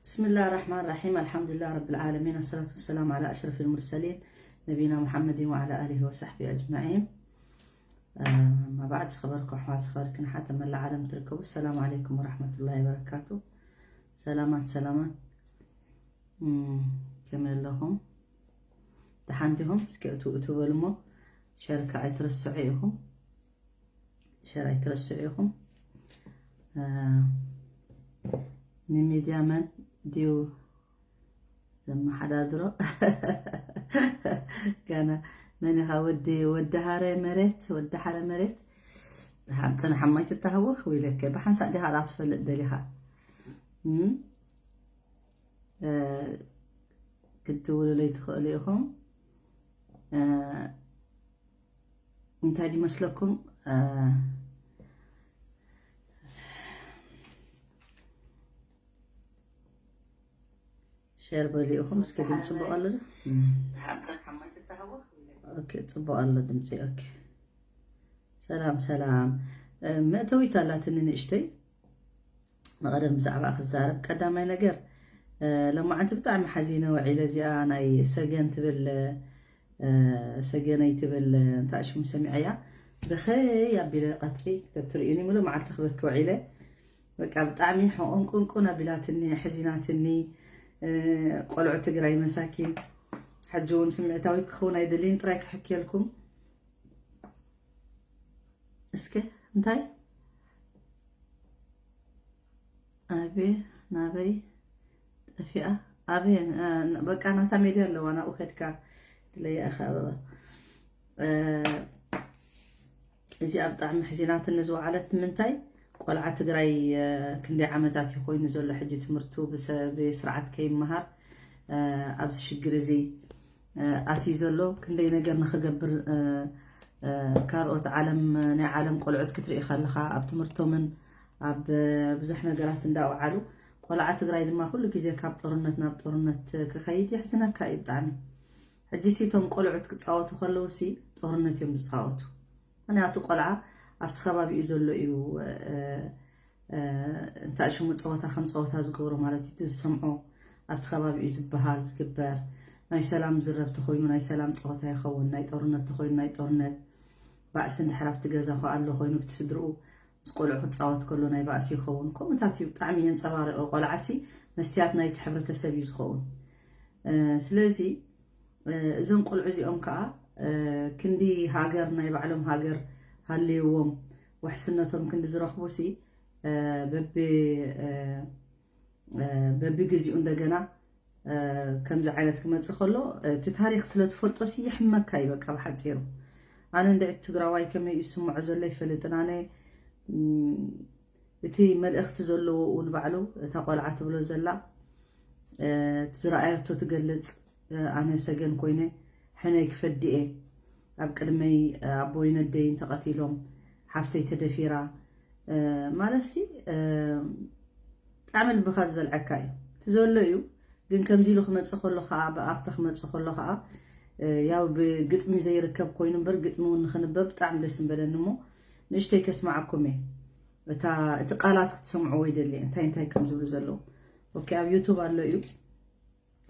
بسم الله الرحمن الرحيم. الحمد لله رب العالمين. الصلاة والسلام على أشرف المرسلين نبينا محمد وعلى آله وصحبه أجمعين. أما بعد، ዝኸበርኩም ኣሕዋት፣ ዝኸበርክን ኣሓት ኣብ መላእ ዓለም ትርከቡ፣ السلام عليكم ورحمة الله وبركاته. ሰላማት ሰላማት። እም፣ ከመይ ኣለኹም? ደሓን ዲኹም? እስኪ እቱ እቱ በሉ እሞ፣ ሸር ከኣ ኣይትረስዑ ኢኹም። ሸር ኣይትረስዑ ኢኹም። እ፣ ንሚድያ መን ድዩ ዘመሓዳድሮ? ገና መን ኢኻ? ወዲ፣ ወዲ ሃረ መሬት፣ ወዲ ሓረ መሬት። ሃም ጽንሕ ማይ ትታሃወኽ ወይለከ፣ ብሓንሳእ ዲኻ ደኣ ትፈልጥ ደሊኻ? እም? እ፣ ክትውልለይ ትኽእሉ ኢኹም። እ፣ እንታይ ድመስለኩም? እ፣ ሸር በሉ ኢኹም። እስኪ ግን ጽቡቕ ኣሎ ዶ? እም። ኦኬ፣ ጽቡቕ ኣሎ ድምጺ። ኦኬ። ሰላም፣ ሰላም። እ፣ መእተዊት ኣላትኒ ንእሽተይ። ንቐደም ብዛዕባ ክዛረብ። ቀዳማይ ነገር፣ እ፣ ሎማዓንቲ ብጣዕሚ ሓዚነ ውዒለ። እዚኣ ናይ ሰገን ትብል፣ እ፣ ሰገነይ ትብል፣ እ፣ እንታይ ሽሙ ሰሚዐያ፣ ብኸይ ኣቢለ ቀትሪ ተትርእዩኒ፣ ምሉእ መዓልቲ ክበኪ ውዒለ። በቃ ብጣዕሚ ሕቑንቁንቁን ኣቢላትኒ፣ ሕዚናትኒ። እ፣ ቆልዑ ትግራይ መሳኪን። ሕጂ እውን ስምዒታዊት ክኸውን ኣይደልይን፣ ጥራይ ክሕክየልኩም። እስከ እንታይ? ኣቤ ናበይ ጠፊኣ? ኣቤ፣ እ፣ በቃ ናታ ሜድያ ኣለዋ፣ ናብኡ ከድካ ድለያ ኢኻ ኣበባ። እ፣ እዚኣ ብጣዕሚ ሕዚናትኒ ዝወዓለት። ንምንታይ? ቆልዓ ትግራይ፣ እ፣ ክንደይ ዓመታት እዩ ኮይኑ ዘሎ ሕጂ ትምህርቱ ብሰ-፣ ብስርዓት ከይመሃር፣ እ፣ ኣብዚ ሽግር እዚ፣ እ፣ ኣትዩ ዘሎ። ክንደይ ነገር ንኽገብር፣ እ፣ እ፣ ካልኦት ዓለም፣ ናይ ዓለም ቆልዑት ክትርኢ ከለኻ ኣብ ትምህርቶምን ኣብ፣ እ፣ ብዙሕ ነገራት እንዳውዓሉ፣ ቆልዓ ትግራይ ድማ ኩሉ ግዜ ካብ ጦርነት ናብ ጦርነት ክኸይድ የሕዝነካ እዩ ብጣዕሚ። ሕጂ ሲ እቶም ቆልዑት ክጻወቱ ከለዉ ሲ ጦርነት እዮም ዝጻወቱ። ምኽንያቱ ቆልዓ ኣብቲ ከባቢኡ ዘሎ እዩ፣ እ፣ እ፣ እንታይ ሽሙ ጸወታ ከም ጸወታ ዝገብሮ ማለት እዩ። እቲ ዝሰምዖ ኣብቲ ከባቢኡ ዝበሃል ዝግበር፣ ናይ ሰላም ዝረብ ተኾይኑ ናይ ሰላም ጸወታ ይኸውን፣ ናይ ጦርነት ተኾይኑ ናይ ጦርነት፣ ባእሲ እንድሕር ኣብቲ ገዛ ከ ኣሎ ኮይኑ ብቲ ስድርኡ ምስ ቆልዑ ክጻወት ከሎ ናይ ባእሲ ይኸውን። ከምኡታት እዩ ብጣዕሚ የንጸባርቕ። ቆልዓሲ መስትያት ናይቲ ሕብረተሰብ እዩ ዝኸውን። እ፣ ስለዚ፣ እ፣ እዞም ቆልዑ እዚኦም ከኣ፣ እ፣ ክንዲ ሃገር፣ ናይ ባዕሎም ሃገር ሃልይዎም፣ ውሕስነቶም ክንዲ ዝረኽቡሲ፣ እ፣ በቢ፣ እ፣ እ፣ በቢግዜኡ እንደገና፣ እ፣ ከምዚ ዓይነት ክመጽእ ከሎ፣ እቲ ታሪኽ ስለ ትፈልጦሲ የሕመካ እዩ በቃ ብሓጺሩ። ኣነ እንድዒ ትግራዋይ ከመይ እዩ ዝስምዖ ዘሎ ይፈልጥን። ኣነ፣ እም፣ እቲ መልእኽቲ ዘለዎ እውን ባዕሉ እታ ቆልዓ ትብሎ ዘላ፣ እ፣ እቲ ዝረኣየቶ ትገልጽ፣ እ፣ ኣነ ሰገን ኮይነ ሕነይ ክፈዲ እየ። ኣብ ቅድመይ፣ እ፣ ኣቦይን ኣደይን ተቐቲሎም፣ ሓፍተይ ተደፊራ፣ እ፣ ማለትሲ፣ እ፣ ብጣዕሚ ልብኻ ዝበልዐካ እዩ። እቲ ዘሎ እዩ፣ ግን ከምዚ ኢሉ ክመጽእ ከሎ ኸኣ፣ ብኣርተ ክመጽእ ከሎ ኸኣ፣ እ፣ ያው ብግጥሚ ዘይርከብ ኮይኑ እምበር፣ ግጥሚ እውን ንኽንበብ ብጣዕሚ ደስ ምበለኒ እሞ፣ ንእሽተይ ከስምዓኩም እየ። እታ፣ እቲ ቃላት ክትሰምዕዎ ይደሊ፣ እንታይ እንታይ ከም ዝብሉ ዘለዉ። ኦኬ፣ ኣብ ዩቱብ ኣሎ እዩ።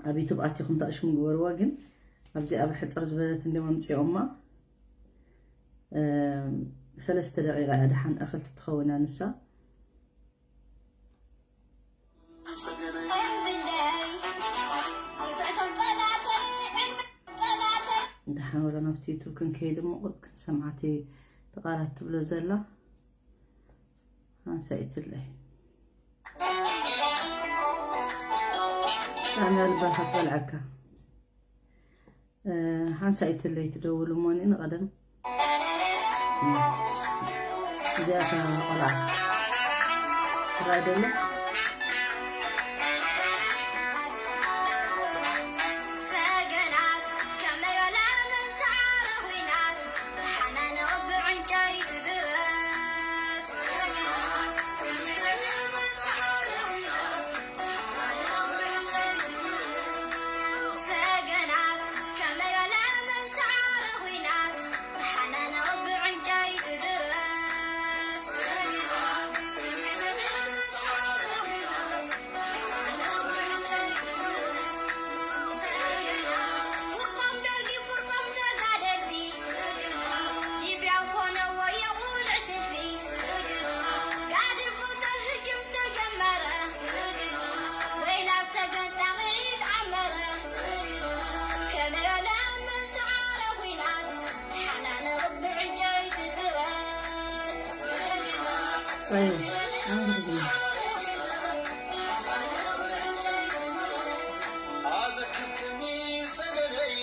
ኣብ ዩቱብ ኣቲኹም ታእሽሙ ግበርዎ፣ ግን ኣብዚ ኣብ ሕጽር ዝበለት እንዲዮም ኣምጺኦማ። እም፣ ሰለስተ ደቂቃ እያ ደሓን እኽልቲ ትኸውን እያ ንሳ። ደሓን ወላ ናብቲ ዩቱብ ክንከይድ እሞ ቁሩብ ክንሰምዓቲ ተቓላት ትብሎ ዘላ። ሓንሳኢትለይ። ብጣዕሚ ልባ ክትበልዐካ። እ፣ ሓንሳኢትለይ ትደውል እሞኒ ንቐደም። እዚኣ እታ ቆልዓ። ትራይ ደሎ? ሰገናት ከመይ በለ መሰዓረ ኹናት፣ ተሓናነቕ ብዕንጨይቲ ብረት። ሰገናት ከመይ በለ መሰዓረ ኹናት፣ ተሓናነቕ ብዕንጨይቲ ብረት። ኣዘክርክኒ ሰገነይ፣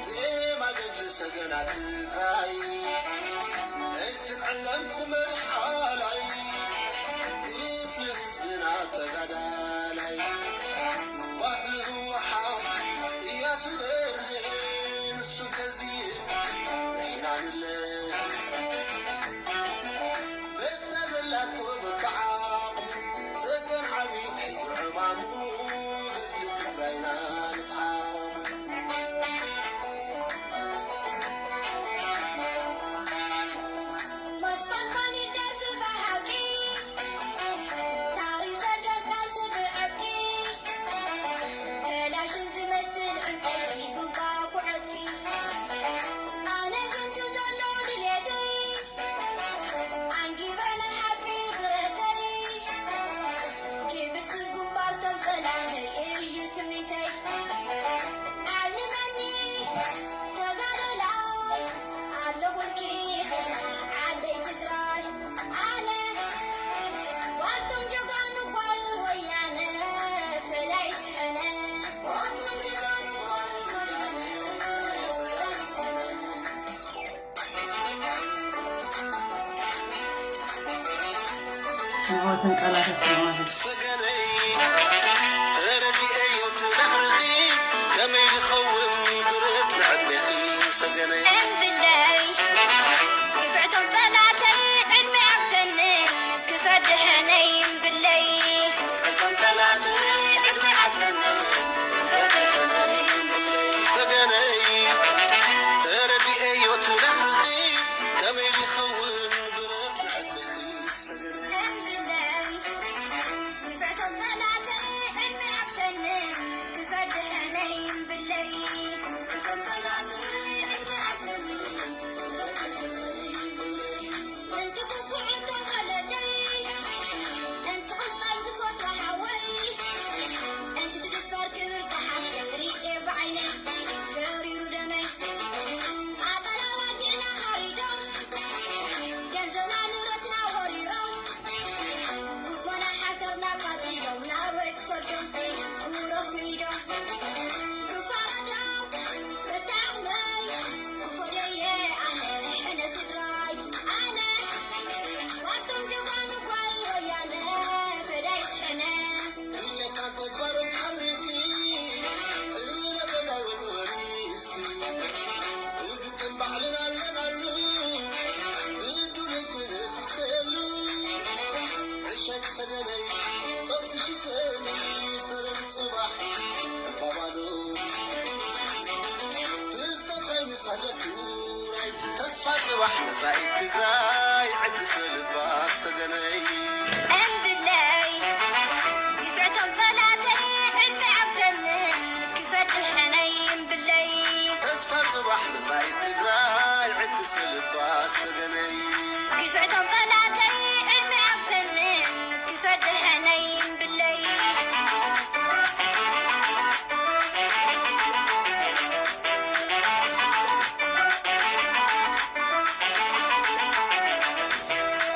ዜማ ገድሊ ሰገና ትግራይ፣ እትዕለም ብመሪሕ ቃላይ፣ ክፍሊ ህዝብና ተጋዳላይ፣ ባህሊ ህወሓት እያሱ በርሄ፣ ንሱ ተዝይብ ንሕና ንለ በታ ዘላቶ በብዓቑ፣ ሰገን ዓቢ ሒዙ ዕማሙ፣ ገድሊ ትግራይና ምጥዓሙ። መስቀል ኮኒ ደርፊ ብሓቂ፣ ታሪኽ ሰገን ቃልሲ ብዕጥቂ፣ ከላሽን ትመስል ዕንጨይቲ ብባኩ ዕጥቂ። ኣነ ግን ዘሎ ድሌተይ፣ ኣንጊበ ናይ ሓቂ ብረተይ፣ ክብርቲ ግንባር ቶም ጠላተይ እዩ ትምኒተይ። ዓልመኒ ተጋደላይ፣ ኣለኹልኪ ዓደይ ትግራይ። ኣነ ዋልቶም ጀጋኑ ጓል ወያነ፣ ፈዳይት ሕነ። ዋልቶም ጀጋኑ ጓል ወያነ፣ ፈዳይት ሕነ። ንዕወትን ቃላተ ሰማዕቲ። ሰገነይ ተረዲኤዮ ትነግርኺ ከመይ ይኸውን ብረት ንዕድሜኺ ሰገነይ። እምብለይ ግፍዕቶም ጸላተይ ዕድመ ኣብተንን ክፈድሐነይ እምብለይ። ግፍዕቶም ጸላተይ ዕድመ ኣብተንን ክፈድሐነይ እምብለይ። ሰገነይ ተረዲኤዮ ትነግርኺ ከመይ ይኸውን ብረት ንዕድሜኺ ሰገነይ። እምብለይ ግፍዕቶም ጸላተይ ዕድመ ኣብተንን ክፈድሐነይ እምብለይ። ግፍዕቶም ጸላተይ ዕድመ ኣብተንን ክፈድሐነይ እምብለይ። እንቲ ክፉዕ እቶም ወለደይ፣ እንቲ ቅንጻል ዝፈትዋ ሓወይ፣ እንቲ ትድፈር ክብርቲ ሓፍተይ ርእየ ብዓይነይ፣ ተሪሩ ደመይ። ኣጣል ኣዋጊዕና ሓሪዶም፣ ገንዘብና ንብረትና ወሪሮም፣ ጉድቦና ሓሰብና ኣቃጺሎም፣ ናበይ ክሰዶም ክረኽቡ ኢዶም። ክፋረዶም በቲ ዓቕመይ፣ ክፈዶየ ኣነ ሕነ ስድራይ። ኣነ ዋቶም ጀጋኑ ጓል ወያነ፣ ፈዳይት ሕነ። ብጨካን ተግባሮም ሓሪምኪ፣ ዕረ በላይ ወዲ ወሪስኪ። ክግጥም ባዕልና ኣለናሉ፣ ብዱል ህዝቢ ንኽሕሰሉ። ዕሸል ሰገነይ፣ ጸጉሪ ሽተኒ፣ ፍርን ጽባሕ እባ ባዶ። ፍልጠት ኣይምሳለቱ ራይ፣ ተስፋ ጽባሕ መጻኢት ትግራይ፣ ዕድሰ ልባ ሰገነይ። እምብለይ ግፍዕቶም ጸላተይ፣ ዕድመ ኣብተንን ክፈድሐነይ እምብለይ። ተስፋ ጽባሕ መጻኢት ትግራይ፣ ዕድሰ ልባ ሰገነይ። ግፍዕቶም ጸላተይ፣ ዕድመ ኣብተንን ክፈድሐነይ እምብለይ።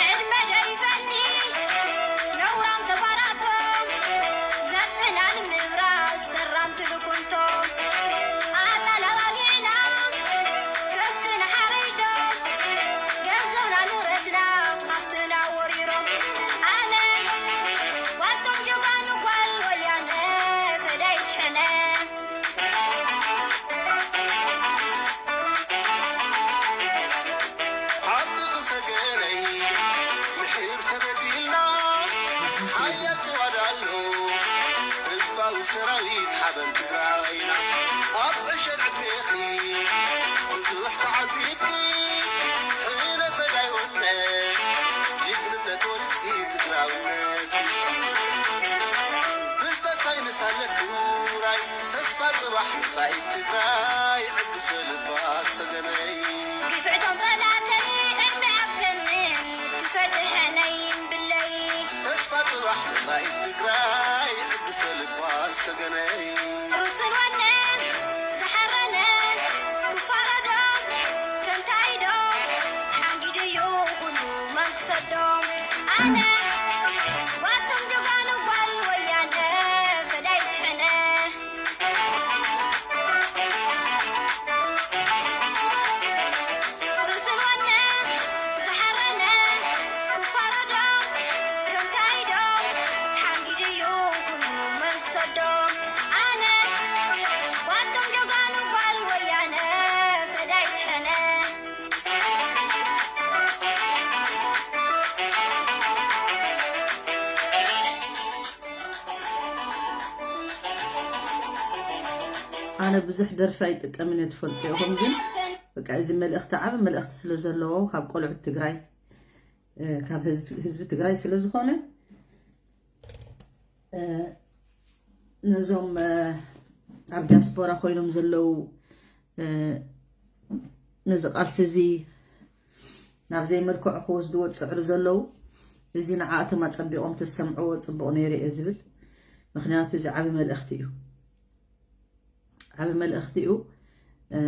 ዕድመ ደይፈሊ ነውራም ተባራቶም፣ ዘመናን ምብራስ ሰራም ትልፉንቶም። ኣጣል ኣባጊዕና ከፍትና ሓሪዶም፣ ገንዘብና ንብረትና ሃፍትና ወሪሮም። ኣነ ዋቶም ጀጋኑ ጓል ወያነ፣ ፈዳይት ሕነ። ሓቂ ክሰገረይ፣ ምሒር ተበዲልና፣ ሓያል ክዋዳሎ፣ ህዝባዊ ሰራዊት ሓበን ትግራይና። ኣብ ዕሸል ዕድሜኺ ብዙሕ ተዓዚብኪ፣ ሕነ ፈዳይ ወነ፣ ጅግንነት ወሪስኪ ትግራውነት። ፍልጠት ሳይንስ ኣለኪ ውራይ፣ ተስፋ ጽባሕ መጻኢት ትግራይ፣ ዕድሰ ልባ ሰገነይ። ግፍዕቶም ጸላተይ ዕድመ ኣብተንን ክፈድሐነይ እምብለይ። ተስፋ ጽባሕ መጻኢት ትግራይ፣ ዕድሰ ልባ ሰገነይ። ሩስን ወነን ዝሓረነን ክፋረዶም፣ ከምታይ ዶ ሓንጊዱ እዩ ኩሉ መን ክሰዶም። ኣነ ብዙሕ ደርፊ ኣይጥቀምን እየ፣ ትፈልጡ ኢኹም። ግን በቃ እዚ መልእኽቲ፣ ዓቢ መልእኽቲ ስለ ዘለዎ ካብ ቆልዑት ትግራይ፣ እ፣ ካብ ህዝ-፣ ህዝቢ ትግራይ ስለ ዝኾነ፣ እ፣ ነዞም፣ እ፣ ኣብ ዲያስፖራ ኮይኖም ዘለዉ፣ እ፣ ነዚ ቃልሲ እዚ ናብ ዘይመልክዑ ክወስድዎ ዝፅዕሩ ዘለዉ፣ እዚ ንዓኣቶም ኣፀቢቖም ተሰምዕዎ ፅቡቕ ነይሩ እየ ዝብል። ምኽንያቱ እዚ ዓቢ መልእኽቲ እዩ። ዓቢ መልእኽቲ እዩ። እ፣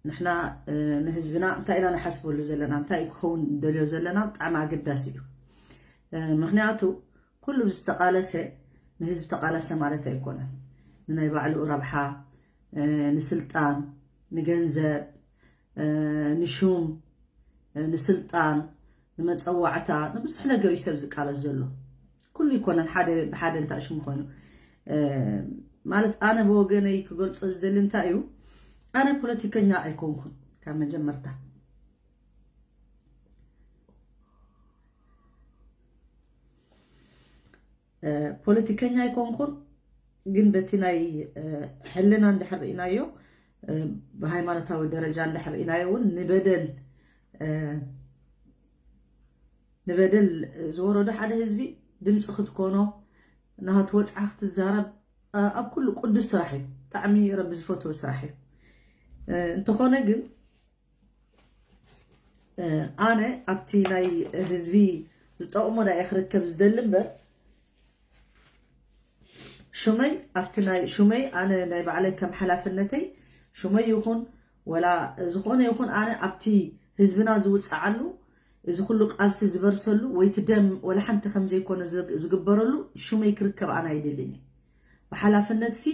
ንሕና፣ እ፣ ንህዝብና እንታይ ኢና ንሓስበሉ ዘለና፣ እንታይ ክኸውን ደልዮ ዘለና ብጣዕሚ ኣገዳሲ እዩ። እ፣ ምኽንያቱ ኩሉ ዝተቓለሰ ንህዝቢ ተቓለሰ ማለት ኣይኮነን። ንናይ ባዕሉ ረብሓ፣ እ፣ ንስልጣን፣ ንገንዘብ፣ እ፣ ንሹም፣ እ፣ ንስልጣን፣ ንመፀዋዕታ፣ ንብዙሕ ነገር እዩ ሰብ ዝቃለስ ዘሎ። ኩሉ ይኮነን ሓደ ብሓደ እንታይ ሽሙ ኮይኑ፣ እ፣ ማለት ኣነ ብወገነይ ክገልጾ ዝደሊ እንታይ እዩ፣ ኣነ ፖለቲከኛ ኣይኮንኩን ካብ መጀመርታ። እ፣ ፖለቲከኛ ኣይኮንኩን፣ ግን በቲ ናይ፣ እ፣ ሕልና እንድሕር ርኢናዮ፣ እ፣ ብሃይማኖታዊ ደረጃ እንድሕር ርኢናዮ እውን ንበደል፣ እ፣ ንበደል ዝወረዶ ሓደ ህዝቢ ድምፂ ክትኮኖ፣ ናቱ ወፅዓ ክትዛረብ፣ እ፣ ኣብ ኩሉ ቅዱስ ስራሕ እዩ። ብጣዕሚ ረቢ ዝፈትዎ ስራሕ እዩ። እ፣ እንተኾነ ግን፣ እ፣ ኣነ ኣብቲ ናይ ህዝቢ ዝጠቕሞ ዳኣ ክርከብ ዝደሊ እምበር፣ ሹመይ ኣብቲ ናይ ሹመይ ኣነ ናይ ባዕለይ ከም ሓላፍነተይ ሹመይ ይኹን ወላ ዝኾነ ይኹን ኣነ ኣብቲ ህዝብና ዝውፅዓሉ እዚ ኩሉ ቃልሲ ዝበርሰሉ ወይ እቲ ደም ወላ ሓንቲ ከም ዘይኮነ ዝግ-፣ ዝግበረሉ ሹመይ ክርከብ ኣነ ኣይደልን እየ። ብሓላፍነት ሲ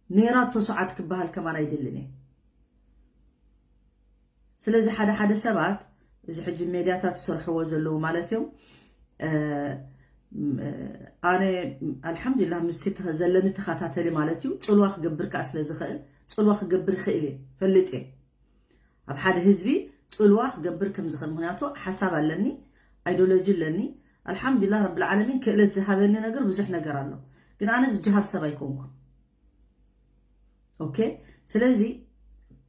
ነይራቶ ሰዓት ክበሃል ከማን ኣይደልን እየ። ስለዚ ሓደ ሓደ ሰባት እዚ ሕጂ ሜድያታት ዝሰርሕዎ ዘለዉ ማለት እዮም፣ እ፣ ም-፣ ኣነ ኣልሓምዱሊላህ ምስቲ ተኸ-፣ ዘለኒ ተኸታተሊ ማለት እዩ፣ ጽልዋ ክገብር ከኣ ስለ ዝኽእል፣ ጽልዋ ክገብር ይኽእል እየ፣ ፈልጥ እየ። ኣብ ሓደ ህዝቢ ጽልዋ ክገብር ከም ዝኽእል፣ ምኽንያቱ ሓሳብ ኣለኒ፣ ኣይዲዮሎጂ ኣለኒ። ኣልሓምዱሊላህ ረብል ዓለሚን ክእለት ዝሃበኒ ነገር ብዙሕ ነገር ኣሎ። ግን ኣነ ዝጀሃር ሰብ ኣይኮንኩን። ኦኬ፣ ስለዚ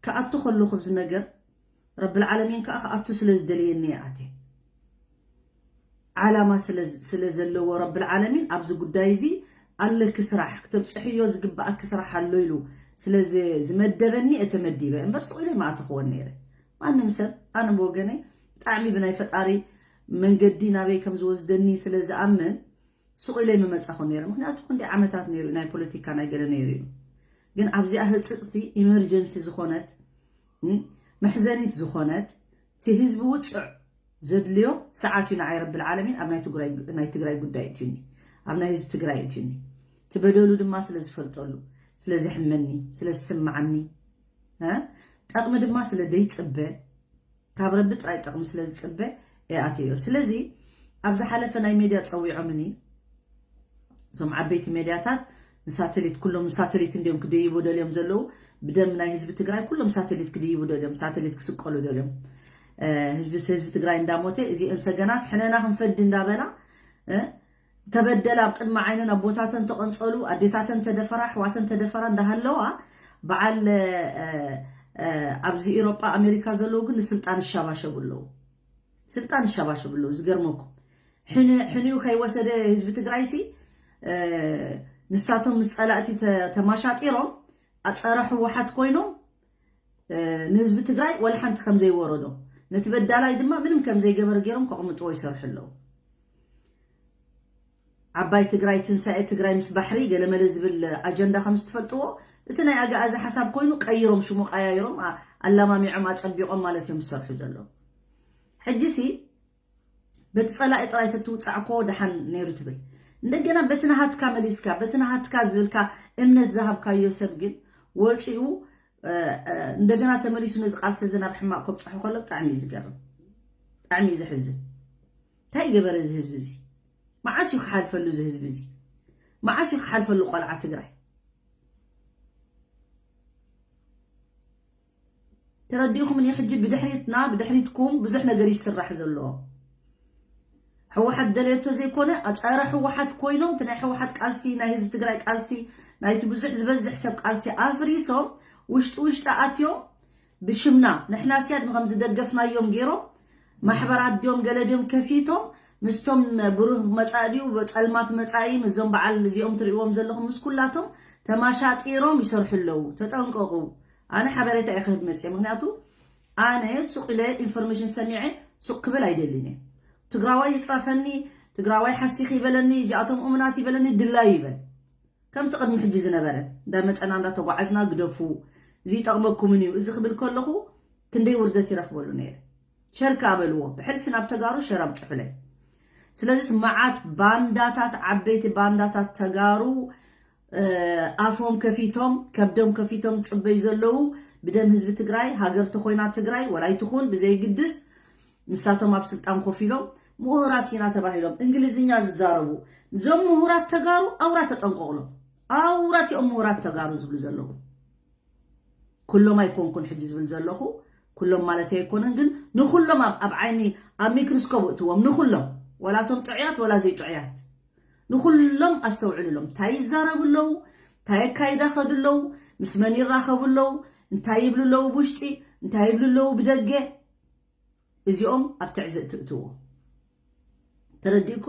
ክኣቱ ከለኹ ኣብዚ ነገር ረብል ዓለሚን ከዓ ክኣቱ ስለ ዝደለየኒ እየ ኣትየ። ዓላማ ስለ፣ ስለ ዘለዎ ረብል ዓለሚን ኣብዚ ጉዳይ እዚ ኣለኪ ስራሕ፣ ክተብፅሕዮ ዝግብኣኪ ስራሕ ኣሎ ኢሉ ስለ ዝ-፣ ዝመደበኒ እየ ተመዲበ እምበር ስቕ ኢለ ኣይምኣተኽዎን ነይረ። ማንም ሰብ፣ ኣነ ብወገነይ ብጣዕሚ ብናይ ፈጣሪ መንገዲ ናበይ ከም ዝወስደኒ ስለ ዝኣምን ስቕ ኢለ ኣይምመፃኹን ነይረ። ምኽንያቱ ክንደይ ዓመታት ነይሩ ናይ ፖለቲካ ናይ ገለ ነይሩ እዩ። ግን ኣብዚኣ ህፅፅቲ ኢመርጀንሲ ዝኾነት፣ እም፣ መሕዘኒት ዝኾነት፣ እቲ ህዝቢ ውፅዕ ዘድልዮ ሰዓት እዩ ንዓይ ረብል ዓለሚን ኣብ ናይ ትግራይ፣ ናይ ትግራይ ጉዳይ እትዩኒ፣ ኣብ ናይ ህዝቢ ትግራይ እትዩኒ። እቲ በደሉ ድማ ስለ ዝፈልጠሉ፣ ስለ ዘሕመኒ፣ ስለ ዝስምዓኒ፣ እ፣ ጠቕሚ ድማ ስለ ዘይፅበ፣ ካብ ረቢ ጥራይ ጠቕሚ ስለ ዝፅበ እየ ኣትየዮ። ስለዚ ኣብ ዝሓለፈ ናይ ሜድያ ፀዊዖምኒ፣ እዞም ዓበይቲ ሜድያታት ንሳተሊት፣ ኩሎም ንሳተሊት እንዲዮም ክድይቡ ደልዮም ዘለዉ፣ ብደም ናይ ህዝቢ ትግራይ ኩሎም ሳተሊት ክድይቡ ደልዮም፣ ሳተሊት ክስቀሉ ደልዮም። እ፣ ህዝቢ፣ ህዝቢ ትግራይ እንዳሞተ፣ እዚአን ሰገናት ሕነና ክንፈዲ እንዳበላ፣ እ፣ ተበደላ ኣብ ቅድሚ ዓይነን ኣቦታተን ተቐንጸሉ፣ ኣዴታተን ተደፈራ፣ ኣሕዋተን ተደፈራ እንዳሃለዋ፣ በዓል፣ እ፣ እ፣ ኣብዚ ኢሮጳ ኣሜሪካ ዘለዉ ግን ንስልጣን ይሻባሸቡ ኣለዉ። ስልጣን ይሻባሸቡ ኣለዉ። ዝገርመኩም፣ ሕነ-፣ ሕኒኡ ከይወሰደ ህዝቢ ትግራይሲ፣ እ፣ ንሳቶም ምስ ጸላእቲ ተ-፣ ተማሻጢሮም ኣጸረ ህወሓት ኮይኖም፣ እ፣ ንህዝቢ ትግራይ ወላ ሓንቲ ከም ዘይወረዶ፣ ነቲ በዳላይ ድማ ምንም ከም ዘይገበረ ገይሮም ከቕምጥዎ ይሰርሑ ኣለዉ። ዓባይ ትግራይ፣ ትንሳኤ ትግራይ ምስ ባሕሪ ገለመለ ዝብል ኣጀንዳ ከም ዝትፈልጥዎ፣ እቲ ናይ ኣግኣዚ ሓሳብ ኮይኑ ቀይሮም፣ ሽሙ ቀያይሮም፣ ኣ-፣ ኣላማሚዖም፣ ኣጸቢቖም ማለት እዮም ዝሰርሑ ዘለዉ። ሕጂሲ በቲ ጸላኢ ጥራይ ተትውጻዕ እኮ ደሓን ነይሩ ትብል። እንደገና በቲ ናሃትካ መሊስካ፣ በቲ ናሃትካ ዝብልካ እምነት ዝሃብካዮ ሰብ ግን ወጺኡ፣ እ፣ እ፣ እንደገና ተመሊሱ ነዚ ቃልሲ እዚ ናብ ሕማቕ ከብጽሖ ከሎ ብጣዕሚ እዩ ዝገርም። ብጣዕሚ እዩ ዘሕዝን። እንታይ ገበረ እዚ ህዝቢ እዚ? መዓስ እዩ ክሓልፈሉ እዚ ህዝቢ እዚ? መዓስ እዩ ክሓልፈሉ ቆልዓ ትግራይ? ተረዲእኹምኒ? ሕጂ ብድሕሪትና፣ ብድሕሪትኩም ብዙሕ ነገር ይስራሕ ዘሎ። ህወሓት ደለየቶ ዘይኮነ፣ ኣጸረ ህወሓት ኮይኖም፣ እቲ ናይ ህወሓት ቃልሲ፣ ናይ ህዝቢ ትግራይ ቃልሲ፣ ናይቲ ብዙሕ ዝበዝሕ ሰብ ቃልሲ ኣፍሪሶም ውሽጢ ውሽጢ ኣትዮም ብሽምና ንሕና ስያድ ከም ዝደገፍናዮም ገይሮም ማሕበራት ድዮም ገለ ድዮም ከፊቶም ምስቶም ብሩህ መጻኢ ድዩ ጸልማት መጻኢ ምስዞም በዓል እዚኦም ትርእይዎም ዘለኹም ምስ ኩላቶም ተማሻጢሮም ይሰርሑ ኣለዉ። ተጠንቀቑ። ኣነ ሓበሬታ እየ ክህብ መጽየ፣ ምክንያቱ ኣነ ሱቕ ኢለ ኢንፎርሜሽን ሰሚዐ ሱቕ ክብል ኣይደልን እየ። ትግራዋይ ይፅረፈኒ፣ ትግራዋይ ሓሲኽ ይበለኒ፣ እዚኣቶም እሙናት ይበለኒ፣ ድላይ ይበል። ከምቲ ቅድሚ ሕጂ ዝነበረ እንዳመፀና እንዳተጓዓዝና ግደፉ፣ እዚ ይጠቕመኩምን እዩ እዚ ክብል ከለኹ ክንደይ ውርደት ይረኽበሉ ነይረ። ሸር ከኣ በልዎ፣ ብሕልፊ ናብ ተጋሩ ሸር ኣምፅሑለይ። ስለዚስ መዓት ባንዳታት፣ ዓበይቲ ባንዳታት ተጋሩ ኣፎም ከፊቶም ከብዶም ከፊቶም ዝፅበዩ ዘለዉ ብደም ህዝቢ ትግራይ ሃገር ተኮይና ትግራይ ወላ ይትኹን ብዘይግድስ ንሳቶም ኣብ ስልጣን ኮፍ ኢሎም ምሁራት ኢና ተባሂሎም እንግሊዝኛ ዝዛረቡ እዞም ምሁራት ተጋሩ ኣውራ ተጠንቀቕሎም ኣውራ እቲኦም ምሁራት ተጋሩ ዝብሉ ዘለዉ ኩሎም ኣይኮንኩን ሕጂ ዝብል ዘለኹ ኩሎም ማለት ኣይኮነን ግን ንኩሎም ኣብ ዓይኒ ኣብ ሚክሮስኮፕ እትዎም ንኩሎም ወላቶም ጥዑያት ወላ ዘይጥዑያት ንኹሎም ኣስተውዕሉሎም እንታይ ይዛረቡ ኣለዉ እንታይ ኣካይዳ ከዱ ኣለዉ ምስ መን ይራኸቡ ኣለዉ እንታይ ይብሉ ኣለዉ ብውሽጢ እንታይ ይብሉ ኣለዉ ብደገ እዚኦም ኣብ ትዕዝእ ትእትዎ ተረዲእኩ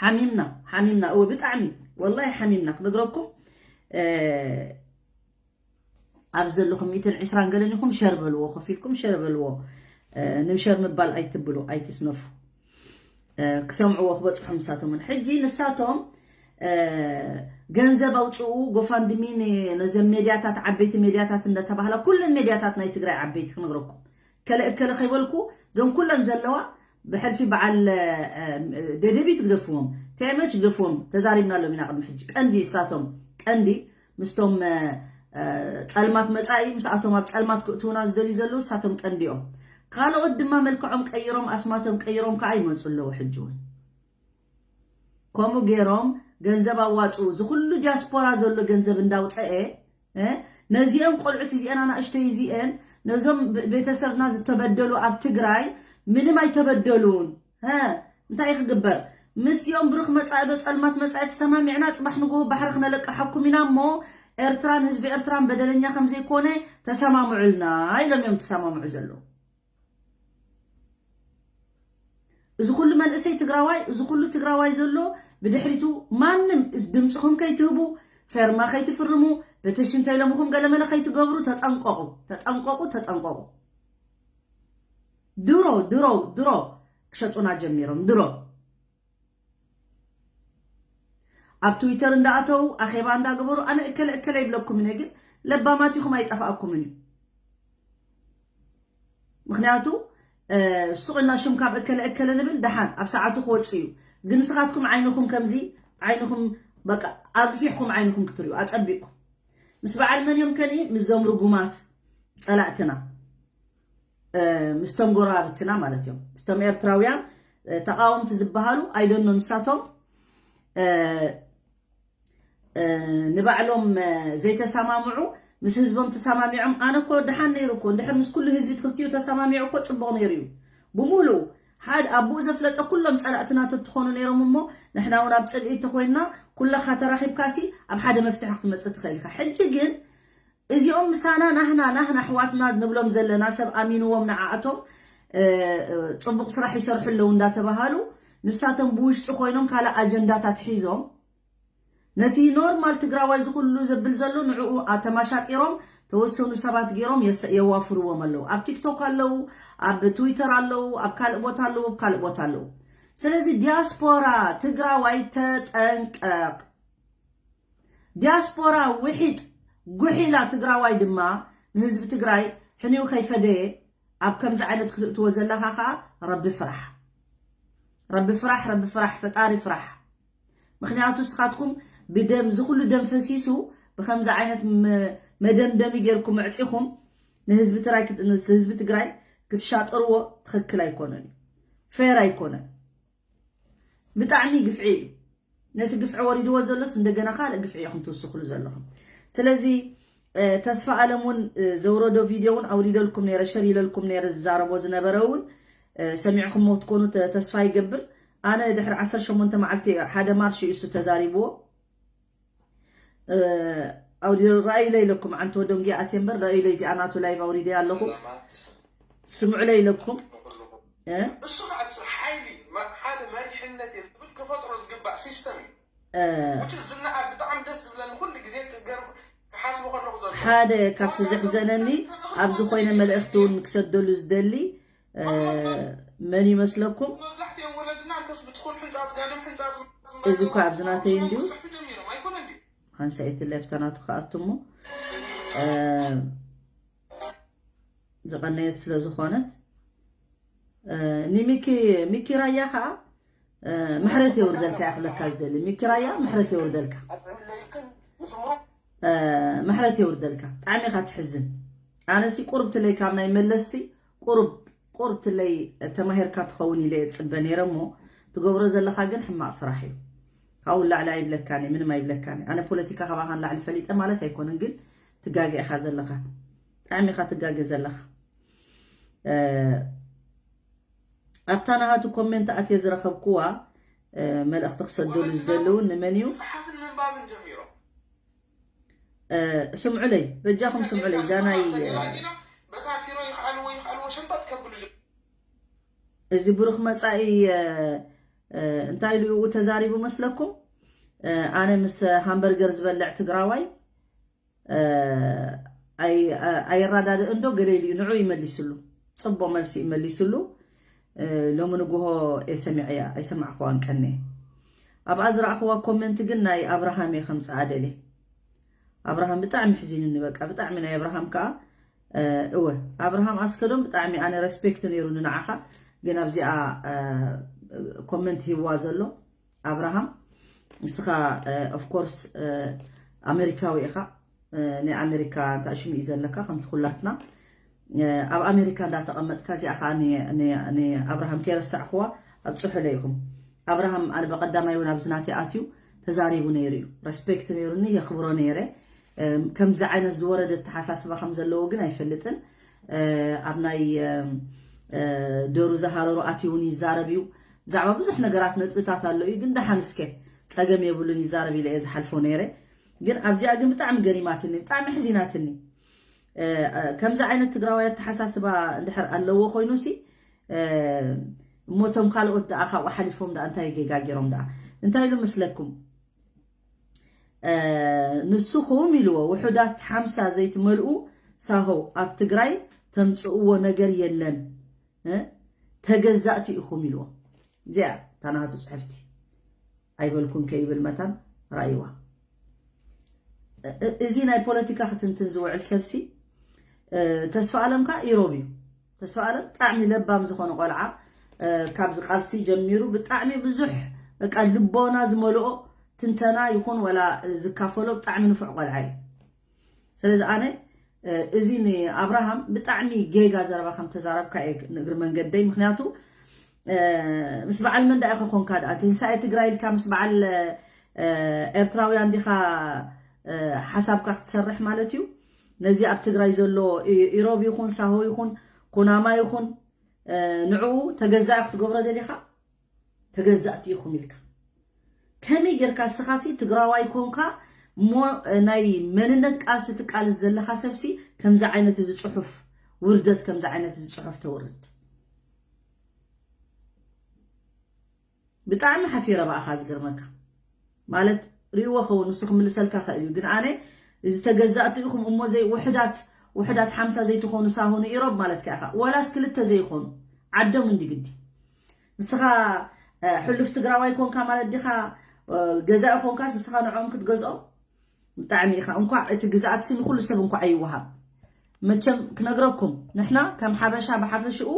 ሓሚምና ሓሚምና እወ ብጣዕሚ ወላሂ ሓሚምና ክነግረኩም ኣብ ዘለኹም ሚእትን ዕስራን ገለን ኢኹም ሸር በልዎ ከፊልኩም ሸር በልዎ ንምሸር ምባል ኣይትብሉ ኣይትስነፉ ክሰምዕዎ ክበፅሑ ንሳቶም እውን ሕጂ ንሳቶም ገንዘብ ኣውፅኡ ጎፋንድሚ ነዘን ሜድያታት ዓበይቲ ሜድያታት እንዳተባህላ ኩለን ሜድያታት ናይ ትግራይ ዓበይቲ ክነግረኩም ከለ እከለ ከይበልኩ እዞም ኩለን ዘለዋ ብሕልፊ በዓል ደደቢት ግደፍዎም ቴመች ግደፍዎም ተዛሪብናሎም ኢና ቅድሚ ሕጂ ቀንዲ ንሳቶም ቀንዲ ምስቶም ጸልማት መጻኢ ምስኣቶም ኣብ ጸልማት ክእትውና ዝደልዩ ዘለዉ እሳቶም ቀንዲኦም ካልኦት ድማ መልክዖም ቀይሮም ኣስማቶም ቀይሮም ከዓ ይመፁ ኣለዉ ሕጂ እውን ከምኡ ገይሮም ገንዘብ ኣዋፅኡ ዝኩሉ ዲያስፖራ ዘሎ ገንዘብ እንዳውፀአ ነዚኦም ቆልዑት እዚአን ኣናእሽተይ እዚአን ነዞም ቤተሰብና ዝተበደሉ ኣብ ትግራይ ምንም ኣይተበደሉን እንታይ ክግበር ምስኦም ብሩክ መጻኢ ዶ ጸልማት መጻኢ ተሰማሚዕና ጽባሕ ንግሆ ባሕሪ ክነለቅሓኩም ኢና እሞ ኤርትራን ህዝቢ ኤርትራን በደለኛ ከም ዘይኮነ ተሰማምዑልና ኢሎም እዮም ተሰማምዑ ዘለዉ እዚ ኩሉ መንእሰይ ትግራዋይ እዚ ኩሉ ትግራዋይ ዘሎ ብድሕሪቱ ማንም ድምፅኹም ከይትህቡ ፌርማ ከይትፍርሙ በተሽንተይሎምኹም ገለመለ ከይትገብሩ ተጠንቀቁ ተጠንቀቁ ተጠንቀቁ ድሮ ድሮ ድሮ ክሸጡና ጀሚሮም ድሮ ኣብ ትዊተር እንዳኣተው ኣኼባ እንዳገበሩ ኣነ እከለ እከለ ይብለኩም እነ ግን ለባማት ኢኹም ኣይጠፋእኩምን እዩ ምክንያቱ ሱቕ ኢልና ሽም ካብ እከለ እከለ ንብል ደሓን ኣብ ሰዓቱ ክወፅእ እዩ ግን ንስኻትኩም ዓይንኹም ከምዚ ዓይንኹም በቃ ኣግፊሕኩም ዓይንኹም ክትርእዩ ኣፀቢቕኩም ምስ በዓል መን እዮም ከኒ ምስዞም ርጉማት ፀላእትና ምስቶም ጎረባብትና ማለት እዮም ምስቶም ኤርትራውያን ተቃወምቲ ዝበሃሉ ኣይደኖ ንሳቶም ንባዕሎም ዘይተሰማምዑ ምስ ህዝቦም ተሰማሚዖም ኣነ እኮ ደሓን ነይሩ እኮ እንድሕር ምስ ኩሉ ህዝቢ ክልቲኡ ተሰማሚዑ እኮ ፅቡቅ ነይሩ እዩ ብሙሉኡ ሓደ ኣቦኡ ዘፍለጠ ኩሎም ፀላእትና ተትኾኑ ነይሮም እሞ ንሕና እውን ኣብ ፅልኢ ተኮይንና ኩለካ ተራኪብካሲ ኣብ ሓደ መፍትሒ ክትመፅእ ትኽእል ኢካ ሕጂ ግን እዚኦም ምሳና ናህና ናህና ኣሕዋትና ንብሎም ዘለና ሰብ ኣሚንዎም ንዓኣቶም ፅቡቅ ስራሕ ይሰርሑ ኣለዉ እንዳተባሃሉ ንሳቶም ብውሽጢ ኮይኖም ካልእ ኣጀንዳታት ሒዞም ነቲ ኖርማል ትግራዋይ ዝኩሉ ዘብል ዘሎ ንዕኡ ኣተማሻጢሮም ተወሰኑ ሰባት ገይሮም የዋፍርዎም ኣለዉ ኣብ ቲክቶክ ኣለዉ ኣብ ትዊተር ኣለዉ ኣብ ካልእ ቦታ ኣለዉ ኣብ ካልእ ቦታ ኣለዉ ስለዚ ዲያስፖራ ትግራዋይ ተጠንቀቅ ዲያስፖራ ውሒጥ ጉሒላ ትግራዋይ ድማ ንህዝቢ ትግራይ ሕንዩ ከይፈደየ ኣብ ከምዚ ዓይነት ክትእትዎ ዘለኻ ከዓ ረቢ ፍራሕ ረቢ ፍራሕ ረቢ ፍራሕ ፈጣሪ ፍራሕ ምክንያቱ ስኻትኩም ብደም ዝኩሉ ደም ፈሲሱ ብከምዚ ዓይነት መደምደሚ ጌርኩም ኣዕፂኹም ንህዝቢ ትግራይ ክትሻጠርዎ ትክክል ኣይኮነን ፌር ኣይኮነን ብጣዕሚ ግፍዒ እዩ ነቲ ግፍዒ ወሪድዎ ዘሎስ እንደገና ካልእ ግፍዒ ኢኹም ትውስኽሉ ዘለኹም ስለዚ ተስፋ ኣለም እውን ዘውረዶ ቪድዮ እውን ኣውሪደልኩም ነረ ሸር ኢለልኩም ነረ ዝዛረቦ ዝነበረ እውን ሰሚዕኹሞ ትኮኑ ተስፋ ይገብር ኣነ ድሕሪ ዓሰርተ ሸሞንተ መዓልቲ ሓደ ማርሽ እዩ እሱ ተዛሪብዎ ኣውዲ ራእዩ ለይለኩም ዓንተ ወደንጊ ኣቴምበር ራእዩ ለይ እዚኣ ናቱ ላይቭ ኣውሪደ ኣለኹ። ስምዑ ለይለኩም። እሱ ከዓ ሓይሊ ሓደ መሪሕነት እየ ዝብል ክፈጥሮ ዝግባእ ሲስተም እዩ። ዝና ብጣዕሚ ደስ ዝብለኒ ኩሉ ግዜ ክሓስቡ ከለኹ ዘሎ ሓደ ካብቲ ዘሕዘነኒ ኣብዚ ኮይነ መልእኽቲ እውን ክሰደሉ ዝደሊ መን ይመስለኩም? መብዛሕትኦም ወለድና እንተስ ብትኹል ሕንፃፅ ጋድም ሕንፃፅ እዚ እኳ ኣብዚ ናተይ እንድዩ። ሓንሳኢት ለፍተናቱ ከኣቱ እሞ ዝቐነየት ስለ ዝኾነት ንሚኪ ሚኪ ራያ ከዓ ምሕረት የውርደልካ እያ ክብለካ ዝደሊ። ሚኪ ራያ ምሕረት የውርደልካ፣ ምሕረት የውርደልካ። ብጣዕሚ ኢኻ ትሕዝን። ኣነሲ ቁርብ ትለይ ካብ ናይ መለስሲ ቁርብ ቁርብ ትለይ ተማሂርካ ትኸውን ኢለ እየ ዝፅበ ነይረ እሞ ትገብሮ ዘለኻ ግን ሕማቕ ስራሕ እዩ። ካብኡ ንላዕሊ ኣይብለካን እየ፣ ምንም ኣይብለካን እየ። ኣነ ፖለቲካ ካባኻ ንላዕሊ ፈሊጠ ማለት ኣይኮነን፣ ግን ትጋገ ኢኻ ዘለኻ። ብጣዕሚ ኢኻ ትጋገ ዘለኻ። ኣብታ ናሃቱ ኮሜንት ኣትየ ዝረኸብኩዋ መልእኽቲ ክሰደሉ ዝደልው ንመን እዩ? መፅሓፍን ምንባብን ጀሚሮም ስምዑለይ፣ በጃኹም ስምዑለይ። እዛ ናይ በታ ቢሮ ይኽኣልዎ ይኽኣልዎ ሸምጣጥ ከብሉ እዚ ብሩኽ መጻኢ እንታይ ኢሉ ተዛሪቡ መስለኩም? ኣነ ምስ ሃምበርገር ዝበልዕ ትግራዋይ ኣይራዳድእን ዶ ገለ ኢሉ እዩ ንዑ ይመሊስሉ። ጽቡቕ መልሲ እዩ መሊስሉ። ሎሚ ንግሆ የሰሚዐያ ኣይሰማዕክዋን ቀነ ኣብኣ ዝረኣኽዋ ኮመንት ግን ናይ ኣብርሃም እየ ከምፅኣ ደልየ። ኣብርሃም ብጣዕሚ ሕዚኑኒ በቃ ብጣዕሚ ናይ ኣብርሃም ከዓ እወ ኣብርሃም ኣስከዶም ብጣዕሚ ኣነ ረስፔክት ነይሩኒ ንዓኻ ግን ኣብዚኣ ኮመንት ሂብዋ ዘሎ ኣብርሃም ንስኻ of course ኣሜሪካዊ ኢኻ ናይ ኣሜሪካ እንታይ ሽሙ እዩ ዘለካ ከምቲ ኩላትና ኣብ ኣሜሪካ እንዳተቐመጥካ እዚኣ ከዓ ንኣብርሃም ከይረሳዕክዋ ኣብፅሑለ ኢኹም ኣብርሃም ኣነ በቀዳማይ እውን ኣብዚ ናተይ ኣትዩ ተዛሪቡ ነይሩ እዩ ረስፔክት ነይሩኒ የኽብሮ ነይረ ከምዚ ዓይነት ዝወረደ ኣተሓሳስባ ከም ዘለዎ ግን ኣይፈልጥን ኣብ ናይ ደሩ ዝሃረሩ ኣትዩ እውን ይዛረብ እዩ ብዛዕባ ብዙሕ ነገራት ነጥብታት ኣሎ እዩ ግን ደሓን እስከ ፀገም የብሉን ይዛረብ ኢለ እየ ዝሓልፎ ነይረ ግን ኣብዚኣ ግን ብጣዕሚ ገሪማትኒ ብጣዕሚ ሕዚናትኒ ከምዚ ዓይነት ትግራዋይ ኣተሓሳስባ እንድሕር ኣለዎ ኮይኑ ሲ እሞቶም ካልኦት ደኣ ካብኡ ሓሊፎም ደኣ እንታይ ጌጋ ገይሮም ደኣ እንታይ ኢሉ መስለኩም ንስኹም ኢልዎ ውሑዳት ሓምሳ ዘይትመልኡ ሳሆ ኣብ ትግራይ ተምፅእዎ ነገር የለን ተገዛእቲ ኢኹም ኢልዎ እዚኣ ታናቱ ፅሕፍቲ ኣይበልኩን ከይብል መታን ራእይዋ እዚ ናይ ፖለቲካ ክትንትን ዝውዕል ሰብሲ ተስፋ ኣለምካ ኢሮብ እዩ ተስፋ ኣለም ብጣዕሚ ለባም ዝኾነ ቆልዓ ካብዚ ቃልሲ ጀሚሩ ብጣዕሚ ብዙሕ በቃ ልቦና ዝመልኦ ትንተና ይኹን ወላ ዝካፈሎ ብጣዕሚ ንፉዕ ቆልዓ እዩ ስለዚ ኣነ እዚ ንኣብርሃም ብጣዕሚ ጌጋ ዘረባ ከም ተዛረብካ እየ ንእግሪ መንገደይ ምክንያቱ ምስ በዓል መን ዳኣ ኢኻ ኮንካ ደኣ ትንሳኤ ትግራይ ኢልካ ምስ በዓል ኤርትራውያን ዲኻ ሓሳብካ ክትሰርሕ ማለት እዩ ነዚ ኣብ ትግራይ ዘሎ ኢሮብ ይኹን ሳሆ ይኹን ኩናማ ይኹን ንዕኡ ተገዛኢ ክትገብሮ ደሊኻ ተገዛእቲ ኢኹም ኢልካ ከመይ ጌርካ ስኻሲ ትግራዋይ ኮንካ እሞ ናይ መንነት ቃልሲ ትቃልስ ዘለኻ ሰብሲ ከምዚ ዓይነት እዚ ፅሑፍ ውርደት ከምዚ ዓይነት እዚ ፅሑፍ ተውርድ ብጣዕሚ ሓፊረ ብኣኻ ዝገርመካ ማለት ርእዎ ኸውን ንሱ ክምልሰልካ ኸእል እዩ ግን ኣነ እዚ ተገዛእቲ ኢኹም እሞ ዘይ ውሕዳት ውሕዳት ሓምሳ ዘይትኾኑ ሳሆኑ ኢሮብ ማለት ከ ኢኻ ወላስ ክልተ ዘይኾኑ ዓዶም እንዲ ግዲ ንስኻ ሕሉፍ ትግራዋይ ኮንካ ማለት ዲኻ ገዛኢ ኮንካስ ንስኻ ንዕኦም ክትገዝኦም ብጣዕሚ ኢኻ እንኳዕ እቲ ግዛኣትሲ ንኩሉ ሰብ እንኳዕ ኣይወሃብ መቸም ክነግረኩም ንሕና ከም ሓበሻ ብሓፈሽኡ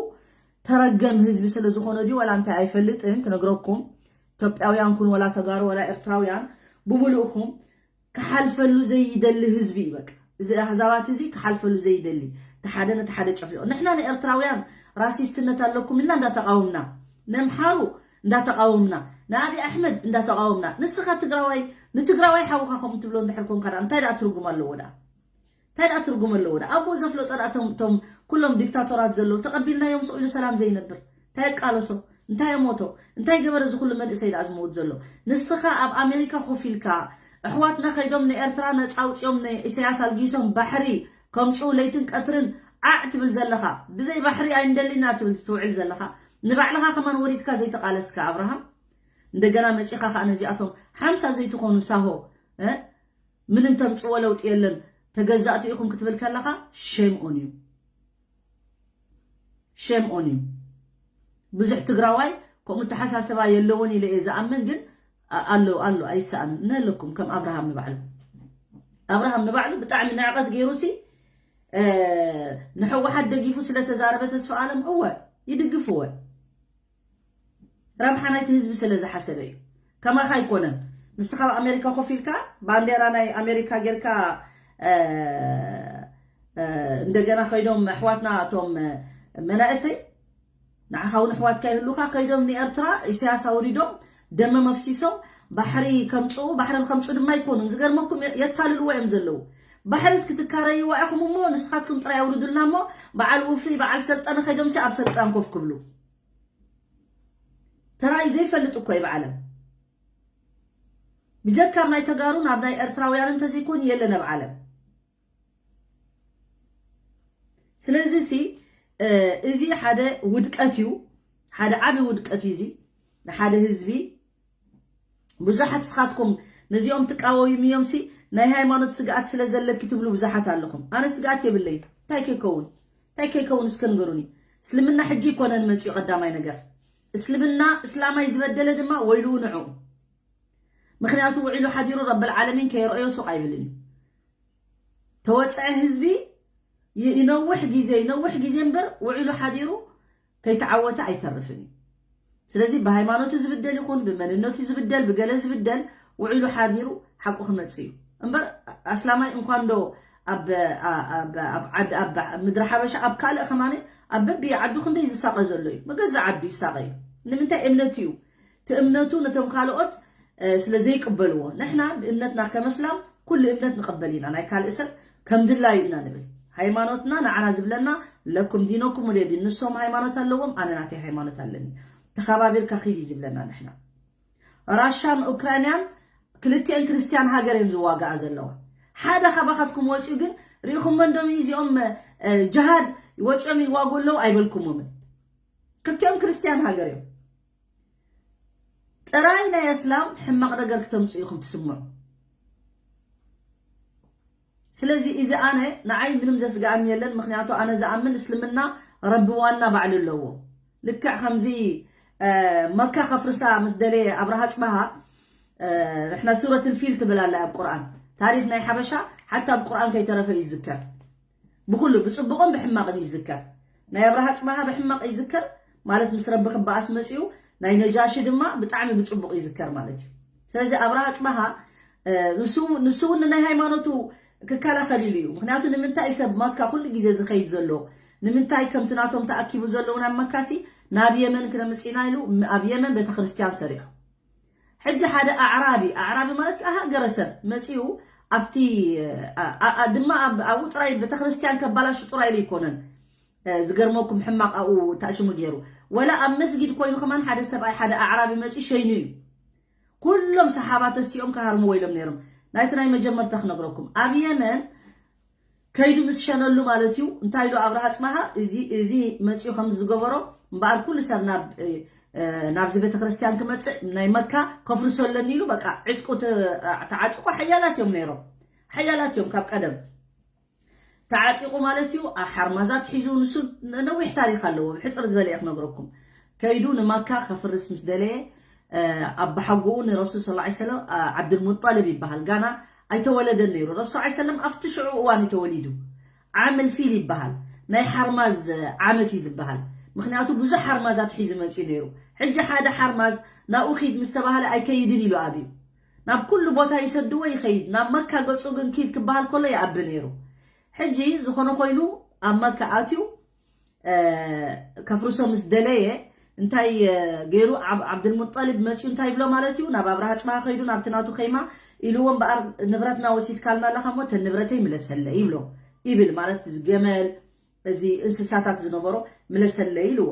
ተረገም ህዝቢ ስለ ዝኾነ ድዩ ወላ እንታይ ኣይፈልጥን ክነግረኩም ኢትዮጵያውያን ኩን ወላ ተጋሩ ወላ ኤርትራውያን ብሙሉእኹም ክሓልፈሉ ዘይደሊ ህዝቢ እዩ በቃ እዚ ኣህዛባት እዚ ክሓልፈሉ ዘይደሊ እቲ ሓደ ነቲ ሓደ ጨፍሊቑ ንሕና ንኤርትራውያን ራሲስትነት ኣለኩም ኢልና እንዳተቃወምና ነምሓሩ እንዳተቃወምና ንኣብይ ኣሕመድ እንዳተቃወምና ንስኻ ትግራዋይ ንትግራዋይ ሓውኻ ከምኡ ትብሎ እንድሕር ኮንካ እንታይ ደኣ ትርጉም ኣለዎ ደኣ እንታይ ደኣ ትርጉም ኣለዎ ደኣ ኣቦ ዘፍለጦ ደኣ ቶም ኩሎም ዲክታቶራት ዘለዉ ተቐቢልናዮም ስቕ ኢሉ ሰላም ዘይነብር እንታይ ኣቃለሶ እንታይ ኣሞቶ እንታይ ገበረ እዚ ኩሉ መንእሰይ ደኣ ዝመውት ዘሎ ንስኻ ኣብ ኣሜሪካ ኮፍ ኢልካ ኣሕዋትና ከይዶም ንኤርትራ ነጻ ኣውጺኦም ንኢሳያስ ኣልጊሶም ባሕሪ ከምጽኡ ለይትን ቀትርን ዓዕ ትብል ዘለኻ፣ ብዘይ ባሕሪ ኣይንደሊና ትብል ትውዕል ዘለኻ፣ ንባዕልኻ ከማን ወሪድካ ዘይተቓለስካ ኣብርሃም፣ እንደገና መጺኻ ከኣ ነዚኣቶም ሓምሳ ዘይትኾኑ ሳሆ፣ እ፣ ምንም ተምጽዎ ለውጢ የለን፣ ተገዛእቲ ኢኹም ክትብል ከለኻ፣ ሼም ኦን ዩ። ሼም ኦን ዩ። ብዙሕ ትግራዋይ ከምኡ ተሓሳስባ የለውን ኢለ እየ ዝኣምን፣ ግን ኣ-፣ ኣሎ፣ ኣሎ፣ ኣይሰኣንን። ነለኩም ከም ኣብርሃም ንባዕሉ። ኣብርሃም ንባዕሉ ብጣዕሚ ንዕቐት ገይሩ ሲ፣ እ፣ ንሕወሓት ደጊፉ ስለተዛረበ ተስፋ ኣለም፣ እወ፣ ይድግፍወ። ረብሓ ናይቲ ህዝቢ ስለ ዝሓሰበ እዩ። ከማኻ ኣይኮነን። ንስኻ ኣብ ኣሜሪካ ኮፍ ኢልካ ባንዴራ ናይ ኣሜሪካ ጌርካ፣ እ፣ እ፣ እንደገና ከይዶም ኣሕዋትና እቶም፣ እ፣ መናእሰይ ንዓኻ እውን ኣሕዋትካ ይህሉኻ፣ ከይዶም ንኤርትራ ኢሳያስ ኣውሪዶም ደመ መፍሲሶም ባሕሪ ከምጽኡ፣ ባሕሪ ከምጽኡ ድማ ኣይኮኑን። ዝገርመኩም የ-፣ የታልልዎ እዮም ዘለዉ። ባሕሪ እስኪ ትካረይዋ ኢኹም እሞ ንስኻትኩም ጥራይ ኣውርዱልና እሞ በዓል ውፍይ፣ በዓል ሰልጠነ ከይዶም ሲ ኣብ ሰልጣን ኮፍ ክብሉ። ተራእዩ ዘይፈልጥ እኮ እዩ ብዓለም። ብጀካ ኣብ ናይ ተጋሩ ናብ ናይ ኤርትራውያን እንተዘይኮን የለን ኣብ ዓለም። ስለዚ ሲ፣ እ፣ እዚ ሓደ ውድቀት እዩ፣ ሓደ ዓቢ ውድቀት እዩ እዚ ንሓደ ህዝቢ። ብዙሓት ንስኻትኩም ነዚኦም ትቃወሙ እዮም ሲ፣ ናይ ሃይማኖት ስግኣት ስለ ዘለኪ ትብሉ ብዙሓት ኣለኹም። ኣነ ስግኣት የብለይ። እንታይ ከይከውን? እንታይ ከይከውን እስከ ንገሩኒ። እስልምና ሕጂ ይኮነን መጺኡ ቀዳማይ ነገር። እስልምና እስላማይ ዝበደለ ድማ ወይልኡ ንዕኡ። ምኽንያቱ ውዒሉ ሓዲሩ ረብል ዓለሚን ከየርአዮ ሱቕ ኣይብልን እዩ። ተወጽዐ ህዝቢ ይ-፣ ይነውሕ ግዜ፣ ይነውሕ ግዜ እምበር ውዒሉ ሓዲሩ ከይተዓወተ ኣይተርፍን እዩ። ስለዚ ብሃይማኖቱ ዝብደል ይኹን፣ ብመንነቱ ዝብደል፣ ብገለ ዝብደል ውዒሉ ሓዲሩ ሓቁ ክመጽእ እዩ። እምበር ኣስላማይ እንኳን ዶ ኣብ፣ ኣ-፣ ኣብ፣ ኣብ ዓድ-፣ ኣብ ምድሪ ሓበሻ፣ ኣብ ካልእ ከማነ ኣብ በቢ ዓዱ ክንደይ ዝሳቐ ዘሎ እዩ። መገዛ ዓዱ ይሳቐ እዩ። ንምንታይ? እምነቱ እዩ። እቲ እምነቱ ነቶም ካልኦት፣ እ፣ ስለ ዘይቅበልዎ። ንሕና ብእምነትና ከም ኣስላም ኩሉ እምነት ንቐበል ኢና። ናይ ካልእ ሰብ ከም ድላዩ ኢና ንብል። ሃይማኖትና ንዓና ዝብለና ለኩም ዲነኩም ወልየ ዲን። ንሶም ሃይማኖት ኣለዎም፣ ኣነ ናተይ ሃይማኖት ኣለኒ። ተኸባቢርካ ኺድ እዩ ዝብለና ንሕና። ራሻን ኡክራይንያን ክልቲኤን ክርስትያን ሃገር እየን ዝዋጋኣ ዘለዋ። ሓደ ካባኻትኩም ወፂኡ ግን ርኢኹሞ እንዶም እዚኦም፣ እ፣ ጅሃድ ወፂኦም ይዋጉ ኣለዉ ኣይበልኩሞምን። ክልቲኦም ክርስትያን ሃገር እዮም። ጥራይ ናይ ኣስላም ሕማቕ ነገር ክተምፅኡ ኢኹም ትስምዑ። ስለዚ እዚ ኣነ ንዓይ ምንም ዘስግኣኒ የለን። ምኽንያቱ ኣነ ዝኣምን እስልምና ረቢ ዋና ባዕሉ ኣለዎ። ልክዕ ከምዚ፣ እ፣ መካ ከፍርሳ ምስ ደለየ ኣብርሃ ጽባሃ፣ እ፣ ንሕና ሱረት ልፊል ትብል ኣላ ኣብ ቁርኣን። ታሪኽ ናይ ሓበሻ ሓታ ኣብ ቁርኣን ከይተረፈ ይዝከር። ብኹሉ ብጽቡቕን ብሕማቕን ይዝከር። ናይ ኣብርሃ ጽባሃ ብሕማቕ ይዝከር፣ ማለት ምስ ረቢ ክበኣስ መጺኡ፣ ናይ ነጃሺ ድማ ብጣዕሚ ብጽቡቕ ይዝከር ማለት እዩ። ስለዚ ኣብርሃ ጽባሃ፣ እ፣ ንሱ፣ ንሱ እውን ናይ ሃይማኖቱ ክከላኸል ኢሉ እዩ። ምኽንያቱ ንምንታይ ሰብ መካ ኩሉ ግዜ ዝኸይድ ዘሎ? ንምንታይ ከምቲ ናቶም ተኣኪቡ ዘለዉ ናብ መካሲ ናብ የመን ክነምጽእ ኢና ኢሉ ኣብ የመን ቤተክርስትያን ሰሪሑ። ሕጂ ሓደ ኣዕራቢ፣ ኣዕራቢ ማለት ከኣ ሃገረሰብ መጺኡ ኣብቲ፣ ኣ-፣ ኣ-፣ ድማ ኣብ-፣ ኣብኡ ጥራይ ቤተክርስትያን ከባላሹ ጥራይ ኢሉ ኣይኮነን። እ፣ ዝገርመኩም ሕማቕ ኣብኡ ተኣሽሙ ገይሩ። ወላ ኣብ መስጊድ ኮይኑ ከማን ሓደ ሰብኣይ፣ ሓደ ኣዕራቢ መጺኡ ሸይኑ እዩ። ኩሎም ሰሓባ ተሲኦም ክሃርምዎ ኢሎም ነይሮም። ናይቲ ናይ መጀመርታ ክነግረኩም። ኣብ የመን ከይዱ ምስ ሸነሉ ማለት እዩ። እንታይ ኢሉ ኣብርሃ ኣጽብሃ? እዚ፣ እዚ መጺኡ ከም ዝገበሮ እምበኣር ኩሉ ሰብ ናብ፣ እ፣ እ፣ ናብዚ ቤተክርስትያን ክመጽእ ናይ መካ ከፍርሶ ኣለኒ ኢሉ በቃ ዕጥቁ ተ-፣ ተዓጢቑ ሓያላት እዮም ነይሮም። ሓያላት እዮም ካብ ቀደም። ተዓጢቑ ማለት እዩ። ኣ-፣ ሓርማዛት ሒዙ ንሱ ነ-፣ ነዊሕ ታሪኽ ኣለዎ። ብሕጽር ዝበለ እየ ክነግረኩም። ከይዱ ንመካ ከፍርስ ምስ ደለየ፣ እ፣ ኣባሓጎኡ ንረሱል ሰለላሁ ዐለይሂ ወሰለም፣ ኣ፣ ዓብዱልሙጠልብ ይበሃል። ጋና ኣይተወለደን ነይሩ። ረሱል ሰለላሁ ዐለይሂ ወሰለም ኣብቲ ሽዑ እዋን እዩ ተወሊዱ። ዓም ልፊል ይበሃል። ናይ ሓርማዝ ዓመት እዩ ዝበሃል። ምኽንያቱ ብዙሕ ሓርማዛት ሒዙ መፂኡ ነይሩ። ሕጂ ሓደ ሓርማዝ ናብኡ ኺድ ምስ ተባህለ ኣይከይድን ኢሉ ኣብዩ። ናብ ኩሉ ቦታ ይሰድዎ ይኸይድ። ናብ መካ ገፁ ግን ኪድ ክበሃል ከሎ ይኣቢ ነይሩ። ሕጂ ዝኾነ ኮይኑ ኣብ መካ ኣትዩ፣ እ፣ ከፍርሶ ምስ ደለየ እንታይ፣ እ፣ ገይሩ? ዓብ-፣ ዓብዱልሙጠሊብ መፂኡ እንታይ ይብሎ ማለት እዩ? ናብ ኣብርሃ ኣጽብሃ ከይዱ ናብቲ ናቱ ኸይማ ኢልዎ፣ እምበኣር ንብረትና ወሲድካልና ኣለኻ እሞ እተን ንብረተይ ምለሰለይ ይብሎ። ይብል ማለት እዚ ገመል፣ እዚ እንስሳታት ዝነበሮ ምለሰለይ ኢልዎ።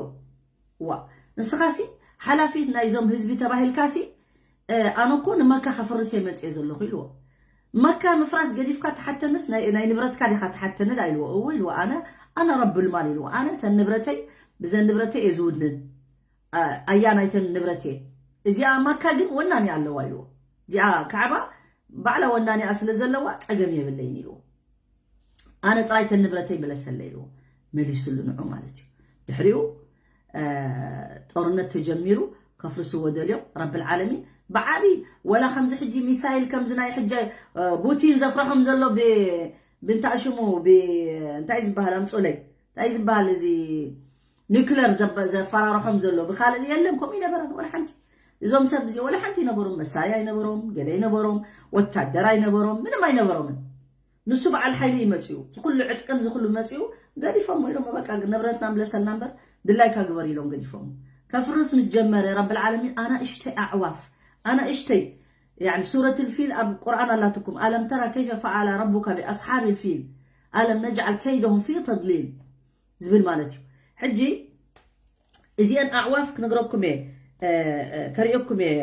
ዋ፣ ንስኻሲ ሓላፊት ናይዞም ህዝቢ ተባሂልካሲ፣ እ፣ ኣነ እኮ ንመካ ከፍርስ እየ መፅየ ዘለኹ ኢልዎ። መካ ምፍራስ ገዲፍካ ትሓተንስ ናይ ናይ ንብረትካ ዲኻ ትሓተኒ ዳ ኢልዎ። እዎ ኢልዎ። ኣነ ኣነ ረብል ማል ኢልዎ። ኣነ እተን ንብረተይ ብዘን ንብረተይ እየ ዝውንን። ኣያ ናይተን ንብረት እየ። እዚኣ መካ ግን ወናኒ ኣለዋ ኢልዎ። እዚኣ ካዕባ ባዕላ ወናኒኣ ስለ ዘለዋ ጸገም የብለይን ኢልዎ። ኣነ ጥራይ ተን ንብረተይ ምለሰለ ኢልዎ መሊስሉ ንዑ ማለት እዩ። ድሕሪኡ ጦርነት ተጀሚሩ ከፍርስዎ ደልዮም ረብል ዓለሚን ብዓቢ ወላ ከምዚ ሕጂ ሚሳይል ከምዚ ናይ ሕጂ ቡቲን ዘፍረሖም ዘሎ ብእንታ ሽሙ እንታይ ዝበሃል ኣምፁለይ እንታይ ዝበሃል እዚ ኒክለር ዘፈራርሖም ዘሎ ብካልእ የለን ከምኡ ይነበረን ወላ ሓንቲ እዞም ሰብ እዚ ወላ ሓንቲ ይነበሮም መሳርያ ኣይነበሮም ገለ ይነበሮም ወታደር ኣይነበሮም ምንም ኣይነበሮምን ንሱ በዓል ሓይሊ እዩ መፂኡ። እዚ ኩሉ ዕጥቅን እዚ ኩሉ መፂኡ ገዲፎም ኢሎም በቃ ንብረትና ምለሰልና እምበር ድላይካ ግበር ኢሎም ገዲፎም። ከፍርስ ምስ ጀመረ ረብል ዓለሚን ኣናእሽተይ ኣዕዋፍ ኣናእሽተይ يعني سورة الفيل ኣብ ቁርኣን ኣላትኩም ألم تر كيف فعل ربك بأصحاب الفيل ألم نجعل كيدهم في تضليل ዝብል ማለት እዩ። ሕጂ እዚአን ኣዕዋፍ ክነግረኩም እየ ከርእየኩም እየ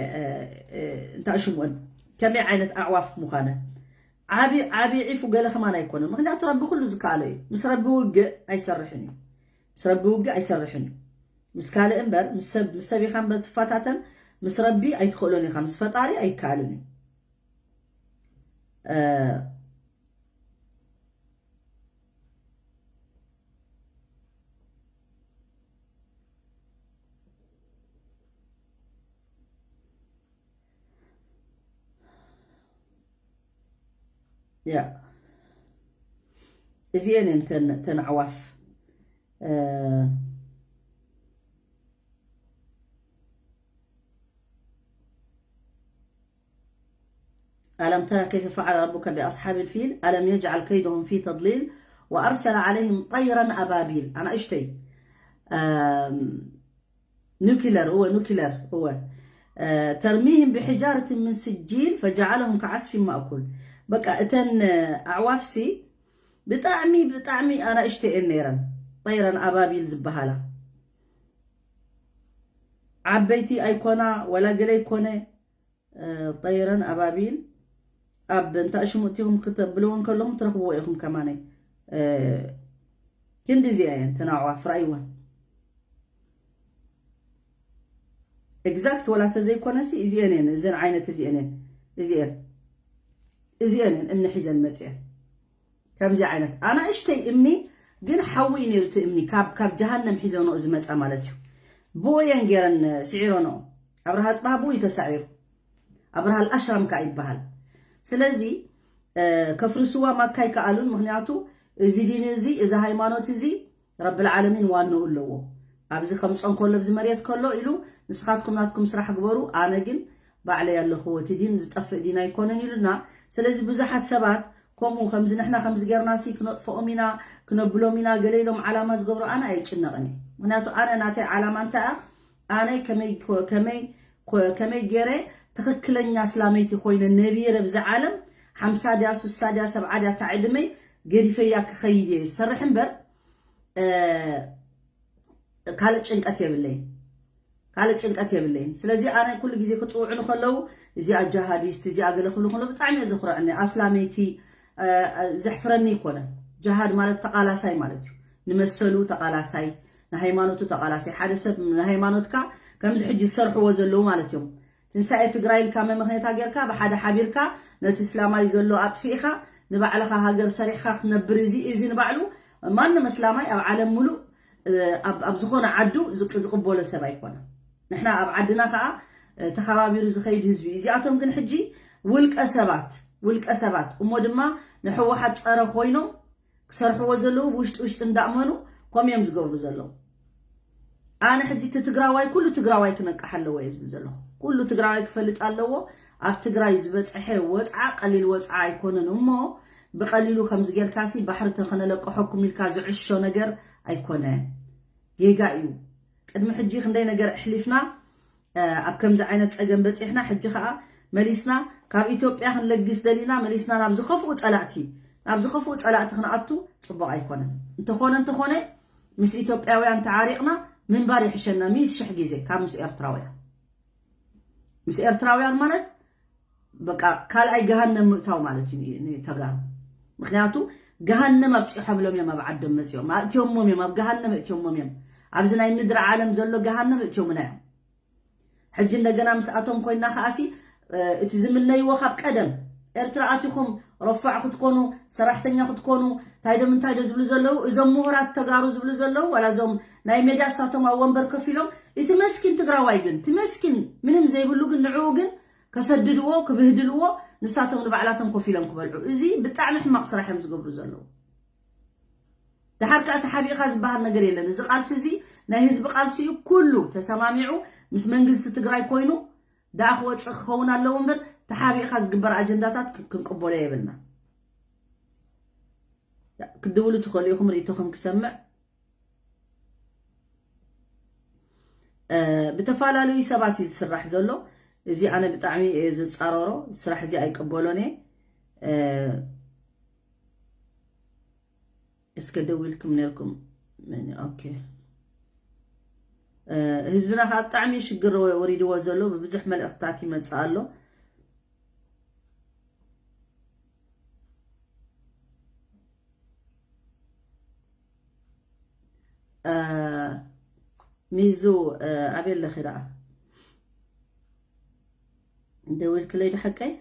እንታይ ሽምኦን ከመይ ዓይነት ኣዕዋፍ ምዃነ ዓቢ ዓቢ ዒፉ ገለ ከማን ኣይኮነን ምክንያቱ ረቢ ኩሉ ዝከኣሎ እዩ ምስ ረቢ ውግእ ኣይሰርሕን እዩ ምስ ረቢ ውግእ ኣይሰርሕን እዩ ምስ ካልእ እምበር ምስ ሰብ ምስ ሰብ ኢኻ እምበር ትፈታተን ምስ ረቢ ኣይትኽእሎን ኢኻ ምስ ፈጣሪ ኣይከኣልን እዩ ያ እዚኤን እየን ተን ተን ኣዕዋፍ ألم تر كيف فعل ربك بأصحاب الفيل ألم يجعل كيدهم في تضليل وأرسل عليهم طيرا أبابيل أنا أشتي نوكيلر هو نوكيلر هو ترميهم بحجارة من سجيل فجعلهم كعصف مأكول بقى اتن أعوافسي بطعمي بطعمي أنا أشتي نيرا طيرا أبابيل زبهالا ዓበይቲ ኣይኮና ወላ ገለ ኣይኮነ ጠይረን ኣባቢል ኣብ እንታሽሙ እቲኹም ክተብልወን ከለኹም ትረኽብዎ ኢኹም ከማነይ ክንዲ እዚኣ እየን ተናዕዋ ፍራይወን exact ወላ ተዘይኮነሲ እዚአን እየን እዘን ዓይነት እዚአን እየን እዚአን እዚአን እየን እምኒ ሒዘን መፅአን ከምዚ ዓይነት ኣናእሽተይ እምኒ ግን ሓዊ እዩ ነይሩ እቲ እምኒ ካብ ካብ ጀሃነም ሒዘንኦ ዝመፃ ማለት እዩ ብኡ እየን ገይረን ስዒረንኦ ኣብርሃ ፅባህ ብኡ እዩ ተሳዒሩ ኣብርሃ ኣሽራም ከዓ ይበሃል ስለዚ ከፍርስዋ ማካ ይከኣሉን ምክንያቱ እዚ ዲን እዚ እዚ ሃይማኖት እዚ ረብል ዓለሚን ዋንኡ ኣለዎ ኣብዚ ከምፆ እንከሎ ኣብዚ መሬት ከሎ ኢሉ ንስኻትኩም ናትኩም ስራሕ ግበሩ ኣነ ግን ባዕለይ ኣለኽዎ እቲ ዲን ዝጠፍእ ዲን ኣይኮነን ኢሉና ስለዚ ብዙሓት ሰባት ከምኡ ከምዚ ንሕና ከምዚ ጌርና ሲ ክነጥፍኦም ኢና ክነብሎም ኢና ገለ ኢሎም ዓላማ ዝገብሩ ኣነ ኣይጭነቕን እየ ምክንያቱ ኣነ ናተይ ዓላማ እንታይ ኣነ ከመይ ከመይ ከመይ ገይረ ትኽክለኛ እስላመይቲ ኮይነ ነቢረ ብዛ ዓለም ሓምሳ ድያ ሱሳ ድያ ሰብዓ ድያ እታ ዕድመይ ገዲፈያ ክኸይድ እየ ዝሰርሕ እምበር ካልእ ጭንቀት የብለይን ካልእ ጭንቀት የብለይን ስለዚ ኣነ ኩሉ ግዜ ክፅውዑኒ ከለዉ እዚኣ ጃሃዲስት እዚኣ ገለ ክብሉ ከሎ ብጣዕሚ እየ ዘኩርዐኒ ኣስላመይቲ ዘሕፍረኒ ይኮነ ጃሃድ ማለት ተቃላሳይ ማለት እዩ ንመሰሉ ተቃላሳይ ንሃይማኖቱ ተቃላሳይ ሓደ ሰብ ንሃይማኖትካ ከምዚ ሕጂ ዝሰርሕዎ ዘለዉ ማለት እዮም ትንሳኤ ትግራይ ኢልካ መመኽኔታ ጌርካ ብሓደ ሓቢርካ ነቲ እስላማይ ዘሎ ኣጥፊእኻ ንባዕልኻ ሃገር ሰሪሕኻ ክትነብር እዚ እዚ ንባዕሉ ማንም እስላማይ ኣብ ዓለም ሙሉእ ኣብ ዝኾነ ዓዱ ዝቅበሎ ሰብ ኣይኮነ ንሕና ኣብ ዓድና ከዓ ተኸባቢሩ ዝኸይድ ህዝቢ እዚኣቶም ግን ሕጂ ውልቀ ሰባት ውልቀ ሰባት እሞ ድማ ንሕወሓት ፀረ ኮይኖም ክሰርሕዎ ዘለዉ ብውሽጢ ውሽጢ እንዳእመኑ ከምኡ እዮም ዝገብሩ ዘለዉ ኣነ ሕጂ እቲ ትግራዋይ ኩሉ ትግራዋይ ክነቅሕ ኣለዎ እየ ዝብል ዘለኹ ኩሉ ትግራዋይ ክፈልጥ ኣለዎ ኣብ ትግራይ ዝበፅሐ ወፅዓ ቀሊል ወፅዓ ኣይኮነን እሞ ብቀሊሉ ከምዚ ጌርካሲ ባሕሪ ተኸነለቀሐኩም ኢልካ ዝዕሾ ነገር ኣይኮነን ጌጋ እዩ ቅድሚ ሕጂ ክንደይ ነገር ኣሕሊፍና ኣብ ከምዚ ዓይነት ፀገም በፂሕና ሕጂ ከዓ መሊስና ካብ ኢትዮጵያ ክንለግስ ደሊና መሊስና ናብ ዝኸፍኡ ፀላእቲ ናብ ዝኸፍኡ ፀላእቲ ክንኣቱ ፅቡቅ ኣይኮነን እንተኾነ እንተኾነ ምስ ኢትዮጵያውያን ተዓሪቕና ምንባር ይሕሸና ሚእቲ ሽሕ ግዜ ካብ ምስ ኤርትራውያን ምስ ኤርትራውያን ማለት በቃ ካልኣይ ገሃነም ምእታው ማለት እዩ ንተጋሩ። ምክንያቱ ገሃነም ኣብፂሖምሎም እዮም፣ ኣብ ዓዶም መፂኦም ኣእትዮሞም እዮም፣ ኣብ ገሃነም ኣእትዮሞም እዮም። ኣብዚ ናይ ምድሪ ዓለም ዘሎ ገሃነም ኣእትዮምና እዮም። ሕጂ እንደገና ምስኣቶም ኮይና ከኣሲ እቲ ዝምነይዎ ካብ ቀደም ኤርትራ ኣቲኹም ረፋዕ ክትኮኑ፣ ሰራሕተኛ ክትኮኑ፣ እንታይ ዶ ምንታይ ዶ ዝብሉ ዘለዉ፣ እዞም ምሁራት ተጋሩ ዝብሉ ዘለዉ፣ ዋላ እዞም ናይ ሜድያ እሳቶም ኣብ ወንበር ከፊሎም፣ እቲ መስኪን ትግራዋይ ግን፣ እቲ መስኪን ምንም ዘይብሉ ግን ንዕኡ ግን ከሰድድዎ ክብህድልዎ ንሳቶም ንባዕላቶም ኮፍ ኢሎም ክበልዑ። እዚ ብጣዕሚ ሕማቕ ስራሕ እዮም ዝገብሩ ዘለዉ። ድሓር ከኣ ተሓቢእካ ዝበሃል ነገር የለን። እዚ ቃልሲ እዚ ናይ ህዝቢ ቃልሲ እዩ። ኩሉ ተሰማሚዑ ምስ መንግስቲ ትግራይ ኮይኑ ደኣ ክወፅእ ክኸውን ኣለዎ እምበር ተሓቢእካ ዝግበር ኣጀንዳታት ክ- ክንቅበሎ የብልና። ክድውሉ ትኽእሉ ኢኹም ርእይቶኹም ክሰምዕ። ብተፈላለዩ ሰባት እዩ ዝስራሕ ዘሎ። እዚ ኣነ ብጣዕሚ እየ ዝፃረሮ ስራሕ እዚ ኣይቅበሎን እየ። እስከ ደው ኢልኩም ነርኩም። ኦኬ። ህዝብና ከዓ ብጣዕሚ ሽግር ወሪድዎ ዘሎ ብብዙሕ መልእክትታት ይመፅእ ኣሎ። ሚዙ ኣበይ ኣለኺ ደኣ? ደዊልክለይ ዶ ሓቀይ?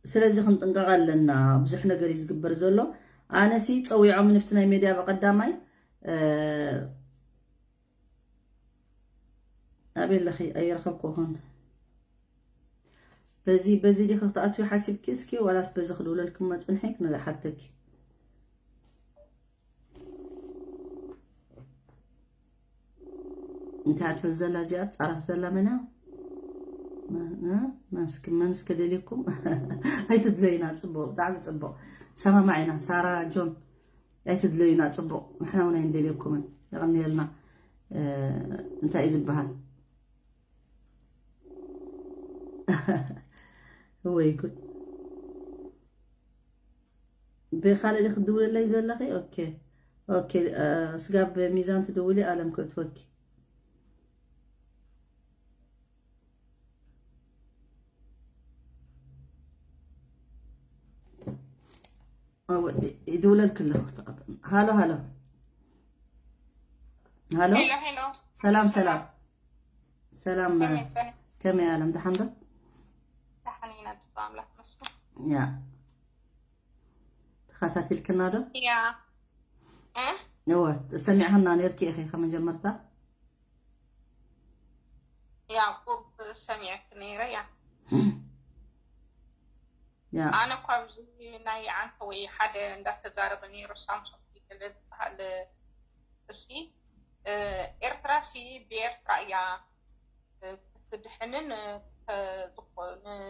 ስለዚ ክንጥንቀቕ ኣለና። ብዙሕ ነገር እዩ ዝግበር ዘሎ። ኣነሲ ፀዊዖም ንፍቲ ናይ ሜድያ በቐዳማይ ኣበይ ኣለኺ? ኣይረኸብኩኹን። በዚ በዚ ዲኺ ክትኣትዊ ሓሲብኪ? እስኪ ዋላስ በዚ ክድውለልኪ መፅንሐ ክነሓተኪ። እንታይ ትብል ዘላ እዚኣ ትፃረፍ ዘላ መና? መን እስከ ደልየኩም? ኣይትድለዩና። ፅቡቅ፣ ብጣዕሚ ፅቡቅ። ሰማማዕ ኢና። ሳራ ጆን ኣይትድለዩና። ፅቡቅ፣ ንሕና እውን ኣይንደልየኩምን። የቐንየልና። እንታይ እዩ ዝበሃል? ወይ ጉድ። ብካልእ ዲኺ ትድውልለይ ዘለኺ? ኦኬ ኦኬ። ስጋብ ሚዛን ትድውሊ ኣለም ክእትወኪ። ይድውለልክ ኣለኹ። ሃሎ ሃሎ ሃሎ። ሰላም ሰላም ሰላም። ከመይ ኣለም፣ ደሓን ዶ? ደሓን ኢና፣ ጽቡቅ ኣምላኽ ይመስገን። ያ ተኸታቲልክና ዶ? ያ እወ፣ ሰሚዕክና ነርኪ ኢኺ ከመጀመርታ። ያ ቁርብ ሰሚዕክ ነይረ። ያ ያ ኣነ እኳ ኣብዚ ናይ ዓንተ ወይ ሓደ እንዳተዛረበ ነይሩ፣ ሳምሶን ገለ ዝበሃል፣ እሲ ኤርትራ ሲ ብኤርትራ እያ ክትድሕንን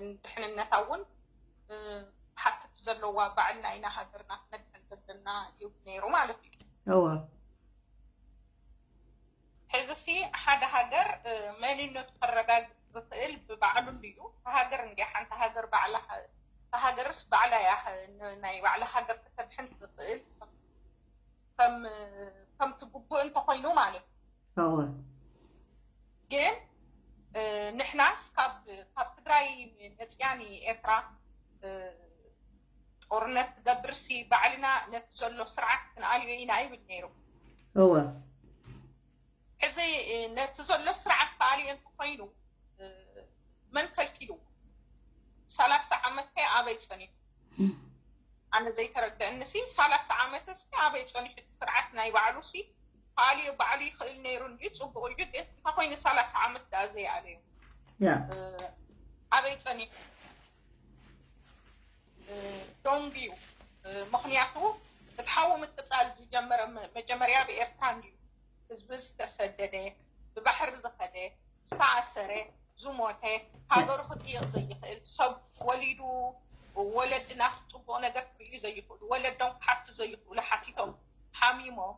ንድሕንነታ እውን ሓትት ዘለዋ፣ ባዕልና ኢና ሃገርና ክነድሕን ዘለና ይብል ነይሩ ማለት እዩ። እወ። ሕዚ ሲ ሓደ ሃገር መንነቱ ከረጋግፅ ዝኽእል ብባዕሉ እንድዩ። ሃገር እንድያ ሓንቲ ሃገር ባዕላ፣ ሃገርስ ባዕላ እያ ናይ ባዕላ ሃገር ከተድሕን ትኽእል። ከም ከምቲ ግቡእ እንተኮይኑ ማለት እዩ። እወ። ግን ንሕናስ ካብ ካብ ትግራይ መፅያ ንኤርትራ ጦርነት ትገብርሲ ባዕልና ነቲ ዘሎ ስርዓት ክንኣልዮ ኢና ይብል ነይሩ። እወ። ሕዚ ነቲ ዘሎ ስርዓት ክኣልዮ እንተኮይኑ መን ከልኪሉ? ሰላሳ ዓመት ከ ኣበይ ፀኒሑ? ኣነ ዘይተረድአንሲ ሰላሳ ዓመትስ ኣበይ ጸኒሑ? እቲ ስርዓት ናይ ባዕሉሲ ክኣልዮ ባዕሉ ይኽእል ነይሩ እንድዩ፣ ጽቡቕ እዩ። ግን እንታይ ኮይኑ ሰላሳ ዓመት ደኣ ዘይኣለዮ? ያ። ኣበይ ጸኒሑ? ዶንግ እዩ። ምኽንያቱ እቲ ሓዊ ምቅጻል ዝጀመረ መ-፣ መጀመርያ ብኤርትራ እንድዩ። ህዝቢ ዝተሰደደ፣ ብባሕሪ ዝኸደ፣ ዝተኣሰረ፣ ዝሞተ፣ ሃገሩ ክጥይቕ ዘይኽእል፣ ሰብ ወሊዱ ወለድና ጽቡቕ ነገር ክርእዩ ዘይኽእሉ፣ ወለዶም ክሓቱ ዘይኽእሉ፣ ሓቲቶም ሓሚሞም፣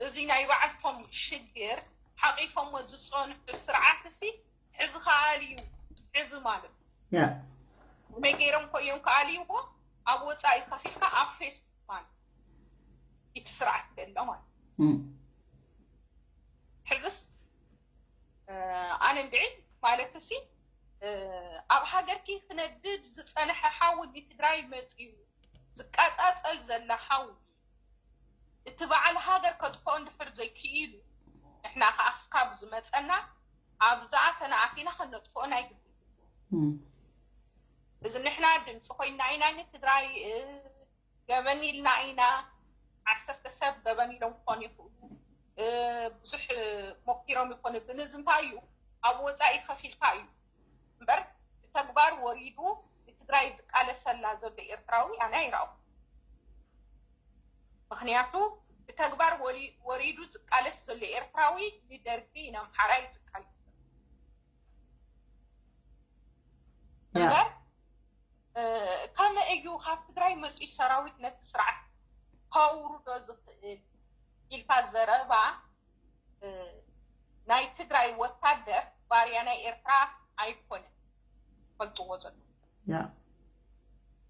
እዚ ናይ ባዕልቶም ሽግር ሓቒፎሞ ዝጸንሑ ስርዓትሲ ሕዚ ከኣልዩ፣ ሕዚ ማለት ያ። ከመይ ገይሮም ኮ እዮም ከኣልይዎ? ኣብ ወጻኢ ከፊልካ ኣብ ፌስቡክ ማለት እቲ ስርዓት ዘሎ ማለት። እም። ሕዚ እንድዒ ማለት ሲ ኣብ ሃገርኪ ክነድድ ዝፀንሐ ሓዊ ንትግራይ መፅዩ ዝቃፃፀል ዘላ ሓዊ እቲ በዓል ሃገር ከጥፍኦ እንድሕር ዘይክኢሉ ንሕና ከዓ እስካብ ዝመፀና ኣብዛ ተናኣፊና ከነጥፍኦ ናይ ግድን። እዚ ንሕና ድምፂ ኮይና ኢና ንትግራይ ገበን ኢልና ኢና። ዓሰርተ ሰብ ገበን ኢሎም ክኾኑ ይኽእሉ፣ ብዙሕ ሞኪሮም ይኾኑ። ግን እዚ እንታይ እዩ? ኣብ ወፃኢ ከፊልካ እዩ እምበር ብተግባር ወሪዱ ንትግራይ ዝቃለሰላ ዘሎ ኤርትራዊ ኣነ ኣይረኣኹ። ምክንያቱ ብተግባር ወሪዱ ዝቃለስ ዘሎ ኤርትራዊ ንደርጊ ንኣምሓራይ ዝቃለስ እምበር ከመይ እዩ ካብ ትግራይ መፅኡ ሰራዊት ነቲ ስርዓት ከውርዶ ዝኽእል ኢልካ ዘረባ ናይ ትግራይ ወታደር ባርያ ናይ ኤርትራ ኣይኮነን። ፈልጥዎ ዘሎ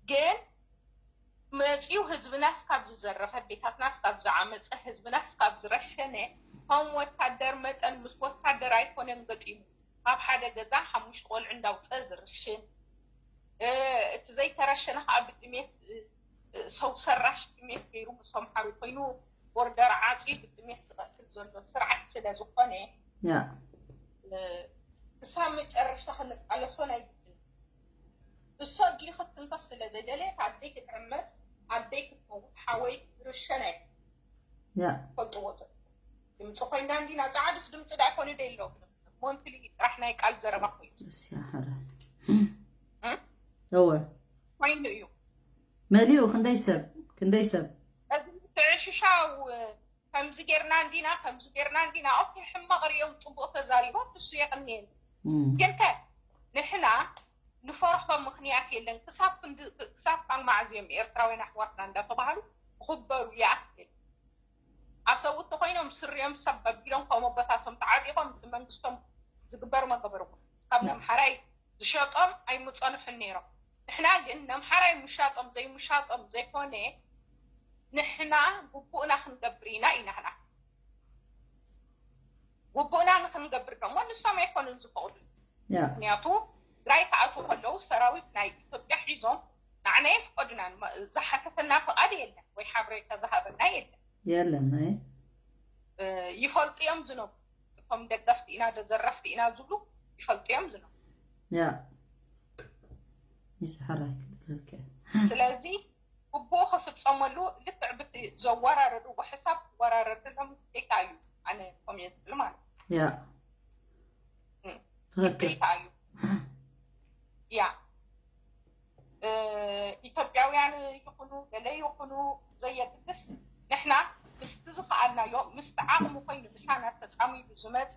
ግን መፂኡ ህዝብናስ ካብ ዝዘረፈ ኣዴታትናስ ካብ ዝዓመፀ ህዝብናስ ካብ ዝረሸነ ከም ወታደር መጠን ምስ ወታደር ኣይኮነን ገጢሙ ካብ ሓደ ገዛ ሓሙሽተ ቆልዑ እንዳውፀ ዝርሽን እቲ ዘይተረሸነ ከዓ ብጥሜት ሰው ሰራሽ ጥሜት ገይሩ ምስ ኣምሓሩ ኮይኑ ቦርደር ዓፅዩ ብጥሜት ዝቐትል ዘሎ ስርዓት ስለ ዝኾነ ክሳብ መጨረሻ ክንቃለሶ ናይ ግድን እሱ ኣድልዩ ክትንከፍ ስለ ዘይደለየት ኣደይ ክትዕመፅ ኣደይ ክትመውት ሓወይ ክርሸነ ፈልጥዎ ዘሎ ድምፂ ኮይና እንዲና ፃዓዱስ ድምፂ ዳ ይኮኑ ዶ የለውም ሞንትሊ ጥራሕ ናይ ቃል ዘረባ ኮይኑ እወ ኮይኑ እዩ መሊኡ ክንደይ ሰብ ክንደይ ሰብ ትዕሽሻው ከምዚ ጌርና እንዲና ከምዚ ጌርና እንዲና ኦኬ ሕማቕ ሪኦም ፅቡቕ ተዛሪቦም ንሱ የቕንየን ግን ከ ንሕና ንፈርሖ ምኽንያት የለን ክሳብ ክንዲ ክሳብ ካብ መዓዝ እዮም ኤርትራውያን ኣሕዋትና እንዳተባሃሉ ክኽበሩ ይኣክል ኣሰብኡ እንተኮይኖም ስሪኦም ሰብ በቢሎም ከም ኣቦታቶም ተዓጢቆም እቲ መንግስቶም ዝግበር መገበርዎ ካብ ነምሓራይ ዝሸጦም ኣይምፀንሑን ነይሮም ንሕና ግን ነምሓራይ ምሻጦም ዘይምሻጦም ዘይኮነ ንሕና ግቡእና ክንገብር ኢና ኢና ህና ግቡእና ንክንገብር ደሞ ንሶም ኣይኮኑን ዝፈቅዱ ምክንያቱ ትግራይ ክኣትዉ ከለዉ ሰራዊት ናይ ኢትዮጵያ ሒዞም ንዓና የፍቀዱና ዝሓተተና ፍቃድ የለን ወይ ሓበሬታ ዝሃበና የለን የለን ናይ ይፈልጡ እዮም ዝነብሩ እቶም ደገፍቲ ኢና ዘረፍቲ ኢና ዝብሉ ይፈልጡ እዮም ዝነብሩ ያ ይስሓራይ ክትብለልከ ስለዚ ግቡኡ ክፍፀመሉ ልክዕ ብቲ ዘወራረድዎ ሕሳብ ክወራረድሎም ግዴታ እዩ ኣነ ከምየ ዝብል ማለት ያ ትክክል ግዴታ እዩ ያ ኢትዮጵያውያን ይኹኑ ገለ ይኹኑ ዘየግድስ ንሕና ምስቲ ዝኸኣልናዮ ምስቲ ዓቕሚ ኮይኑ ምሳና ተፃሚዱ ዝመፀ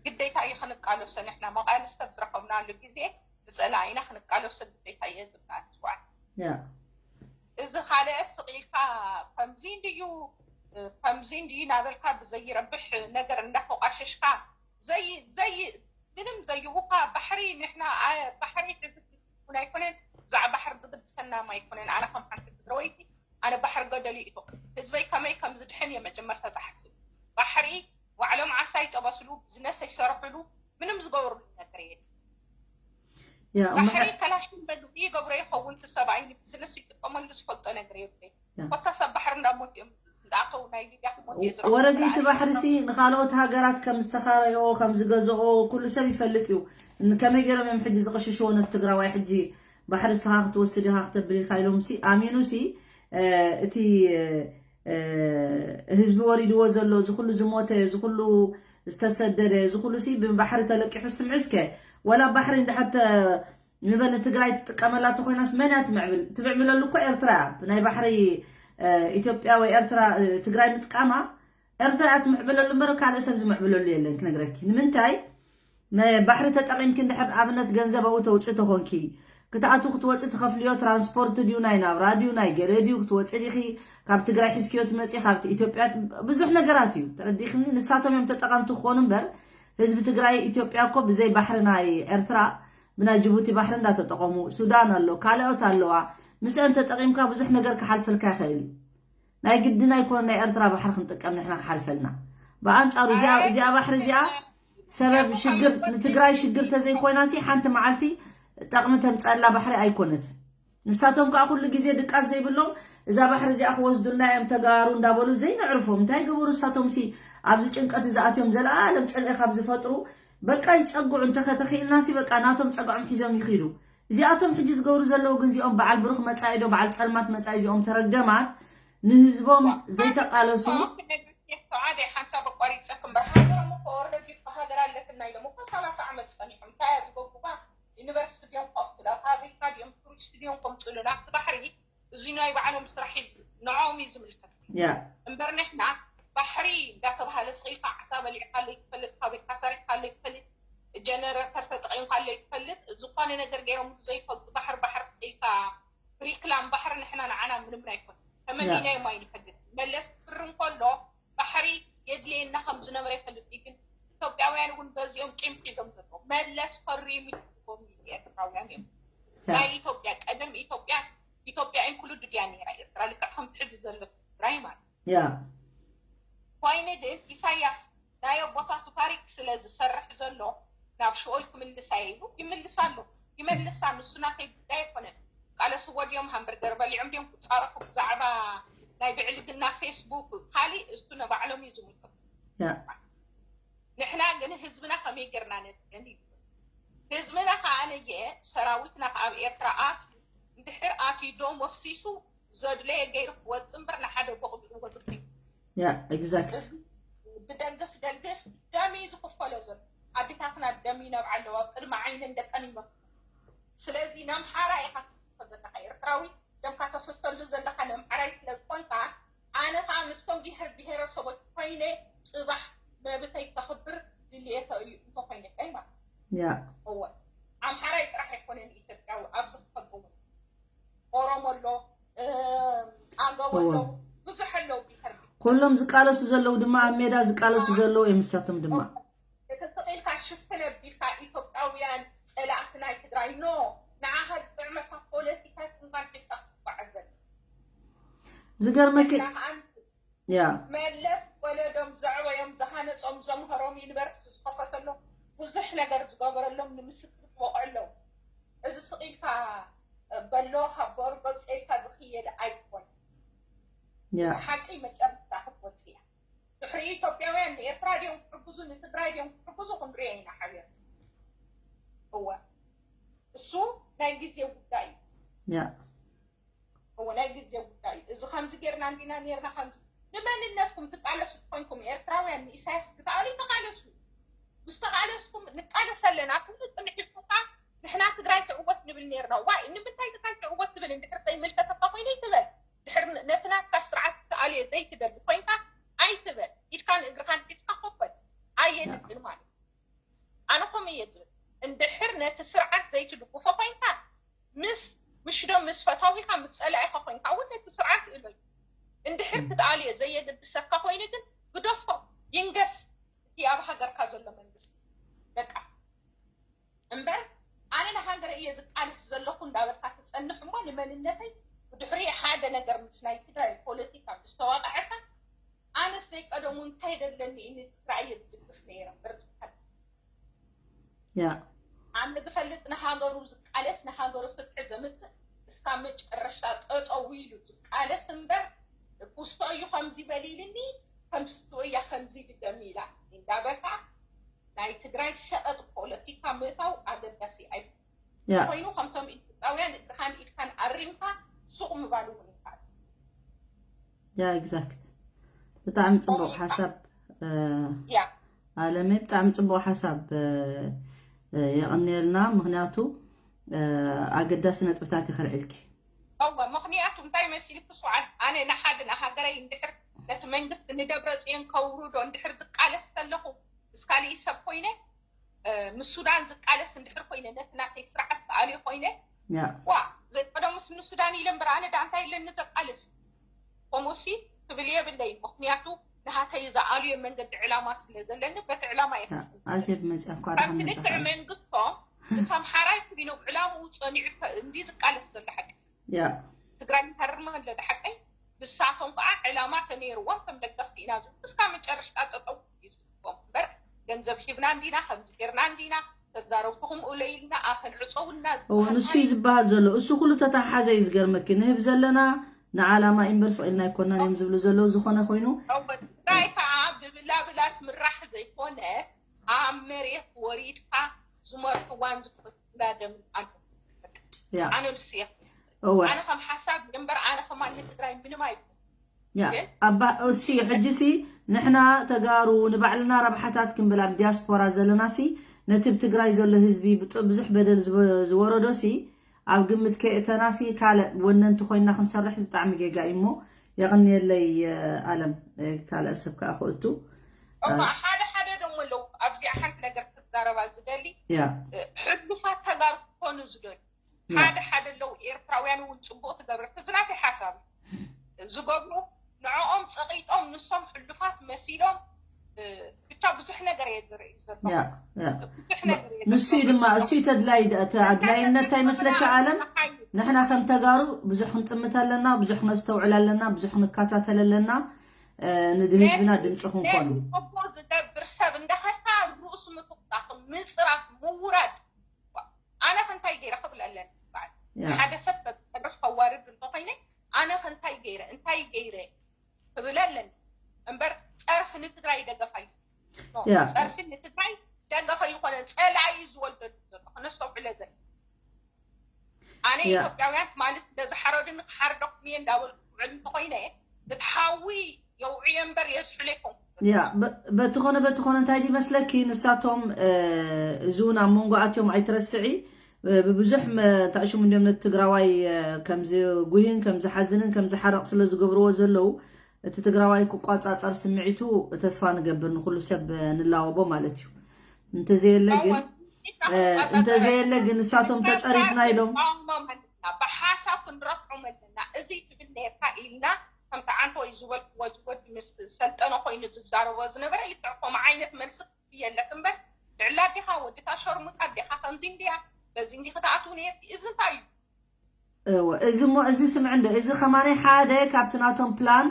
ግዴታ እዩ ክንቃለሶ ንሕና መቃልስቲ ኣብ ዝረኸብናሉ ግዜ ዝፀላኢና ክንቃለሶ ግዴታ እየ ዝብላ ንፅዋዕ ያ እዚ ካልአ ስቕ ኢልካ ከምዚ እንድዩ ከምዚ እንድዩ እናበልካ ብዘይረብሕ ነገር እንዳተቋሸሽካ ዘይ ዘይ ምንም ዘይውካ ባሕሪ ንሕና ባሕሪ ሕዚ እውን ኣይኮነን ብዛዕ ባሕሪ ዝግድሰና ማ ኣይኮነን ኣነ ከም ሓንቲ ትግራወይቲ ኣነ ባሕሪ ገደሉ ይእቶ ህዝበይ ከመይ ከም ዝድሕን እየ መጀመርታ ዝሓስብ ባሕሪ ባዕሎም ዓሳ ይጠበስሉ ቢዝነስ ይሰርሕሉ ምንም ዝገብርሉ ነገር የለ ያ ባሕሪ ከላሽን በግቢ ይገብሮ ይኸውን እቲ ሰብኣይ ንቢዝነስ ይጥቀመሉ ዝፈልጦ ነገር የብለይ ኮታ ሰብ ባሕሪ እንዳሞት እዮም እንዳኣተው ናይ ሊብያ ክሞት እየ ዝረኽቦ ወረዲቲ ባሕሪ ሲ ንካልኦት ሃገራት ከም ዝተኻረዮ ከም ዝገዝኦ ኩሉ ሰብ ይፈልጥ እዩ ከመይ ገይሮም እዮም ሕጂ ዝቕሽሽዎ ነቲ ትግራዋይ ሕጂ ባሕሪ ስኻ ክትወስድ ኢኻ ክተብል ኢልካ ኢሎም ሲ ኣሚኑ ሲ እቲ ህዝቢ ወሪድዎ ዘሎ እዚ ኩሉ ዝሞተ እዚ ኩሉ ዝተሰደደ እዚ ኩሉ ሲ ብባሕሪ ተለቂሑ ስምዒ እስከ ወላ ባሕሪ እንድሕር ንበል ንትግራይ ትጥቀመላ ተኮይናስ መን እያ ትምዕብል ትምዕብለሉ እኮ ኤርትራ እያ ብናይ ባሕሪ ኢትዮጵያ ወይ ኤርትራ ትግራይ ምጥቃማ ኤርትራ እያ ትምዕብለሉ እምበር ካልእ ሰብ ዝምዕብለሉ የለን ክነግረኪ ንምንታይ ባሕሪ ተጠቒምኪ እንድሕር ኣብነት ገንዘብ ኣብኡ ተውፅእ ተኾንኪ ክትኣትው ክትወፅእ ትኸፍልዮ ትራንስፖርት ድዩ ናይ ናብራ ድዩ ናይ ገለ ድዩ ክትወፅእ ዲኺ ካብ ትግራይ ሒዝክዮ ትመፂ ካብቲ ኢትዮጵያ ብዙሕ ነገራት እዩ ተረዲኽኒ ንሳቶም እዮም ተጠቐምቲ ክኾኑ እምበር ህዝቢ ትግራይ ኢትዮጵያ እኮ ብዘይ ባሕሪ ናይ ኤርትራ ብናይ ጅቡቲ ባሕሪ እንዳተጠቐሙ ሱዳን ኣሎ ካልኦት ኣለዋ ምስአን ተጠቒምካ ብዙሕ ነገር ክሓልፈልካ ይኽእል እዩ ናይ ግድን ኣይኮነ ናይ ኤርትራ ባሕሪ ክንጥቀም ንሕና ክሓልፈልና ብኣንፃሩ እዚኣ ባሕሪ እዚኣ ሰበብ ሽግር ንትግራይ ሽግር ተዘይኮይናሲ ሓንቲ መዓልቲ ጠቕሚ ተምፀላ ባሕሪ ኣይኮነትን። ንሳቶም ከዓ ኩሉ ግዜ ድቃስ ዘይብሎም እዛ ባሕሪ እዚኣ ክወስዱልና እዮም ተጋሩ እንዳበሉ ዘይነዕርፎም እንታይ ገበሩ? ንሳቶም ሲ ኣብዚ ጭንቀት እዚ ኣትዮም ዘለኣለም ፅልኢ ካብ ዝፈጥሩ በቃ ይፀግዑ እንተኸተኽኢልናሲ በቃ ናቶም ፀግዖም ሒዞም ይኽዱ። እዚኣቶም ሕጂ ዝገብሩ ዘለዉ ግን እዚኦም በዓል ብሩኽ መፃኢ ዶ በዓል ፀልማት መፃኢ እዚኦም ተረገማት ንህዝቦም ዘይተቃለሱ ተዋደ ሓንሳብ ኣቋሪፀክ እምበር ሃገሮም እኮ ኦረዲ ሃገር ኣለትና ኢሎም እኮ ሰላሳ ዓመት ፀኒሖም እንታይ እያ ዝገብሩባ ዩኒቨርሲቲ ድዮም ከፍቱላ ፋብሪካ ድዮም ቱሪስት ድዮም ከምፅሉ ናብቲ ባሕሪ እዚ ናይ ባዕሎም ስራሕ እዩ ዝ- ንዖም እዩ ዝምልከት ያ እምበር ንሕና ባሕሪ እንዳተባሃለ ስቂልካ ዓሳ በሊዕካለይ ትፈልጥ ፋብሪካ ሰሪሕካለይ ትፈልጥ ጀነረተር ተጠቂምካለይ ትፈልጥ ዝኾነ ነገር ገይሮም ዘይፈልጡ ባሕር ባሕር ኢልካ ሪክላም ባሕሪ ንሕና ንዓና ምንም ኣይኮን ተመኒናዮም ኣይንፈልጥ መለስ ክፍርም ከሎ ባሕሪ የድልየና ከም ዝነበረ ይፈልጥ እዩ ግን ኢትዮጵያውያን እውን በዚኦም ቂም ሒዞም ዘለዉ መለስ ፈሪሙ ይቦም ኤርትራውያን እዮም ናይ ኢትዮጵያ ቀደም ኢትዮጵያ ኢትዮጵያ ኢንክሉድ ድያ ነራ ኤርትራ ልክዕ ከምቲ ሕዚ ዘሎ ትግራይ ማለት ያ ኮይኑ ግን ኢሳያስ ናይ ኣቦታቱ ታሪክ ስለ ዝሰርሕ ዘሎ ናብ ሽኦል ክምልሳ ኢሉ ይምልሳ ኣሎ ይመልሳ ንሱ ናተይ ጉዳይ ኣይኮነን ቃለስዎ ድዮም ሃምበርገር በሊዖም ድዮም ክፃረፉ ብዛዕባ ናይ ብዕልግና ፌስቡክ ካሊእ እሱ ነባዕሎም እዩ ዝምልከቱ ያ ንሕና ግን ህዝብና ከመይ ጌርና ነድሕን እዩ ህዝብና ከዓ ነየ ሰራዊትና ከዓ ኣብ ኤርትራ ኣትዩ እንድሕር ኣትዩ ዶም ወፍሲሱ ዘድለየ ገይሩ ክወፅእ እምበር ንሓደ ቦቕ ገይሩ ወፅእ ያ exactly ብደግፍ ደግፍ ደም እዩ ዝኽፈሎ ዘሎ ኣዴታትና ደም ይነብዓ ኣለዋ ኣብ ቅድሚ ዓይነን ደቀን ይመ ስለዚ ነምሓራ ኢኻ ትፈ ዘለካ ኤርትራዊ ደምካ ተፍሰሉ ዘለካ ነምሓራይ ስለ ዝኾንካ ኣነ ከዓ ምስቶም ብሄር ብሄረሰቦች ኮይነ ፅባሕ መብተይ ከኽብር ድልየተ እዩ እንተኮይነ ቀይ ማለት ያ እወ ኣምሓራይ ጥራሕ ኣይኮነን ኢትዮጵያዊ ኣብዚ ክፈልጥዎ ኦሮሞ ኣሎ ኣገው ኣለዉ ብዙሕ ኣለዉ ብሄር ኩሎም ዝቃለሱ ዘለዉ ድማ ኣብ ሜዳ ዝቃለሱ ዘለዉ እዮም ንሳቶም ድማ እቲ ስቕ ኢልካ ሽፍን ኣቢልካ ኢትዮጵያውያን ፀላእቲ ናይ ትግራይ ኖ ንዓኻ ዝጥዕመካ ፖለቲካ ክንኳን ሒዝካ ክትጓዓዝ ዘለ ዝገርመኪ ያ መለስ ወለዶም ዘዕበዮም ዝሃነፆም ዘምሃሮም ዩኒቨርሲቲ ዝከፈተሎም ብዙሕ ነገር ዝገበረሎም ንምስክር ክበቑ ኣለዉ እዚ ስቕ ኢልካ በሎ ሃቦር ገፀ ኢልካ ዝኽየድ ኣይኮን ያ ሓቂ መጨረሽታ ክትወፅእ እያ ድሕሪ ኢትዮጵያውያን ንኤርትራ ድዮም ክሕግዙ ንትግራይ ድዮም ክሕግዙ ክንሪኦ ኢና ሓቢር እወ እሱ ናይ ግዜ ጉዳይ እዩ ያ እወ ናይ ግዜ ጉዳይ እዩ እዚ ከምዚ ጌርና እንዲና ኔርና ከምዚ ንመንነትኩም ትቃለሱ ኮይንኩም ኤርትራውያን ንኢሳያስ ክትኣሉ ተቃለሱ ምስ ተቃለስኩም ንቃለስ ኣለና ትብሉ ፅንሕ ኢልኩም ከዓ ንሕና ትግራይ ትዕወት ንብል ኔርና ዋይ ንምንታይ ትግራይ ትዕወት ትብል እንድሕር ዘይምልከተካ ኮይነ ይትበል ድሕር ነቲ ናትካ ስርዓት ትኣልዮ ዘይትደሊ ኮይንካ ኣይትበል ኢድካን እግርካን ሒዝካ ኮፈል ኣየድልን ማለት ኣነ ከምኡ እየ ዝብል እንድሕር ነቲ ስርዓት ዘይትድግፎ ኮይንካ ምስ ምሽዶ ምስ ፈታዊካ ምስ ፀላኢካ ኮይንካ እውን ነቲ ስርዓት እእሎ እዩ እንድሕር ክትኣልዮ ዘየገድሰካ ኮይኑ ግን ግደፎ ይንገስ እቲ ኣብ ሃገርካ ዘሎ መንግስቲ በቃ እምበር ኣነ ንሃገረ እየ ዝቃለስ ዘለኹ እንዳበልካ ትፀንሕ እሞ ንመንነተይ ብድሕሪ ሓደ ነገር ምስ ናይ ትግራይ ፖለቲካ ምስ ተዋቃዐካ ኣነስ ዘይቀደሙ እንታይ ደለኒ እየ ንትግራይ እየ ዝድግፍ ነይረ እምበር ዝበሃል ያ ኣነ ዝፈልጥ ንሃገሩ ዝቃለስ ንሃገሩ ፍትሒ ዘምፅእ እስካብ መጨረሽታ ጠጠው ኢሉ ዝቃለስ እምበር ኩስቶ እዩ ከምዚ በል ኢልኒ ከምስቶ እያ ከምዚ ድገም ኢላ እንዳበልካ ናይ ትግራይ ሸቐጥ ፖለቲካ ምእታው ኣገዳሲ ኣይ ያ ኮይኑ ከምቶም ኢትዮጵያውያን እግርኻን ኢድካን ኣሪምካ ሱቕ ምባል እውን ይከኣል ያ exact ብጣዕሚ ፅቡቅ ሓሳብ ያ ኣለመይ ብጣዕሚ ፅቡቅ ሓሳብ የቐንየልና ምክንያቱ ኣገዳሲ ነጥብታት ይኸልዕልኪ እወ ምክንያቱ እንታይ መሲልኪ ስውዓል ኣነ ንሓደ ንሃገረይ እንድሕር ነቲ መንግስቲ ንደብረፅዮን ከውርዶ እንድሕር ዝቃለስ ከለኹ ምስ ካሊእ ሰብ ኮይነ ምስ ሱዳን ዝቃለስ እንድሕር ኮይነ ነቲ ናተይ ስርዓት ክኣልዮ ኮይነ ያ ዋ ዘይቀደሙስ ንሱዳን ኢለ እምበር ኣነ ዳ እንታይ ኢለኒ ዘቃልስ ከምኡሲ ክብል የብለይ ምክንያቱ ንሃተይ ዝኣልዮ መንገዲ ዕላማ ስለ ዘለኒ በቲ ዕላማ እየ ክፅንሕ ኣዜብ መፅያ እኳ ከምቲ ደሓን ልክዕ መፃኻ መንግስቶም ምስ ኣምሓራይ ኮይኑ ዕላምኡ ፀኒዑ እንዲ ዝቃለስ ዘሎ ሓቂ ያ ትግራይ ይሃርም ኣሎ ሓቀይ ንሳቶም ከዓ ዕላማ ተነይርዎም ከም ደገፍቲ ኢና ዝብሉ እስካብ መጨረሽታ ጠጠው እዩ ዝብልዎም እምበር ገንዘብ ሂብና እንዲና፣ ከምዚ ጌርና እንዲና፣ ተዛረብኩኹም እለ ኢልና ኣፈን ዕፀውልና እዎ ንሱ እዩ ዝበሃል ዘሎ። እሱ ኩሉ ተተሓሓዘ እዩ ዝገርመኪ። ንህብ ዘለና ንዓላማ እምበር ስቕ ኢልና ኣይኮናን እዮም ዝብሉ ዘለዉ። ዝኾነ ኮይኑ ትግራይ ከዓ ብብላብላ ትምራሕ ዘይኮነ ኣብ መሬት ወሪድካ ዝመርሕዋን ዝፈትላ ደም ኣሎ። ያ ኣነ ንሱ እየ። እወ ኣነ ከም ሓሳብ እምበር ኣነ ከማን ንትግራይ ምንም ኣይኮን። ያ ኣባ እሱ እዩ። ሕጂ ሲ ንሕና ተጋሩ ንባዕልና ረብሓታት ክንብል ኣብ ዲያስፖራ ዘለና ሲ ነቲ ብ ትግራይ ዘሎ ህዝቢ ብጡ- ብዙሕ በደል ዝወ- ዝወረዶ ሲ ኣብ ግምት ከየእተና ሲ ካልእ ወነንቲ ኮይና ክንሰርሕ ብጣዕሚ ጌጋ እዩ እሞ የቕንየለይ ኣለም ካልእ ሰብ ከዓ ክእቱ እሞ ሓደ ሓደ ደሞ ኣለዉ ኣብዚኣ ሓንቲ ነገር ክዛረባ ዝደሊ ያ ሕሉፋት ተጋሩ ክኾኑ ዝደሊ ሓደ ሓደ ኣለዉ ኤርትራውያን እውን ፅቡቅ ትገብር እዚ ናተይ ሓሳብ እዩ። ዝገብሩ ንዕኦም ፀቂጦም ንሶም ሕሉፋት መሲሎም እ፣ ብቻ ብዙሕ ነገር እየ ዝርኢ ዘሎ ያ ያ ብዙሕ ነገር እየ ንሱ እዩ ድማ እሱ እዩ ተድላይ ተ- ኣድላይነት እንታይ መስለካ ኣለም ንሕና ከም ተጋሩ ብዙሕ ክንጥምት ኣለና ብዙሕ ክነስተውዕል ኣለና ብዙሕ ክንከታተል ኣለና እ፣ ንህዝብና ድምፂ ክንኮኑ እኮ ዝገብር ሰብ እንዳኸድካ ርእሱ ምጥጣቕ ምፅራፍ ምውራድ ኣነ ከ እንታይ ገይረ ክብል ኣለኒ በዓል ያ ሓደ ሰብ ከፅርፍ ከዋርድ እንተኮይነ ኣነ ከ እንታይ ገይረ እንታይ ገይረ ክብል ኣለኒ እምበር ፀርፊ ንትግራይ ደገፋ እዩ ያ ፀርፊ ንትግራይ ደገፈ ይኮነ ፀላኢ ዝወልደሉ ዘሎ ክነስተውዕለ ዘለ ኣነ ያ። ኢትዮጵያውያን ማለት ስለዝሓረዱኒ ክሓርደኩም እየ እንዳበልኩ ክውዕል እንተኮይነ እቲ ሓዊ የውዕየ እምበር የዝሕሎ ይኮንኩ ያ በ- በትኾነ በትኾነ እንታይ ድዩ መስለኪ ንሳቶም እ፣ እዚ እውን ኣብ መንጎ ኣትዮም ኣይትረስዒ እ፣ ብብዙሕ መ- ታእሽሙ እንዲዮም ነቲ ትግራዋይ እ፣ ከምዚ ጉሂን ከምዚ ሓዝንን ከምዚ ሓረቕ ስለ ዝገብርዎ ዘለዉ እቲ ትግራዋይ ክቋፃፀር ስምዒቱ ተስፋ ንገብር ንኩሉ ሰብ እ፣ ንላወቦ ማለት እዩ እንተዘየለ ግን እ፣ እንተዘየለ ግን ንሳቶም ተፀሪፍና ኢሎም ብሓሳብ ክንረፍዖም ኣለና እዚ ትብል ነርካ ኢልና ከምቲ ዓንተ ወይ ዝበልክዎ ዝወዲ ምስ ሰልጠነ ኮይኑ ዝዛረቦ ዝነበረ ልክዕ ከምኡ ዓይነት መልሲ ክፍየለክ እምበር ልዕላ ዲኻ ወድታ ሸርሙጣ ዲኻ ከምዚ እንዲያ በዚ እንዲ ክትኣትው ነርኪ እዚ እንታይ እዩ እወ፣ እዚ እሞ እዚ ስምዕ እንዶ እዚ ከማነይ ሓደ ካብቲ ናቶም ፕላን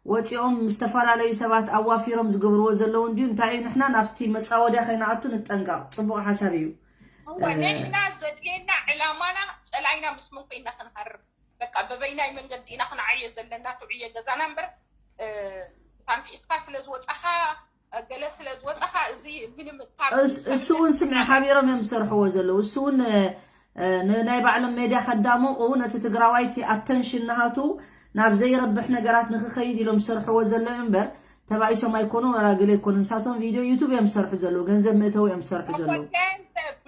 ወፂኦም ምስ ዝተፈላለዩ ሰባት ኣዋፊሮም ዝገብርዎ ዘለዉ እንድዩ እንታይ እዩ ንሕና ናብቲ መፃወድያ ከይንኣቱ ንጠንቀቕ ፅቡቕ ሓሳብ እዩ እወ ንሕና ዘድልየና ዕላማና ፀላይና ምስ መን ኮይና ክንሃርብ በቃ በበይናይ መንገዲ ኢና ክንዓየ ዘለና ትዕየ ገዛና እምበር ታንኪ ኢስካ ስለ ዝወፃኻ ገለ ስለ ዝወፃኻ እዚ ምንም እሱ እውን ስምዒ ሓቢሮም እዮም ዝሰርሕዎ ዘለዉ እሱ እውን ንናይ ባዕሎም ሜድያ ከዳምቑ ነቲ ትግራዋይቲ ኣተንሽን ናሃቱ ናብ ዘይረብሕ ነገራት ንክኸይድ ኢሎም ዝሰርሕዎ ዘለዉ እምበር ተባኢሶም ኣይኮኑ ዋላ ገለ ኣይኮኑ ንሳቶም ቪድዮ ዩቱብ እዮም ዝሰርሑ ዘለዉ ገንዘብ መእተዊ እዮም ዝሰርሑ ዘለዉ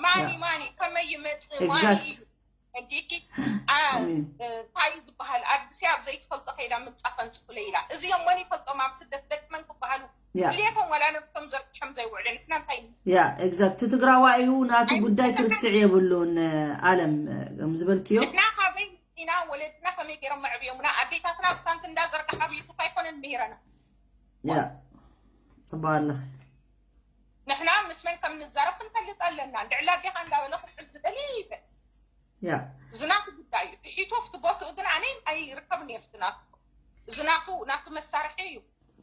ማኒ ማኒ ከመይ ይመፅእ ማኒ Exact. እዩ እንዲኪ እንታይ ዝበሃል ኣድግሲ ኣብ ዘይትፈልጦ ከይዳ ምንፃፍ ኣንፅፉለ ኢላ እዚኦም መን ይፈልጦም ኣብ ስደት ደቂ መን ክበሃሉ ያ ድሌቶም ዋላ ነብሶም ዘርጊሖም ዘይውዕሉ ንሕና እንታይ ያ exact ትግራዋይ እዩ ናቱ ጉዳይ ክርስዕ የብሉን ኣለም ከም ዝበልክዮ ንሕና ካበይ ኢና ወለድና ከመይ ገይሮም መዕብዮምና ኣዴታትና ብታንክ እንዳዘርጋሓ ኣብ ዩቱብ ኣይኮነን ምሂረና ያ ፅቡቅ ኣለኺ ንሕና ምስ መን ከም ንዛረብ ክንፈልጥ ኣለና ልዕሊ ኣዴኻ እንዳበለ ክውዕል ዝደሊ ይበል ያ ዝናቱ ጉዳይ እዩ ትሒቱ ኣብቲ ቦትኡ ግን ኣነ ኣይርከብን እየ ፍትናቱ ዝናቱ ናቱ መሳርሒ እዩ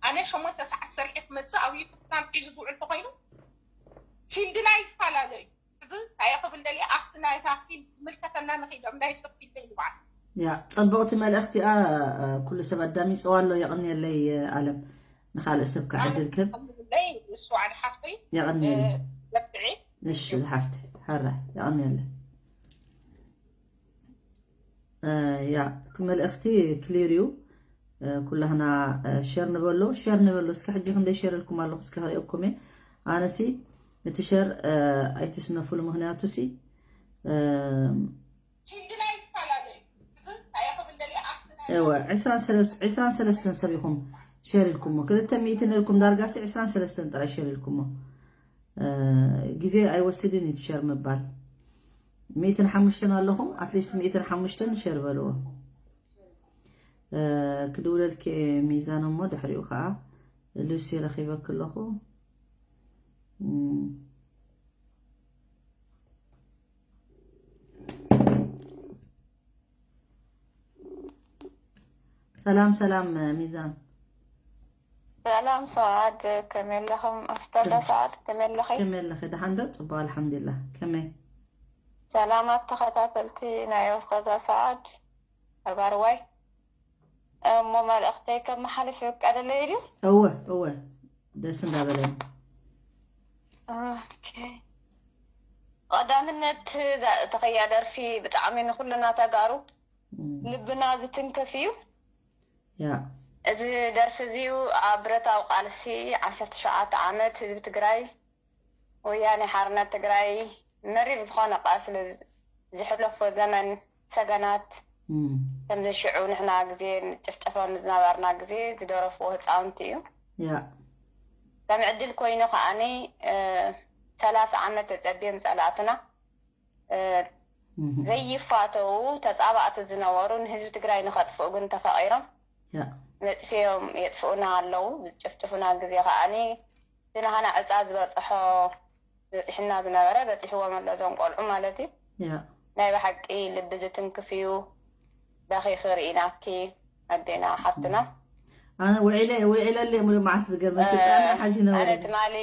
ኣነ ሸሞንተ ሰዓት ሰሪሒ ክመፅእ ኣብ ዩቱብ ትናንት ሒዙ ዝውዕል ተኮይኑ ፊልድና ይፈላለ እዩ እዚ እንታይ ክብል ደልየ ኣብቲ ናይታ ፊልድ ዝምልከተና ንክኢሎም ናይ ሰብ ፊልድ ይልባዕ ያ ፅቡቅቲ መልእክቲ እያ ኩሉ ሰብ ኣዳሚፅዋ ኣሎ የቅንየለይ ኣለም ንካልእ ሰብ ክዕድል ክብ ከምዝብለይ ንሱ ሓደ ሓፍተይ የቅንየለይ ዘብትዒ እሺ ዝሓፍቲ ሕራይ የቅንየለይ ያ እቲ መልእኽቲ ክሊር እዩ ኩላህና ሸር ንበሎ ሸር ንበሎ እስከ ሕጂ ክንደይ ሸር ኢልኩም ኣለኹ እስከ ክሪኦኩም እየ ኣነሲ እቲ ሸር ኣይትስነፉሉ ምክንያቱ ሲ ፊልድና ይፈላለ እዩ እዚ እንታይ ክብል ደልየ ኣብቲ ናይ እወ ዕስራን ሰለስተ ሰብ ኢኹም ሸር ኢልኩሞ ክልተ ሚእቲ ነርኩም ዳርጋሲ ዕስራን ሰለስተን ጥራይ ሸር ኢልኩሞ ግዜ ኣይወስድን እዩ ሸር ምባል ሚእትን ሓሙሽተን ኣለኹም ኣትሊስት ሚእትን ሓሙሽተን ሸር በልዎ ክድውለልኪ ሚዛን እሞ ድሕሪኡ ከዓ ሉሲ ረኺበክ ኣለኹ ሰላም ሰላም ሚዛን ሰላም ሰዓድ፣ ከመይ ኣለኹም? ኣስታዛ ሰዓድ፣ ከመይ ኣለኺ? ከመይ ኣለኺ? ደሓን ዶ? ጽቡቕ፣ ኣልሓምዱሊላህ። ከመይ? ሰላማት ተኸታተልቲ ናይ ኣስታዛ ሰዓድ ኣባርዋይ። እሞ መልእኽተይ ከመሓልፍ ይፍቀደለይ ድዩ? እወ፣ እወ። ደስ እንዳበለኒ። ኦኬ። ቀዳምነት እዛ እተኸያ ደርፊ ብጣዕሚ ንኹልና ተጋሩ ልብና ዝትንክፍ እዩ። ያ እዚ ደርፊ እዚዩ ኣብ ብረታዊ ቃልሲ ዓሰርተ ሸውዓተ ዓመት ህዝቢ ትግራይ፣ ወያኔ ሓርነት ትግራይ መሪር ዝኾነ ቃስሊ ዝሕለፎ ዘመን ሰገናት ከምዚ ሽዑ ንሕና ግዜ ንጭፍጨፈሉ ዝነበርና ግዜ ዝደረፍዎ ህፃውንቲ እዩ። ያ ከም ዕድል ኮይኑ ከዓኒ ሰላሳ ዓመት ተፀቢዮም ፀላእትና ዘይፋተው ተፃባእቲ ዝነበሩ ንህዝቢ ትግራይ ንኸጥፍኡ ግን ተፈቒሮም ያ መፅፍዮም የጥፍኡና ኣለዉ። ዝጭፍጭፉና ግዜ ከዓኒ እቲ ናህና ዕፃ ዝበፅሖ ዝበፅሕና ዝነበረ በፂሕዎም ኣሎ እዞም ቆልዑ ማለት እዩ። ያ ናይ ብሓቂ ልቢ ዝትንክፍ እዩ። በኺኺ ርኢናኪ ኣዴና ሓፍትና። ኣነ ውዒለ ውዒለለ ሙሉ መዓት ዝገርመኪ ብጣዕሚ ሓዚነ ኣነ ወለ ትማሊ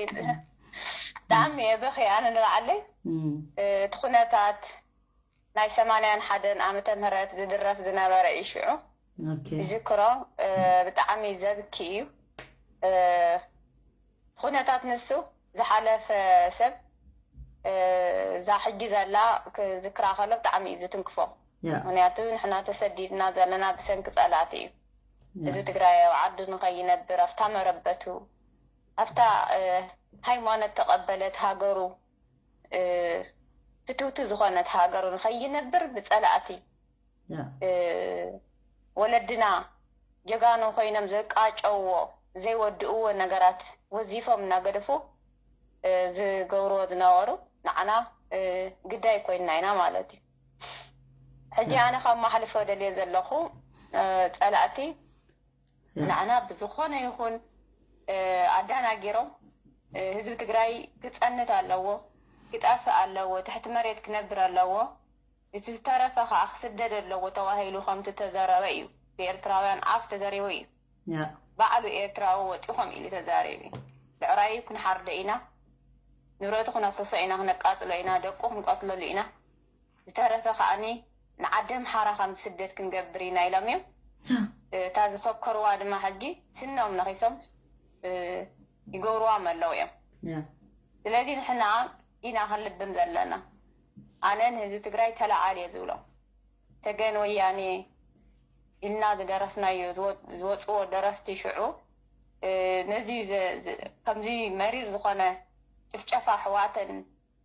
ብጣዕሚ እየ በኺ ኣነ ንባዕለይ እቲ ኩነታት ናይ ሰማንያን ሓደን ዓመተ ምህረት ዝድረፍ ዝነበረ እዩ ሽዑ ኦኬ ይዝክሮ። ብጣዕሚ ዘብኪ እዩ። ኩነታት ንሱ ዝሓለፈ ሰብ እዛ ሕጂ ዘላ ክዝክራ ከሎ ብጣዕሚ እዩ ዝትንክፎ። ያ ምክንያቱ ንሕና ተሰዲድና ዘለና ብሰንኪ ፀላእቲ እዩ። እዚ ትግራይ ኣብ ዓዱ ንኸይነብር ኣብታ መረበቱ ኣብታ ሃይማኖት ተቐበለት ሃገሩ ፍትውቲ ዝኾነት ሃገሩ ንኸይነብር ብፀላእቲ ያ ወለድና ጀጋኑ ኮይኖም ዘቃጨውዎ ዘይወድእዎ ነገራት ወዚፎም እናገደፉ ዝገብርዎ ዝነበሩ ንዓና ግዳይ ኮይንና ኢና ማለት እዩ። ሕጂ ኣነ ካብ ማሕልፎ ደልየ ዘለኹ ፀላእቲ ንዓና ብዝኾነ ይኹን ኣዳናጊሮም ህዝቢ ትግራይ ክፀንት ኣለዎ፣ ክጠፍእ ኣለዎ፣ ትሕቲ መሬት ክነብር ኣለዎ፣ እቲ ዝተረፈ ከዓ ክስደድ ኣለዎ ተባሂሉ ከምቲ ተዘረበ እዩ። ብኤርትራውያን ኣፍ ተዘሪቡ እዩ። ያ ባዕሉ ኤርትራዊ ወጢኹም ኢሉ ተዛሪቡ እዩ። ብዕራዩ ክንሓርዶ ኢና፣ ንብረቱ ክነፍርሶ ኢና፣ ክነቃፅሎ ኢና፣ ደቁ ክንቀትለሉ ኢና፣ ዝተረፈ ከዓኒ ንዓዲ ኣምሓራ ከም ዝስደድ ክንገብር ኢና ኢሎም እዮም። እታ ዝፈከርዋ ድማ ሕጂ ስኖም ነኺሶም ይገብርዋ ኣለዉ እዮም። ያ ስለዚ ንሕና ኢና ክንልብም ዘለና። ኣነ ንህዝቢ ትግራይ ተለዓል እየ ዝብሎ። ተገን ወያኔ ኢልና ዝደረፍናዮ ዝወፅዎ ደረፍቲ ሽዑ ነዚ ከምዚ መሪር ዝኾነ ጭፍጨፋ ኣሕዋተን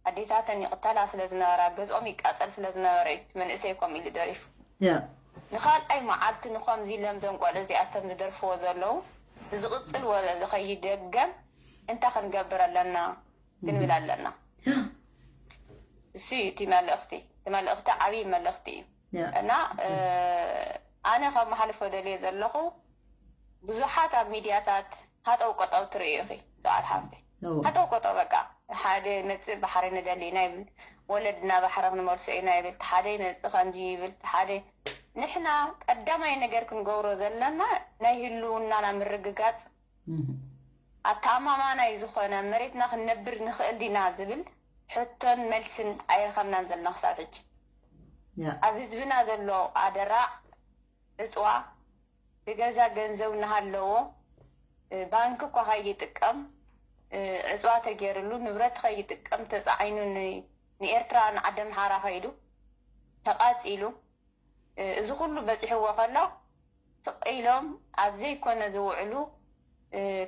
ኣዴታተን ይቕተላ ስለ ዝነበራ ገዝኦም ይቃፀል ስለ ዝነበረ እዩ መንእሰይ ከምኡ ኢሉ ደሪፉ። ያ ንኻልኣይ መዓልቲ ንኸምዚ ኢሎም እዞም ቆልዑ እዚኣቶም ዝደርፍዎ ዘለዉ ብዝቕፅል ወለ ዝኸይድ ደገም እንታይ ክንገብር ኣለና ክንብል ኣለና። እሱ እዩ እቲ መልእኽቲ። እቲ መልእኽቲ ዓብዪ መልእኽቲ እዩ ያ እና ኣነ ካብ መሓልፎ ደልየ ዘለኹ ብዙሓት ኣብ ሚድያታት ሃጠው ቆጠው ትርእዩ ኢኺ ሰዓት ሓፍቲ እወ ሃጠው ቆጠው በቃ ሓደ መፅእ ባሕሪ ንደሊ ኢና ይብል ወለድና ባሕሪ ክንመልሶ ኢና ይብል ሓደ መፅእ ከምዚ ይብል ሓደ ንሕና ቀዳማይ ነገር ክንገብሮ ዘለና ናይ ህልውናና ምርግጋፅ ኣተኣማማናይ ዝኾነ መሬትና ክንነብር ንኽእል ዲና ዝብል ሕቶን መልስን ኣይረኸብናን ዘለና ክሳብ ሕጂ። ኣብ ህዝብና ዘሎ ኣደራዕ ዕፅዋ ብገዛ ገንዘቡ እናሃለዎ ባንኪ እኳ ከይጥቀም ዕፅዋ ተገይርሉ ንብረት ከይጥቀም ተፃዒኑ ንኤርትራ ንዓዲ ኣምሓራ ከይዱ ተቓፂሉ እዚ ኩሉ በፂሕዎ ከሎ ስቕ ኢሎም ኣብ ዘይኮነ ዝውዕሉ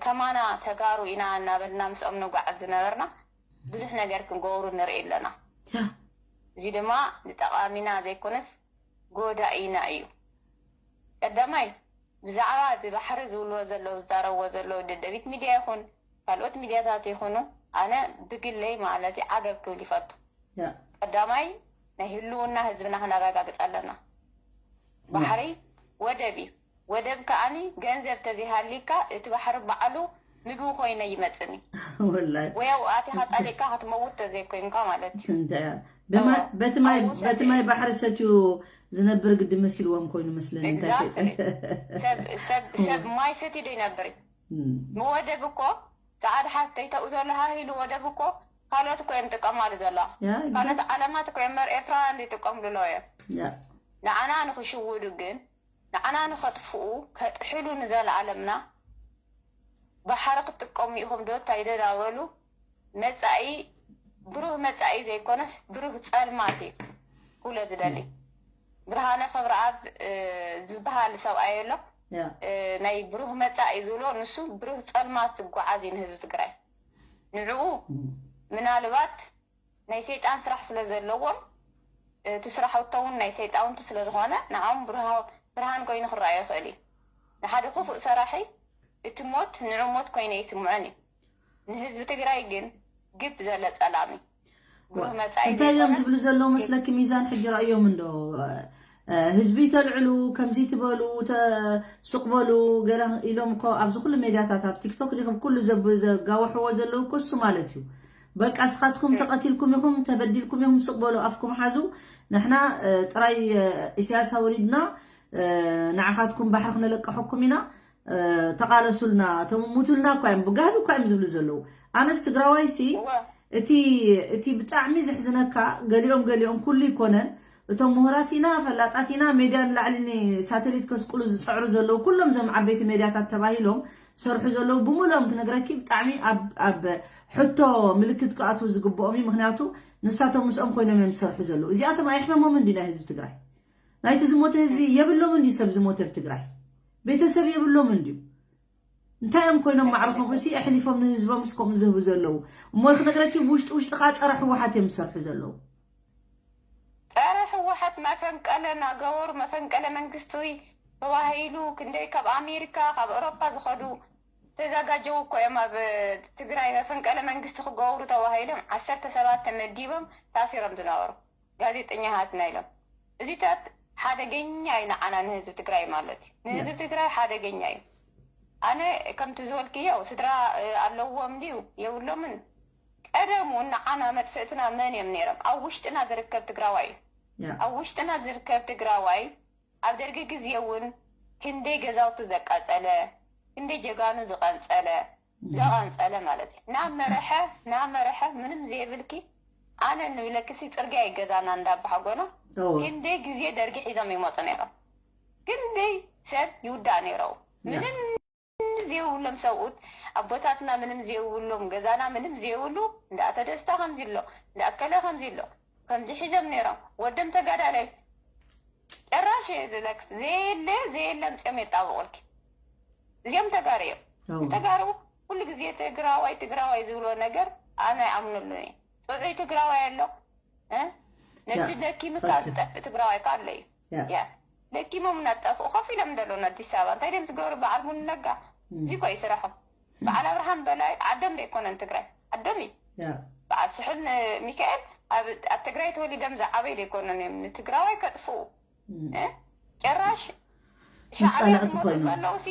ከማና ተጋሩ ኢና እናበልና ምስኦም ንጓዓዝ ዝነበርና ብዙሕ ነገር ክንገብሩ ንርኢ ኣለና። እዚ ድማ ንጠቓሚና ዘይኮነስ ጎዳኢና እዩ። ቀዳማይ ብዛዕባ እቲ ባሕሪ ዝብልዎ ዘለዉ ዝዛረብዎ ዘለዉ ደደቢት ሚድያ ይኹን ካልኦት ሚድያታት ይኹኑ ኣነ ብግለይ ማለት እዩ ዓገብ ክብል ይፈቱ። ቀዳማይ ናይ ህልውና ህዝብና ክነረጋግፅ ኣለና። ባሕሪ ወደብ እዩ። ወደብ ከዓኒ ገንዘብ ተዘይሃሊካ እቲ ባሕሪ ባዕሉ ምግቢ ኮይነ ይመፅኒ ወላይ ወይ ኣብኡ ኣቲኻ ፀሊእካ ክትመውት ተዘይኮይንካ ማለት እዩ። እንታይ እያ? ብማ- በቲ ማይ በቲ ማይ ባሕሪ ሰትዩ ዝነብር ግዲ መሲልዎም ኮይኑ መስለኒ እንታይ Exactly። ሰብ ሰብ ሰብ ማይ ሰትዩ ዶ ይነብር እዩ? ብወደብ እኮ ሰዓድ ሓፍተይ ተኡ ዘሎ ሃሂሉ ወደብ እኮ ካልኦት እኮ እዮም ጥቀማሉ ዘለዋ። ካልኦት ዓለማት እኮ እዮም እምበር ኤርትራውያን ዘይጥቀምሉ ኣለዉ እዮም። ንዓና ንኽሽውዱ ግን ንዓና ንኸጥፍኡ ከጥሕሉ ንዘለኣለምና ባሕሪ ክትጥቀሙ ኢኹም ዶ እንታይ ዶ እናበሉ መጻኢ ብሩህ መጻኢ ዘይኮነስ ብሩህ ጸልማት እዩ ክብሎ ዝደሊ። ብርሃነ ክብረኣብ ዝበሃል ሰብኣይ ኣሎ። ናይ ብሩህ መጻኢ ዝብሎ ንሱ ብሩህ ጸልማት ዝጓዓዝ እዩ ንህዝቢ ትግራይ። ንዕኡ ምናልባት ናይ ሰይጣን ስራሕ ስለ ዘለዎም እቲ ስራሕቶም እውን ናይ ሰይጣውንቲ ስለ ዝኾነ ንዓኦም ብርሃን ኮይኑ ክረኣዮ ይኽእል እዩ። ንሓደ ክፉእ ሰራሒ እቲ ሞት ንዑ ሞት ኮይኑ ኣይስምዖን እዩ። ንህዝቢ ትግራይ ግን ግብ ዘለ ጸላም እዩ። ብሩህ መጻኢ እንታይ እዮም ዘይኮነ ዝብሉ ዘለዉ መስለኪ? ሚዛን ሕጂ ረእዮም እንዶ ህዝቢ ተልዕሉ ከምዚ ትበሉ ሱቅ በሉ ገለ ኢሎም እኮ ኣብዚ ኩሉ ሜድያታት ኣብ ቲክቶክ ዲኹም ኩሉ ዘብ- ዘጋውሕዎ ዘለዉ እኮ እሱ ማለት እዩ። በቃ እስኻትኩም ተቐቲልኩም ኢኹም ተበዲልኩም ኢኹም ሱቅ በሉ ኣፍኩም ሓዙ። ንሕና ጥራይ ኢሳያስ ኣውሪድና ንዓኻትኩም ባሕሪ ክነለቅሐኩም ኢና። ተቓለሱልና እቶም ሙቱልና እኳ እዮም ብጋህዲ እኳ እዮም ዝብሉ ዘለዉ። ኣነስ ትግራዋይሲ እቲ እቲ ብጣዕሚ ዘሕዝነካ ገሊኦም ገሊኦም ኩሉ ይኮነን እቶም ምሁራት ኢና ፈላጣት ኢና ሜድያ ንላዕሊ ንሳተሊት ከስቅሉ ዝፀዕሩ ዘለዉ ኩሎም እዞም ዓበይቲ ሜድያታት ተባሂሎም ዝሰርሑ ዘለዉ ብምልኦም ክነግረኪ ብጣዕሚ ኣብ ኣብ ሕቶ ምልክት ክኣትዉ ዝግብኦም እዩ። ምክንያቱ ንሳቶም ምስኦም ኮይኖም እዮም ዝሰርሑ ዘለዉ። እዚኣቶም ኣየሕመሞምን ድዩ ናይ ህዝቢ ትግራይ? ናይቲ ዝሞተ ህዝቢ የብሎምን ድዩ ሰብ ዝሞተ ብትግራይ? ቤተሰብ የብሎምን ድዩ? እንታይ እዮም ኮይኖም ማዕረ ከምኡ ሲ ኣሕሊፎም ንህዝቦም እስከምኡ ዝህቡ ዘለዉ? እሞ ክነግረኪ ብውሽጢ ውሽጢ ከዓ ፀረ ህወሓት እዮም ዝሰርሑ ዘለዉ። ፀረ ህወሓት መፈንቀለ እናገበሩ መፈንቀለ መንግስቲ ተባሂሉ ክንደይ ካብ ኣሜሪካ ካብ ኤውሮፓ ዝኸዱ ዝተዘጋጀዉ እኮ እዮም ኣብ ትግራይ መፈንቀለ መንግስቲ ክገብሩ ተባሂሎም ዓሰርተ ሰባት ተመዲቦም ታሲሮም ዝነበሩ ጋዜጠኛታትና ኢሎም እዚታት ሓደገኛ እዩ ንዓና ንህዝቢ ትግራይ ማለት እዩ ንህዝቢ ትግራይ ሓደገኛ እዩ ኣነ ከምቲ ዝበልክዮ ስድራ ኣለዎም ድዩ የብሎምን ቀደሙ ንዓና መጥፍእትና መን እዮም ነይሮም ኣብ ውሽጥና ዝርከብ ትግራዋይ እዩ ኣብ ውሽጥና ዝርከብ ትግራዋይ ኣብ ደርጊ ግዜ እውን ክንደይ ገዛውቲ ዘቃፀለ፣ ክንደይ ጀጋኑ ዝቐንፀለ፣ ዘቐንፀለ ማለት እዩ። ናመረሐ ናመረሐ ምንም ዘይብልኪ ኣነ ንብለኪሲ ፅርግያ እዩ ገዛና እንዳባሓጎና ክንደይ ግዜ ደርጊ ሒዞም ይመፁ ነይሮም። ክንደይ ሰብ ይውዳእ ነይረው ምንም ዘይብሎም ሰብኡት ኣቦታትና ምንም ዘይብሎም ገዛና ምንም ዘይብሉ እንዳ ኣቶ ደስታ ከምዚ ኣሎ እንዳ ኣከለ ከምዚ ኣሎ ከምዚ ሒዞም ነይሮም ወዶም ተጋዳላይ ጭራሽ እየ ዝለክስ ዘየለ ዘየለ ኣምፅኦም የጣብቁልኪ እዚኦም ተጋሩ እዮም ተጋሩ ኩሉ ግዜ ትግራዋይ ትግራዋይ ዝብሎ ነገር ኣነ ኣይኣምነሉን እየ ፅዑይ ትግራዋይ ኣሎ ነዚ ለኪምካ ዝጠፍእ ትግራዋይ ካ ኣሎ እዩ ያ ለኪሞም እናጠፍኡ ኮፍ ኢሎም ዘለዉ ኣዲስ ኣበባ እንታይ ድም ዝገብሩ በዓል ሙሉ ነጋ እዚ ኮ ይስራሖም በዓል ኣብርሃም በላይ ዓዶም ዶ ኣይኮነን ትግራይ ዓዶም እዩ በዓል ስሑል ሚካኤል ኣብ ትግራይ ተወሊዶም ዝዓበዩ ዶ ኣይኮነን እዮም ንትግራዋይ ከጥፍኡ ጭራሽ ሻዕብያ ዝመፁ ዘለዉ ሲ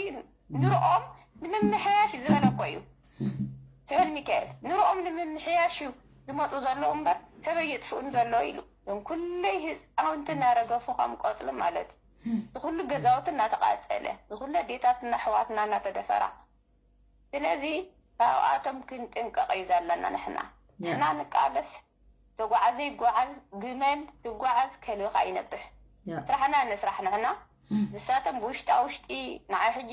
ንርኦም ንምምሕያሽ ዝበለ እኮ እዩ ስሑል ሚካኤል ንርኦም ንምምሕያሽ እዩ ዝመፁ ዘለዉ እምበር ሰበይ የጥፍኡን ዘለዉ ኢሉ እዞም ኩለይ ህፃውንቲ እናረገፉ ከም ቆፅሊ ማለት እዩ ዝኩሉ ገዛውቲ እናተቃፀለ ዝኩሉ ኣዴታትና ኣሕዋትና እናተደፈራ ስለዚ ካብኣቶም ክንጥንቀቕ እዩ ዘለና ንሕና ንሕና ንቃለስ ተጓዓዘ ይጓዓዝ ግመል ዝጓዓዝ ከልብኻ ይነብሕ ስራሕና ንስራሕ ንሕና ንሳቶም ብውሽጣ ውሽጢ ንዓይ ሕጂ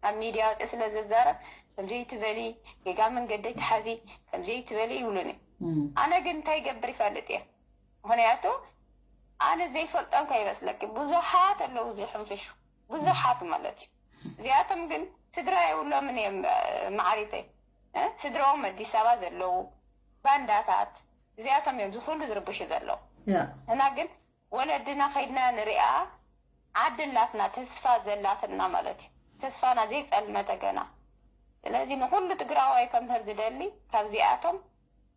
ኣብ ሚድያ ወፂ ስለ ዝዛረብ ከምዘይትበሊ ጌጋ መንገደይ ትሓዚ ከምዘይትበሊ ይብሉኒ ኣነ ግን እንታይ ይገብር ይፈልጥ እየ ምክንያቱ ኣነ ዘይፈልጦም ከይመስለኪ ብዙሓት ኣለዉ ዝሕንፍሹ ብዙሓት ማለት እዩ እዚኣቶም ግን ስድራ የብሎምን እዮም ማዓሪተይ ስድራኦም ኣዲስ ኣበባ ዘለዉ ባንዳታት እዚኣቶም እዮም ዝኩሉ ዝርብሹ ዘለዉ እና ግን ወለድና ከይድና ንሪኣ ዓዲ ኣላትና ተስፋ ዘላትና ማለት እዩ ተስፋና ዘይፀልመተ ገና ስለዚ ንኩሉ ትግራዋይ ከምህር ዝደሊ ካብዚኣቶም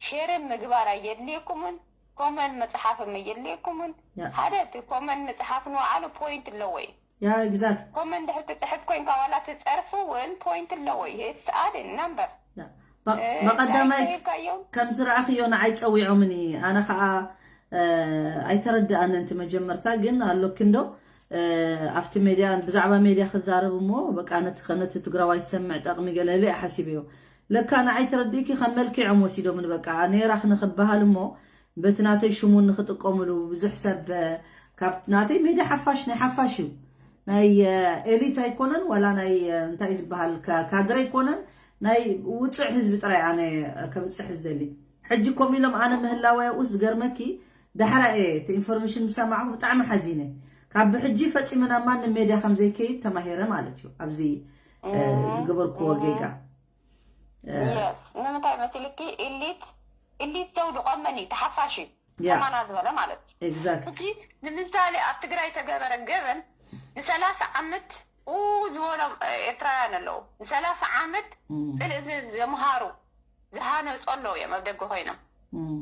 ሼርን ምግባር ኣየድልየኩምን ኮመን ምፅሓፍም ኣየድልየኩምን ሓደ እቲ ኮመን ምፅሓፍ ንባዕሉ ፖይንት ኣለዎ እዩ ያ exact ኮመን ድሕር ትፅሕፍ ኮይንካ ዋላ ትፀርፊ እውን ፖይንት ኣለዎ እዩ it's adding number ያ። ባ- እ፣ በቀዳማይ እንታይ ሂብካዮም ከም ዝረኣኽዮ ንዓይ ፀዊዖምኒ ኣነ ከዓ እ፣ ኣይተረድኣንን እቲ መጀመርታ ግን ኣሎኪ እንዶ ኣብቲ ሜድያ ብዛዕባ ሜድያ ክዛረብ እሞ በቃ ነቲ ከነቲ ትግራዋይ ዝሰምዕ ጠቕሚ ገለለ ሓሲበዮ። ለካ ንዓይ ተረዲእኪ ከም መልኪዖም ወሲዶምን በቃ ነይራኽ ንኽበሃል እሞ በቲ ናተይ ሽሙ ንኽጥቀምሉ ብዙሕ ሰብ ካብ ናተይ ሜድያ ሓፋሽ ናይ ሓፋሽ እዩ። ናይ ኤሊት ኣይኮነን ዋላ ናይ እንታይ ዝበሃል ካድረ ኣይኮነን፣ ናይ ውፁዕ ህዝቢ ጥራይ ኣነ ከብፅሕ ዝደሊ። ሕጂ ከምኡ ኢሎም ኣነ ምህላወ ያውስ ዝገርመኪ ዳሕራ እየ እቲ ኢንፎርሜሽን ምሰማዕኹ ብጣዕሚ ሓዚነ። ካብ ብሕጂ ፈፂመ ናብ ማንም ሜድያ ከም ዘይከይድ ተማሂረ ማለት እዩ። ኣብዚ ዝገበርክዎ ጌጋ ንምንታይ መሲልኪ ኢሊት ኢሊት ዘውድቆመን እዩ ተሓፋሽ እዩ። ከማና ዝበለ ማለት እዩ። ሕጂ ንምሳሌ ኣብ ትግራይ ተገበረ ገበን ንሰላሳ ዓመት ዝበሎም ኤርትራውያን ኣለዉ። ንሰላሳ ዓመት ጽልእ ዘምሃሩ ዝሃነጹ ኣለዉ እዮም ኣብ ደገ ኮይኖም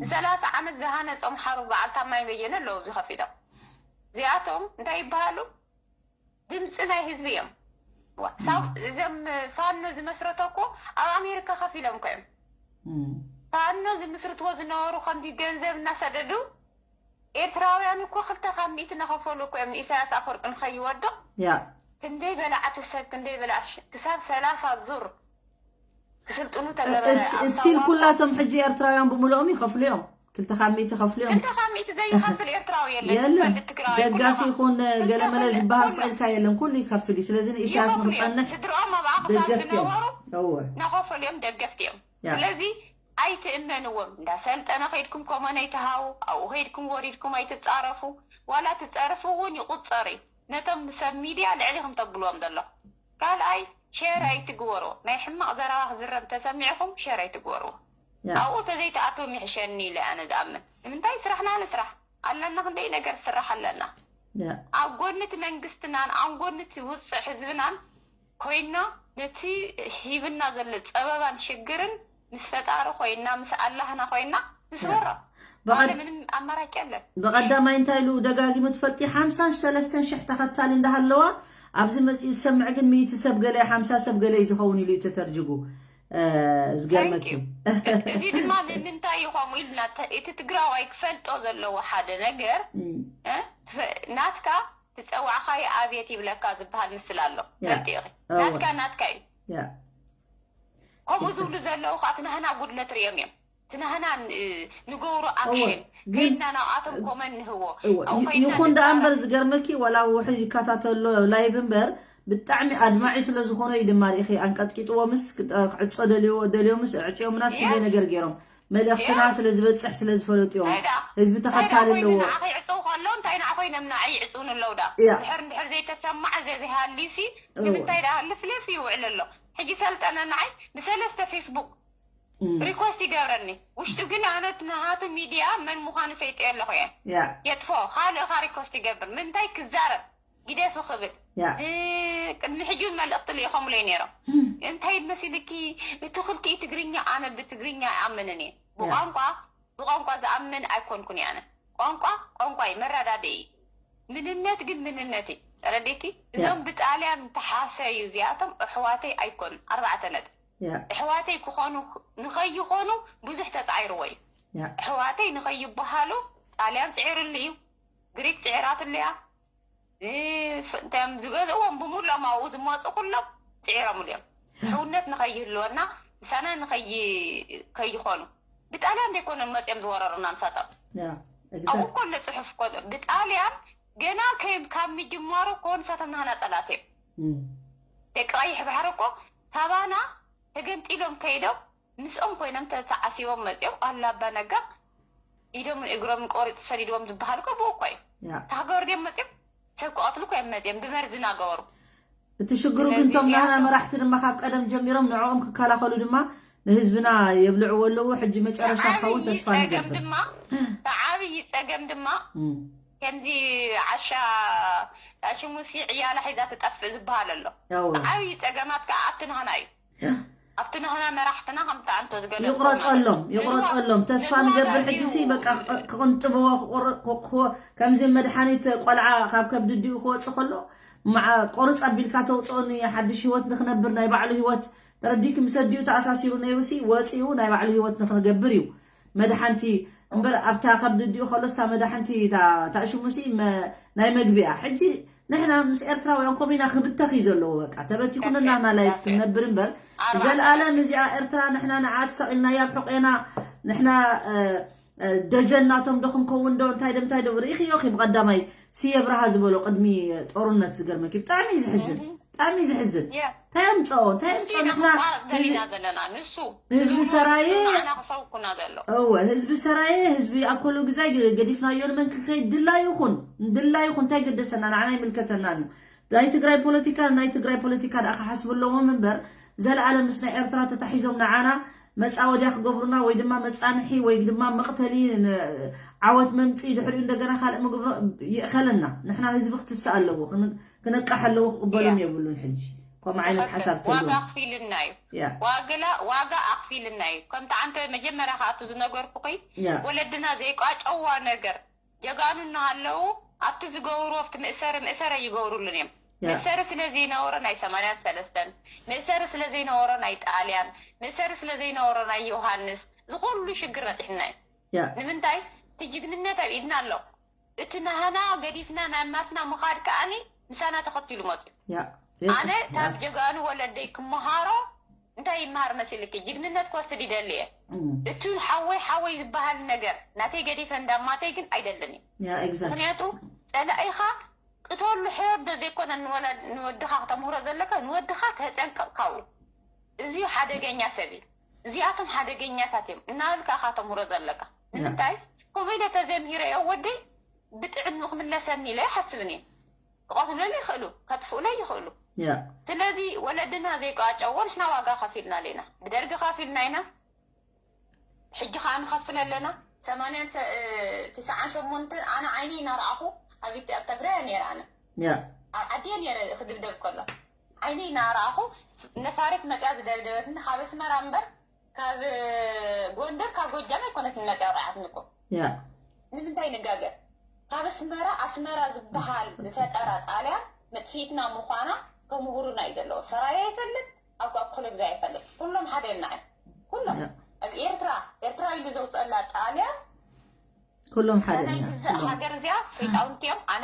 ንሰላሳ ዓመት ዝሃነጾም ሓሩ በዓል ታማኝ በየነ ኣለዉ ኣብዚ ከፊሎም። እዚኣቶም እንታይ ይበሃሉ? ድምፂ ናይ ህዝቢ እዮም። እዞም ፋኖ ዝመስረቶ እኮ ኣብ ኣሜሪካ ከፊሎም እኮ እዮም። ፋኖ ዝምስርትዎ ዝነበሩ ከምዚ ገንዘብ እናሰደዱ ኤርትራውያን እኮ ክልተ ካብ ሚእቲ እናኸፈሉ እኮ እዮም ንኢሳያስ ኣፈወርቂ ንኸይወድቕ። ክንደይ በላዕቲ ሰብ ክንደይ በላዕ ክሳብ ሰላሳ ዙር ክስልጥኑ ተገበረ። እስቲል ኩላቶም ሕጂ ኤርትራውያን ብምልኦም ይኸፍሉ እዮም። ክልተ ካብ ሚእቲ ከፍሉ እዮም። ክልተ ካብ ሚእቲ ዘይኸፍል ኤርትራዊ የለን። የለን። ትፈልጥ ትግራዋይ ኩለኻ። ደጋፊ ይኹን ገለመለ ዝበሃል ስዕልካ የለን። ኩሉ ይከፍል እዩ። ስለዚ ንኢሳያስ ንክፀንሕ ስድርኦም ኣብኣ ክሳብ ዝነበሩ እወ። ናኸፈሉ እዮም ደገፍቲ እዮም። ያ። ስለዚ ኣይትእመንዎም። እንዳሰልጠነ ከይድኩም ኮመን ኣይትሃቡ። ኣብኡ ከይድኩም ወሪድኩም ኣይትፃረፉ። ዋላ ትፀርፉ እውን ይቁፀር እዩ። ነቶም ሰብ ሚድያ ልዕሊ ከም ተብልዎም ዘለኹም። ካልኣይ ሸር ኣይትግበሮ። ናይ ሕማቕ ዘረባ ክዝረብ ተሰሚዕኹም ሸር ኣይትግበርዎ። ኣብኡ ተዘይተኣትዎም ይሕሸኒ ኢለ ኣነ ዝኣምን። ንምንታይ ስራሕና ንስራሕ ኣለና፣ ክንደይ ነገር ስራሕ ኣለና። ኣብ ጎኒ እቲ መንግስትናን ኣብ ጎኒ እቲ ውፅዕ ህዝብናን ኮይና ነቲ ሂብና ዘሎ ፀበባን ሽግርን ምስ ፈጣሪ ኮይና ምስ ኣላህና ኮይና ንስወራ። ኣነ ምንም ኣማራጭ የለን። ብቐዳማይ እንታይ ኢሉ ደጋጊሙ ትፈልጢ? ሓምሳን ሰለስተን ሽሕ ተኸታሊ እንዳሃለዋ ኣብዚ መፂኡ ዝሰምዕ ግን ሚእቲ ሰብ ገለ ሓምሳ ሰብ ገለ እዩ ዝኸውን ኢሉ እዩ ተተርጅጉ። ዝገርመኪ እዚ ድማ ንምንታይ እዩ ከምኡ ኢልና እቲ ትግራዋይ ክፈልጦ ዘለዎ ሓደ ነገር ናትካ ዝፀዋዕኻዮ ኣብየት ይብለካ ዝበሃል ምስል ኣሎ። ፈልጢ ኢኺ ናትካ ናትካ እዩ። ከምኡ ዝብሉ ዘለዉ ከዓ እቲ ናህና ጉድለት ሪኦም እዮም። እቲ ናህና ንገብሮ ኣክሽን ከይድና ናብኣቶም ኮመን ንህቦ። ይኹን ደኣ እምበር ዝገርመኪ ዋላ ውሕድ ይከታተሎ ላይቭ እምበር ብጣዕሚ ኣድማዒ ስለ ዝኾነ እዩ ድማ ርኢኺ ኣንቀጥቂጥዎምስ ክዕጾ ደልዮምስ ዕጽዮምናስ ክንደይ ነገር ገይሮም። መልእኽትና ስለ ዝበፅሕ ስለ ዝፈለጡ እዮም። ህዝቢ ተኸታሊ ኣለዎ። ንዓኸ ይዕፅው ከሎ እንታይ ንዓ ኮይኖም ንዓ ይዕፅውን ኣለዉ ዳ ድሕር እንድሕር ዘይተሰማዐ ዘዘይሃልዩ ሲ ንምንታይ ዳ ልፍልፍ ይውዕል ኣሎ። ሕጂ ሰልጠነ ንዓይ ብሰለስተ ፌስቡክ ሪኮስት ይገብረኒ ውሽጡ ግን ኣነት ንሃቱ ሚድያ መን ምዃኑ ፈይጠ ኣለኹ እየ። የጥፎ ካልእኻ ሪኮስት ይገብር ምንታይ ክዛረብ ግደፊ ክብል ቅድሚ ሕጂ እውን መልእኽቲ ልኢኾምለይ ነይሮም። እንታይ መሲልኪ እቲ ክልቲኡ ትግርኛ ኣነ ብትግርኛ ኣይኣምንን እየ። ብቋንቋ ብቋንቋ ዝኣምን ኣይኮንኩን እየ ኣነ። ቋንቋ ቋንቋ እዩ መረዳድኢ እዩ። ምንነት ግን ምንነት እዩ። ተረዲእኪ? እዞም ብጣልያን ተሓሰዩ እዚኣቶም ኣሕዋተይ ኣይኮኑን። ኣርባዕተ ነጥቢ። ኣሕዋተይ ክኾኑ ንኸይኾኑ ብዙሕ ተፃዒርዎ እዩ። ኣሕዋተይ ንኸይበሃሉ ጣልያን ፅዒርሉ እዩ። ግሪክ ፅዒራትሉ እያ። እቶም ዝገዝእዎም ብምሎም ኣብኡ ዝመፁ ኩሎም ፅዒሮምሉ እዮም። ሕውነት ንኸይህልወና ምሳና ንኸይኮኑ ብጣልያን ዘይኮነን መፅኦም ዝወረሩና ንሳቶም። ኣብኡ ኮሎ ፅሑፍ ኮሎ ብጣልያን ገና ካብ ምጅማሩ ኮ ንሳቶም ናህና ፀላት እዮም። ደቂ ቀይሕ ባሕሪ እኮ ካባና ተገንጢሎም ከይዶም ምስኦም ኮይኖም ተተዓሲቦም መፂኦም ኣላ ኣባ ነጋ ኢዶምን እግሮምን ቆሪፁ ሰዲድዎም ዝበሃል እኮ ብኡ እኮ እዩ። ታክገሩ ድዮም መፂኦም ሰብ ክቐትሉ እኮ እዮም መፂኦም ብመርዚ እናገበሩ። እቲ ሽግሩ ግን እቶም ናህና መራሕቲ ድማ ካብ ቀደም ጀሚሮም ንዕኦም ክከላኸሉ ድማ ንህዝብና የብልዕዎ ኣለዉ። ሕጂ መጨረሻ ክኸውን ተስፋ ንገብር። ብዓብዪ ፀገም ድማ ከምዚ ዓሻ ሽሙሲ ዕያላ ሒዛ ትጠፍእ ዝበሃል ኣሎ። ብዓብዪ ፀገማት ከዓ ኣብቲ ናህና እዩ። ኣብቲ ናህና መራሕትና ከምቲ ኣንቶ ዝገለፅዎ ማለት ይቑረፀሎም እዩ። ይቑረፀሎም። ተስፋ ንገብር ሕጂ ሲ በቃ ክቕንጥብዎ ክቑር- ክቑ- ከምዚ መድሓኒት ቆልዓ ካብ ከብዲ ኣዲኡ ክወፅእ ከሎ መዓ ቁርፅ ኣቢልካ ተውፅኦኒ ሓድሽ ህይወት ንክነብር ናይ ባዕሉ ህይወት ተረዲእኪ ምስ ኣዲኡ ተኣሳሲሩ ነይሩ ሲ ወፂኡ ናይ ባዕሉ ህይወት ንክንገብር እዩ መድሓንቲ እምበር ኣብታ ከብዲ ኣዲኡ ከሎስ እታ መድሓንቲ እታ እታ ሽሙ ሲ መ- ናይ መግቢ እያ ሕጂ ንሕና ምስ ኤርትራውያን ከምኡ ኢና ክብተኽ እዩ ዘለዎ። በቃ ተበቲኹ ነናና ላይፍ ክንነብር እምበር፣ ዘልኣለም እዚኣ ኤርትራ ንሕና ንዓ ተሳቒልናያ ኣብ ሕቖና፣ ንሕና ደጀን ናቶም ዶ ክንከውን ዶ እንታይ ዶ እንታይ ዶ ርኢኽዮ ኺ? ብቐዳማይ ስየ ብርሃ ዝበሎ ቅድሚ ጦርነት ዝገርመኪ ብጣዕሚ እዩ ዝሕዝን። ብጣዕሚ እዩ ዝሕዝን። እንታይ ኣምፀኦ እንታይ ኣምፀኦ ንሕና ዘለና ዘለና ንሱ ህዝቢ ሰራየ ንዓና ክሰብኩና ዘሎ እወ ህዝቢ ሰራየ ህዝቢ ኣኮሎ ግዛይ ገዲፍናዮ ንመን ክኸይድ ድላይ ይኹን ድላይ ይኹን እንታይ ገደሰና ንዓና ይምልከተና እዩ። ናይ ትግራይ ፖለቲካ ናይ ትግራይ ፖለቲካ ደኣ ክሓስቡ ኣለዎም እምበር ዘለኣለም ምስ ናይ ኤርትራ ተታሒዞም ንዓና መፃወድያ ክገብሩና ወይ ድማ መፃንሒ ወይ ድማ መቕተሊ ዓወት መምፅኢ ድሕሪኡ እንደገና ካልእ ምግብሮ ይእኸለና። ንሕና ህዝቢ ክትስእ ኣለዎ። ክነቃሕ ኣለዎ ክቕበሎም የብሉን። ሕጂ ከምኡ ዓይነት ሓሳብ ዋጋ ተልዎ ኣኽፊልና እዩ ያ ዋግላ ዋጋ ኣኽፊልና እዩ። ከምቲ ዓንተ መጀመርያ ከኣቱ ዝነገርኩኺ ያ ወለድና ዘይቋጨዋ ነገር ጀጋኑ እናሃለዉ ኣብቲ ዝገብሩ ኣብቲ ምእሰረ ምእሰረ ይገብሩሉን እዮም። ያ ምእሰሪ ስለ ዘይነበሮ ናይ ሰማንያን ሰለስተን ምእሰሪ ስለ ዘይነበሮ ናይ ጣልያን ምእሰሪ ስለ ዘይነበሮ ናይ ዮሃንስ ዝኩሉ ሽግር ነፂሕና እዩ። ያ ንምንታይ እቲ ጅግንነት ኣብ ኢድና ኣሎ። እቲ ናህና ገዲፍና ናብ ናትና ምኻድ ከኣኒ ምሳና ተኸቲሉ መፅዩ። ያ ኣነ ካብ ጀጋኑ ወለደይ ክመሃሮ እንታይ ይመሃር መሲልኪ ጅግንነት ክወስድ ይደሊ እየ። እም፣ እቱ ሓወይ ሓወይ ዝበሃል ነገር ናተይ ገዲፈ እንዳማተይ ግን ኣይደልን እዩ። ያ ኤግዛክት ምክንያቱ ፀላኢኻ ቅተሉ ሕረዶ ዘይኮነ ንወላ- ንወድኻ ክተምህሮ ዘለካ ንወድኻ ተጠንቀቕ ካብኡ። እዚ ሓደገኛ ሰብ እዩ። እዚኣቶም ሓደገኛታት እዮም እናበልካ ኢኻ ተምህሮ ዘለካ። ንምንታይ ከምኡ ኢለ ተዘምሂረዮ ወደይ ብጥዕኑ ክምለሰኒ ኢለ ይሓስብን እየ። ክቐትሉለይ ይኽእሉ፣ ከጥፍኡለይ ይኽእሉ። ያ ስለዚ ወለድና ዘይቋጨዎ ንሕና ዋጋ ከፊልና ኣለና። ብደርጊ ከፊልና ኢና፣ ሕጂ ከዓ ንኸፍል ኣለና። ሰማንያን ትስዓን ሸሞንተን ኣነ ዓይኒ እናረኣኹ ኣብ ኢትዮጵያ ኣብ ትግራይ ነይረ ኣነ ያ ኣብ ዓዲ ነይረ ክድብደብ ከሎ ዓይኒ እናረኣኹ ነፋሪት መፅያ ዝደብደበትኒ ካብ ኣስመራ እምበር ካብ ጎንደር ካብ ጎጃም ኣይኮነትን መፅያ ወቂዓትኒ እኮ። ያ ንምንታይ ንጋገ? ካብ ኣስመራ ኣስመራ ዝበሃል ዝፈጠራ ጣልያን መጥፊእትና ምዃና ከምህሩና እዩ ዘለዎ። ሰራየ ይፈልጥ ኣብ ኣኮሎ ግዛ ይፈልጥ ኩሎም ሓደ እዮም ንዓይ ኩሎም ያ ኣብ ኤርትራ ኤርትራ ኢሉ ዘውፀላ ጣልያን ኩሎም ሓደ ናይ ኢና ግዛእ ሃገር እዚኣ ሰይጣውንቲ እዮም። ኣነ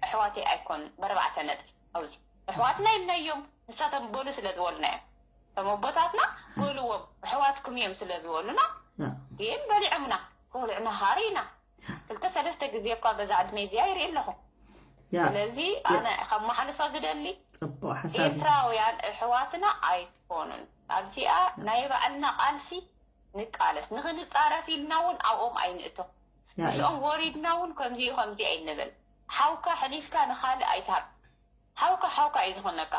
ኣሕዋተይ ኣይኮኑን በርባዕተ ነጥቢ ኣብዚ ኣሕዋትና ኢልናዮም ንሳቶም በሉ ስለ ዝበሉና እዮም። እቶም ኣቦታትና በልዎም ኣሕዋትኩም እዮም ስለ ዝበሉና ያ ግን በሊዖምና ክበልዑና ሃሪና ክልተ ሰለስተ ግዜ እኳ በዛ ዕድመ እዚኣ ይርኢ ኣለኹ። ያ ስለዚ ኣነ ካብ መሓልፋ ዝደሊ ፅቡቅ ሓሳብ እዩ። ኤርትራውያን ኣሕዋትና ኣይኮኑን። ኣብዚኣ ናይ ባዕልና ቃልሲ ንቃለስ ንክንፃረፍ ኢልና እውን ኣብኦም ኣይንእቶ። ያ ምስኦም ወሪድና እውን ከምዚ እዩ ከምዚ ኣይንብል። ሓውካ ሕሊፍካ ንኻልእ ኣይትሃብ። ሓውካ ሓውካ እዩ ዝኾነካ።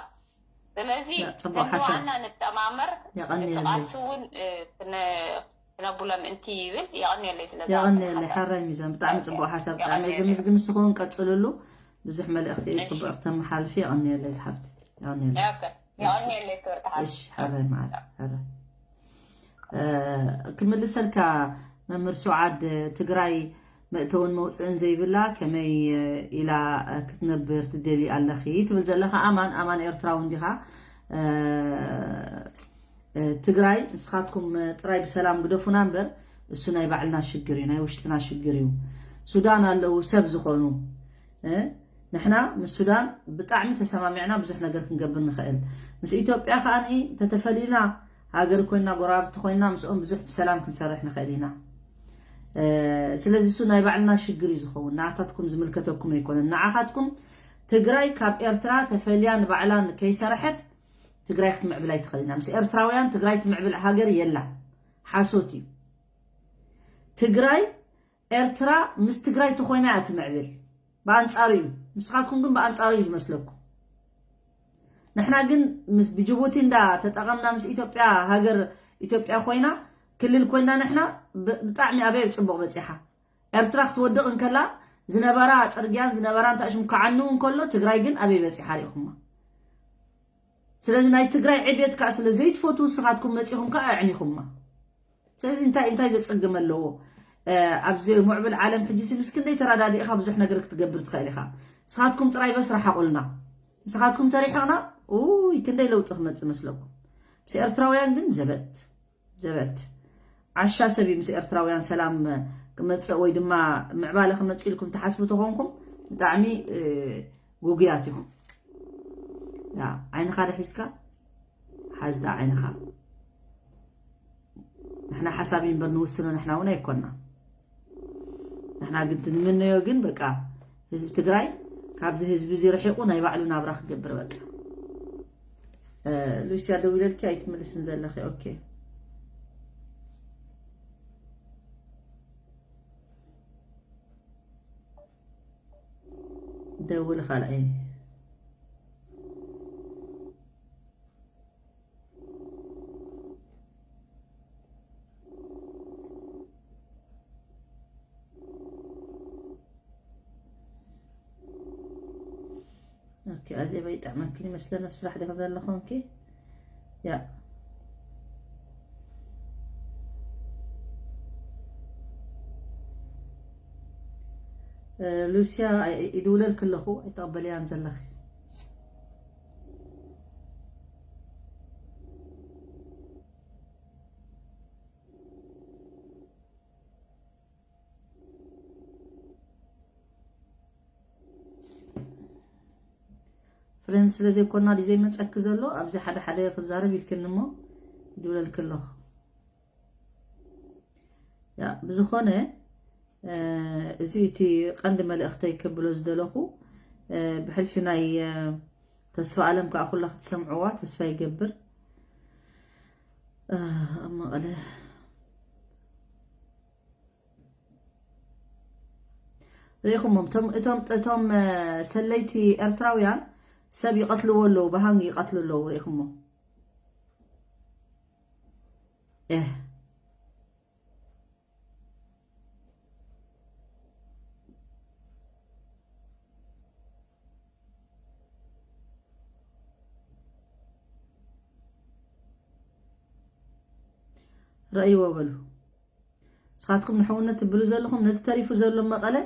ስለዚ ያ፣ ጽቡቕ ሓሳብ። ነንባዕልና ንጠማመር። የቐንየለይ። እቲ ቃልሲ እውን እ፣ ክነ- ክነብሎ ምእንቲ ይብል። የቐንየለይ ስለ የቐንየለይ ዝሓተካ። ሓራይ ሚዛን ብጣዕሚ ጽቡቕ ሓሳብ ብጣዕሚ የቐንየለይ። ዘመስግን ንስኹን ቀጽልሉ ብዙሕ መልእኽቲ እዩ እሺ። ጽቡቕ ክተመሓልፊ የቐንየለይ ዝሓፍቲ የቐንየለይ ኦኬ። የቐንየለይ ክብርቲ ሓፍቲ። እሺ ሓራይ መዓል ሓራይ እ፣ ክምልሰልካ መምህር ሱዓድ ትግራይ መእተውን መውፅእን ዘይብላ ከመይ እ፣ ኢላ እ፣ ክትነብር ትደሊ ኣለኺ ትብል ዘለኻ ኣማን ኣማን ኤርትራዊ እንዲኻ እ፣ እ፣ ትግራይ ንስኻትኩም እ፣ ጥራይ ብሰላም ግደፉና እምበር እሱ ናይ ባዕልና ሽግር እዩ ናይ ውሽጥና ሽግር እዩ ሱዳን ኣለዉ ሰብ ዝኾኑ እ፣ ንሕና ምስ ሱዳን ብጣዕሚ ተሰማሚዕና ብዙሕ ነገር ክንገብር ንኽእል ምስ ኢትዮጵያ ከኣ ተተፈሊና ሃገር ኮይና ጎረባብቲ ኮይና ምስኦም ብዙሕ ብሰላም ክንሰርሕ ንኽእል ኢና እ፣ ስለዚ እሱ ናይ ባዕልና ሽግር እዩ ዝኸውን ንኣታትኩም ዝምልከተኩም ኣይኮነን ንዓኻትኩም ትግራይ ካብ ኤርትራ ተፈልያ ንባዕላ ከይሰረሐት ትግራይ ክትምዕብል ኣይትኽእል ኢና ምስ ኤርትራውያን ትግራይ ትምዕብል ሃገር የላ ሓሶት እዩ ትግራይ ኤርትራ ምስ ትግራይ ተኾይና እያ ትምዕብል ብኣንፃሩ እዩ ንስኻትኩም ግን ብኣንፃሩ እዩ ዝመስለኩም ንሕና ግን ምስ ብጅቡቲ እንዳ ተጠቐምና ምስ ኢትዮጵያ ሃገር ኢትዮጵያ ኮይና ክልል ኮይና ንሕና ብ- ብጣዕሚ ኣበይ ኣብ ፅቡቕ በፂሓ ኤርትራ ክትወድቕ እንከላ ዝነበራ ፅርግያን ዝነበራ እንታይ ሽም ክዓንው እንከሎ ትግራይ ግን ኣበይ በፂሓ ሪኢኹማ ስለዚ ናይ ትግራይ ዕብየት ከዓ ስለ ዘይትፈትዉ ንስኻትኩም መፂኹም ከዓ ኣዕኒኹማ ስለዚ እንታይ እንታይ ዘፀግም ኣለዎ ኣብዚ ሙዕብል ዓለም ሕጂ ሲ ምስ ክንደይ ተራዳዲእኻ ብዙሕ ነገር ክትገብር ትኽእል ኢኻ ንስኻትኩም ጥራይ በስ ረሓቑልና ንስኻትኩም ተሪሕቕና ኡይ ክንደይ ለውጢ ክመፅእ መስለኩም ምስ ኤርትራውያን ግን ዘበት ዘበት ዓሻ ሰብ እዩ ምስ ኤርትራውያን ሰላም ክመፅእ ወይ ድማ ምዕባለ ክመፅእ ኢልኩም ትሓስቡ ተኾንኩም ብጣዕሚ እ፣ ጉጉያት ኢኹም። ያ ዓይንኻ ደሒዝካ ሓዝዳ ዓይንኻ። ንሕና ሓሳብ እምበር ንውስኖ ንሕና እውን ኣይኮና። ንሕና ግን ትንምነዮ ግን በቃ ህዝቢ ትግራይ ካብዚ ህዝቢ እዚ ርሒቑ ናይ ባዕሉ ናብራ ክገብር በቃ። እ፣ ሉሲያ ደዊለልኪ ኣይትምልስን ዘለኺ። ኦኬ። ደውል ካልኣይ። ኦኬ፣ ኣዜብ ኣይጥዕመክን ይመስለኒ ኣብ ስራሕ ዲኺ ዘለኹ? ኦኬ። ያ። እ፣ ሉሲያ፣ ኣይ-፣ ይድውለልኪ ኣለኹ፣ ኣይተቐበልያን ዘለኺ። ፍሬንድ ስለ ዘይኮና ድዩ ዘይመጸኪ ዘሎ? ኣብዚ ሓደ ሓደ ክዛረብ ኢልክኒ እሞ ይድውለልኪ ኣለኹ። ያ፣ ብዝኾነ፣ እ፣ እዚ እቲ ቀንዲ መልእኽተይ ከብሎ ዝደለኹ፣ እ፣ ብሕልፊ ናይ፣ እ፣ ተስፋ ኣለም ከኣ ኩላ ክትሰምዕዋ ተስፋ ይገብር። እ፣ ኣብ መቐለ ርኢኹሞም፣ እቶም፣ እቶም፣ እቶም፣ እ፣ ሰለይቲ ኤርትራውያን ሰብ ይቐትልዎ ኣለዉ፣ ብሃንግ ይቐትሉ ኣለዉ። ርኢኹሞ? እ። ረእይዎ በሉ። ንስኻትኩም ንሕውነት ትብሉ ዘለኹም፣ ነቲ ተሪፉ ዘሎ መቐለ፣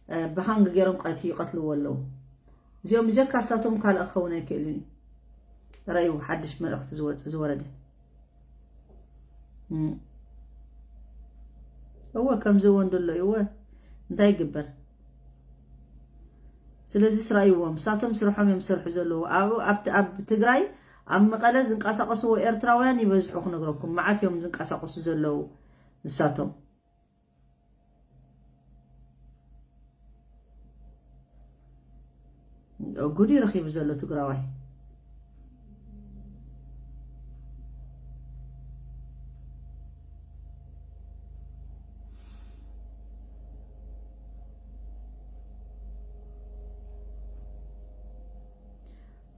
እ፣ ብሃንግ ገይሮም ቀት-፣ ይቐትልዎ ኣለዉ። እዚኦም ብጀካ እሳቶም ካልእ ክኸውን ኣይክእልን እዩ። ረእይዎ፣ ሓድሽ መልእኽቲ ዝወጽ-፣ ዝወረደ። እም። እወ፣ ከምዚ እውን ደሎ እዩ። እወ፣ እንታይ ይግበር? ስለዚ ስራይዎም፣ ንሳቶም ስርሖም እዮም ዝሰርሑ ዘለዉ። ኣብ፣ ኣብ፣ ኣብ ትግራይ፣ ኣብ መቐለ ዝንቀሳቐስዎ ኤርትራውያን ይበዝሑ ክነግረኩም። መዓት እዮም ዝንቀሳቐሱ ዘለዉ ንሳቶም። ጉድ እዩ ረኺቡ ዘሎ ትግራዋይ።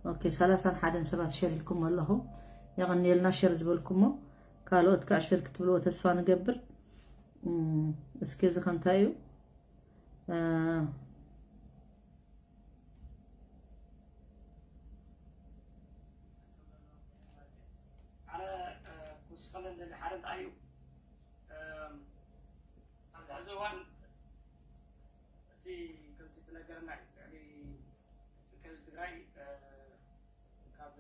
ኦኬ፣ ሰላሳን ሓደን ሰባት ሸር ኢልኩም ኣለኹ። የቐንየልና ሸር ዝበልኩሞ። ካልኦት ከኣ ሸር ክትብልዎ ተስፋ ንገብር። እም፣ እስኪ እዚ ከ እንታይ እዩ? እ፣ ኣነ፣ እ፣ ክውስኸለን ደሊ ሓደ እንታይ እዩ? እም፣ ኣብዚ ሕዚ እዋን እቲ ከምቲ ትነገረና እዩ። ልዕሊ ህዝቢ ትግራይ፣ እ፣ ካብ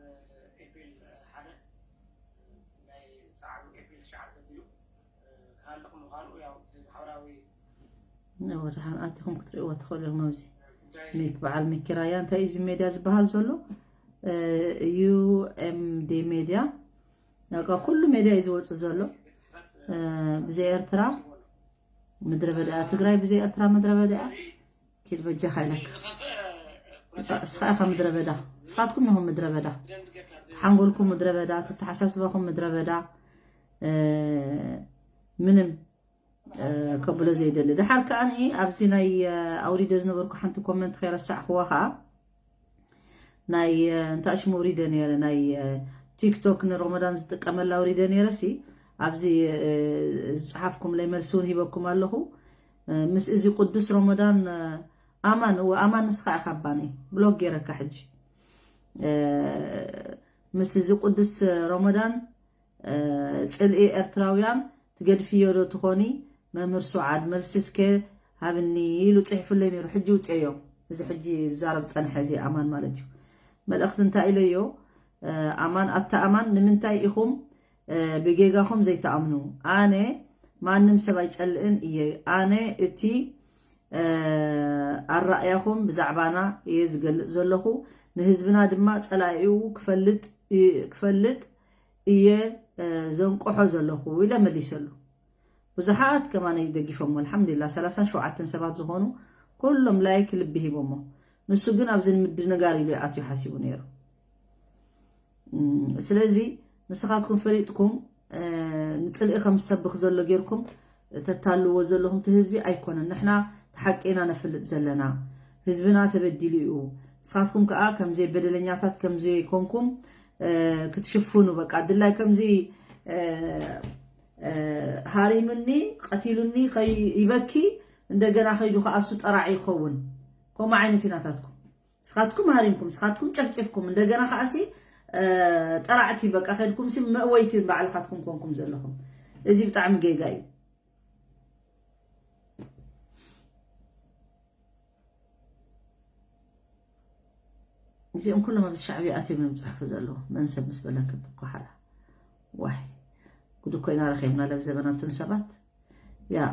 ኤፕሪል ሓደ፣ እ፣ ናይ ጻዕሩ ኤፕሪል ትሽዓተ ጀሚሩ፣ እ፣ ክሃልቕ ምዃኑ ያው እቲ ማሕበራዊ ወድሓን ኣቲኹም ክትርእይዎ ትኽእሉ ኢኹም። ኣብዚ ጉዳይ ሚክ፣ በዓል ሚኪ ራያ፣ እንታይ እዩ እዚ ሜድያ ዝበሃል ዘሎ? እ፣ ዩ ኤም ዲ ሜድያ፣ በቃ ኩሉ ሜድያ እዩ ዝወጽእ ዘሎ። እ፣ ብዘይ ኤርትራ ምድረ በዳ እያ ትግራይ፣ ብዘይ ኤርትራ ምድረ በዳ እያ። ኪድ በጃኻ ኢለካ። ንሳ-፣ ንስኻ ኢኻ ምድረ በዳ። ንስኻትኩም ኢኹም ምድረ በዳ። ሓንጎልኩም ምድረ በዳ፣ ተተሓሳስባኹም ምድረ በዳ። እ፣ ምንም፣ እ፣ ከብሎ ዘይደሊ። ደሓር ከኣ ኣብዚ ናይ፣ እ፣ ኣውሪደ ዝነበርኩ ሓንቲ ኮመንት ከይረሳዕክዋ ከኣ ናይ፣ እ፣ እንታይ ሽሙ ኣውሪደ ነይረ፣ ናይ፣ እ፣ ቲክቶክ ንሮመዳን ዝጥቀመላ ኣውሪደ ነይረ ሲ፣ ኣብዚ፣ እ፣ ዝጸሓፍኩምለይ መልሲ እውን ሂበኩም ኣለኹ። እ፣ ምስ እዚ ቅዱስ ሮመዳን፣ እ፣ ኣማን፣ እወ፣ ኣማን ንስኻ ኢኻ ኣባኒ፣ ብሎክ ገይረካ ሕጂ። እ፣ ምስ እዚ ቅዱስ ሮመዳን፣ እ፣ ጽልኢ ኤርትራውያን ትገድፍዮ ዶ ትኾኒ? መምህር ሱዓድ፣ መልሲ እስከ ሃብኒ ኢሉ ጽሒፉለይ ነይሩ። ሕጂ ውጽኤዮ። እዚ ሕጂ ዝዛረብ ጸንሐ፣ እዚ ኣማን ማለት እዩ። መልእኽቲ እንታይ ኢለዮ? እ፣ ኣማን፣ ኣታ ኣማን፣ ንምንታይ ኢኹም፣ እ፣ ብጌጋኹም ዘይትኣምኑ? ኣነ ማንም ሰብ ኣይጸልእን እየ። ኣነ እቲ ኣራእያኹም ብዛዕባና እየ ዝገልጽ ዘለኹ። ንህዝብና ድማ ጸላኢኡ ክፈልጥ ክፈልጥ እየ ዘንቆሖ ዘለኹ ኢለ መሊሰሉ። ብዙሓት ከማነይ ደጊፎሞ ኣልሓምዱሊላ ሰላሳን ሸውዓተን ሰባት ዝኾኑ ኩሎም ላይክ ልቢ ሂቦሞ። ንሱ ግን ኣብዚ ንምድንጋር ኢሉ ይኣትዩ ሓሲቡ ነይሩ። ስለዚ ንስኻትኩም ፈሊጥኩም ንፅልኢ ከም ዝሰብኽ ዘሎ ጌርኩም ተታልዎ ዘለኹም እቲ ህዝቢ ኣይኮነን። ንሕና ተሓቂና ነፍልጥ ዘለና ህዝብና ተበዲሉ እዩ። ንስኻትኩም ከዓ ከምዘይ በደለኛታት ከምዘይኮንኩም ክትሽፍኑ በቃ ድላይ ከምዚ ሃሪምኒ ቀቲሉኒ ይበኪ እንደገና ከይዱ ከዓ እሱ ጠራዒ ይኸውን። ከምኡ ዓይነት እዩ ናታትኩም። ንስኻትኩም ሃሪምኩም ንስኻትኩም ጨፍጭፍኩም እንደገና ከዓሲ ጠራዕቲ በቃ ከድኩም ሲ መእወይቲ ባዕልኻትኩም ኮንኩም ዘለኹም። እዚ ብጣዕሚ ጌጋ እዩ። እዚኦም ኩሎም ኣብዚ ሻዕብያ ኣትዮም እዮም ዝፅሕፉ ዘለዉ። መን ሰብ ምስ በለክ ትኳሓላ ዋይ ጉድ እኮ ኢና ረኺብና ለብ ዘበናቱን ሰባት ያ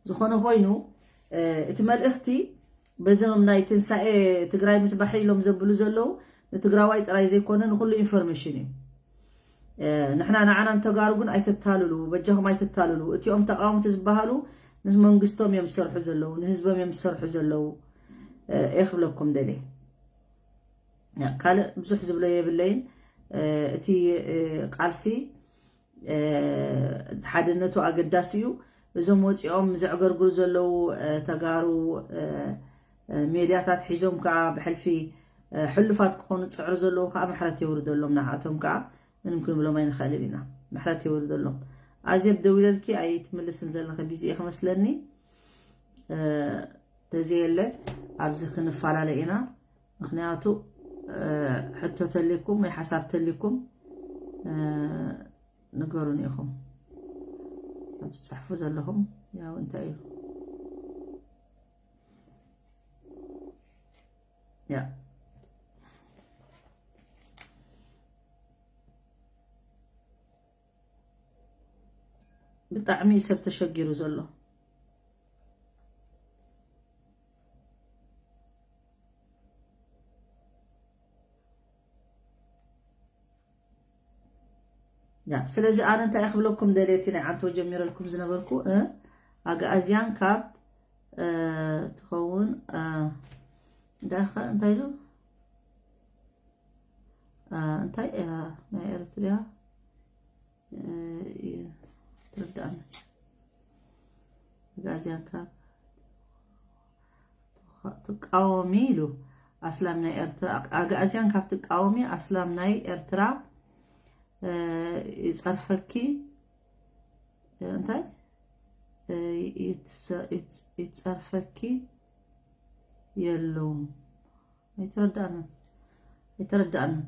ዝኾነ ኮይኑ እቲ መልእኽቲ በዞም ናይ ትንሳኤ ትግራይ ምስባሕ ኢሎም ዘብሉ ዘለዉ ንትግራዋይ ጥራይ ዘይኮነ ንኩሉ ኢንፎርሜሽን እዩ። ንሕና ንዓና ንተጋሩ ግን ኣይተታልሉ በጃኹም ኣይተታልሉ። እቲኦም ተቃወምቲ ዝበሃሉ ምስ መንግስቶም እዮም ዝሰርሑ ዘለዉ ንህዝቦም እዮም ዝሰርሑ ዘለዉ። እየ ክብለኩም ደልየ ካልእ ብዙሕ ዝብሎ የብለይን። እቲ ቃልሲ ሓድነቱ ኣገዳሲ እዩ። እዞም ወፂኦም ዘዕገርግሩ ዘለዉ ተጋሩ ሜድያታት ሒዞም ከዓ ብሕልፊ ሕሉፋት ክኾኑ ዝፅዕሩ ዘለዉ ከዓ ምሕረት የውርደሎም። ንዓቶም ከዓ ምንም ክንብሎም ኣይንኽእልን ኢና። ምሕረት የውርደሎም። ኣዜብ ደዊለልኪ ኣይትምልስን ዘለኺ ቢዚ ኢኺ መስለኒ። ተዘየለ ኣብዚ ክንፈላለ ኢና። ምኽንያቱ ሕቶ ተሊኩም ወይ ሓሳብ ተሊኩም ንገሩን ኢኹም ኣብ ትፅሕፉ ዘለኹም ያው እንታይ እዩ ያ ብጣዕሚ ሰብ ተሸጊሩ ዘሎ ያ ስለዚ ኣነ እንታይ ክብለኩም ደልየ እቲ ናይ ዓንቶ ጀሚረልኩም ዝነበርኩ ኣግኣዝያን ካብ ትኸውን እንታይ ኢሉ እንታይ ናይ ኤርትሪያ ትርዳእና ኣግኣዝያን ካብ ትቃወሚ ኢሉ ኣስላም ናይ ኤርትራ ኣግኣዝያን ካብ ትቃወሚ ኣስላም ናይ ኤርትራ ይፀርፈኪ እንታይ ይፀርፈኪ የለውም። ኣይተረዳእንን ኣይተረዳእንን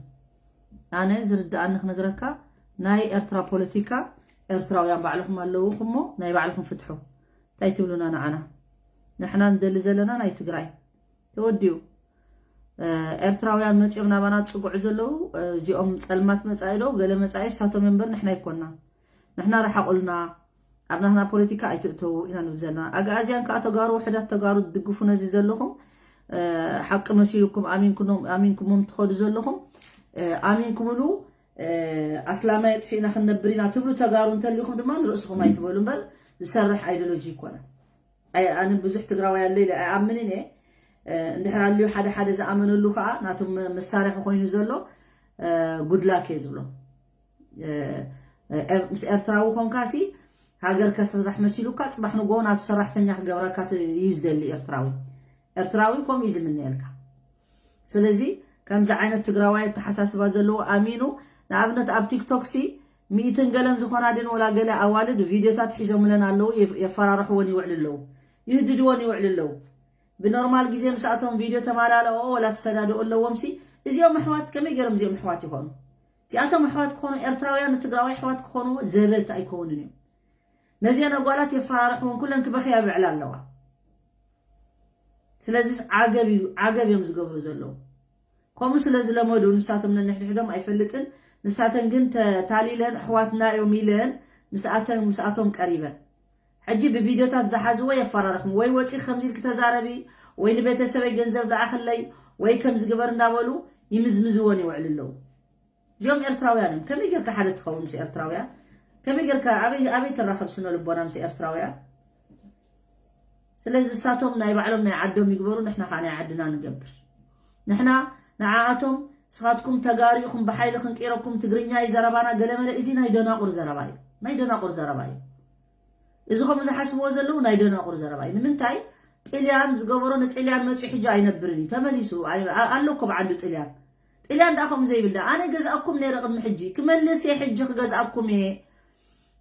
ኣነ ዝርዳእኒ ክነግረካ ናይ ኤርትራ ፖለቲካ ኤርትራውያን ባዕልኹም ኣለውኹሞ ናይ ባዕልኹም ፍትሑ እንታይ ትብሉና ንዓና ንሕና ንደሊ ዘለና ናይ ትግራይ ተወዲኡ ኤርትራውያን መፂኦም ናባና ዝፅጉዑ ዘለዉ እዚኦም ፀልማት መፃኢ ዶ ገለ መፃኢ እሳቶም እምበር ንሕና ኣይኮና ንሕና ረሓቁልና ኣብ ናትና ፖለቲካ ኣይትእተዉ ኢና ንብል ዘለና ኣግኣዝያን ከዓ ተጋሩ ውሕዳት ተጋሩ ትድግፉ ነዚ ዘለኹም ሓቂ መሲልኩም ኣሚንኩሞም ትኸዱ ዘለኹም ኣሚንኩምሉ ኣስላማይ ኣጥፊእና ክንነብር ኢና ትብሉ ተጋሩ እንተሊኹም ድማ ንርእስኹም ኣይትበሉ እምበር ዝሰርሕ ኣይዲዮሎጂ ይኮነ ኣነ ብዙሕ ትግራዋይ ኣሎ ኢለ ኣይኣምንን እየ እንድሕር ኣልዩ ሓደ ሓደ ዝኣመነሉ ከዓ ናቶም መሳርሒ ኮይኑ ዘሎ ጉድላክ እየ ዝብሎ ምስ ኤርትራዊ ኮንካሲ ሃገር ከስራሕ መሲሉካ ፅባሕ ንጎ ናቱ ሰራሕተኛ ክገብረካ እዩ ዝደሊ ኤርትራዊ ኤርትራዊ ከምኡ እዩ ዝምነየልካ ስለዚ ከምዚ ዓይነት ትግራዋይ ኣተሓሳስባ ዘለዎ ኣሚኑ ንኣብነት ኣብ ቲክቶክ ሲ ሚእትን ገለን ዝኾና ድን ወላ ገለ ኣዋልድ ቪድዮታት ሒዞምለን ኣለዉ የፈራርሕወን ይውዕል ኣለዉ ይህድድወን ይውዕል ኣለዉ ብኖርማል ግዜ ምስኣቶም ቪድዮ ተማላለኦ ወላ ተሰዳድኦ ኣለዎም ሲ እዚኦም ኣሕዋት ከመይ ገይሮም እዚኦም ኣሕዋት ይኾኑ እዚኣቶም ኣሕዋት ክኾኑ ኤርትራውያን ንትግራዋይ ኣሕዋት ክኾኑ ዘበት ኣይከውንን እዮም ነዚአን ኣጓላት የፈራርሕወን ኩለን ክበኽያ ይብዕላ ኣለዋ ስለዚስ ዓገብ እዩ ዓገብ እዮም ዝገብሩ ዘለዉ ከምኡ ስለ ዝለመዱ ንሳቶም ነንሕድሕዶም ኣይፈልጥን ንሳተን ግን ተታሊለን ኣሕዋትና እዮም ኢለን ምስኣተን ምስኣቶም ቀሪበን ሕጂ ብቪድዮታት ዝሓዝዎ የፈራርኹም፣ ወይ ወፂ ከምዚ ኢልኪ ተዛረቢ፣ ወይ ንቤተሰበይ ገንዘብ ለኣኽለይ፣ ወይ ከምዚ ግበር እንዳበሉ ይምዝምዝዎን ይውዕሉ ኣለዉ። እዚኦም ኤርትራውያን እዮም። ከመይ ጌርካ ሓደ ትኸውን ምስ ኤርትራውያን? ከመይ ጌርካ ኣበይ ኣበይ ትራኸብ ስነ ልቦና ምስ ኤርትራውያን? ስለዚ እሳቶም ናይ ባዕሎም ናይ ዓዶም ይግበሩ፣ ንሕና ከዓ ናይ ዓድና ንገብር። ንሕና ንዓኣቶም ስኻትኩም ተጋሩ ኢኹም ብሓይሊ ክንቅይረኩም ትግርኛ እዩ ዘረባና ገለመለ፣ እዚ ናይ ደናቁር ዘረባ እዩ። ናይ ደናቁር ዘረባ እዩ። እዚ ከምኡ ዝሓስብዎ ዘለዉ ናይ ደናቁር ዘረባ እዩ። ንምንታይ? ጥልያን ዝገበሮ ንጥልያን መፂኡ ሕጂ ኣይነብርን እዩ። ተመሊሱ ኣይ- ኣ- ኣሎ እኮ ብዓዱ ጥልያን። ጥልያን ደኣ ከምኡ ዘይብል ደኣ ኣነ ገዛእኩም ነይረ ቅድሚ ሕጂ ክመልስ እየ፣ ሕጂ ክገዛእኩም እየ።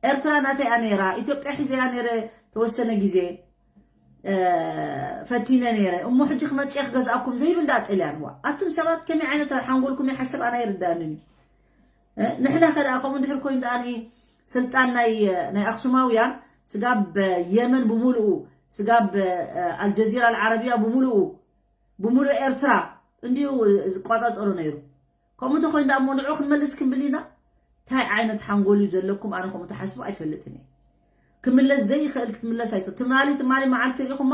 ኤርትራ ናተይ እያ ነይራ፣ ኢትዮጵያ ሒዘያ ነይረ ተወሰነ ግዜ እ፣ ፈቲነ ነይረ እሞ ሕጂ ክመፅእ ክገዝኣኩም ዘይብል ደኣ ጥልያን ዋ ኣቱም ሰባት ከመይ ዓይነት ሓንጎልኩም ይሓስብ ኣነ ኣይርዳእንን እዩ። እ፣ ንሕና ከ ደኣ ከምኡ እንድሕር ኮይኑ ደኣ ኒ ስልጣን ናይ ናይ ኣክሱማውያን ስጋብ የመን ብምሉኡ ስጋብ እ፣ ኣልጀዚራ ኣልዓረቢያ ብምሉኡ ብምሉእ ኤርትራ እንዲዩ ዝቋፃፀሩ ነይሩ። ከምኡ እንተኮይኑ ደኣ እሞ ንዑ ክንመልስ ክንብል ኢና። እንታይ ዓይነት ሓንጎል እዩ ዘለኩም? ኣነ ከምኡ ተሓስቡ ኣይፈልጥን እየ። ክምለስ ዘይኽእል ክትምለስ ኣይት ትማሊ ትማሊ መዓልቲ ርኢኹማ።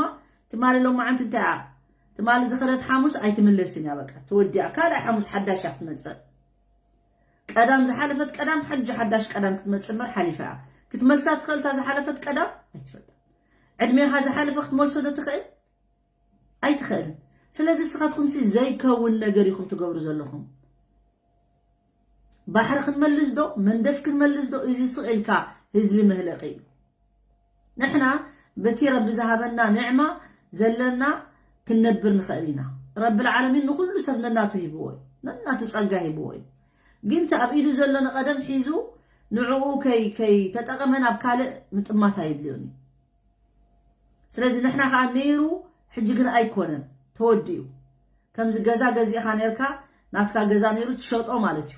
ትማሊ ሎም መዓልቲ እንታይ እያ? ትማሊ ዝኸደት ሓሙስ ኣይትምለስን እያ። በቃ ተወዲኣ። ካልኣይ ሓሙስ ሓዳሽ እያ ክትመፅእ። ቀዳም ዝሓለፈት ቀዳም ሓጂ ሓዳሽ ቀዳም ክትመፅእ እምበር ሓሊፋ እያ። ክትመልሳ ትኽእል እታ ዝሓለፈት ቀዳም ኣይትፈልጣ። ዕድሜኻ ዝሓለፈ ክትመልሶ ዶ ትኽእል? ኣይትኽእልን። ስለዚ ንስኻትኩም ሲ ዘይከውን ነገር ኢኹም ትገብሩ ዘለኹም። ባሕሪ ክንመልስ ዶ መንደፍ ክንመልስ ዶ? እዚ ስቕ ኢልካ ህዝቢ መህለቂ እዩ። ንሕና በቲ ረቢ ዝሃበና ንዕማ ዘለና ክንነብር ንኽእል ኢና። ረቢ ልዓለሚን ንኹሉ ሰብ ነናቱ ሂብዎ እዩ። ነናቱ ጸጋ ሂብዎ እዩ። ግን እቲ ኣብ ኢዱ ዘሎ ንቐደም ሒዙ ንዕኡ ከይ ከይ ተጠቐመ ናብ ካልእ ምጥማት ኣይድልዮን እዩ። ስለዚ ንሕና ከዓ ነይሩ ሕጂ ግን ኣይኮነን ተወዲኡ። ከምዚ ገዛ ገዚእኻ ነርካ ናትካ ገዛ ነይሩ ትሸጦ ማለት እዩ።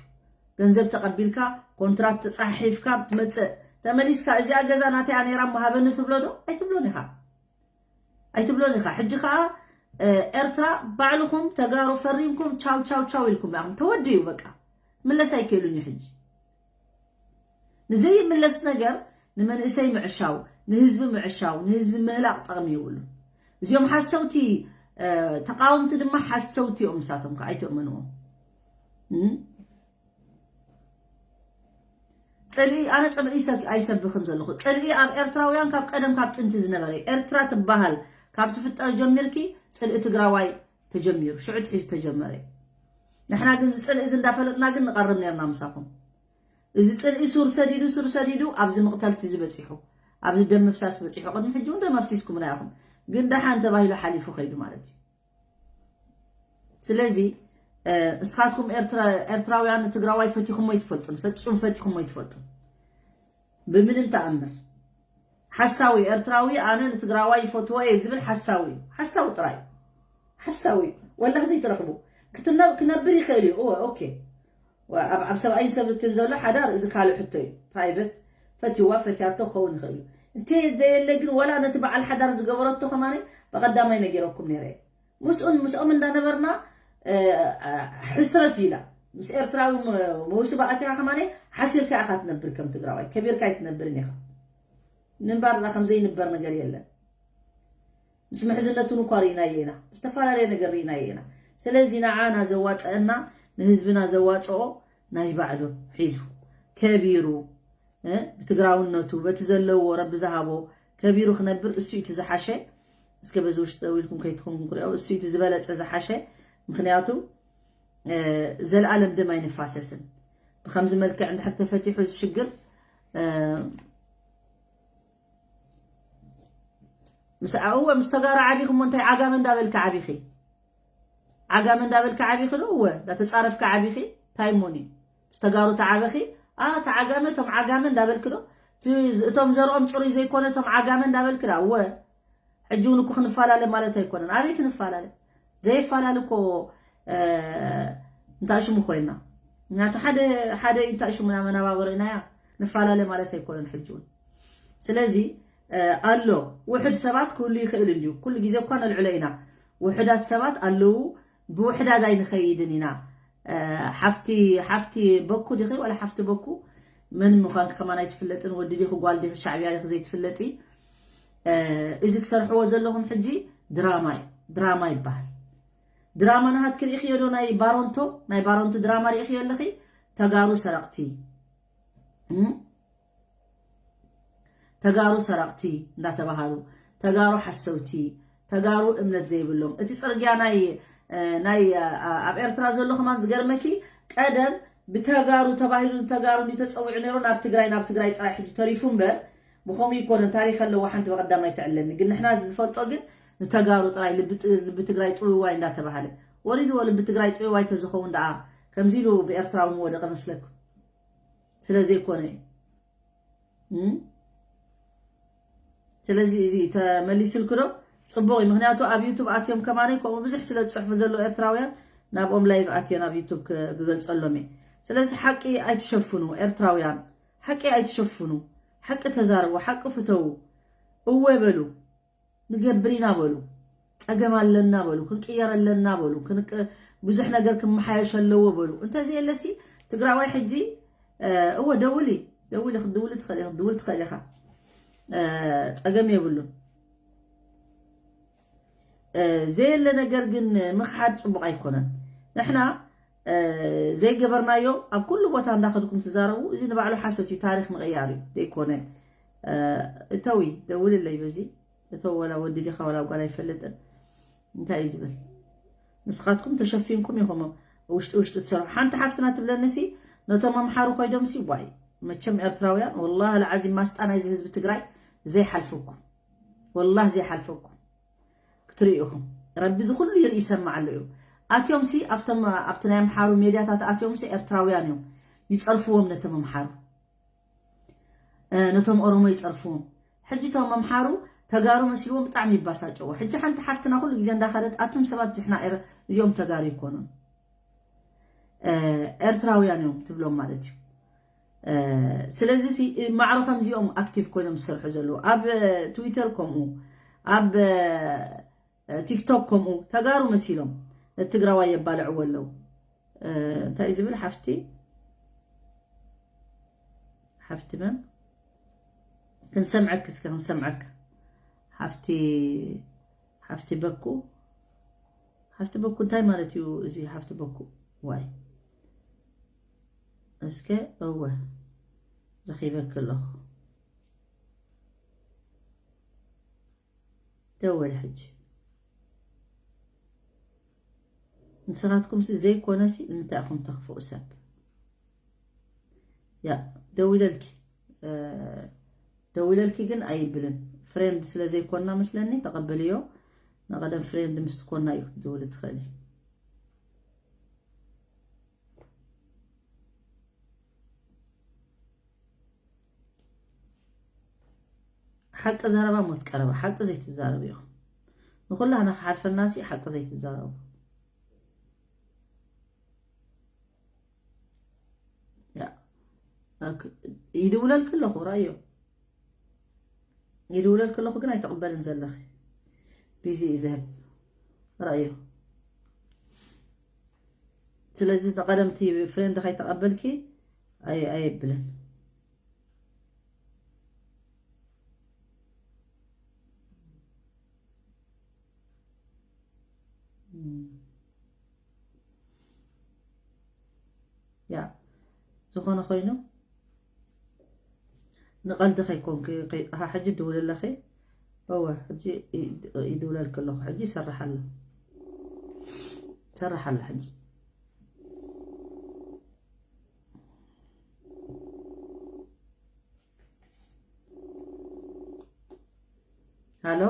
ገንዘብ ተቐቢልካ ኮንትራት ተፃሒፍካ ትመፅእ ተመሊስካ እዚኣ ገዛ ናተያ ነይራ እሞ ሃበኒ ትብሎ ዶ? ኣይትብሎን ኢኻ። ኣይትብሎን ኢኻ። ሕጂ ከዓ እ፣ ኤርትራ ባዕልኹም ተጋሩ ፈሪምኩም ቻው ቻው ቻው ኢልኩም ኢኹም። ተወዲኡ በቃ። ምለስ ኣይክእሉን እዩ ሕጂ። ንዘይምለስ ነገር ንመንእሰይ ምዕሻው፣ ንህዝቢ ምዕሻው፣ ንህዝቢ ምህላቕ ጠቕሚ የብሉን። እዚኦም ሓሰውቲ እ፣ ተቃወምቲ ድማ ሓሰውቲ እዮም። ንሳቶም ከዓ ኣይትእመንዎም። እም? ፅልኢ ኣነ ፅልኢ ሰብ ኣይሰብኽን ዘለኹ። ፅልኢ ኣብ ኤርትራውያን ካብ ቀደም ካብ ጥንቲ ዝነበረ እዩ። ኤርትራ ትበሃል ካብ ትፍጠር ጀሚርኪ ፅልኢ ትግራዋይ ተጀሚሩ፣ ሽዑ ትሒዙ ተጀመረ እዩ። ንሕና ግን እዚ ፅልኢ እዚ እንዳፈለጥና ግን ንቐርብ ነርና ምሳኹም። እዚ ፅልኢ ሱር ሰዲዱ ሱር ሰዲዱ ኣብዚ ምቕተልቲ ዝበፂሑ፣ ኣብዚ ደም ምፍሳስ በፂሑ። ቅድሚ ሕጂ እውን ደም ኣፍሲስኩምና ኢኹም፣ ግን ደሓን ተባሂሉ ሓሊፉ ከይዱ ማለት እዩ። ስለዚ እ፣ ንስኻትኩም ኤርትራ- ኤርትራውያን ትግራዋይ ፈቲኹሞ ኣይትፈልጡን፣ ፈጹም ፈቲኹሞ ኣይትፈልጡን ብምንም ተኣምር። ሓሳዊ ኤርትራዊ ኣነ ንትግራዋይ ይፈትዎ እየ ዝብል ሓሳዊ እዩ። ሓሳዊ ጥራይ እዩ። ሓሳዊ እዩ። ወላ ዘይትረኽቡ ክትነ- ክነብር ይኽእል እዩ። እወ ኦኬ። ወ- ኣብ ኣብ ሰብኣይን ሰብትን ዘሎ ሓዳር እዚ ካልእ ሕቶ እዩ። ፕራይቨት ፈትዋ ፈትያቶ ክኸውን ይኽእል እዩ። እንተ ዘየለ ግን ወላ ነቲ በዓል ሓዳር ዝገበረቶ ከማነ ብቐዳማይ ነጊረኩም ነይረ እየ። ምስኡን ምስኦም እንዳነበርና እ፣ እ፣ ሕስረት ኢላ ምስ ኤርትራዊ ም- መውስባ ኣትያ ከማነ ሓሲርካ ኢኻ ትነብር። ከም ትግራዋይ ከቢርካ ኣይትነብርን ኢኻ። ምንባር እዛ ከም ዘይንበር ነገር የለን። ምስ ምሕዝነቱን እኳ ርኢናዮ ኢና፣ ዝተፈላለየ ነገር ርኢናዮ ኢና። ስለዚ ንዓና ዘዋፀአና ንህዝብና ዘዋፀኦ ናይ ባዕሉ ሒዙ ከቢሩ እ፣ ብትግራውነቱ በቲ ዘለዎ ረቢ ዝሃቦ ከቢሩ ክነብር እሱ እቲ ዝሓሸ። እስከ በዚ ውሽጢ ጠው ኢልኩም ከይትኾንኩም ክሪኦ እሱ እቲ ዝበለፀ ዝሓሸ። ምክንያቱ እ፣ ዘለኣለም ደም ኣይንፋሰስን። ብከምዚ መልክዕ እንድሕር ተፈቲሑ እዚ ሽግር እ፣ ምስ እወ ምስ ተጋሩ ዓቢኹ እሞ እንታይ ዓጋመ እንዳበልካ ዓቢኺ? ዓጋመ እንዳበልካ ዓቢኺ ዶ? እወ እንዳተፃረፍካ ዓቢኺ። እንታይ እሞኒ ምስ ተጋሩ ተዓበኺ? ኣ ተዓጋመ እቶም ዓጋመ እንዳበልክ ዶ? እቲ ዝ- እቶም ዘርኦም ፅሩይ ዘይኮነ እቶም ዓጋመ እንዳበልክ ዳ? እወ ሕጂ እውን እኮ ክንፈላለ ማለት ኣይኮነን። ኣበይ ክንፈላለ? ዘይፈላለ እኮ እ፣ እንታይ ሽሙ ኮይና ምክንያቱ ሓደ ሓደ እንታይ ሽሙና መናባበሮ ኢናያ ንፈላለ ማለት ኣይኮነን ሕጂ እውን። ስለዚ እ፣ ኣሎ ውሕድ ሰባት ክህሉ ይኽእል እንድዩ። ኩሉ ግዜ እኳ ነልዕሎ ኢና። ውሕዳት ሰባት ኣለዉ፣ ብውሕዳት ኣይንኸይድን ኢና። እ፣ ሓፍቲ ሓፍቲ በኩ ዲኺ ዋላ ሓፍቲ በኩ መን ምዃንኪ ከማን ኣይትፍለጥን። ወዲ ዲኺ ጓል ዲኺ ሻዕብያ ዲኺ ዘይትፍለጢ። እዚ ትሰርሕዎ ዘለኹም ሕጂ ድራማ እዩ። ድራማ ይበሃል። ድራማ ናሃት ክርኢ ክየዶ ናይ ባሮንቶ ናይ ባሮንቶ ድራማ ርኢ ክዮ ኣለኺ። ተጋሩ ሰረቕቲ ተጋሩ ሰረቕቲ እንዳተባሃሉ፣ ተጋሩ ሓሰውቲ፣ ተጋሩ እምነት ዘይብሎም፣ እቲ ጽርግያ ናይ ናይ ኣብ ኤርትራ ዘሎ ከማን ዝገርመኪ፣ ቀደም ብተጋሩ ተባሂሉ ንተጋሩ እንዲ ተጸዊዑ ነይሩ። ናብ ትግራይ ናብ ትግራይ ጥራይ ሕጂ ተሪፉ እምበር፣ ብኸምኡ ይኮነን። ታሪኽ ኣለዎ። ሓንቲ በቐዳማይ ትዕለኒ ግን ንሕና ዝፈልጦ ግን ንተጋሩ ጥራይ ልቢ ትግራይ ጥውዋይ እንዳተባሃለ ወሪድዎ። ልቢ ትግራይ ጥውዋይ ተዝኸውን ደኣ ከምዚ ኢሉ ብኤርትራዊ ምወደቐ መስለኩም? ስለ ዘይኮነ እዩ። ስለዚ እዚ ተመሊስልክዶ? ጽቡቕ እዩ። ምክንያቱ ኣብ ዩቱብ ኣትዮም ከማነይ ከምኡ ብዙሕ ስለ ዝጽሕፉ ዘሎ ኤርትራውያን ናብኦም ላይቭ ኣትየ ናብ ዩቱብ ክገልጸሎም እየ። ስለዚ ሓቂ ኣይትሸፍኑ ኤርትራውያን፣ ሓቂ ኣይትሸፍኑ። ሓቂ ተዛረቡ፣ ሓቂ ፍተዉ። እወ በሉ። ንገብር ኢና በሉ። ጸገም ኣለና በሉ። ክንቅየር ኣለና በሉ። ብዙሕ ነገር ክመሓየሽ ኣለዎ በሉ። እንተዘየለሲ ትግራዋይ ሕጂ እወ ደውሊ ደውሊ ክትድውሊ ትኽእል ክትድውል ትኽእል ኢኻ። ጸገም የብሉን። ዘየለ ነገር ግን ምኽሓድ ጽቡቕ ኣይኮነን። ንሕና ዘይገበርናዮ ኣብ ኩሉ ቦታ እንዳኸድኩም ትዛረቡ። እዚ ንባዕሉ ሓሶት እዩ። ታሪኽ ምቕያር እዩ ዘይኮነ። እተዊ ደውልለይ በዚ እቶ ወላ ወዲ ዲኻ ወላ ጓል ኣይፈልጥን። እንታይ እዩ ዝብል? ንስኻትኩም ተሸፊንኩም ኢኹም ውሽጢ ውሽጢ ትሰርሑ። ሓንቲ ሓፍትና ትብለኒ ሲ ነቶም ኣምሓሩ ኮይዶም ሲ ዋይ መቸም ኤርትራውያን ወላሂ ለዓዚም ማስጣ ናይዚ ህዝቢ ትግራይ ዘይሓልፈኩም ወላሂ ዘይሓልፈኩም ክትርእዩ ኢኹም። ረቢ እዚ ኩሉ ይርኢ ይሰማዕ ኣሎ እዩ። ኣትዮም ሲ ኣብቶም ኣብቲ ናይ ኣምሓሩ ሜድያታት ኣትዮም ሲ ኤርትራውያን እዮም ይፀርፍዎም ነቶም ኣምሓሩ ነቶም ኦሮሞ ይፀርፍዎም። ሕጂ እቶም ኣምሓሩ ተጋሩ መሲልዎም ብጣዕሚ ይባሳጨዎ። ሕጂ ሓንቲ ሓፍትና ኩሉ ግዜ እንዳኸደት ኣቱም ሰባት ዝሕና እዚኦም ተጋሩ ይኮኑን ኤርትራውያን እዮም ትብሎም ማለት እዩ። ስለዚ ማዕሮ ከምዚኦም ኣክቲቭ ኮይኖም ዝሰርሑ ዘለዉ ኣብ ትዊተር ከምኡ ኣብ ቲክቶክ ከምኡ ተጋሩ መሲሎም ነቲ ትግራዋይ የባልዕዎ ኣለዉ። እንታይ ዝብል ሓፍቲ ሓፍቲ መን ክንሰምዐክ እስከ ክንሰምዐክ ሓፍቲ ሓፍቲ በኩ ሓፍቲ በኩ እንታይ ማለት እዩ እዚ ሓፍቲ በኩ ዋይ እስከ እወ ረኺበክ ኣለኹ ደወል ሕጂ ንስኻትኩም ሲ ዘይኮነ ሲ እንታይ ኢኹም ተኽፍኡ ሰብ ያ ደዊለልኪ ደዊለልኪ ግን ኣይብልን ፍሬንድ ስለ ዘይኮና መስለኒ ተቐበልዮ ንቐደም ፍሬንድ ምስ ትኮና እዩ ክትድውል ትኽእሊ ሓቂ ዘረባ ሞት ቀረባ ሓቂ ዘይትዛረቡ ኢኹም ንኩላህና ክሓልፈና ሲ ሓቂ ዘይትዛረቡ ይድውለልክ ኣለኹ ራዮ ይድውለልክ ኣለኹ ግን ኣይትቕበልን ዘለኺ ቢዚ እዩ ዝህብ ራዮ ስለዚ ንቐደምቲ ፍሬንድ ከይተቐበልኪ ኣየብልን ያ ዝኾነ ኮይኑ ንቐልዲ ከይኮንኪ ከይ- ኣሃ፣ ሕጂ ድውል ኣለኺ እወ ሕጂ ይ- ይድውለልኪ ኣለኹ ሕጂ ይሰርሕ ኣሎ ይሰርሕ ኣሎ ሕጂ ሃሎ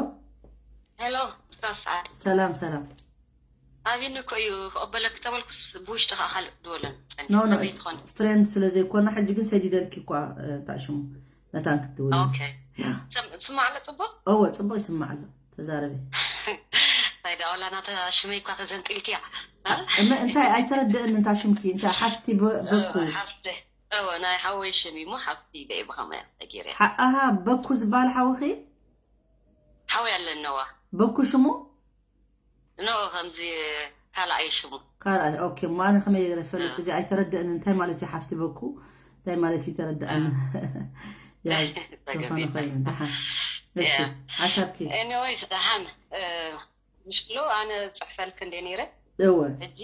ሄሎ፣ ስታፍ ሰዓት። ሰላም ሰላም። ኣቢኒ እኮ እዩ ክቕበለኪ ተበልኩስ ብውሽጢ ከዓ ካልእ ድወለን ኖ ኖ፣ ፍሬንድ ስለ ዘይኮና ሕጂ ግን ሰዲደልኪ እኳ። ታሽሙ መታን ክትድውል። ኦኬ። ስማዕ ኣሎ ፅቡቅ? እወ ፅቡቅ ይስማዕ ኣሎ። ተዛረቢ። እንታይ ደኣ ዋላ ናታ ሽመይ እኳ ተዘንጢልክያ። እመ እንታይ ኣይተረድእን እንታ ሽምኪ እንታይ ሓፍቲ በኩ። ሓፍቲ እወ ናይ ሓወይ ሽም እዩ እሞ ሓፍቲ ኢለ እየ ብኸመይ ተገይረ። ኣሃ በኩ ዝበሃል ሓውኺ? ሓወይ ኣለነዋ። በኩ ሽሙ? ኖ ከምዚ ካልኣይ ሽሙ። ካልኣይ ኦኬ። እሞ ኣነ ከመይ ገይረ ፈልጥ እዚ ኣይተረድእን እንታይ ማለት እዩ ሓፍቲ በኩ እንታይ ማለት እዩ ተረድኣኒ። ያ ዝኾነ ኮይኑ ደሓን። እሺ፣ ሓሳብኪ። ኤኒዌይስ ደሓን። ምሽክሎ ኣነ ጽሕፈልክ እንደ ነይረ እወ ሕጂ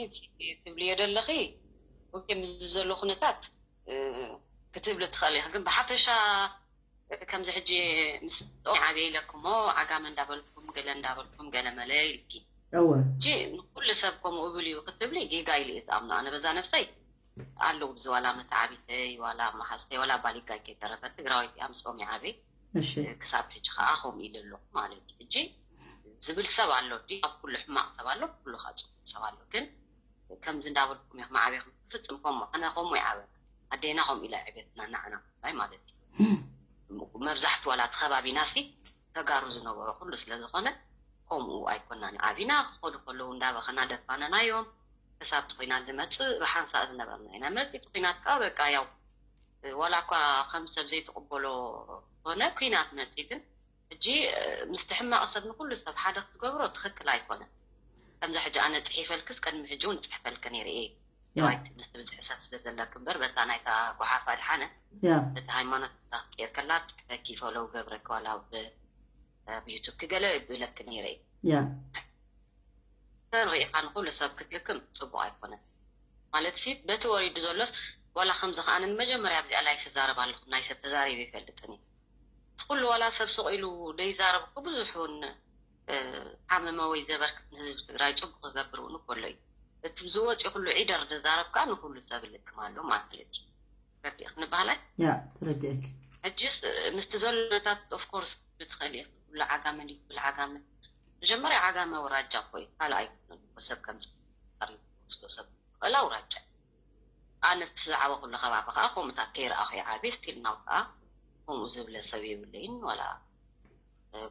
ትብልዮ ዘለኺ ኦኬ፣ ምስ ዘሎ ኩነታት ክትብሊ ትኽእል ኢኺ። ግን ብሓፈሻ ከምዚ ሕጂ ምስ ዓብየ ኢለኩሞ ዓጋመ እንዳበልኩም ገለ እንዳበልኩም ገለ መለ ኢልኪ እወ ሕጂ ንኩሉ ሰብ ከምኡ እብል እዩ ክትብሊ ጌጋ ኢሉ እየ ዝኣምኖ። ኣነ በዛ ነፍሰይ ኣለዉ ብዚ ዋላ መተዓቢተይ ዋላ መሓዝተይ ዋላ ባሊጋይ ከይተረፈ ትግራወይቲ እያ፣ ምስኦም ይዓብየ እሺ ክሳብ ሕጂ ከዓ ከምኡ ኢሉ ኣለኹ ማለት እዩ። ሕጂ ዝብል ሰብ ኣሎ ዲ ኣብ ኩሉ ሕማቕ ሰብ ኣሎ፣ ኩሉ ከዓ ፅቡቅ ሰብ ኣሎ። ግን ከምዚ እንዳበልኩም ኢኹም ዓብኹም ፍፅም ከምኡ ኣነ ከምኡ ይዓበ ኣዴና ከምኡ ኢላ ዕቤትና ናዕና ላይ ማለት እዩ። መብዛሕቱ ዋላ እቲ ከባቢና ሲ ተጋሩ ዝነበሮ ኩሉ ስለ ዝኾነ ከምኡ ኣይኮናን። ዓቢና ክኸዱ ከለዉ እንዳበኸና ደፋነናዮም። ክሳብ እቲ ኲናት ዝመፅእ ብሓንሳእ ዝነበርና ኢና። መፂ እቲ ኲናት ከዓ በቃ ያው ዋላ እኳ ከም ሰብ ዘይትቕበሎ ኾነ ኲናት መፂ ግን ሕጂ ምስቲ ሕማቕ ሰብ ንኩሉ ሰብ ሓደ ክትገብሮ ትኽክል ኣይኮነን። ከምዚ ሕጂ ኣነ ፅሒፈልክስ ቅድሚ ሕጂ እውን ፅሕፈልክ ነይረ እየ። ያ ዋይት ምስ ብዝሒ ሰብ ስለ ዘለክ እምበር በታ ናይታ ጓሓፍ ኣድሓነ ያ እቲ ሃይማኖት ኬር ከላ ፅሕፈኪ ፈለው ገብረክ ዋላ ኣብ ኣብ ዩቱብ ክገለ ብለክ ነይረ እየ። ያ ሪኢኻ ንኩሉ ሰብ ክትልክም ፅቡቅ ኣይኮነን። ማለት ሲ በቲ ወሪዱ ዘሎስ ዋላ ከምዚ ከዓነ ንመጀመርያ ኣብዚኣ ላይፍ እዛረብ ኣለኹ ናይ ሰብ ተዛሪቡ ይፈልጥን እዩ። እቲ ኩሉ ዋላ ሰብ ስቕ ኢሉ ዘይዛረብ እኮ ብዙሕ እውን ሓመመ ወይ ዘበርክት ንህዝቢ ትግራይ ፅቡቅ ዝገብር እውን እኮ ኣሎ እዩ። እቲ ዝወፂ ኩሉ ዒደር ዝዛረብ ከዓ ንኩሉ ሰብ ልክም ኣሎ ማለት እዩ። ረዲእ ክንበሃላይ ያ ተረዲእክ ሕጅስ ምስቲ ዘሎ ነታት ኦፍኮርስ ብትኽእል ኢኽ። ኩሉ ዓጋመ ድዩ ክብል ዓጋመ መጀመርያ ዓጋመ ኣውራጃ እኮ እዩ። ካልእ ኣይኮነን እኮ ሰብ ከም ሰብ ክወስዶ ሰብ ክኽእል ኣውራጃ እዩ። ኣነ እቲ ዝዓበኹሉ ከባቢ ከዓ ከምኡታት ከይረኣኹ ይዓብየ። ስቲል ናው ከዓ ከምኡ ዝብለ ሰብ የብለይን ዋላ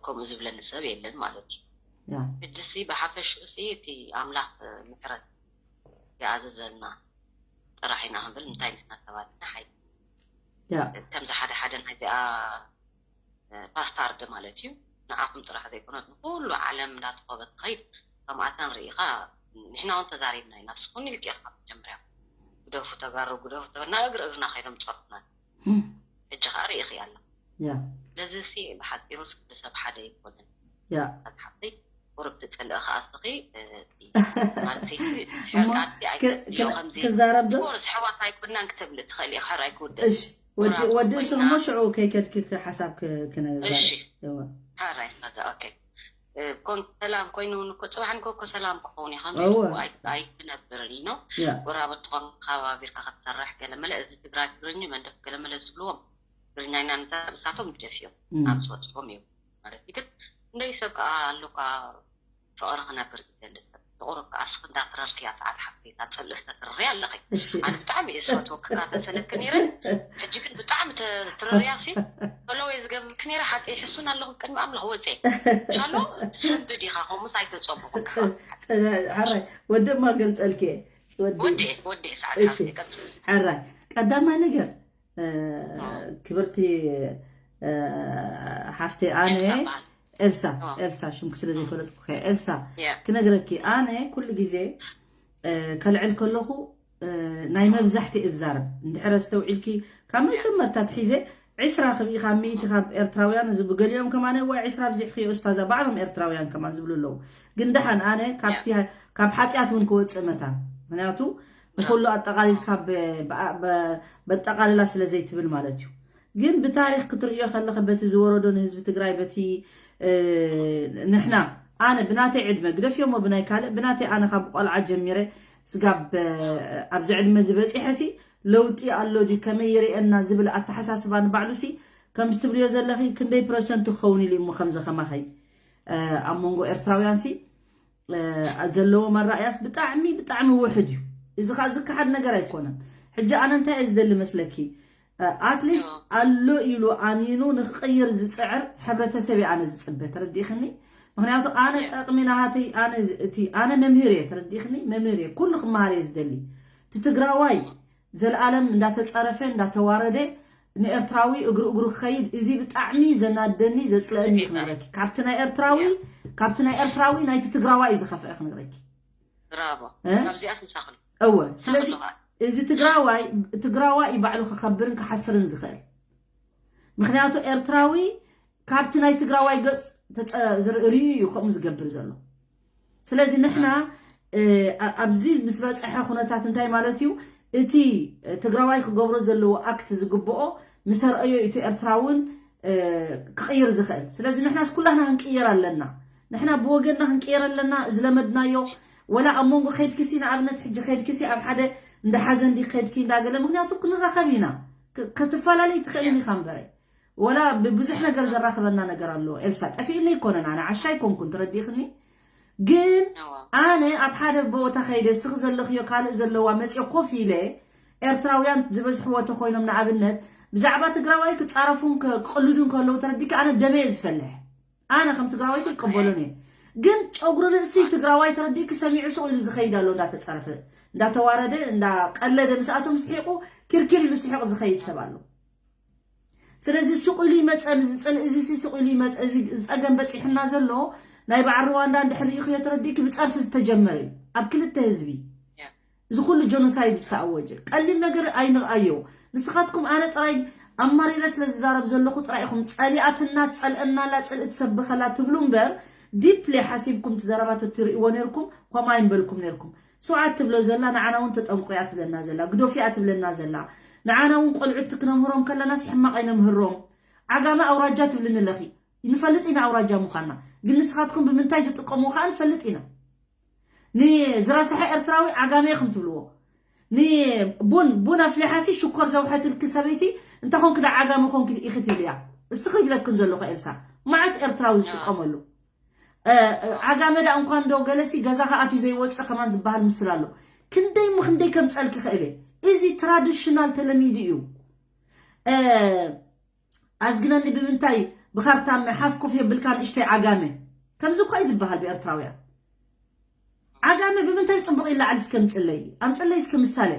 ከምኡ ዝብለኒ ሰብ የለን ማለት እዩ። ያ ሕጅሲ ብሓፈሽኡ ሲ እቲ ኣምላኽ ምሕረት ይኣዝዘልና ጥራሕ ኢና ክንብል እንታይ ንሕና ተባልና ሓይ ያ ከምዚ ሓደ ሓደ ናይዚኣ ባስታርድ ማለት እዩ። ንዓኹም ጥራሕ ዘይኮነት ንኩሉ ዓለም እንዳተኸበት ትኸይድ። ከምኣተን ርኢኻ ንሕና እውን ተዛሪብና ኢና። ስኹን ኢልኪ ኢኻ መጀመርያ ግደፉ ተጋሩ ግደፉ ተበልና እግሪ እግርና ከይዶም ፀርፉና። ሕጂ ከዓ ርኢኺ ኣላ። ያ ስለዚ ሲ ብሓፂሩ ስለ ሰብ ሓደ ይኮንን ያ ኣትሓፍተይ ቁርብ ትፅልእ ከዓ እስኺ እሞ ክዛረብ ዶ ርስ ሕዋት ኣይኮናን ክትብሊ ትኽእል ኢኻ ሕራይ ክውደእ እሺ ወዲ ቁራብ ወዲ ኮይና። እስኺ እሞ ሽዑ ከይከድኪ ሓሳብ ክ- ክነ- እሺ እዋ። ሕራይ ዛዛ ኦኬ ኮን ሰላም ኮይኑ እውን እኮ ፅባሕ ንኮ እኮ ሰላም ክኸውን እዩ እወ። ኣይትነብርን እዩ ነው ያ ወራበ ትኾን ከባቢርካ ክትሰርሕ ገለመለ እዚ ትግራይ ትግርኝ መንደፍ ገለመለ ዝብልዎም ትግርኛ ኢና ንዛረብ እሳቶም ይደፍዮም እም። ኣብ ዝወፅኦም እዮም ማለት እዩ ግን እንደይ ሰብ ከዓ ኣለኳ ፍቕሪ ክነብር ዝደሊ ሰብ ፍቕሪ ከዓ እስኺ እንዳትረርክያ ፃዕዳ ሓፍተይ እታ ፅልእስ ተትርርያ ኣለኺ እሺ ኣነ ብጣዕሚ እየ ዝፈትወኪ ክከታተለኪ ነይረ ሕጂ ግን ብጣዕሚ ትርርያ ሲ ፈለወይ ዝገብርኪ ነይረ ሓፀይ ሕሱን ኣለኹ ቅድሚ ኣምላኽ ወፀ ሻሎ ሕቢ ዲኻ ከምኡስ ኣይተፀቡኹ ሓራይ ወዲ እማ ገልፀልኪ ወዲ ወዲ ወዲ ፃዕዳ እሺ ሓፍተይ ቀፅል ሓራይ ቀዳማይ ነገር እ፣ ክብርቲ እ፣ ሓፍቲ ኣነ ኤልሳ በሃል ኤልሳ ኦ። ኤልሳ ሽምክ ስለ ዘይፈለጥኩ ከ ኤልሳ ያ ክነግረኪ ኣነ ኩሉ ግዜ እ፣ ከልዕል ከለኹ እ፣ ናይ መብዛሕቲ እዛረብ እንድሕር ኣስተውዒልኪ ካብ መጀመርታ ትሒዘ ዕስራ ክብኢ ካብ ሚእቲ ካብ ኤርትራውያን እዚ ብገሊኦም ከማን ዋ ዕስራ ኣብዚሕኪ ኡስታዛ ባዕሎም ኤርትራውያን ከማን ዝብሉ ኣለዉ ግን ደሓን ኣነ ካብቲ ካብ ሓጢኣት እውን ክወፅእ መታን ምክንያቱ ንኩሉ ኣጠቃሊልካ ብ- ብ- ብ- በጠቃልላ ስለ ዘይትብል ማለት እዩ ግን ብታሪክ ክትርእዮ ከለኸ በቲ ዝወረዶ ንህዝቢ ትግራይ በቲ እ፣ ንሕና ኣነ ብናተይ ዕድመ ግደፍዮሞ ብናይ ካልእ ብናተይ ኣነ ካብ ቆልዓ ጀሚረ ስጋብ እ፣ ኣብዚ ዕድመ ዝበፂሐ ሲ ለውጢ ኣሎ ድዩ ከመይ ይርእየና ዝብል ኣተሓሳስባ ንባዕሉ ሲ ከምዚ ትብልዮ ዘለኺ ክንደይ ፕረሰንት ክኸውን ኢሉ እሞ ከምዚ ከማኸይ እ፣ ኣብ መንጎ ኤርትራውያን ሲ እ፣ ዘለዎም ኣራእያስ ብጣዕሚ ብጣዕሚ ውሕድ እዩ እዚ ከዓ ዝከሓድ ነገር ኣይኮነን ሕጂ ኣነ እንታይ እየ ዝደሊ መስለኪ ኣትሊስት ኣሎ ኢሉ ኣሚኑ ንክቅይር ዝፅዕር ሕብረተሰብ እየ ኣነ ዝፅበ ተረዲእክኒ ምክንያቱ ኣነ ጠቅሚ ናሃተይ ኣነ ዝ- እቲ ኣነ መምህር እየ ተረዲእክኒ መምህር እየ ኩሉ ክመሃር እየ ዝደሊ እቲ ትግራዋይ ዘለኣለም እንዳተፀረፈ እንዳተዋረደ ንኤርትራዊ እግሩ እግሩ ክኸይድ እዚ ብጣዕሚ ዘናደኒ ዘፅለአኒ እዩ ክነግረኪ ካብቲ ናይ ኤርትራዊ ካብቲ ናይ ኤርትራዊ ናይቲ ትግራዋይ እዩ ዝኸፍአ ክነግረኪ ብራቮ እ? ካብዚኣስ ምሳኽሉ እወ ስለዚ እዚ ትግራዋይ ትግራዋይ እዩ ባዕሉ ክኸብርን ክሓስርን ዝኽእል ምክንያቱ ኤርትራዊ ካብቲ ናይ ትግራዋይ ገፅ ተፀ- ዝር- ርእዩ እዩ ከምኡ ዝገብር ዘሎ። ስለዚ ንሕና እ፣ ኣ- ኣብዚ ምስ በፀሐ ኩነታት እንታይ ማለት እዩ? እቲ እ፣ ትግራዋይ ክገብሮ ዘለዎ ኣክት ዝግብኦ ምስ ኣርአዮ እቲ ኤርትራ እውን እ፣ ክቕይር ዝኽእል። ስለዚ ንሕናስ ኩላህና ክንቅየር ኣለና። ንሕና ብወገንና ክንቅየር ኣለና። ዝለመድናዮ ወላ ኣብ መንጎ ከይድክሲ ንኣብነት ሕጂ ከይድክሲ ኣብ ሓደ እንዳ ሓዘን ዲ ከይድኪ እንዳገለ ምክንያቱ ክንራኸብ ኢና። ክ- ክትፈላለይ ትኽእልን ኢኻ እምበረ ወላ ብብዙሕ ነገር ዘራኽበና ነገር ኣሎ። ኤልሳ ጠፊእኒ ኣይኮነን፣ ኣነ ዓሻ ኣይኮንኩን፣ ትረዲእኽኒ። ግን ኣነ ኣብ ሓደ ቦታ ከይደ ስኽ ዘለኽዮ ካልእ ዘለዋ መፅኦ ኮፍ ኢለ ኤርትራውያን ዝበዝሕዎ ተኮይኖም ንኣብነት ብዛዕባ ትግራዋይ ክፃረፉን ክቅልዱን ከለዉ ተረዲእኪ ኣነ ደመየ ዝፈልሕ ኣነ ከም ትግራዋይ ይቀበሎን እየ። ግን ጨጉሪ ርእሲ ትግራዋይ ተረዲእኪ ሰሚዑ ስቕ ኢሉ ዝኸይድ ኣሎ እንዳተፀረፈ እንዳተዋረደ እንዳቀለደ ምስኣቶም ስሒቁ ኪርኪር ኢሉ ስሒቁ ዝኸይድ ሰብ ኣሎ። ስለዚ ስቕ ኢሉ ይመፀ፣ እዚ ፅልኢ እዚ ስቕ ኢሉ ይመፀ፣ እዚ ፀገም በፂሕና ዘሎ ናይ በዓል ሩዋንዳ እንድሕር ርኢኽዮ ተረዲእኪ ብፀርፊ ዝተጀመረ እዩ ኣብ ክልተ ህዝቢ። እዚ ኩሉ ጆኖሳይድ ዝተኣወጀ ቀሊል ነገር ኣይንርኣዮ። ንስኻትኩም ኣነ ጥራይ ኣማሪረ ስለ ዝዛረብ ዘለኹ ጥራይ ኢኹም ፀሊኣትና ትፀልአናላ ፅልኢ ትሰብኸላ ትብሉ እምበር ዲፕሊ ሓሲብኩም ትዘረባ ተትርእይዎ ነርኩም ከምኡ ኣይምበልኩም ነርኩም። ስውዓት ትብሎ ዘላ ንዓና እውን ተጠምቆያ ትብለና ዘላ ግዶፊያ ትብለና ዘላ ንዓና እውን ቆልዑት ክነምህሮም ከለና ሕማቕ ኣይነምህሮም። ዓጋመ ኣውራጃ ትብልኒ ኣለኺ። ንፈልጥ ኢና ኣውራጃ ምዃንና፣ ግን ንስኻትኩም ብምንታይ ትጥቀምዎ ከዓ ንፈልጥ ኢና። ንዝረስሐ ኤርትራዊ ዓጋመ ኢኹም ትብልዎ። ንቡን ቡን ኣፍሊሓሲ ሽኮር ዘውሐትልኪ ሰበይቲ እንተ ኾንኪ ዳ ዓጋመ ኾንኪ ኢኺ ትብልያ። እስኺ ይብለክን ዘለኹ ኤልሳ፣ መዓት ኤርትራዊ ዝጥቀመሉ። እ፣ እ፣ ዓጋመ ዳ እንኳን ዶ ገለሲ ገዛኻ ኣትዩ ዘይወፅእ ከማን ዝበሃል ምስል ኣሎ። ክንደይ ም ክንደይ ከምፀልኪ ክእል እየ። እዚ ትራዲሽናል ተለሚዱ እዩ። እ፣ ኣዝግነኒ ብምንታይ ብካርታ ሓፍ ኮፍ የብልካ ንእሽተይ ዓጋመ። ከምዚ እኳ እዩ ዝበሃል ብኤርትራውያን። ዓጋመ ብምንታይ ፅቡቕ ይለዓል እስከ ምፅለይ ኣምፅለይ እስከ ምሳለ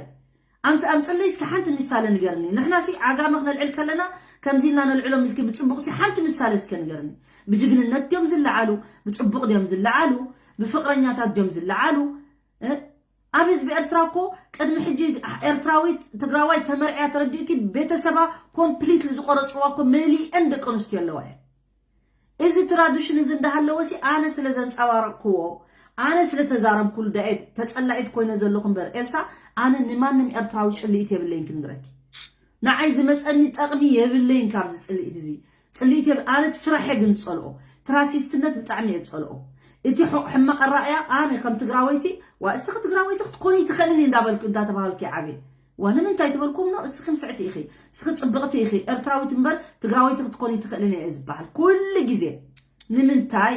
ኣምስ ኣምፅለይ እስከ ሓንቲ ምሳለ ንገርኒ። ንሕና ሲ ዓጋመ ክነልዕል ከለና ከምዚ ኢልና ነልዕሎም ኢልኪ ብፅቡቕ ሲ ሓንቲ ምሳለ እስከ ንገርኒ። ብጅግንነት ድዮም ዝለዓሉ? ብፅቡቕ ድዮም ዝለዓሉ? ብፍቕረኛታት ድዮም ዝለዓሉ? እ? ኣብ ህዝቢ ኤርትራ እኮ ቅድሚ ሕጂ ኤርትራዊት ትግራዋይ ተመርዕያ ተረዲእኪ ቤተሰባ ኮምፕሊትሊ ዝቆረፅዋ እኮ መሊአን ደቂ ኣንስትዮ ኣለዋ እየን። እዚ ትራዲሽን እዚ እንዳሃለወ ሲ ኣነ ስለ ዘንፀባረቅክዎ ኣነ ስለ ተዛረብኩሉ ዳኤ ተፀላኢት ኮይነ ዘለኹ እምበር ኤልሳ ኣነ ንማንም ኤርትራዊ ፅልኢት የብለይን ክንግረኪ። ንዓይ ዝመፀኒ ጠቕሚ የብለይን ካብዚ ፅልኢት እዚ። ፅልኢት የብ ኣነ እቲ ስራሐ ግን ዝፀልኦ ትራሲስትነት ብጣዕሚ እየ ዝፀልኦ። እቲ ሑ- ሕማቕ ኣረኣያ ኣነ ከም ትግራወይቲ ዋ እስኺ ትግራወይቲ ክትኮኒ ትኽእልን እንዳበልኩ እንዳተባሃልኩ ይዓብየ። ዋ ንምንታይ ትበልኩም ኖ እስኺ ንፍዕቲ ኢኺ እስኺ ፅብቕቲ ኢኺ ኤርትራዊት እምበር ትግራወይቲ ክትኮኒ ትኽእልን እየ ዝበሃል ኩሉ ግዜ። ንምንታይ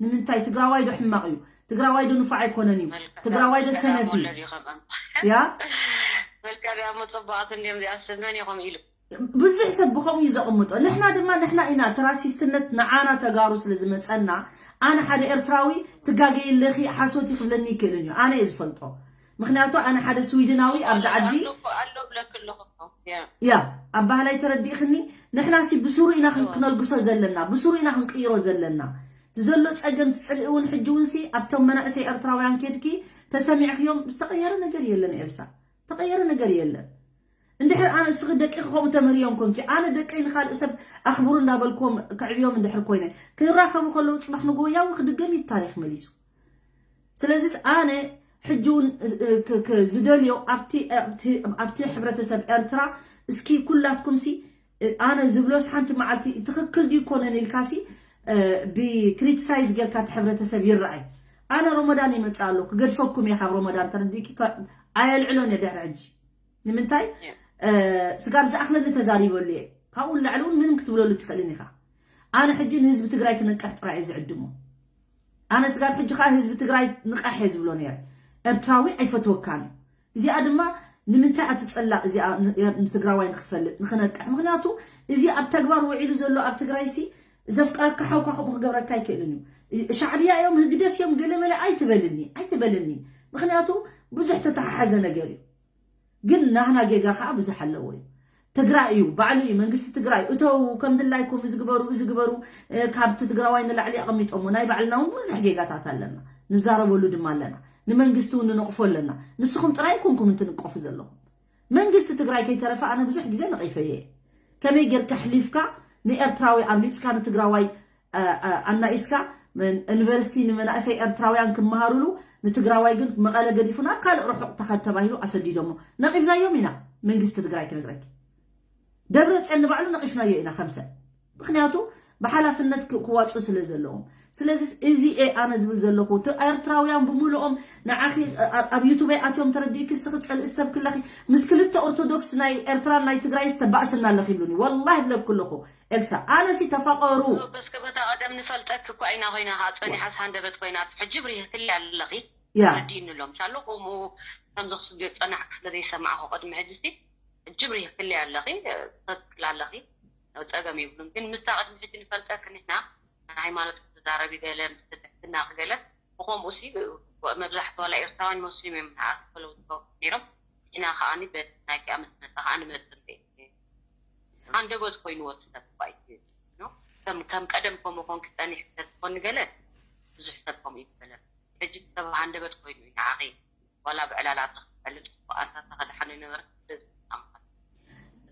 ንምንታይ ትግራዋይ ዶ ሕማቕ እዩ? ትግራዋይ ዶ ንፉዕ ኣይኮነን እዩ? ትግራዋይ ዶ ሰነፍ እዩ? ያ መልካም እሞ ፅቡቓት እንዲዮም እዚኣስ መን ኢኹም ኢሉ ብዙሕ ሰብ ብኸምኡ እዩ ዘቕምጦ። ንሕና ድማ ንሕና ኢና እቲ ራሲስትነት ንዓና ተጋሩ ስለ ዝመፀና ኣነ ሓደ ኤርትራዊ ትጋገይ ኣለኺ ሓሶት እዩ ክብለኒ ይክእልን እዩ ኣነ እየ ዝፈልጦ። ምክንያቱ ኣነ ሓደ ስዊድናዊ ኣብዚ ዓዲ ኣሎ ብለክ ኣለኹ ያ ኣባህላይ ተረዲእኽኒ። ንሕና ሲ ብስሩ ኢና ክን- ክነልግሶ ዘለና ብስሩ ኢና ክንቅይሮ ዘለና። እቲ ዘሎ ፀገም ትፅልኢ እውን ሕጂ እውን ሲ ኣብቶም መናእሰይ ኤርትራውያን ኬድኪ ተሰሚዕኽዮም ዝተቐየረ ነገር የለን ኤልሳ። ተቐየረ ነገር የለን። እንድሕር ኣነ እስኺ ደቂኺ ከምኡ ተምህርዮም ኮንኪ ኣነ ደቀይ ንኻልእ ሰብ ኣኽብሩ እንዳበልክዎም ከዕብዮም እንድሕር ኮይነ ክራኸቡ ከለዉ ፅባሕ ንግሆ ያው ክድገም እዩ ታሪኽ መሊሱ። ስለዚስ ኣነ ሕጂ እውን እ- እ- ክ- ክ- ዝደልዮ ኣብቲ ኣብቲ ኣብቲ ሕብረተሰብ ኤርትራ እስኪ ኩላትኩም ሲ እ- ኣነ ዝብሎስ ሓንቲ መዓልቲ ትኽክል ድዩ ኮነን ኢልካሲ እ፣ ብክሪቲሳይዝ ጌርካ እቲ ሕብረተሰብ ይረኣይ። ኣነ ሮሞዳን ይመፅእ ኣሎ ክገድፈኩም እየ ካብ ሮሞዳን ተረዲእኪ ከ- ኣየልዕሎን እየ ድሕሪ ሕጂ ንምንታይ እ፣ ስጋብ ዝኣኽለኒ ተዛሪበሉ እየ። ካብኡ ንላዕሊ እውን ምንም ክትብለሉ ትኽእልን ኢኻ። ኣነ ሕጂ ንህዝቢ ትግራይ ክነቅሕ ጥራይ እየ ዝዕድሞ። ኣነ ስጋብ ሕጂ ከዓ ህዝቢ ትግራይ ንቃሕ እየ ዝብሎ ነይረ። ኤርትራዊ ኣይፈትወካን እዩ። እዚኣ ድማ ንምንታይ ኣትፀላእ እዚኣ ን- ንትግራዋይ ንክፈልጥ ንክነቅሕ ምክንያቱ እዚ ኣብ ተግባር ውዒሉ ዘሎ ኣብ ትግራይ ሲ ዘፍቅረካ ሓውካ ከምኡ ክገብረካ ኣይክእልን እዩ። ሻዕብያ እዮም ህግደፍ እዮም ገለመለ ኣይትበልኒ ኣይትበልኒ። ምክንያቱ ብዙሕ ተተሓሓዘ ነገር እዩ። ግን ናህና ጌጋ ከዓ ብዙሕ ኣለዎ እዩ። ትግራይ እዩ ባዕሉ እዩ መንግስቲ ትግራይ እተው ከም ድላይኩም እዚ ግበሩ እዚ ግበሩ እ፣ ካብቲ ትግራዋይ ንላዕሊ ኣቐሚጦሞ ናይ ባዕልና እውን ብዙሕ ጌጋታት ኣለና ንዛረበሉ ድማ ኣለና። ንመንግስቲ እውን ንነቕፎ ኣለና። ንስኹም ጥራይ ኣይኮንኩም እንትንቀፉ ዘለኹም መንግስቲ ትግራይ ከይተረፈ ኣነ ብዙሕ ግዜ ነቒፈዮ እየ። ከመይ ጌርካ ኣሕሊፍካ ንኤርትራዊ ኣብሊፅካ ንትግራዋይ ኣናኢስካ ዩኒቨርሲቲ ንመናእሰይ ኤርትራውያን ክመሃሩሉ፣ ንትግራዋይ ግን መቐለ ገዲፉ ናብ ካልእ ርሑቕ ተኸድ ተባሂሉ ኣሰዲዶሞ። ነቒፍናዮም ኢና። መንግስቲ ትግራይ ክነግረኪ፣ ደብረ ፅዮን ንባዕሉ ነቒፍናዮ ኢና ከምሰ ምክንያቱ ብሓላፍነት ክዋፁ ስለ ዘለዎም። ስለዚ እዚ ኣነ ዝብል ዘለኹ፣ ኤርትራውያን ብምልኦም ንዓኺ ኣብ ዩቱበይ ኣትዮም ተረዲእኪ፣ ስኺ ፀልእቲ ሰብ ክለኺ ምስ ክልተ ኦርቶዶክስ ናይ ኤርትራን ናይ ትግራይ ዝተባእስና ኣለኺ ይብሉኒ። ወላሂ ብለኩ ኣለኹ። ኤልሳ፣ ኣነሲ ተፋቐሩ። በስከ በታ ቀደም ንፈልጠክ እኳ ኢና ኮይና፣ ከዓ ጸኒሓስ ሃንደበት ኮይና፣ ሕጂ ብሪህክሊ ኣለኺ። ያ። ተረዲእኒ ኣሎም። ሻሎ ከምኡ ከም ዘኽስብ ጸናሕ ስለ ዘይሰማዕኹ ቅድሚ ሕጂ ሲ፣ ሕጂ ብሪህክሊ ኣለኺ፣ ትኽክል ኣለኺ። ጸገም ይብሉን። ግን ምስታ ቅድሚ ሕጂ ንፈልጠክ ንሕና፣ ንሃይማኖት ክትዛረቢ ገለ፣ ምስ ትሕትና ገለ፣ ብኸምኡ ሲ፣ መብዛሕትኡ ዋላ ኤርትራውያን ሞስሊም እዮም ንዓኺ ፈለውቲ ነይሮም። ኢና ከዓኒ በቲ ናይ ኪኣ ምስ መጻ ከዓኒ መጽ እንዴ። ኣንደበት ኮይንዎ ሰብ እኳ እዩ። ኖ? ከም፣ ከም ቀደም ከምኡ ኮንኪ ጸኒሕ ተዝኾኒ ገለ፣ ብዙሕ ሰብ ከምኡ ይበለ። ሕጂ ሰብ ኣንደበት ኮይኑ እዩ ንዓኺ። ዋላ ብዕላል ኣታ ክትፈልጥ እኮ ኣታ ኣታ ከድሓነ ነበረ። ስለዚ ኣምሓ።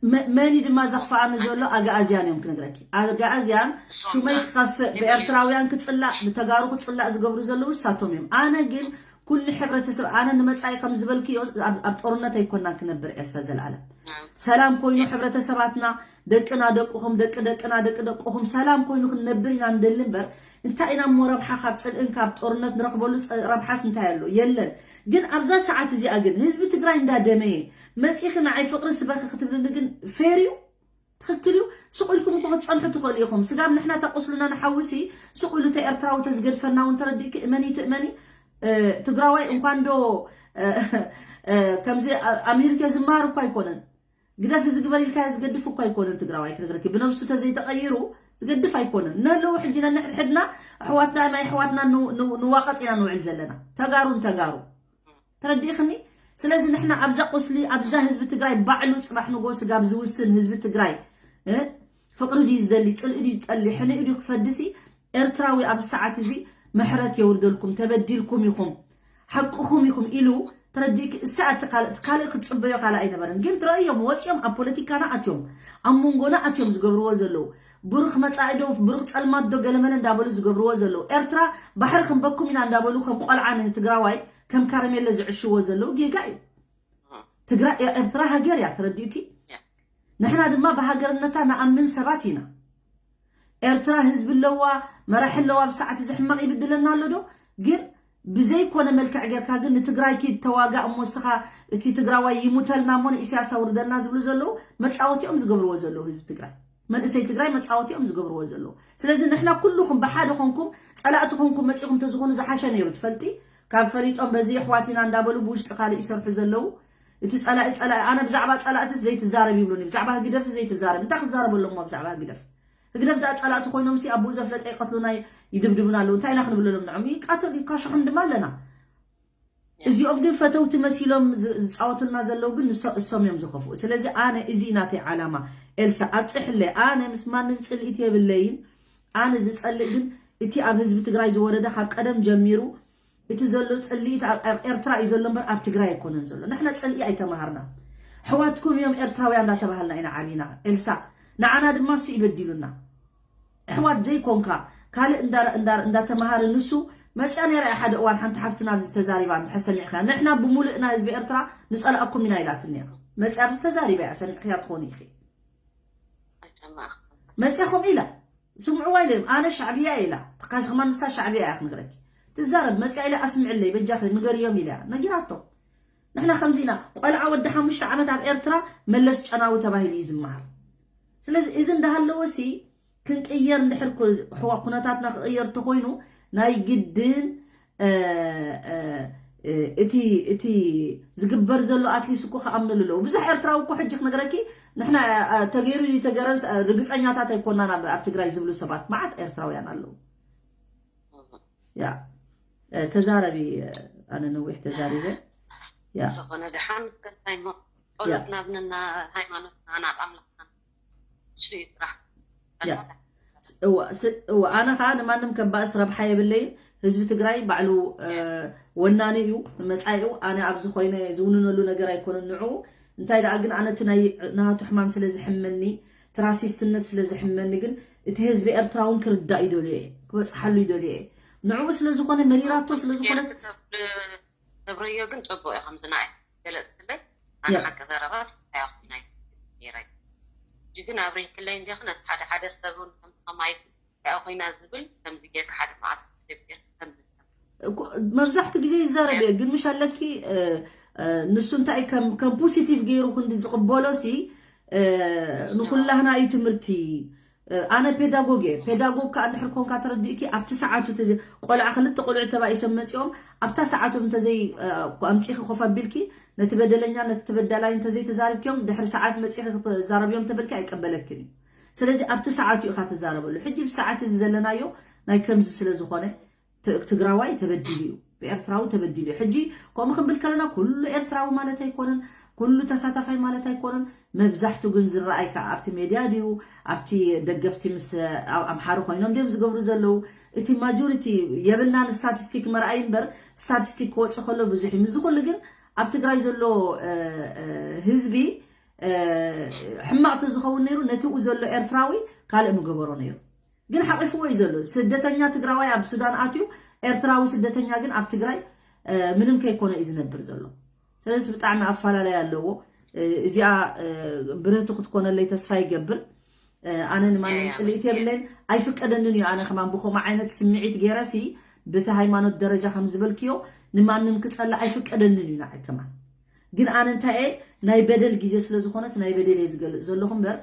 መ-፣ መን እዩ ድማ ዘኽፍኣኒ ዘሎ? ኣግኣዝያን እዮም ክነግረኪ። ኣግኣዝያን እሶም ሽመይ ና-፣ ክኸፍእ፣ ንመን እዩ? ብኤርትራውያን ክጽላእ፣ ብተጋሩ ክጽላእ ዝገብሩ ዘለዉ እሳቶም እዮም። ኣነ ግን ኩሉ ሕብረተሰብ፣ ኣነ ንመጻኢ ከም ዝበልክዮ ኣብ፣ ኣብ ጦርነት ኣይኮናን ክነብር ኤልሳ ዘልኣለም። ና። ሰላም ኮይኑ ሕብረተሰባትና፣ ደቅና ደቅኹም፣ ደቂ ደቅና ደቂ ደቅኹም ሰላም ኮይኑ ክንነብር ኢና ንደሊ እምበር፣ እንታይ ኢና እሞ ረብሓ ካብ ጽልእን ካብ ጦርነት ንረኽበሉ? ጸ-፣ ረብሓስ እንታይ ኣሎ? የለን። ግን ኣብዛ ሰዓት እዚኣ ግን ህዝቢ ትግራይ እንዳደመየ መጺኺ ንዓይ ፍቕሪ ስበኺ ክትብልኒ ግን ፌር እዩ? ትኽክል እዩ። ሱቕ ኢልኩም እኮ ክትጸንሑ ትኽእሉ ኢኹም። ስጋብ ንሕና ተቆስሉና ንሓውሲ፣ ሱቕ ኢሉ እተ ኤርትራዊ ተዝገድፈና እውን ተረዲእኪ፣ እመኒ ትእመኒ፣ እ፣ ትግራዋይ እንኳን ዶ፣ እ፣ እ፣ ከምዚ ኣ-፣ ኣሜሪካ ዝመሃር እኮ ኣይኮነን። ግደፍ እዚ ግበር ኢልካዮ ዝገድፍ እኮ ኣይኮነን ትግራዋይ ክነግረኪ። ብነብሱ ተዘይተቐይሩ ዝገድፍ ኣይኮነን። ነለዉ ሕጂ ነንሕድሕድና ኣሕዋትና ናይ ኣሕዋትና ን-፣ ን-፣ ንዋቐጥ ኢና ንውዕል ዘለና። ተጋሩን ተጋሩ። ተረዲእኽኒ? ስለዚ ንሕና ኣብዛ ቁስሊ፣ ኣብዛ ህዝቢ ትግራይ ባዕሉ ጽባሕ ንጎ ስጋብ ዝውስን ህዝቢ ትግራይ፣ እ? ፍቕሪ ድዩ ዝደሊ፣ ጽልኢ ድዩ ዝጠሊ፣ ሕንኢ ድዩ ክፈድሲ? ኤርትራዊ ኣብዚ ሰዓት እዚ ምሕረት የውርደልኩም፣ ተበዲልኩም ኢኹም፣ ሓቅኹም ኢኹም ኢሉ ተረዲእኪ፣ እሳ እቲ ካልእ፣ እቲ ካልእ ክትጽበዮ ካልእ ኣይነበረን። ግን ትረእዮም፣ ወጺኦም ኣብ ፖለቲካና ኣትዮም፣ ኣብ መንጎና ኣትዮም ዝገብርዎ ዘለዉ፣ ብሩኽ መጻኢ ዶ፣ ብሩኽ ጸልማት ዶ፣ ገለመለ እንዳበሉ ዝገብርዎ ዘለዉ። ኤርትራ ባሕሪ ክንበኩም ኢና እንዳበሉ ከም ቆልዓ ንትግራዋይ ከም ካረሜለ ዝዕሽዎ ዘለዉ ጌጋ እዩ። ትግራይ፣ ኤርትራ ሃገር እያ፣ ተረዲኡኪ? እያ። ንሕና ድማ ብሃገርነታ ንኣምን ሰባት ኢና። ኤርትራ ህዝቢ ኣለዋ፣ መራሒ ኣለዋ፣ ብሰዓት እዚ ሕማቕ ይብድለና ኣሎ ዶ? ግን ብዘይኮነ መልክዕ ጌርካ ግን ንትግራይ ኪድ ተዋጋእ እሞ እስኻ እቲ ትግራዋይ ይሙተልና እሞ ንኢሳያስ ኣውርደልና ዝብሉ ዘለዉ መጻወቲኦም ዝገብርዎ ዘለዉ ህዝቢ ትግራይ። መንእሰይ ትግራይ መጻወቲኦም ዝገብርዎ ዘለዉ። ስለዚ ንሕና ኩልኹም ብሓደ ኮንኩም ጸላእቲ ኮንኩም መጺኹም ተዝኾኑ ዝሓሸ ነይሩ ትፈልጢ? ካብ ፈሊጦም በዚ ኣሕዋት ኢና እንዳበሉ ብውሽጢ ካልእ ይሰርሑ ዘለዉ። እቲ ጸላኢ ጸላኢ፣ ኣነ ብዛዕባ ጸላእትስ ዘይትዛረብ ይብሉኒ፣ ብዛዕባ ህግደፍስ ዘይትዛረብ። እንታይ ክዛረበሎም እሞ ብዛዕባ ህግደፍ? ህግደፍ ደኣ ጸላእቲ ኮይኖም ሲ ኣቦኡ ዘፍለጠ ይቀትሉና ይድብድቡና ኣለዉ። እንታይ ኢና ክንብለሎም ንዖም? ይቃተሉ ይካሸሑም ድማ ኣለና። እዚኦም ግን ፈተውቲ መሲሎም ዝ-፣ ዝጻወቱልና ዘለዉ ግን ንሶ-፣ እሶም እዮም ዝኸፍኡ። ስለዚ ኣነ እዚ ናተይ ዓላማ። ኤልሳ ኣብጽሕለይ፣ ኣነ ምስ ማንም ጽልኢት የብለይን። ኣነ ዝጸልእ ግን እቲ ኣብ ህዝቢ ትግራይ ዝወረደ ካብ ቀደም ጀሚሩ እቲ ዘሎ ጽልኢት ኣብ፣ ኣብ ኤርትራ እዩ ዘሎ እምበር ኣብ ትግራይ ኣይኮነን ዘሎ። ንሕና ጽልኢ ኣይተማሃርና። ኣሕዋትኩም እዮም ኤርትራውያን እንዳተባሃልና ኢና ዓቢና። ኤልሳ፣ ንዓና ድማ እሱ እዩ በዲሉና። ኣሕዋት ዘይኮንካ ካልእ እንዳ-፣ እንዳ-፣ እንዳተማሃረ ንሱ መጽያ ነይራ እያ ሓደ እዋን ሓንቲ ሓፍትና ኣብዚ ተዛሪባ እንድሕር ሰሚዕካ። ንሕና ብምሉእና ህዝቢ ኤርትራ ንጸላእኩም ኢና ኢላትኒ እያ። መጽያ ኣብዚ ተዛሪባ እያ፣ ሰሚዕክያ ትኾኒ ኢኺ። መጽያ ከምኡ ኢላ። ስምዕዋ ኢለ፣ ኣነ ሻዕብያ ኢላ። ተካሽ ከማን ንሳ ሻዕብያ እያ ክነግረኪ። ትዛረብ መጽያ ኢለ ኣስምዕለይ በጃኺ ንገርዮም ኢላ። ነጊራቶ። ንሕና ከምዚ ኢና። ቆልዓ ወዲ ሓሙሽተ ዓመት ኣብ ኤርትራ መለስ ጨናዊ ተባሂሉ እዩ ዝመሃር። ስለዚ እዚ እንዳሃለወ ሲ ክንቅየር እንድሕር ኮ-፣ ሕዋ-፣ ኩነታትና ክቕየር ተኾይኑ ናይ ግድን፣ እ፣ እ፣ እ፣ እቲ፣ እቲ ዝግበር ዘሎ ኣትሊስ እኮ ክኣምነሉ ኣለዎ። ብዙሕ ኤርትራዊ እኮ ሕጂ ክነግረኪ ንሕና፣ እ፣ ተገይሩ ድዩ ተገረን ስ-፣ ርግጸኛታት ኣይኮናን ኣብ፣ ኣብ ትግራይ ዝብሉ ሰባት መዓት ኤርትራውያን ኣለዉ። ያ፣ እ፣ ተዛረቢ፣ እ፣ ኣነ ነዊሕ ተዛሪበ። ያ። ዝኾነ ደሓን እስከታይ እሞ ያ። ጸሎትና ብንና ሃይማኖትና ናብ ኣምላኽና ንሱ እዩ ስራሕ። ያ። እዋ፣ ስ-፣ እዋ፣ ኣነ ኸዓ ንማንም ከባእስ ረብሓ የብለይን። ህዝቢ ትግራይ ባዕሉ፣ እ፣ ወናኒ እዩ ንመጻኢኡ። ኣነ ኣብዚ ኮይነ ዝውንነሉ ነገር ኣይኮነን ንዕኡ። እንታይ ደኣ ግን ኣነ እቲ ናይ ናሃቱ ሕማም ስለ ዝሕመኒ፣ ትራሲስትነት ስለ ዝሕመኒ ግን እቲ ህዝቢ ኤርትራ እውን ክርዳእ ይደልዮ እየ፣ ክበፅሓሉ ይደልዮ እየ። ንዕኡ ስለ ዝኾነ መሪራቶ ስለ ዝኾነ ተብርዮ ግን ፅቡቅ እዩ። ከምዚ ናይ ገለፅክለይ ኣነ ሓቂ ዘረባ ስታይ ኮይና ነይረ። ሕጂ ግን ኣብሪክለይ እንዲኹ ነቲ ሓደ ሓደ ሰብ እውን ከምዚ ከማይ ስታይ ኮይና ዝብል ከምዚ ጌርካ ሓደ መዓት ከምዚ መብዛሕቱ ግዜ ይዛረብ እየ ግን ምሽ ኣለኪ ንሱ እንታይ ከም ፖዚቲቭ ገይሩ ክንዲ ዝቕበሎ ሲ ንኩላህና እዩ ትምህርቲ። ኣነ ፔዳጎግ እየ። ፔዳጎግ ከዓ እንድሕር ኮንካ ተረዲእኪ ኣብቲ ሰዓቱ ተዘ ቆልዓ ክልተ ቆልዑ ተባኢሶም መፂኦም ኣብታ ሰዓቱ እንተዘይ ኣምፂኺ ኮፍ ኣቢልኪ ነቲ በደለኛ ነቲ ተበዳላይ እንተዘይ ተዛሪብኪዮም ድሕሪ ሰዓት መፂኺ ክትዛረብዮም ተበልኪ ኣይቀበለክን እዩ። ስለዚ ኣብቲ ሰዓቱ ኢኻ ትዛረበሉ። ሕጂ ብሰዓት እዚ ዘለናዮ ናይ ከምዚ ስለ ዝኾነ ትግራዋይ ተበዲሉ እዩ፣ ብኤርትራዊ ተበዲሉ እዩ። ሕጂ ከምኡ ክንብል ከለና ኩሉ ኤርትራዊ ማለት ኣይኮነን፣ ኩሉ ተሳታፋይ ማለት ኣይኮነን። መብዛሕቱ ግን ዝረኣይ ከዓ ኣብቲ ሜድያ ድዩ ኣብቲ ደገፍቲ ምስ ኣምሓሩ ኮይኖም ድዮም ዝገብሩ ዘለዉ? እቲ ማጆሪቲ የብልናን ስታቲስቲክ መርኣይ እምበር ስታቲስቲክ ክወፅእ ከሎ ብዙሕ እዩ። ምዚ ኩሉ ግን ኣብ ትግራይ ዘሎ ህዝቢ ሕማቕ ተዝኸውን ነይሩ ነቲኡ ዘሎ ኤርትራዊ ካልእ ምገበሮ ነይሩ። ግን ሓቂፍዎ እዩ ዘሎ። ስደተኛ ትግራዋይ ኣብ ሱዳን ኣትዩ ኤርትራዊ ስደተኛ ግን ኣብ ትግራይ ምንም ከይኮነ እዩ ዝነብር ዘሎ። ስለዚ ብጣዕሚ ኣፈላለይ ኣለዎ። እዚኣ ብርህቲ ክትኮነለይ ተስፋ ይገብር። ኣነ ንማንም ፅልኢት የብለይን ኣይፍቀደንን እዩ። ኣነ ከማን ብከምኡ ዓይነት ስምዒት ገይረሲ ብቲ ሃይማኖት ደረጃ ከም ዝበልክዮ ንማንም ክፀልእ ኣይፍቀደንን እዩ ንዓይ ከማን። ግን ኣነ እንታይ እየ ናይ በደል ግዜ ስለ ዝኾነት ናይ በደል እየ ዝገልፅ ዘለኹ እምበር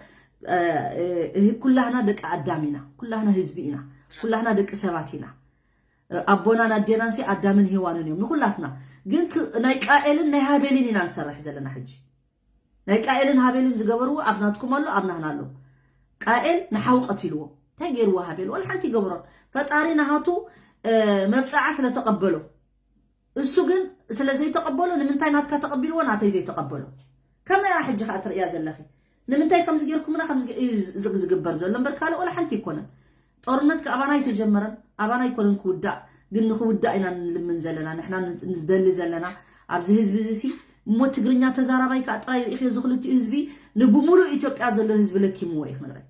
ኩላህና ደቂ ኣዳም ኢና፣ ኩላህና ህዝቢ ኢና፣ ኩላህና ደቂ ሰባት ኢና። ኣቦናን ኣዴናን ሲ ኣዳምን ሄዋንን እዮም ንኩላትና። ግን ናይ ቃኤልን ናይ ሃቤልን ኢና ንሰርሕ ዘለና ሕጂ። ናይ ቃኤልን ሃቤልን ዝገበርዎ ኣብ ናትኩም ኣሎ ኣብ ናህና ኣሎ። ቃኤል ንሓው ቀቲልዎ እንታይ ገይርዎ ሃቤል ወላ ሓንቲ ይገብሮን። ፈጣሪ ናሃቱ መብፅዓ ስለተቐበሎ እሱ ግን ስለ ዘይተቐበሎ ንምንታይ ናትካ ተቐቢልዎ ናተይ ዘይተቐበሎ? ከመያ ሕጂ ከዓ ትርእያ ዘለኺ ንምንታይ ከምዚ ገይርኩምና ከምዚ እዩ ዝግበር ዘሎ እምበር ካልእ ወላ ሓንቲ ይኮነን። ጦርነት ከኣባና ኣይተጀመረን ኣባና ኣይኮነን ክውዳእ ግን ንክውዳእ ኢና ንልምን ዘለና ንሕና ንደሊ ዘለና ኣብዚ ህዝቢ እዚ ሲ እሞ ትግርኛ ተዛራባይ ከዓ ጥራይ ርኢኽዮ ዝክልቲኡ ህዝቢ ንብሙሉእ ኢትዮጵያ ዘሎ ህዝቢ ለኪምዎ እዩ ክነግረኪ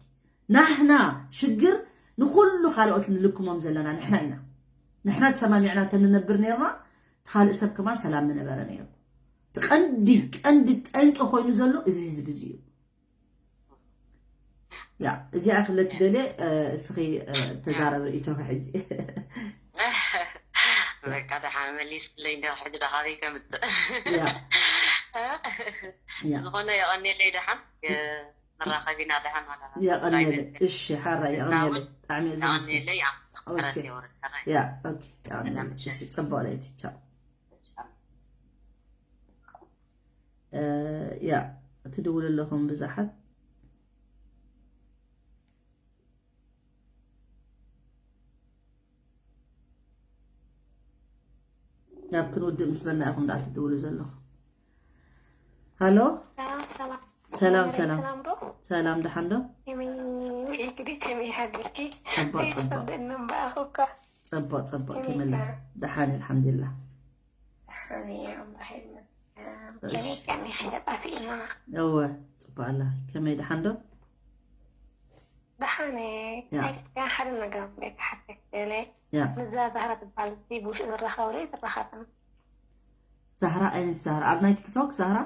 ናህና ሽግር ንኩሉ ካልኦት ንልክሞም ዘለና ንሕና ኢና ንሕና ተሰማሚዕና ተንነብር ነርና ካልእ ሰብ ከማን ሰላም ምነበረ ነይሩ። እቲ ቀንዲ ቀንዲ ጠንቂ ኮይኑ ዘሎ እዚ ህዝቢ እዚ እዩ። ያ እዚኣ ክብለኪ ደልየ እስኺ ተዛረብ ርእይቶኺ ሕጂ። በቃ ደሓን መሊስለይ እንዲያ ሕጂ ደሓበይ ከምፅእ ዝኾነ የቐኒለይ ደሓን ንራኸብ ኢና ደሓን የቐኒለይ። እሺ ሓራ የቐኒለይ ብጣዕሚ እየ ዘመስግን። ያ ኦኬ የቐኒለይ። እሺ ፅቡቕ ለይቲ ቻው። ያ ትድውሉ ኣለኹም ብዙሓት ናብ ክንውድእ ምስ በልና ኢኹም ደኣ ትድውሉ ዘለኹም። ሃሎ ሰላም ሰላም ሰላም ደሓን ዶ? ጽቡቕ ጽቡቕ ጽቡቕ ጽቡቕ ከመላ ደሓን ኣልሓምዱሊላህ። እወ ጽቡቕ ኣላ ከመይ ደሓን ዶ? ደሓን ሓደ ነገር ክሓተክ ደለ ምዛ ዛህራ ትበሃል ብውሽጢ ዝራኸብ ርኢ ትራኸብና ዛህራ ዓይነት ዛህራ ኣብ ናይ ቲክቶክ ዛህራ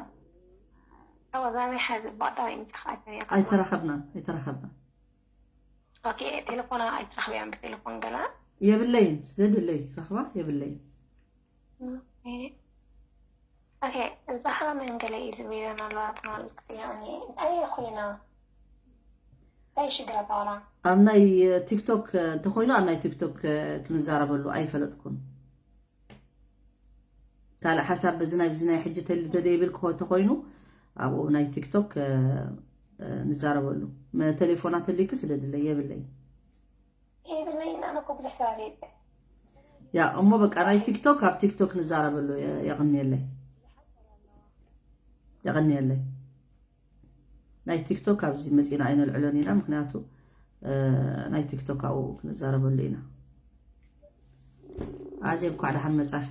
ኣወዛቢ ሓዚ ባጣ ይምፅኻት ኣይተራኸብናን ኣይተራኸብናን ኦኬ ቴሌፎና ኣይትረኽብያን ብቴሌፎን ገላ የብለይን ስደድለይ ክረኽባ የብለይን ዛህራ መን ገለ እዩ ዝብለን ኣለዋ ትማል ክትሪኦ እንታይ ኮይና እንታይ ሽግራ ታውላ ኣብ ናይ ቲክቶክ እንተኮይኑ ኣብ ናይ ቲክቶክ ክንዛረበሉ ኣይፈለጥኩን ካልእ ሓሳብ በዚ ናይ ብዚ ናይ ሕጂ ተደይብል ክኾ ተኮይኑ ኣብኡ ናይ ቲክቶክ ንዛረበሉ ቴሌፎና ተሊኩ ስደድለይ የብለይ የብለይ ኣነ እኮ ብዙሕ ሰባት የለ ያ እሞ በቃ ናይ ቲክቶክ ኣብ ቲክቶክ ንዛረበሉ የቕንየለይ የቕንየለይ ናይ ቲክቶክ ኣብዚ መፂና ኣይነልዕሎን ኢና ምክንያቱ ናይ ቲክቶክ ኣብኡ ክንዛረበሉ ኢና ኣዜ እንኳዕ ደሓን መፃኺ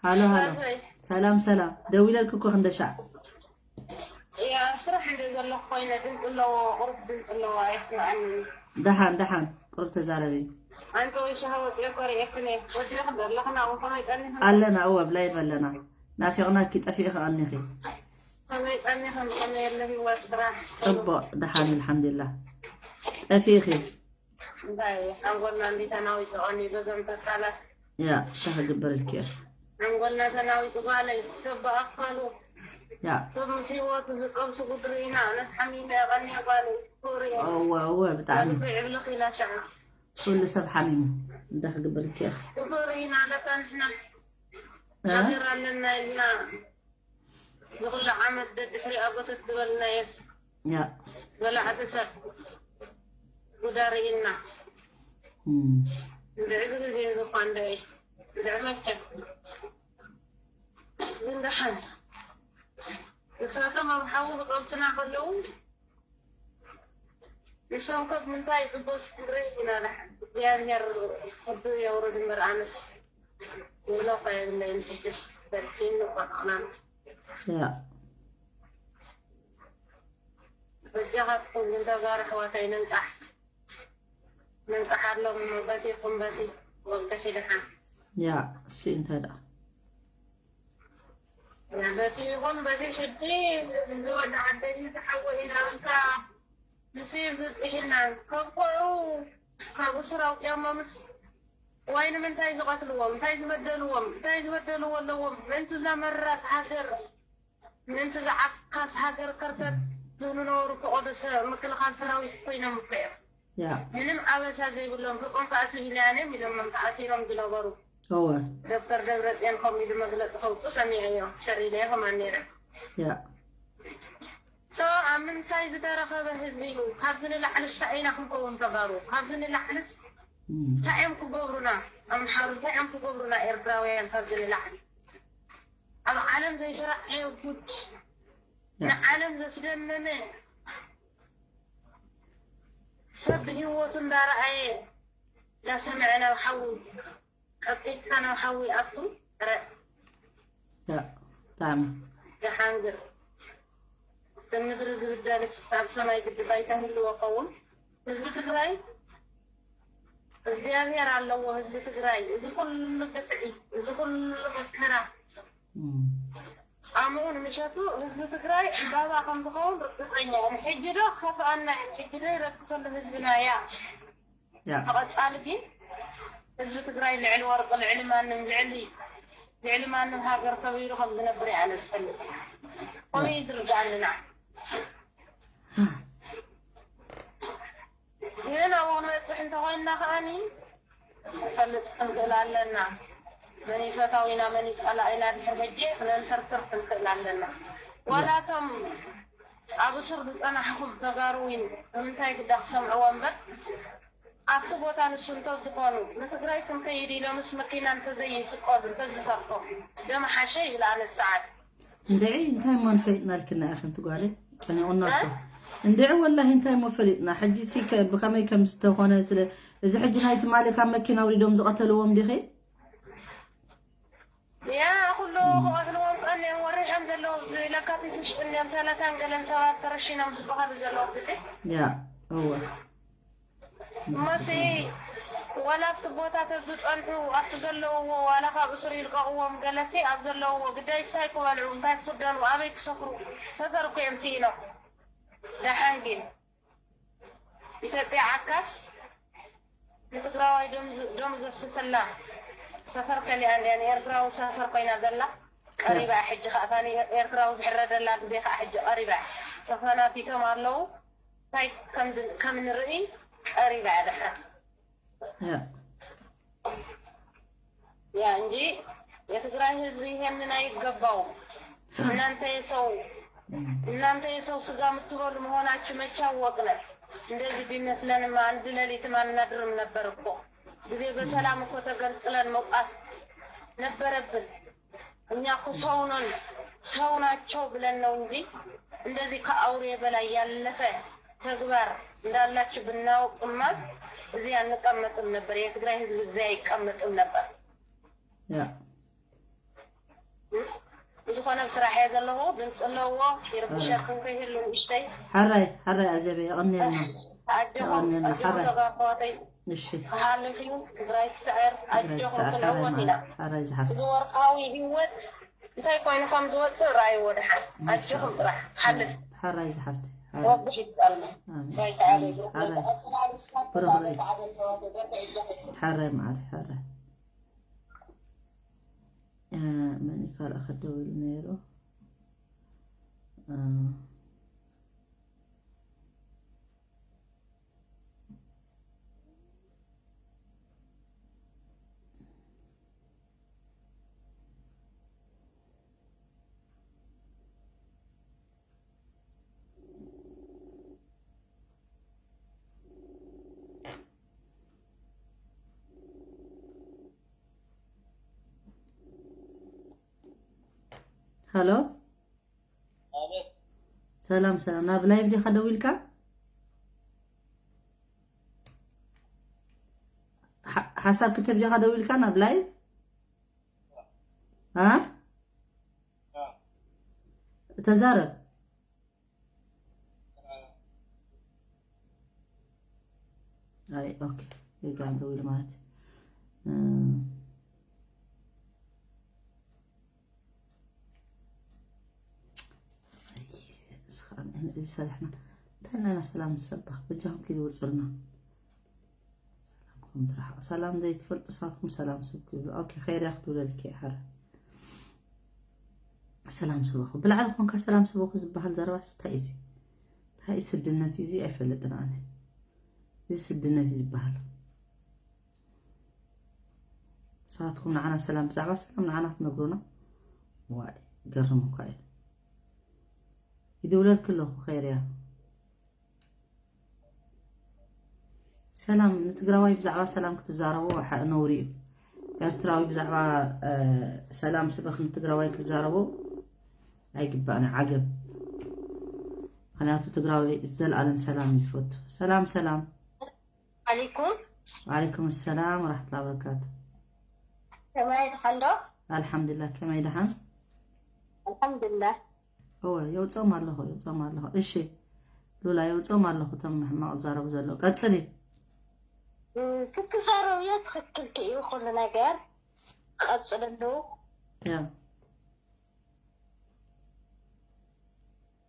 ሃሎ ሃሎ። ሰላም ሰላም። ደዊለልክ እኮ ክንደሻዕ። ያ ስራሕ እንደ ዘለኹ ኮይነ ድምፂ ኣለዎ፣ ቁሩብ ድምፂ ኣለዎ፣ ኣይስምዐንን። ደሓን ደሓን፣ ቁሩብ ተዛረቢ። ኣንቲ ወይ ሻሃ ወፂኦ እኮ ርእየክን እየ። ወዲእኽን ዶ ኣለኽን? ኣብኡ ከመይ ቀኒኽን? ኣለና፣ እወ፣ ኣብ ላይቭ ኣለና። ናፊቕናኪ፣ ጠፊእኺ ቀኒኺ። ከመይ ቀኒኽን? ከመይ የለ ህይወት ስራሕ? ፅቡቕ፣ ደሓን፣ ኣልሓምዱሊላህ። ጠፊእኺ። እንታይ ሓንጎልና እንዲ ተናዊጡ ቀኒ በዞም ተካላት። ያ፣ እንታይ ክግበረልኪ እየ? ሓንጎልና ተናዊጡ ጓለይ፣ ሰብ ብኣካሉ ያ፣ ሰብ ምስ ህይወቱ ዝጠብሱ ጉድሪ ኢና። ኣነስ ሓሚመ እየ ቀኒ ጓለይ፣ ክብሪ እየ። እወ፣ እወ፣ ብጣዕሚ። ልቢ ይዕብልኽ ኢላ ሸዓ። ኩሉ ሰብ ሓሚሙ። እንታይ ክግበረልኪ እየ? ክብሪ ኢና ለካ ንሕና እ? ሃገር ኣለና ኢልና ዝኹሉ ዓመት ደድሕሪ ኣጎተት ዝበልናየስ ያ። በላዕቲ ሰብ ጉዳሪ ኢልና እም። እንድዒ ግዜ ዝኾን ዶ እንድዒ መቸም ግን ደሓን ንሳቶም ኣብ ሓዊ ክጠብሱና ከለዉ ንሶም ከብ ምንታይ ይጥበሱ ክንርኢ ኢና። ደሓን እግዚኣብሔር ፍርዱ የውርድ እምበር ኣነስ ዝብሎ እኳ የብለይን። ሕጅስ በልኪን ቆጥቕናን ያ። በጃኻትኩም ግን ተጋሩ ኣሕዋተይ ንንቃሕ። ንንቃሓሎም በቲ ይኹን በቲ ወግሒ ደሓን። ያ፣ እሺ፣ እንታይ ደኣ? በቲ ይኹን በቲ ሕጂ ዝወዲ ዓደይ ዝሓወ ኢና እንታ ንስብ ዝጥሒና ከብቆዑ ካብ እስር ኣውፅኦሞምስ ዋይ ንምንታይ ዝቐትልዎም? እንታይ ዝበደልዎም? እንታይ ዝበደልዎ ኣለዎም? ምእንቲ እዛ መራት ሃገር ምእንቲ ዝዓፍካስ ሃገር ከርተት ዝብሉ ነበሩ። ፈቐዶ ሰ- ምክልኻል ሰራዊት ኮይኖም እኮ እዮም። ያ። ምንም ኣበሳ ዘይብሎም ፍርቆም ከዓ ሲቪልያን እዮም ኢሎም ተኣሲሮም ዝነበሩ። እወ። ዶክተር ደብረፅዮን ከምኡ ኢሉ መግለፂ ከውፅእ ሰሚዐዮ። ሸር ኢለዮ ከማን ነይረ። ያ። So ኣብ ምንታይ ዝተረኸበ ህዝቢ እዩ? ካብዚ ንላዕልስ እንታይ ኢና ክንከውን ተጋሩ? ካብዚ ንላዕልስ እም። እንታይ እዮም ክገብሩና? ኣምሓሩ እንታይ እዮም ክገብሩና? ኤርትራውያን ካብዚ ንላዕሊ ኣብ ዓለም ዘይተረኣየ ጉድ፣ ያ። ንዓለም ዘስደመመ፣ ሰብ ብህይወቱ እንዳረኣየ እንዳሰምዐ ናብ ሓዊ ቀጢፍካ ናብ ሓዊ ኣቱ። ረ ያ። ብጣዕሚ። ደሓን ግን እቲ ምድሪ ዝብደልስ ኣብ ሰማይ ግዲ ባይታ ህልዎ ኸውን? ህዝቢ ትግራይ እግዚኣብሔር ኣለዎ። ህዝቢ ትግራይ እዚ ኩሉ ግፍዒ፣ እዚ ኩሉ መከራ እም። ፃምኡ ንምሸቱ ህዝቢ ትግራይ ዕምባባ ከም ዝኸውን ርግፀኛ እየ። ሕጂ ዶ ከፍኣና እዩ? ሕጂ ዶ ይረግፈሉ ህዝብና? ያ ያ። ብቐፃሊ ግን ህዝቢ ትግራይ ልዕሊ ወርቂ፣ ልዕሊ ማንም፣ ልዕሊ ልዕሊ ማንም ሃገር ከቢሩ ከም ዝነብር እየ ኣነ ዝፈልጥ። ከምኡ እዩ ዝርድኣኒ ንዓ። ግን ኣብኡ ክንበፅሕ እንተኾይንና ከኣኒ ክንፈልጥ ክንክእል ኣለና። መን እዩ ፈታዊና መን እዩ ፀላኢና ድሕር ሕጂ ክነንተርትር ክንክእል ኣለና። ዋላ እቶም ኣብ እስር ዝፀናሕኹም ተጋሩ እውን ንምንታይ ግዳ ክሰምዕዎ እምበር ኣብቲ ቦታ ንሱ እንተዝኾኑ ንትግራይ ክንከይድ ኢሎምስ መኪና እንተዘይስቀሉ እንተዝተርፎም ደምሓሸ ይብል ኣነ ሰዓት። እንድዒ እንታይ እሞ ንፈሊጥና ልክና ኢኽን ትጓለይ? ጨኒቑና እኮ። እንድዒ ወላሂ እንታይ እሞ ፈሊጥና? ሕጂ ሲ ከ- ብኸመይ ከም ዝተኾነ ስለ እዚ ሕጂ ናይ ትማሊ ካብ መኪና ኣውሪዶም ዝቐተልዎም ዲኺ? ያ ኩሉ ክቐትልዎም ቀንዮም ወሪሖም ዘለዉ ኣብዚ ለካቲት ውሽጢ እንድዮም ሰላሳን ገለን ሰባት ተረሺኖም ዝበሃሉ ዘለዉ ግዜ ያ እወ እሞሲ ዋላ ኣብቲ ቦታ ተዝፀንሑ ኣብቲ ዘለውዎ ዋላ ካብ እስር ይልቀቕዎም ገለሲ ኣብ ዘለውዎ ግዳይ እንታይ ክበልዑ እንታይ ክኽደኑ ኣበይ ክሰፍሩ ሰፈር እኮ እዮም ስኢኖም። ደሓን ግን ኢትዮጵያ ዓካስ ንትግራዋይ ደም ዝ- ደም ዘፍሰሰላ ሰፈር ከሊኣ እንድያ ንኤርትራዊ ሰፈር ኮይና ዘላ ቀሪባ እያ። ሕጂ ከዓ እታ ንኤርትራዊ ዝሕረደላ ግዜ ከዓ ሕጂ ቀሪባ እያ። ተፈናቲቶም ኣለዉ እንታይ ከም ዝ- ከም ንርኢ ቀሪባ እያ ድሕረት ያ ያ እንጂ የትግራይ ህዝብ ይሄንን አይገባውም። እናንተ የሰው እናንተ የሰው ስጋ የምትበሉ መሆናችሁ መቼ አወቅነ? እንደዚህ ቢመስለንማ አንድ ሌሊትም አናድርም ነበር እኮ። ጊዜ በሰላም እኮ ተገንጥለን መውጣት ነበረብን። እኛ እኮ ሰው ነን ሰው ናቸው ብለን ነው እንጂ እንደዚህ ከአውሬ በላይ ያለፈ ተግባር እንዳላችሁ ብናውቅማ እዚህ አንቀመጥም ነበር። የትግራይ ህዝብ እዚህ አይቀመጥም ነበር። ያ ብዝኾነ ብስራሕ እየ ዘለዎ፣ ድምፂ ኣለዎ፣ ይርብሸኩም ከይህሉ ንእሽተይ። ሓራይ ሓራይ ኣዜበ የቐንየልና። ተኣጀኹም የቐንየልና ኣጆኹም ሓራይ። ተጋርተዋተይ እሺ ክሓልፍ እዩ። ትግራይ ትስዕር። ትግራይ ኣጆኹም ትስዕር። ሓራይ ክንዕወት ኢና። ማለት ሓራይ ዝሓፍቲ እዚ ወርቃዊ ህይወት እንታይ ኮይኑ ከም ዝወፅእ ርኣይዎ ድሓን። ኣጆኹም ጥራሕ ሓልፍ። ሓራይ ዝሓፍቲ ሓራይ ረብሕ ይፀልሙ። ኣሜን። ትግራይ ትስዕር። ሓራይ ብሩኽ ርኢት። ሓራይ መዓሪ ሓራይ። እ፣ መን እዩ ካልእ ከደውል ነይሩ? እ፣ ሃሎ። ሰላም ሰላም፣ ናብ ላይቭ ዲኻ ደው ኢልካ? ሓ- ሓሳብ ክትህብ ዲኻ ደው ኢልካ ናብ ላይቭ? አ? ተዛረብ። ኣይ ኦኬ፣ ጌጋ ደው ኢሉ ማለት እዩ። እ፣ ኣይ፣ እዚ ኸኣ እዚ ሰሪሕና እንታይ ኣለና ሰላም ንሰብኽ? በጃኹም ኪዱ ውርጹልና። ሰላምኩም ትረሓቕ። ሰላም ዘይትፈልጡ ሳትኩም ሰላም ስብ ክብሉ። ኦኬ፣ ኸይርያ ክትብለልኪ እየ ሓረ። ሰላም ስበኹ። ብላዕሊ ኮንካ ሰላም ስበኹ ዝበሃል ዘረባስ እንታይ እዩ እዚ? እንታይ እዩ ስድነት እዩ እዚ? ኣይፈልጥን ኣነ። እዚ ስድነት እዩ ዝበሃል። ንስኻትኩም ንዓና ሰላም፣ ብዛዕባ ሰላም ንዓና ትነግሩና? ዋይ፣ ገርም እኳ እዩ። ይድውለልኪ ኣለኹ ኸይርያ። ሰላም፣ ንትግራዋይ ብዛዕባ ሰላም ክትዛረቦ ሓ-፣ ነውሪ እዩ። ኤርትራዊ ብዛዕባ፣ እ፣ ሰላም ስበኽ ንትግራዋይ ክዛረቦ ኣይግባእን፣ ዓገብ። ምኽንያቱ ትግራዋይ ዘለኣለም ሰላም እዩ ዝፈቱ። ሰላም፣ ሰላም። ዓለይኩም። ወዓለይኩም ሰላም ወራሕመቱላሂ ወበረካቱ። ከመይ ድሓን ዶ? ኣልሓምዱሊላህ፣ ከመይ ደሓን? ኣልሓምዱሊላህ። እወ፣ የውፅኦም ኣለኹ፣ የውፅኦም ኣለኹ። እሺ፣ ሉላ፣ የውፅኦም ኣለኹ እቶም ሕማቕ ዝዛረቡ ዘለዉ። ቀፅሊ። እም፣ ክትዛረብዮ ትኽክል እዩ ኩሉ ነገር። ቀፅልሉ። ያ።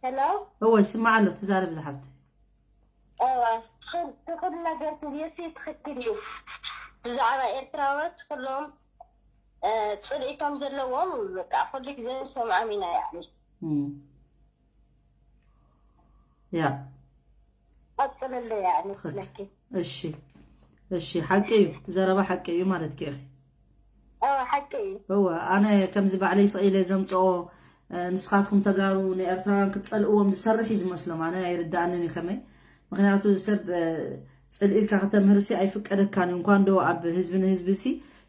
ሄሎ? እወ፣ ይስማዕ ኣሎ፣ ተዛረቢ ዝሓፍተይ። እወ፣ ትኽክል፣ ትኽክል ነገር ትብልሲ ትኽክል እዩ። ብዛዕባ ኤርትራዎት ኩሎም፣ እ፣ ጽልኢቶም ዘለዎም፣ በቃ፣ ኩሉ ግዜ ንሰምዖም ኢና፣ ያዕኒ። እም። ያ። ቀጽልሉ፣ ያዕኒ፣ ትኽክል። ለኪ። እሺ፣ እሺ፣ ሓቂ እዩ። እቲ ዘረባ ሓቂ እዩ ማለት ኢኺ። እወ፣ ሓቂ እዩ። እወ፣ ኣነ ከምዚ ባዕለይ ስቕ ኢለ ዘምጽኦ፣ እ፣ ንስኻትኩም ተጋሩ ንኤርትራውያን ክትጸልእዎም ዝሰርሕ እዩ ዝመስሎም። ኣነ ኣይርድኣንን እዩ ከመይ። ምኽንያቱ ሰብ፣ እ፣ ጽልኢ ኢልካ ከተምህርሲ ኣይፍቀደካን እዩ። እንኳን ዶ ኣብ ህዝቢ ንህዝቢሲ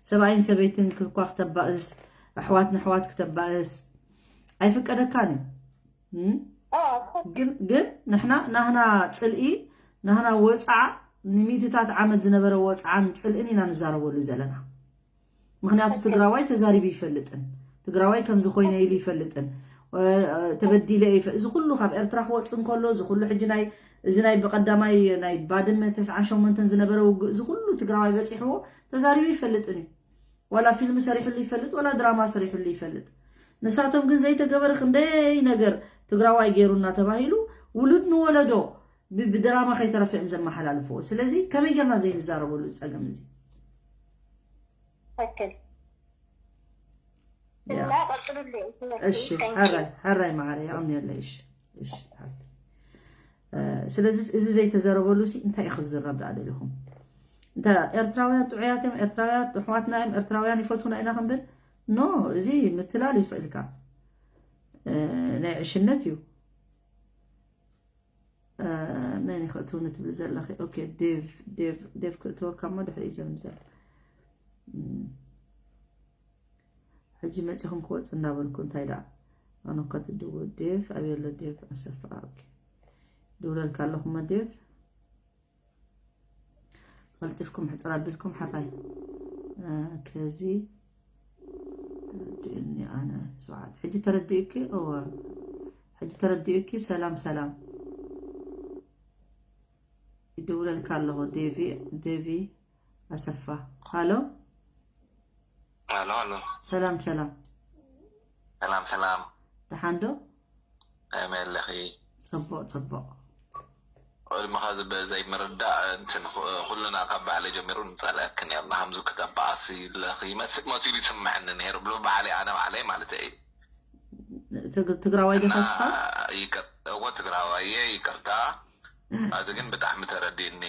ሰብኣይን ሰበይትን እኳ ክተባእስ፣ ኣሕዋት ንኣሕዋት ክተባእስ ኣይፍቀደካን እዩ። እም? እወ፣ ግን፣ ግን ንሕና ናህና ጽልኢ፣ ናህና ወጽዓ፣ ንሚእትታት ዓመት ዝነበረ ወጽዓን ጽልእን ኢና ንዛረበሉ ዘለና። ምኽንያቱ ትግራዋይ ተዛሪቡ ይፈልጥን፣ ትግራዋይ ከምዚ ኮይነ ኢሉ ይፈልጥን፣ እ፣ እ፣ ተበዲለ ይፈ-፣ እዚ ኩሉ ካብ ኤርትራ ክወጽእ እንከሎ፣ እዚ ኩሉ ሕጂ ናይ፣ እዚ ናይ ብቐዳማይ ናይ ባድመ ተስዓን ሸሞንተን ዝነበረ ውግእ፣ እዚ ኩሉ ትግራዋይ በጺሕዎ ተዛሪቡ ይፈልጥን እዩ። ዋላ ፊልም ሰሪሕሉ ይፈልጥ፣ ዋላ ድራማ ሰሪሕሉ ይፈልጥ። ንሳቶም ግን ዘይተገበረ ክንደይ ነገር ትግራዋይ ገይሩና ተባሂሉ ውሉድ ንወለዶ ብ-፣ ብድራማ ከይተረፈ እዮም ዘመሓላልፍዎ። ስለዚ ከመይ ጌርና ዘይንዛረበሉ ጸገም እዚ? ትኽክል። ያ። እና ቀጽልሉ፣ እሺ፣ thank you። ሓራይ፣ ሓራይ መዓረ፣ የቐንየለይ። እሺ፣ እሺ፣ ሓራይ። እ፣ ስለዚ እዚ ዘይተዘረበሉ ሲ እንታይ እዩ ክዝረብ ደኣ ደሊኹም? እንተ ኤርትራውያን ጥዑያት እዮም፣ ኤርትራውያን ኣሕዋትና እዮም፣ ኤርትራውያን ይፈትዉና ኢና ክንብል? ኖ፣ እዚ ምትላል እዩ ስቕ ኢልካ። እ፣ ናይ ዕሽነት እዩ። እ፣ መን እዩ ከእትውኒ ትብል ዘለኺ? ኦኬ፣ ዴቭ፣ ዴቭ፣ ዴቭ ክእትወካ እሞ ድሕሪ እዩ ዘምዘል። እም። ሕጂ መጺኹም ክወጽእ እንዳበልኩ እንታይ ደኣ? ኣነ እኮ ትድውል ዴቭ፣ ኣበይ ኣሎ ዴቭ ኣሰፋ? ኦኬ። ድውለልካ ኣለኹ እሞ ዴቭ። ቀልጢፍኩም ሕጽር ኣቢልኩም ሓራይ። እ፣ ከዚ ተረድኡኒ ኣነ። ስብሓት፣ ሕጂ ተረዲኡኪ? እወ፣ ሕጂ ተረዲኡኪ? ሰላም፣ ሰላም። ይደውለልካ ኣለኹ፣ ዴቪ፣ ዴቪ ኣሰፋ። ሃሎ። ኣሎ ኣሎ። ሰላም፣ ሰላም። ሰላም ሰላም። ደሓን ዶ? ከመይ ኣለኺ? ጽቡቕ፣ ጽቡቕ። ቅድሚ ኸዚ ብዘይምርዳእ እንትን ኩ- ኩልና ካብ ባዕለይ ጀሚሩ ንጸልአኪ ነርና። ከምዚ ክተባኣሲ ኣለኺ ይመስል መሲሉ ይስምዐኒ ነይሩ። ብሎ ባዕለይ፣ ኣነ ባዕለይ ማለት እዩ። ትግ-፣ ትግራዋይ ዶ እና ኻስኻ? ይቅር-፣ እወ ትግራዋይ እየ፣ ይቅርታ። ኣብዚ ግን ብጣዕሚ ተረዲእኒ።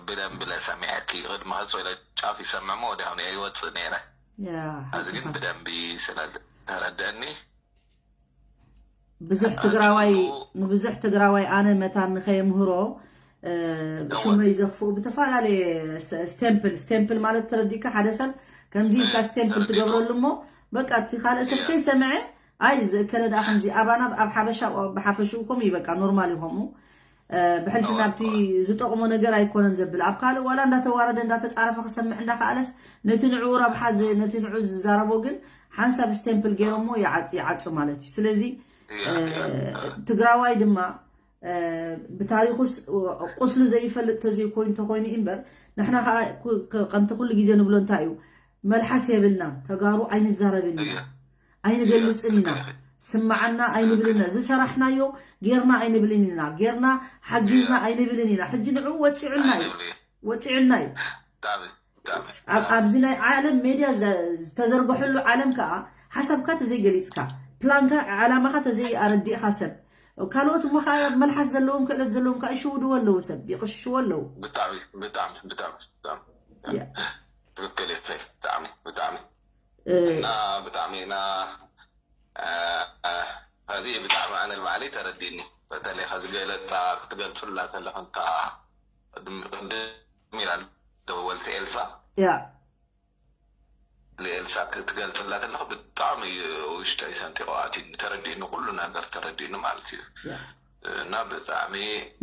ብደንብ ኢለ ሰሚዐኪ። ቅድሚ ኸዚ ወለ ጫፍ ይሰምዕ እሞ ወዲያውኑ እየ ይወፅእ ነይረ። ያ፣ ኣብዚ ግን ሓቅኻ። ብደንቢ ስለ ተረደእኒ ብዙሕ ኣቲ ትግራዋይ፣ ኩሉ ንብዙሕ ትግራዋይ ኣነ መታን ንኸየምህሮ፣ እ፣ እወ። ሽመይ ዘኽፍኡ ብተፈላለየ ስ-፣ ስቴምፕል፣ ስቴምፕል ማለት ተረዲእካ፣ ሓደ ሰብ ከምዚ ኢልካ እ፣ ስቴምፕል ተረዲእኩ። ትገብረሉ እሞ፣ በቃ፣ እቲ ካልእ ሰብ እያ። ከይሰምዐ፣ ኣይ፣ እዚ እከለ ደኣ ከምዚ ኣባና ኣብ ሓበሻ፣ ብሓፈሽኡ ከምኡ እዩ፣ በቃ፣ ኖርማል እዩ ከምኡ። እ፣ ብሕልፊ እወ፣ ናብቲ እወ። ዝጠቕሞ ነገር ኣይኮነን ዘብል። ኣብ ካልእ ዋላ እንዳተዋረደ፣ እንዳተጻረፈ ክሰምዕ እንዳኸኣለስ፣ ነቲ ንዕኡ ረብሓ ዝ-፣ ነቲ ንዕኡ ዝዛረቦ ግን ሓንሳብ ስቴምፕል ገይሮሞ ይዓጽ-፣ ይዓጹ ማለት እዩ። ስለዚ፣ እያ፣ እ፣ እያ፣ እያ። ትግራዋይ ድማ፣ እ፣ ብታሪኹስ ቁስሉ ዘይፈልጥ ተዘይኮይኑ፣ ተኾይኑ እምበር፣ ንሕና ኸዓ ኩ-፣ ከ-፣ ከምቲ ኩሉ ግዜ ንብሎ እንታይ እዩ? መልሓስ የብልና። ተጋሩ ኣይንዛረብን ኢና። እያ። ኣይንገልጽን ኢና። እያ። ስማዓና ኣይንብልን ኢና። ዝሰራሕናዮ ጌርና ኣይንብልን ኢና። ጌርና ሓጊዝና እያ። ኣይንብልን ኢና። ሕጂ ንዕኡ ወጺዑና እዩ። ኣይንብል እዩ። ወጺዑና እዩ። ብጣዕሚ፣ ብጣዕሚ፣ ኣብ-፣ ብጣዕሚ። ኣብዚ ናይ ዓለም ሜድያ ዘ-፣ ዝተዘርገሐሉ ዓለም ከኣ ሓሳብካ ተዘይገሊጽካ፣ ፕላንካ፣ ዓላማኻ ተዘይኣረዲእኻ ሰብ፣ ካልኦት እሞ ከኣ መልሓስ ዘለዎም ክእለት ዘለዎም ከኣ ይሽውድዎ ኣለዉ፣ ሰብ ይቕሽሽዎ ኣለዉ። ብጣዕሚ፣ ብጣዕሚ፣ ብጣዕሚ፣ ብጣዕሚ። ያ። ትክክል ኢኺ። ብጣዕሚ፣ ብጣዕሚ። እ፣ እና ብጣዕሚ ኢና፣ እ፣ እ፣ ኸዚ ብጣዕሚ ኣነ ንባዕለይ ተረዲእኒ። በተለይ ኸዚ ገለጻ ክትገልጽላ ከለኺ እንታ ቅድሚ፣ ቅድም ኢላ ደወልቲ ኤልሳ፣ ያ። ንኤልሳ ክትገልጽላ ከለኺ ብጣዕሚ እዩ ውሽጠይ ሰንጢቑ ኣትዩኒ፣ ተረዲእኒ፣ ኩሉ ነገር ተረዲእኒ ማለት እዩ። ያ። እና ብጣዕሚ፣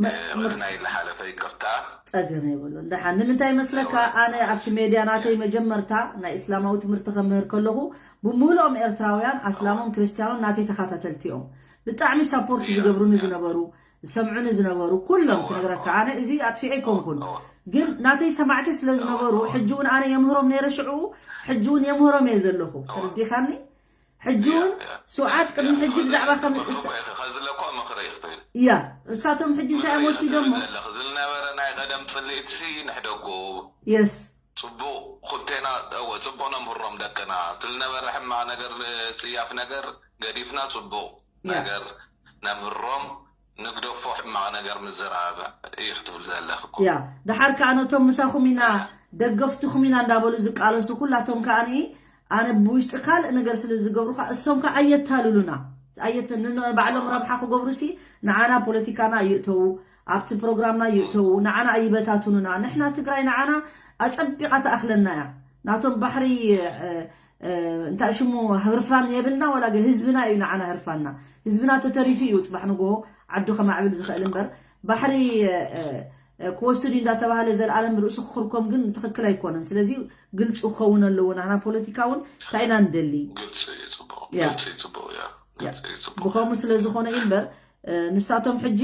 መ-፣ እ፣ መ-፣ ናይ ዝሓለፈ ይቅርታ። ጸገም የብሉን። ደሓን፣ ንምንታይ ይመስለካ? እዋ። ኣነ ኣብቲ ሜድያ ናተይ መጀመርታ ናይ እስላማዊ ትምህርቲ ከምህር ከለኹ፣ ብምሉኦም ኤርትራውያን ኣስላሞን ክርስትያኖን ናተይ ተኸታተልቲ እዮም። ብጣዕሚ ሳፖርት እያ፣ ዝገብሩኒ እያ። ዝነበሩ፣ ዝሰምዑኒ ዝነበሩ፣ ኩሎም እዋ፣ ክነግረካ፣ እዋ። ኣነ እዚ ኣጥፊኤ ኣይኮንኩን። እዋ፣ እዋ። ግን ናተይ ሰማዕቲ ስለ ዝነበሩ፣ እዋ፣ እዋ። ሕጂ እውን ኣነ የምህሮም ነይረ ሽዑ፣ ሕጂ እውን የምህሮም እየ ዘለኹ። እዋ። ተረዲኻኒ? ሕጂ እያ፣ እውን እያ። ስውዓት ቅድሚ ሕጂ ብዛዕባ ከም እስ-፣ ኸዚ ለኳ ምኽሪ እዩ ክትብል። እያ፣ እሳቶም ሕጂ እንታይ እዮም ወሲዶሞ? ዘለኽ ዝነበረ ናይ ቀደም ጽልኢትሲ ንሕደጎ። የስ። ጽቡቕ፣ ኩልቴና፣ እወ፣ ጽቡቕ ነምህሮም ደቅና። እቲ ዝነበረ ሕማቕ ነገር፣ ጽያፍ ነገር ገዲፍና ጽቡቕ ያ። ነገር ነምህሮም፣ ንግደፎ ሕማቕ ነገር ምዝራብ እዩ ክትብል ዘለኽ እኮ። ያ፣ ደሓር ከኣ ነቶም ምሳኹም ኢና፣ ያ። ደገፍትኹም ኢና እንዳበሉ ዝቃለሱ ኩላቶም ከኣ፣ ኣነ ብውሽጢ ካልእ ነገር ስለ ዝገብሩ ከኣ፣ እሶም ከኣ ኣየታልሉና። ኣየተ-፣ ንባዕሎም ረብሓ ክገብሩሲ፣ ንዓና ፖለቲካና ይእተዉ፣ ኣብቲ ፕሮግራምና ይእተዉ፣ ንዓና ኣይበታትኑና። ንሕና ትግራይ ንዓና ኣጸቢቓ ትኣኽለና እያ። ናቶም ባሕሪ፣ እ፣ እ፣ እንታይ ሽሙ ህርፋን የብልና፣ ዋላ ገ-፣ ህዝብና እዩ ንዓና ህርፋንና። ህዝብና ተተሪፉ እዩ ጽባሕ ንግሆ ዓዱ ከማዕብል ዝኽእል እምበር፣ ባሕሪ፣ እ፣ እ፣ ክወስድ እዩ እንዳተባሃለ ዘልኣለም ርእሱ ክኽርኮም ግን ትኽክል ኣይኮነን። ስለዚ ግልፂ ክኸውን ኣለዎ። ናህና ፖለቲካ እውን እንታይ ኢና ንደሊ? ግልፂ እዩ ፅቡቕ፣ ያ። ግልፂ እዩ ፅቡቕ፣ ያ። ያ። ግልፂ እዩ ፅቡቕ። ብኸምኡ ስለ ዝኾነ እዩ እምበር፣ እ፣ ንሳቶም ሕጂ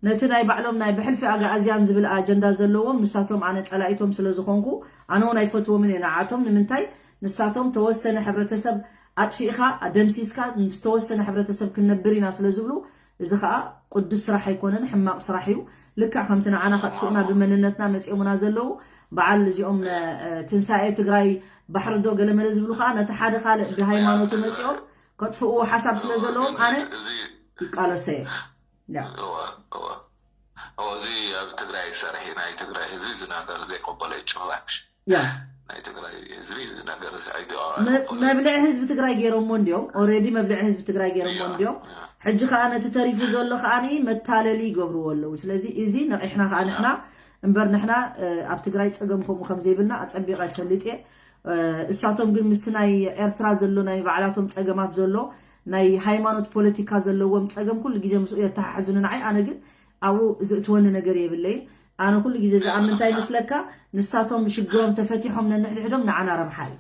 ነቲ ናይ ባዕሎም ናይ ብሕልፊ ኣግኣዝያን ዝብል ኣጀንዳ ዘለዎም፣ ንሳቶም ኣነ ጸላኢቶም ስለ ዝኾንኩ፣ ኣነ እውን ኣይፈትዎምን እየ ንዓቶም። ንምንታይ? ንሳቶም ተወሰነ ሕብረተሰብ ኣጥፊእኻ፣ ደምሲስካ፣ ምስ ተወሰነ ሕብረተሰብ ክንነብር ኢና ስለ ዝብሉ፣ እዚ ኸኣ ቅዱስ ስራሕ ኣይኮነን፣ ሕማቕ ስራሕ እዩ። ልክዕ ከምቲ ንዓና ከጥፍኡና ብመንነትና መጺኦምና ዘለዉ፣ በዓል እዚኦም፣ እ፣ ትንሳኤ ትግራይ ባሕሪ ዶ ገለመለ ዝብሉ ኸኣ ነቲ ሓደ ካልእ ብሃይማኖቱ መጺኦም ከጥፍእዎ ሓሳብ ስለ ዘለዎም ኣነ እዚ ይቃለሶ እየ። ያ። እወ፣ እወ። እወ፣ እዚ ኣብ ትግራይ ዝሰርሕ ናይ ትግራይ ህዝቢ እዚ ነገር ዘይቀበሎ እዩ ጭራሽ። ያ። ናይ ትግራይ ህዝቢ እዚ ነገር እዚ ኣይተ-፣ መ-፣ ኣይቀበሎ። መብልዒ ህዝቢ ትግራይ ገይሮሞ እንዲዮም። ኦልሬዲ መብልዒ ህዝቢ ትግራይ ገይሮሞ እያ፣ እንዲዮም። እያ። ሕጂ ኸኣ ነቲ ተሪፉ ዘሎ ኸኣ መታለሊ ይገብርዎ ኣለዉ። ስለዚ እዚ ነቒሕና ኸኣ ንሕና እምበር ንሕና፣ እ፣ ኣብ ትግራይ ጸገም ከምኡ ከም ዘይብልና ኣጸቢቐ ይፈልጥ እየ። እ፣ እሳቶም ግን ምስቲ ናይ ኤርትራ ዘሎ ናይ ባዕላቶም ጸገማት ዘሎ ናይ ሃይማኖት ፖለቲካ ዘለዎም ጸገም ኩሉ ግዜ ምስኡ የተሓሕዙኒ ንዓይ። ኣነ ግን ኣብኡ ዘእትወኒ ነገር የብለይን። ኣነ ኩሉ ግዜ ዝኣምን እንታይ መስለካ? ንሳቶም ሽግሮም ተፈቲሖም ነንሕድሕዶም ንዓና ረብሓ እዩ።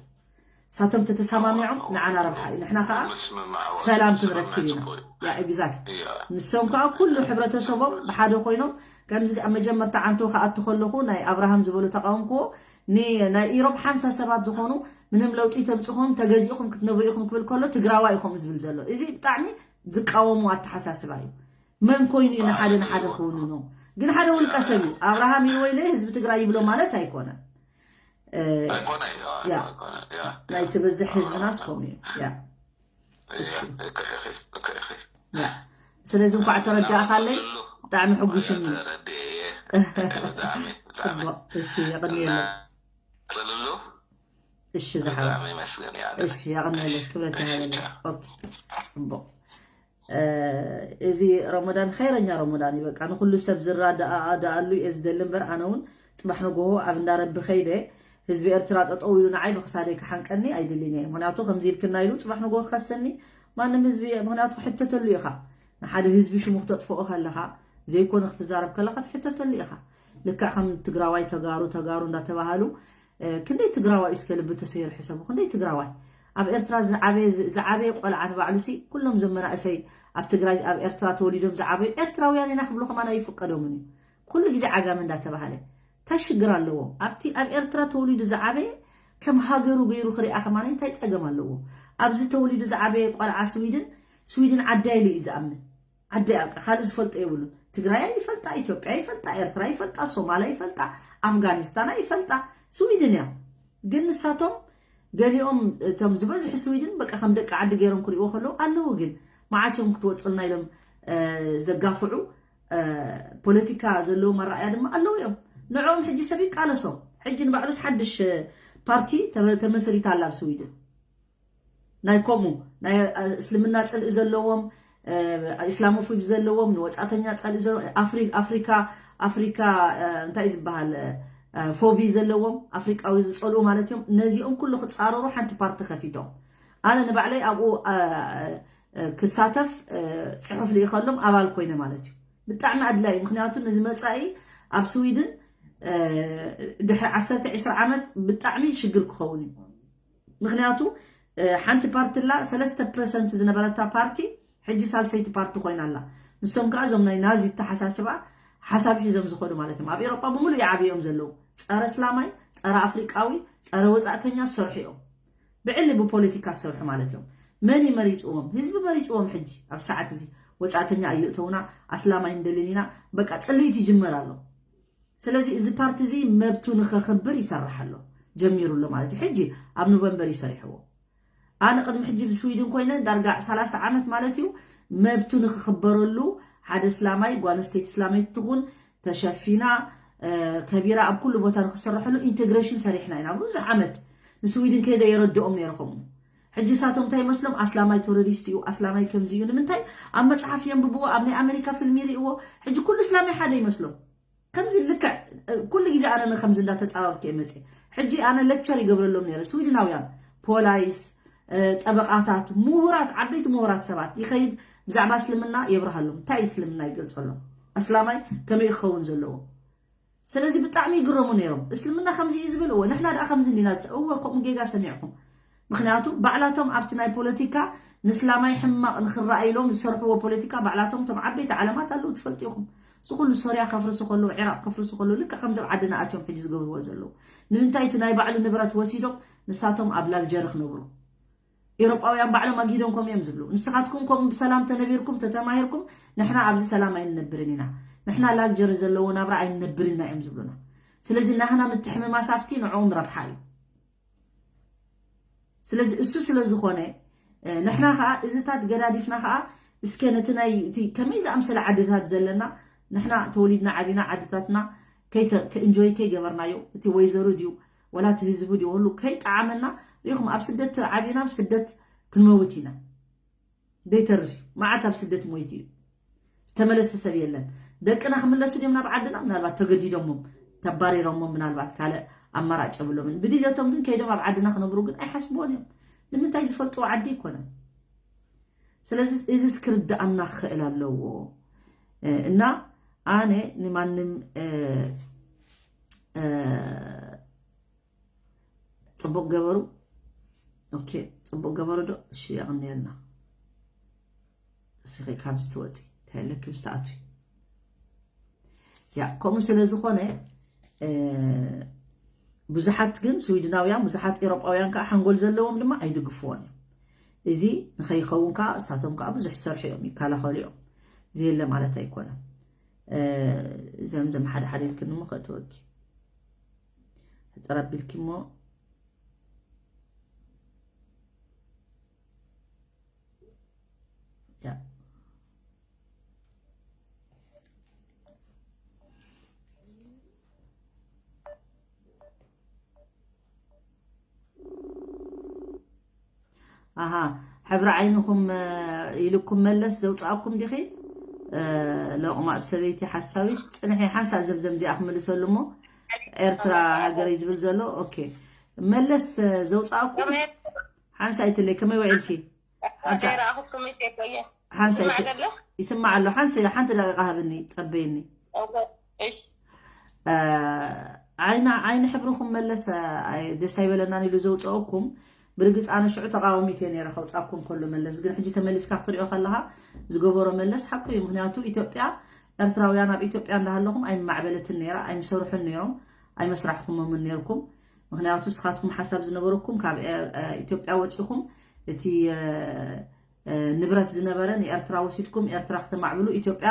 ንሳቶም ተተሰማሚዖም ንዓና ረብሓ እዩ፣ ንሕና ከዓ ምስምማዕ ሰላም ስምምዕ ክንረክብ ኢና። ጽቡቅ እዩ። ያ exactly። እያ። ንሶም ከዓ ኩሉ ሕብረተሰቦም ብሓደ ኮይኖም ከምዚ ኣብ መጀመርታ ዓንቶ ክኣቱ ከለኹ ናይ ኣብርሃም ዝበሉ ተቃወምክዎ። ን- ናይ ኢሮብ ሓምሳ ሰባት ዝኾኑ ምንም ለውጢ ተምፅኹም ተገዚእኹም ክትነብሩ ኢኹም ክብል ከሎ ትግራዋይ ኢኹም ዝብል ዘሎ፣ እዚ ብጣዕሚ ዝቃወሙ ኣተሓሳስባ እዩ። መን ኮይኑ እዩ ንሓደ ንሓደ ክውንኖ? ግን ሓደ ውልቀ ሰብ እዩ ኣብርሃም ኢሉ ወይለ ህዝቢ ትግራይ ይብሎ ማለት ኣይኮነን። እ፣ ኣይኮነ እዩ፣ ያ። ኣይኮነ፣ ያ። ናይ ትብዝሕ ህዝብናስ ከምኡ እዩ። ያ እያ፣ ልክዕ ኢኺ፣ ልክዕ ኢኺ። ያ። ስለዚ እንኳዕ ተረዳእካለይ ብጣዕሚ ሕጉስ እኒ። ተረድኤ፣ ብጣዕሚ፣ ብጣዕሚ። ፅቡቅ። እሺ፣ የቐንየለይ። ቀፅልሉ። እሺ ዝሓወ ብጣዕሚ ይመስገን፣ ያ። እሺ፣ የቐንየለይ፣ ክብረት እሺ፣ ይሃበለይ። ቻው። ኦኬ፣ ፅቡቅ። እ፣ እዚ ረመዳን ኸይረኛ ረመዳን እዩ። በቃ ንኩሉ ሰብ ዝረዳኣሉ እየ ዝደሊ እምበር ኣነ እውን ፅባሕ ንጎሆ ኣብ እንዳረቢ ከይደ ህዝቢ ኤርትራ ጠጠው ኢሉ ንዓይ ብክሳደይ ክሓንቀኒ ኣይድልን እየ። ምክንያቱ ከምዚ ኢልክና ኢሉ ፅባሕ ንጎሆ ክኸሰኒ ማንም ህዝቢ፣ ምክንያቱ ክሕተተሉ ኢኻ። ንሓደ ህዝቢ ሽሙ ክተጥፍኦ ከለኻ ዘይኮነ ክትዛረብ ከለኻ ትሕተተሉ ኢኻ። ልክዕ ከም ትግራዋይ ተጋሩ ተጋሩ እንዳተባሃሉ እ፣ ክንደይ ትግራዋይ እስከ ልቢ ተሰይሩ ሕሰቡ። ክንደይ ትግራዋይ ኣብ ኤርትራ ዝዓበየ ዝዓበየ ቆልዓ ንባዕሉ ሲ ኩሎም ዘመናእሰይ ኣብ ትግራይ ኣብ ኤርትራ ተወሊዶም ዝዓበዩ ኤርትራውያን ኢና ክብሉ ከማን ኣይፍቀዶምን እዩ። ኩሉ ግዜ ዓጋመ እንዳተባሃለ እንታይ ሽግር ኣለዎ? ኣብቲ ኣብ ኤርትራ ተወሊዱ ዝዓበየ ከም ሃገሩ ገይሩ ክሪኣ ከማን እንታይ ጸገም ኣለዎ? ኣብዚ ተወሊዱ ዝዓበየ ቆልዓ ስዊድን ስዊድን ዓዳይ ኢሉ እዩ ዝኣምን። ዓዲ ኣብቃ ካልእ ዝፈልጦ የብሉን። ትግራይ ይፈልጣ፣ ኢትዮጵያ ይፈልጣ፣ ኤርትራ ይፈልጣ፣ ሶማላ ይፈልጣ፣ ኣፍጋኒስታና ይፈልጣ፣ ስዊድን እያ። ግን ንሳቶም ገሊኦም እቶም ዝበዝሑ ስዊድን በቃ ከም ደቂ ዓዲ ገይሮም ክሪእዎ ከለዉ ኣለዉ። ግን መዓስ እዮም ክትወፅልና ኢሎም እ፣ ዘጋፍዑ እ፣ ፖለቲካ ዘለዎም ኣረኣያ ድማ ኣለዉ እዮም። ንዕኦም ሕጂ ሰብ ይቃለሶም። ሕጂ ንባዕሉስ ሓድሽ እ፣ ፓርቲ ተመ- ተመስሪታ ኣላ ኣብ ስዊድን። ናይ ከምኡ ናይ እስልምና ፅልኢ ዘለዎም ኢስላሞፎቢ ዘለዎም ንወፃእተኛ ፀልኢ ዘለዎም ኣፍሪካ ኣፍሪካ እንታይ ዝበሃል ፎቢ ዘለዎም ኣፍሪቃዊ ዝፀልኡ ማለት እዮም። ነዚኦም ኩሉ ክፃረሩ ሓንቲ ፓርቲ ከፊቶም ኣነ ንባዕለይ ኣብኡ ክሳተፍ ፅሑፍ ልኢኸሎም ኣባል ኮይነ ማለት እዩ። ብጣዕሚ ኣድላይ እዩ። ምክንያቱ ንዝመፃኢ ኣብ ስዊድን ድሕሪ ዓሰርተ ዒስራ ዓመት ብጣዕሚ ሽግር ክኸውን እዩ። ምክንያቱ ሓንቲ ፓርቲ ላ ሰለስተ ፐርሰንት ዝነበረታ ፓርቲ ሕጂ ሳልሰይቲ ፓርቲ ኮይና ኣላ። ንሶም ከዓ እዞም ናይ ናዚ ተሓሳስባ ሓሳብ ሒዞም ዝኸዱ ማለት እዮም። ኣብ ኤሮጳ ብምሉእ ይዓብዮም ዘለዉ ጸረ እስላማይ፣ ጸረ ኣፍሪቃዊ፣ ጸረ ወጻእተኛ ዝሰርሑ እዮም። ብዕሊ ብፖለቲካ ዝሰርሑ ማለት እዮም። መን እዩ መሪፅዎም? ህዝቢ መሪፅዎም። ሕጂ ኣብ ሰዓት እዚ ወጻእተኛ ኣየእተውና ኣስላማይ እንደልን ኢና በቃ ፅልኢት ይጅመር ኣሎ። ስለዚ እዚ ፓርቲ እዚ መብቱ ንኸኽብር ይሰርሕ ኣሎ ጀሚሩ ኣሎ ማለት እዩ። ሕጂ ኣብ ኖቨምበር ይሰሪሕዎ። ኣነ ቅድሚ ሕጂ ብስዊድን ኮይነ ዳርጋ ሰላሳ ዓመት ማለት እዩ መብቱ ንክኽበረሉ ሓደ እስላማይ ጓል ኣንስተይቲ እስላመይቲ ትኹን ተሸፊና ከቢራ ኣብ ኩሉ ቦታ ንክሰረሐሉ ኢንቴግሬሽን ሰሪሕና ኢና ብዙሕ ዓመት። ንስዊድን ከይደ የረድኦም ነይረ ከምኡ። ሕጂ ሳቶም እንታይ ይመስሎም ኣስላማይ ቴሮሪስት እዩ ኣስላማይ ከምዚ እዩ ንምንታይ ኣብ መፅሓፍ የንብብዎ ኣብ ናይ ኣሜሪካ ፊልም ይርእዎ። ሕጂ ኩሉ እስላማይ ሓደ ይመስሎም። ከምዚ ልክዕ ኩሉ ግዜ ኣነ ንከምዚ እንዳተፃወርኩ እየ መፅእ። ሕጂ ኣነ ሌክቸር ይገብረሎም ነይረ ስዊድናውያን ፖላይስ ጠበቃታት ምሁራት ዓበይቲ ምሁራት ሰባት ይኸይድ ብዛዕባ እስልምና የብርሃሎም እንታይ እስልምና ይገልፀሎም ኣስላማይ ከመይ ክኸውን ዘለዎ። ስለዚ ብጣዕሚ ይግረሙ ነይሮም። እስልምና ከምዚ እዩ ዝብል እወ ንሕና ደኣ ከምዚ እንዲና እወ ከምኡ ጌጋ ሰሚዕኩም። ምክንያቱ ባዕላቶም ኣብቲ ናይ ፖለቲካ ንስላማይ ሕማቕ ንክረኣይሎም ዝሰርሕዎ ፖለቲካ ባዕላቶም እቶም ዓበይቲ ዓለማት ኣለዉ ትፈልጡ ኢኹም። እዚ ኩሉ ሶርያ ከፍርሱ ከለዉ፣ ዒራቕ ከፍርሱ ከለዉ ልክዕ ከምዚ ኣብ ዓድና ኣትዮም ሕጂ ዝገብርዎ ዘለዉ። ንምንታይ እቲ ናይ ባዕሉ ንብረት ወሲዶም ንሳቶም ኣብ ላግጀሪ ክነብሩ? ኤሮጳውያን ባዕሎም ኣጊዶም ከምኡ እዮም ዝብሉ። ንስኻትኩም ከምኡ ብሰላም ተነቢርኩም ተተማሂርኩም ንሕና ኣብዚ ሰላም ኣይንነብርን ኢና። ንሕና ላግጀሪ ዘለዎ ናብራ ኣይንነብርን ኢና እዮም ዝብሉና። ስለዚ ናህና ምትሕምማስ ኣብቲ ንዕኦም ረብሓ እዩ። ስለዚ እሱ ስለ ዝኾነ ንሕና ከዓ እዚታት ገዳዲፍና ከዓ እስከ ነቲ ናይ እቲ ከመይ ዝኣምሰለ ዓድታት ዘለና ንሕና ተወሊድና ዓቢና ዓድታትና ከእንጆይ ከይገበርናዮ እቲ ወይዘሩ ድዩ ወላ እቲ ህዝቡ ድዩ ወሉ ከይጠዓመና ሪኢኹም ኣብ ስደት ዓቢና ኣብ ስደት ክንመውት ኢና። ዘይተርፍ እዩ መዓት ኣብ ስደት ሞይቱ እዩ። ዝተመለሰ ሰብ የለን። ደቅና ክምለሱ ድዮም ናብ ዓድና ምናልባት ተገዲዶሞም ተባሪሮሞም ምናልባት ካልእ ኣማራጭ የብሎምን ብድልየቶም ግን ከይዶም ኣብ ዓድና ክነብሩ ግን ኣይሓስብዎን እዮም። ንምንታይ ዝፈልጥዎ ዓዲ ኣይኮነን። ስለዚ እዚስ ክርድኣና ክኽእል ኣለዎ። እና ኣነ ንማንም ፅቡቅ ገበሩ ኦኬ፣ ጽቡቕ ገበሩ ዶ? እሺ፣ የቐንየልና። እስኺ ካብዚ ትወጺ፣ እንታይ ኣለኪ ምስ ትኣትዊ? ያ፣ ከምኡ ስለ ዝኾነ፣ እ፣ ብዙሓት ግን ስዊድናውያን፣ ብዙሓት ኤውሮጳውያን ከኣ ሓንጎል ዘለዎም ድማ ኣይድግፍዎን እዮም። እዚ ንኸይኸውን ከኣ እሳቶም ከኣ ብዙሕ ዝሰርሑ እዮም፣ ይከላኸሉ እዮም። ዘየለ ማለት ኣይኮነን። እ፣ ዘምዘም ሓደ ሓደ ኢልክኒ እሞ ከእትወኪ። ሕጽር ኣቢልኪ እሞ ያ። ኣሃ፣ ሕብሪ ዓይንኹም፣ እ፣ ኢልኩም መለስ ዘውጻእኩም ዲኺ? እ፣ ሎቕማጽ ሰበይቲ ሓሳዊት፣ ጽንሒ ሓንሳእ ዘምዘም እዚኣ ክምልሰሉ እሞ፣ ኤርትራ ሃገረይ ዝብል ዘሎ፣ ኦኬ። መለስ፣ እ፣ ዘውጻእኩም? ሓንሳእ ኣይትለይ፣ ከመይ ውዒልኪ? ሓንሳእ። ዘይረኣኹኩም እሺ፣ የቆየ። ሓንሳእ ይስማዕ ይት-፣ ዘሎ? ይስማዕ ኣሎ። ሓንሳእ፣ ሓንቲ ደቂቃ ሃብኒ፣ ጸበይኒ። እሺ። እ፣ ዓይና-፣ ዓይኒ ሕብርኹም መለስ፣ ኣይ፣ ደስ ኣይበለናን ኢሉ ዘውፀኦኩም። ብርግፅ ኣነ ሽዑ ተቃዋሚት እየ ነይረ ከውፃኩም ከሎ መለስ። ግን ሕጂ ተመሊስካ ክትሪኦ ከለኻ ዝገበሮ መለስ ሓቁ እዩ። ምኽንያቱ ኢትዮጵያ፣ ኤርትራውያን ኣብ ኢትዮጵያ እንዳሃለኹም ኣይምማዕበለትን ነይራ፣ ኣይምሰርሑን ነይሮም፣ ኣይመስራሕኩሞምን ነይርኩም። ምኽንያቱ ንስኻትኩም ሓሳብ ዝነበረኩም ካብ ኤ-፣ እ፣ ኢትዮጵያ ወፂኹም እቲ፣ እ፣ እ፣ ንብረት ዝነበረ ንኤርትራ ወሲድኩም ኤርትራ ክተማዕብሉ ኢትዮጵያ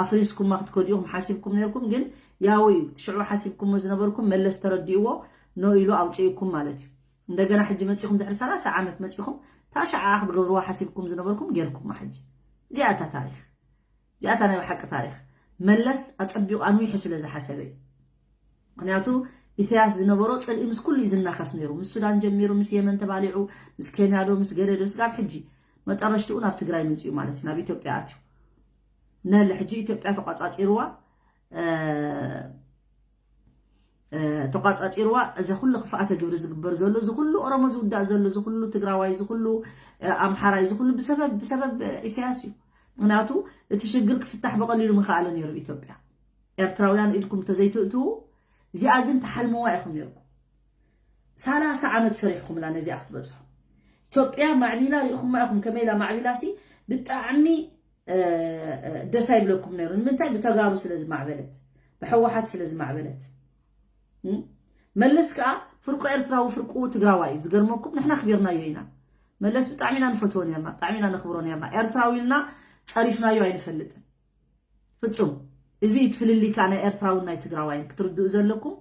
ኣፍሪስኩማ ክትከዱ ኢኹም ሓሲብኩም ነይርኩም። ግን ያው እዩ፣ እቲ ሽዑ ሓሲብኩሞ ዝነበርኩም መለስ ተረዲእዎ ኖ ኢሉ ኣውፅእኩም ማለት እዩ። እንደገና ሕጂ መፂኹም ድሕሪ ሰላሳ ዓመት መፂኹም ታሽዓ ክትገብርዋ ሓሲብኩም ዝነበርኩም ጌርኩማ። ሕጂ እዚኣ እታ ታሪኽ፣ እዚኣ እታ ናይ ብሓቂ ታሪኽ። መለስ ኣፀቢቑ ኣንዊሑ ስለ ዝሓሰበ እዩ። ምኽንያቱ ኢሳያስ ዝነበሮ ፅልኢ ምስ ኩሉ እዩ ዝናኸስ ነይሩ። ምስ ሱዳን ጀሚሩ፣ ምስ የመን ተባሊዑ፣ ምስ ኬንያ ዶ፣ ምስ ገለ ዶ፣ ስጋብ ሕጂ መጠረሽትኡ ናብ ትግራይ መፂኡ ማለት እዩ፣ ናብ ኢትዮጵያ ኣትዩ። ነለ ሕጂ ኢትዮጵያ ተቋፃፂርዋ፣ እ፣ እ፣ ተቋፃፂርዋ፣ እዚ ኩሉ ክፍኣተ ግብሪ ዝግበር ዘሎ፣ እዚ ኩሉ ኦሮሞ ዝውዳእ ዘሎ፣ እዚ ኩሉ ትግራዋይ፣ እዚ ኩሉ፣ እ፣ ኣምሓራይ፣ እዚ ኩሉ ብሰበብ፣ ብሰበብ ኢሳያስ እዩ። ምኽንያቱ እቲ ሽግር ክፍታሕ ብቐሊሉ ምኸኣለ ነይሩ ኢትዮጵያ። ኤርትራውያን ኢድኩም ተዘይትእትዉ፣ እዚኣ ግን ትሓልምዋ ኢኹም ነይርኩም። ሰላሳ ዓመት ሰሪሕኩምላ ነዚኣ ክትበጽሑ። ኢትዮጵያ ማዕቢላ ሪኢኹማ ኢኹም፣ ከመይ ኢላ ማዕቢላሲ ብጣዕሚ፣ እ፣ እ፣ ደስ ኣይብለኩም ነይሩ። ንምንታይ? ብተጋሩ ስለ ዝማዕበለት፣ ብሕወሓት ስለ ዝማዕበለት። እም? መለስ ከኣ ፍርቁ ኤርትራዊ ፍርቁ ትግራዋይ እዩ። ዝገርመኩም ንሕና ኣኽቢርናዮ ኢና። መለስ ብጣዕሚ ኢና ንፈትዎ ነርና፣ ብጣዕሚ ኢና ነኽብሮ ነርና። ኤርትራዊ ኢልና ጸሪፍናዮ ኣይንፈልጥን። ፍጹም። እዚ እዩ እቲ ፍልልይ ከኣ ናይ ኤርትራውን ናይ ትግራዋይን ክትርድኡ ዘለኩም።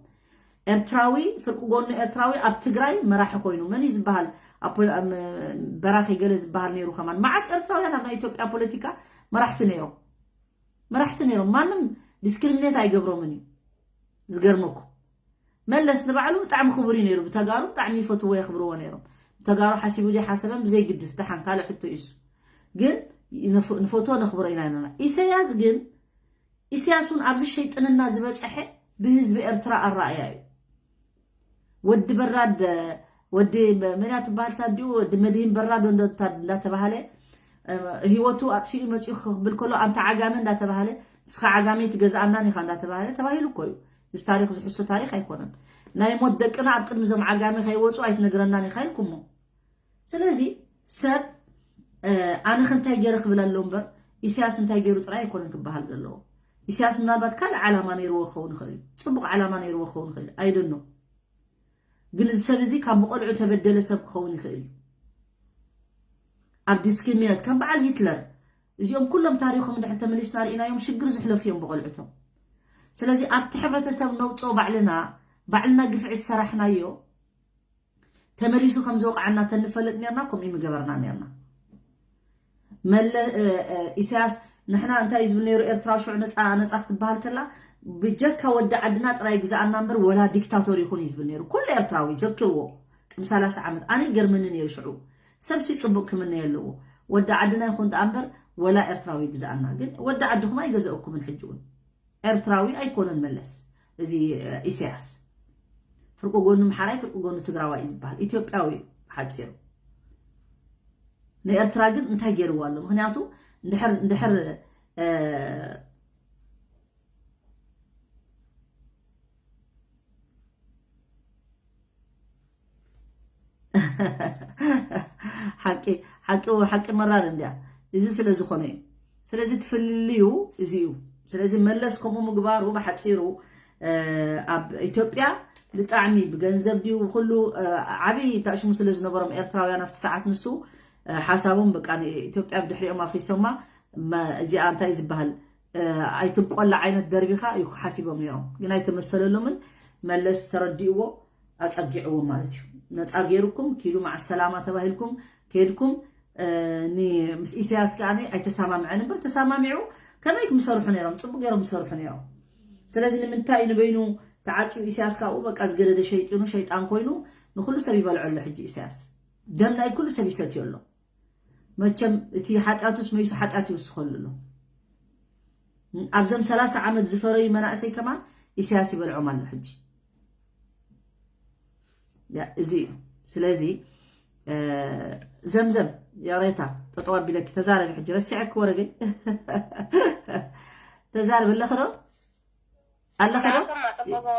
ኤርትራዊ ፍርቂ ጎኑ ኤርትራዊ ኣብ ትግራይ መራሒ ኮይኑ መን እዩ ዝበሃል? ኣብ ፖ-፣ ኣብ በራኺ ገለ ዝበሃል ነይሩ ከማን። መዓት ኤርትራውያን ኣብ ናይ ኢትዮጵያ ፖለቲካ መራሕቲ ነይሮም። መራሕቲ ነይሮም። ማንም ዲስክሪሚኔት ኣይገብሮምን እዩ። ዝገርመኩም መለስ ንባዕሉ ብጣዕሚ ክቡር እዩ ነይሩ። ብተጋሩ ብጣዕሚ ይፈትዎ የኽብርዎ ነይሮም። ብተጋሩ ሓሲቡ ድዩ ሓሰበን ብዘይግድስ ደሓን ካልእ ሕቶ እዩ እሱ። ግን ንፍ-፣ ንፈትዎ ነኽብሮ ኢና ነና። ኢሳያስ ግን፣ ኢሳያስ እውን ኣብዚ ሸይጥንና ዝበፀሐ ብህዝቢ ኤርትራ ኣረኣያ እዩ። ወዲ በራድ፣ ወዲ መ-፣ መን እያ ትበሃል እታ ኣዲኡ? ወዲ መድህን በራድ እንዶ-፣ እንዳ-፣ እንዳተባሃለ፣ እ፣ ህይወቱ ኣጥፊኡ መፂኡ ክብል ከሎ፣ ኣንታ ዓጋመ እንዳተባሃለ፣ ንስኻ ዓጋመ ትገዝኣናን ኢኻ እንዳተባሃለ ተባሂሉ እኮ እዩ። እዚ ታሪኽ ዝሕሶ ታሪኽ ኣይኮነን። ናይ ሞት ደቅና ኣብ ቅድሚ እዞም ዓጋመ ከይወፁ ኣይትነግረናን ኢኻ ኢልኩሞ። ስለዚ ሰብ፣ እ፣ ኣነ ከ እንታይ ገይረ ክብል ኣሎ እምበር፣ ኢሳያስ እንታይ ገይሩ ጥራይ ኣይኮነን ክበሃል ዘለዎ። ኢሳያስ ምናልባት ካልእ ዓላማ ነይርዎ ክኸውን ይኽእል እዩ። ጽቡቕ ዓላማ ነይርዎ ክኸውን ይኽእል እዩ። I don't know። ግን እዚ ሰብ እዚ ካብ ብቆልዑ ተበደለ ሰብ ክኸውን ይኽእል እዩ። ኣብ ዲስክሪሚኔት ከም በዓል ሂትለር፣ እዚኦም ኩሎም ታሪኾም እንድሕር ተመሊስና ርኢናዮም ሽግር ዝሕለፉ እዮም ብቆልዑቶም። ስለዚ ኣብቲ ሕብረተሰብ ነውፅኦ ባዕልና፣ ባዕልና ግፍዒ ዝሰራሕናዮ ተመሊሱ ከም ዝወቕዓና ተንፈልጥ ነርና፣ ከምኡ ምገበርና ነርና። መለ-፣ እ፣ እ፣ ኢሳያስ ንሕና እንታይ እዩ ዝብል ነይሩ? ኤርትራዊ ሽዑ ነፃ፣ ነፃ ክትበሃል ከላ ብጀካ ወዲ ዓድና ጥራይ ግዛኣና እምበር ወላ ዲክታቶር ይኹን እዩ ዝብል ነይሩ። ኩሉ ኤርትራዊ ዘክርዎ ቅድሚ ሰላሳ ዓመት ኣነ ይገርምኒ ነይሩ ሽዑ። ሰብሲ ጽቡቅ ክምነ ኣለዎ። ወዲ ዓድና ይኹን ደኣ እምበር ወላ ኤርትራዊ ግዛኣና። ግን ወዲ ዓድኹም ኣይገዘእኩምን ሕጂ እውን። ኤርትራዊ ኣይኮነን መለስ። እዚ፣ እ፣ ኢሳያስ። ፍርቂ ጎኑ ምሓራይ፣ ፍርቂ ጎኑ ትግራዋይ እዩ ዝበሃል። ኢትዮጵያዊ እዩ ብሓጺሩ። ንኤርትራ ግን እንታይ ገይርዋ ኣሎ? ምኽንያቱ እንድሕር፣ እንድሕር፣ እ፣ ሓቂ ሓቂ ሓቂ መራር እንድያ። እዚ ስለ ዝኾነ እዩ። ስለዚ ትፍልልዩ እዚ እዩ። ስለዚ መለስ ከምኡ ምግባሩ ብሓፂሩ ኣብ ኢትዮጵያ ብጣዕሚ ብገንዘብ ድዩ ኩሉ ዓብዪ ታሽሙ ስለ ዝነበሮም ኤርትራውያን ኣብቲ ሰዓት ንሱ ሓሳቦም በቃ ኢትዮጵያ ብድሕሪኦም ኣፍሪሶማ እዚኣ እንታይ ዝበሃል ኣይትብቆላ ዓይነት ደርቢኻ እዩ ሓሲቦም ነይሮም። ግን ኣይተመሰለሎምን። መለስ ተረዲእዎ ኣፀጊዕዎ ማለት እዩ። ነፃ ገይሩኩም ኪዱ መዓ ሰላማ ተባሂልኩም ከይድኩም ምስ ኢሳያስ ከዓ ኣይተሰማምዐን እምበር ተሰማሚዑ ከመይ ክምሰርሑ ነይሮም? ፅቡቅ ገይሮም ምሰርሑ ነይሮም። ስለዚ ንምንታይ ንበይኑ ተዓፅዩ ኢሳያስ ካብኡ በቃ ዝገደደ ሸይጢኑ ሸይጣን ኮይኑ ንኩሉ ሰብ ይበልዖ ኣሎ። ሕጂ ኢሳያስ ደም ናይ ኩሉ ሰብ ይሰትዮ ኣሎ። መቸም እቲ ሓጢኣቱስ መይሱ ሓጢኣት ይውስኸሉ ኣሎ። ኣብዘም ሰላሳ ዓመት ዝፈረዩ መናእሰይ ከማን ኢሳያስ ይበልዖም ኣሎ ሕጂ። እዚ እዩ። ስለዚ ዘምዘም የቕሬታ ጠጠው ኣቢለኪ ተዛረቢ ሕጂ ረሲዐኪ ወረገኝ ተዛረቢ ኣለኺ ዶ ኣለኺ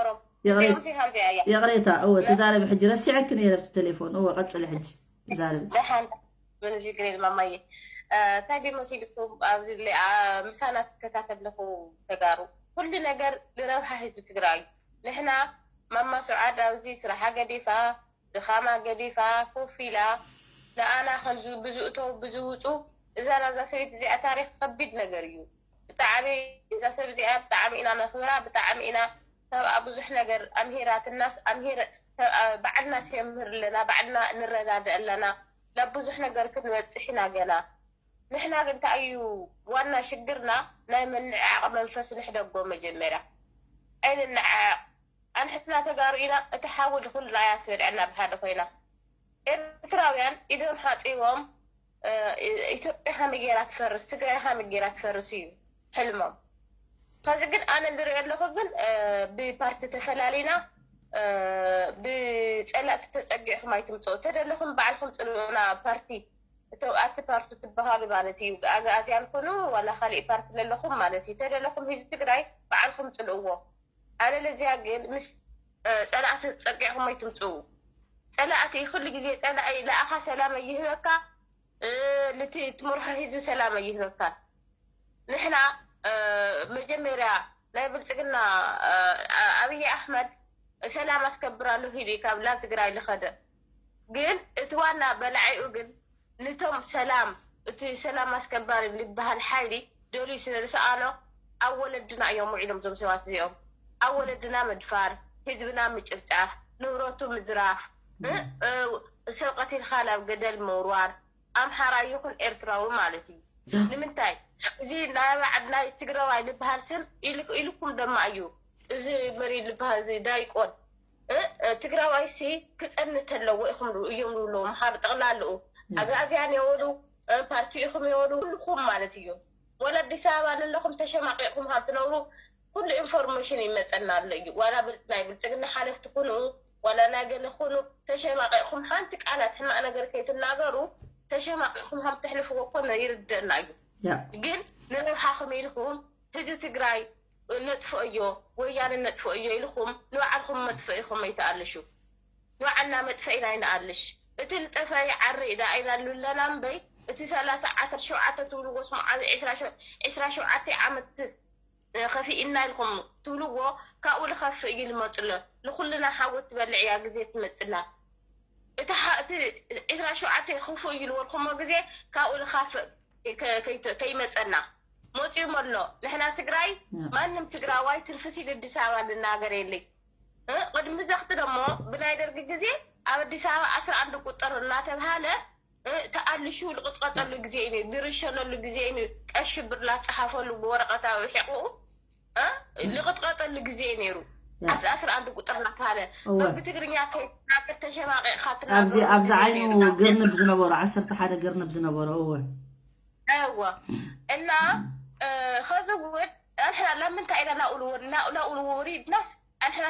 ዶ ይቕሬታ እወ ተዛረቢ ሕጂ ረሲዐኪ ነይረ ኣብቲ ቴሌፎን እወ ቀፅሊ ሕጂ ተዛረቢ ደሓን ምንም ችግር የለም ማማዬ። እንታይ ድዩ መሲልኩም ኣብዚ ምሳና ትከታተል ኣለኹ ተጋሩ ኩሉ ነገር ንረብሓ ህዝቢ ትግራይ እዩ። ንሕና ማማ ሱዓድ ኣብዚ ስራሓ ገዲፋ ድኻማ ገዲፋ ኮፍ ኢላ ንኣና ከም ብዝእተው ብዝውፁ እዛ ናዛ ሰበይቲ እዚኣ ታሪክ ከቢድ ነገር እዩ። ብጣዕሚ እዛ ሰብ እዚኣ ብጣዕሚ ኢና ነኽብራ ብጣዕሚ ኢና ሰብኣ ብዙሕ ነገር ኣምሂራትናስ ኣምሂር ባዕልናስ የምህር ኣለና ባዕልና ንረዳድእ ኣለና ናብ ብዙሕ ነገር ክንበፅሕ ኢና ገና ንሕና ግን እንታይ እዩ ዋና ሽግርና ናይ ምንዕዓቕ መንፈስ ንሕደጎ መጀመርያ ኣይንንዓዓቕ ኣንሕትና ተጋሩ ኢና እቲ ሓዊ ንኹልና እያ ትበልዐና ብሓደ ኮይና ኤርትራውያን ኢዶም ሓፂቦም ኢትዮጵያ ከመይ ገይራ ትፈርስ ትግራይ ከመይ ገይራ ትፈርስ እዩ ሕልሞም ከዚ ግን ኣነ ዝሪኦ ኣለኹ ግን ብፓርቲ ተፈላሊና ብፀላእቲ ተፀጊዕኹም ኣይትምፅኡ ተደለኹም ባዕልኹም ፅልኡና ፓርቲ እቶም ኣቲ ፓርቲ ትበሃሉ ማለት እዩ ኣግኣዝያን ኩኑ ዋላ ካሊእ ፓርቲ ለለኹም ማለት እዩ ተደለኹም ህዝቢ ትግራይ ባዕልኹም ፅልእዎ ኣለለዚያ ግን ምስ ፀላእቲ ፀቂዕኹም ኣይትምፅኡ ፀላእቲ ኩሉ ግዜ ፀላኢ ለኣኻ ሰላም ኣይህበካ ልቲ ትመርሖ ህዝቢ ሰላም ኣይህበካን ንሕና መጀመርያ ናይ ብልፅግና ኣብይ ኣሕመድ ሰላም ኣስከብራሉ ሂሉ ካብ ላብ ትግራይ ልኸደ ግን እቲ ዋና በላዒኡ ግን ንቶም ሰላም እቲ ሰላም ኣስከባሪ ልበሃል ሓይሊ ደልዩ ስለ ዝሰኣኖ ኣብ ወለድና እዮም ውዒሎም እዞም ሰባት እዚኦም ኣብ ወለድና ምድፋር ህዝብና ምጭፍጫፍ ንብረቱ ምዝራፍ ሰብ ቀቲልካ ናብ ገደል ምውርዋር ኣምሓራይ ይኹን ኤርትራዊ ማለት እዩ ንምንታይ እዚ ናይ ባዕድ ናይ ትግራዋይ ልበሃል ስም ኢልኩም ደማ እዩ እዚ መሪ ልበሃል እዚ ዳይቆን ትግራዋይሲ ክፀንት ኣለዎ ኢኹም እዮም ዝብለዎ ምሓር ጠቕላልኡ ኣግኣዝያን የወሉ ፓርቲ ኢኹም የወሉ ኩልኹም ማለት እዩ ወላ ኣዲስ ኣበባ ለለኹም ተሸማቂቕኩም ካብ ትነብሩ ኩሉ ኢንፎርሜሽን ይመፀና ኣሎ እዩ ዋላ ናይ ብልፅግና ሓለፍቲ ኩኑ ዋላ ናይ ገለ ኩኑ ተሸማቂቕኩም ሓንቲ ቃላት ሕማቕ ነገር ከይትናገሩ ተሸማቂቕኩም ከም ተሕልፍዎ እኮ ይርደና እዩ ግን ንረብሓኹም ኢልኩም ህዝቢ ትግራይ ነጥፍኦዮ ወያነ ነጥፍኦዮ ኢልኹም ንባዕልኹም መጥፍኢኹም ኣይትኣልሹ ንባዕልና መጥፍኢና ኣይንኣልሽ እቲ ልጠፈ ይዓሪ ኢዳ ኣይናሉ ኣለና እምበይ እቲ ሰላሳ ዓሰርተ ሸውዓተ ትብልዎ ስምዓ ዕስራ ሸውዓተ ዓመት ከፊእና ኢልኹም ትብልዎ ካብኡ ልኸፍእ እዩ ልመፅሎ ንኩልና ሓወት ትበልዕ እያ ግዜ ትመፅና እቲ ዕስራ ሸውዓተ ክፉእ እዩ ዝበልኩሞ ግዜ ካብኡ ልካፍእ ከይመፀና መፂኡ መሎ ንሕና ትግራይ ማንም ትግራዋይ ትርፊ ሲል ኣዲስ ኣበባ ልናገር የለይ ቅድሚ ዘኽቲ ደሞ ብናይ ደርጊ ግዜ ኣብ ኣዲስ ኣበባ ኣስራ ኣንድ ቁጥር እናተብሃለ ተኣልሹ ልቕጥቀጠሉ ግዜ እዩ ዝርሸነሉ ግዜ እዩ ቀሽብር ላፀሓፈሉ ብወረቐት ኣብ ሒቑኡ ልቕጥቀጠሉ ግዜ እዩ ነይሩ ኣስራ ኣንድ ቁጥር እናተባሃለ ብትግርኛ ከይትናገር ተሸማቂቕካ ትናገር ኣብዚ ዓይኑ ግርንብ ዝነበሮ ዓሰርተ ሓደ ግርንብ ዝነበሮ እወ እወ እና ኸዚ እውን ኣንሕና ለምንታይ ኢና ናብኡ ወሪድናስ ኣንሕና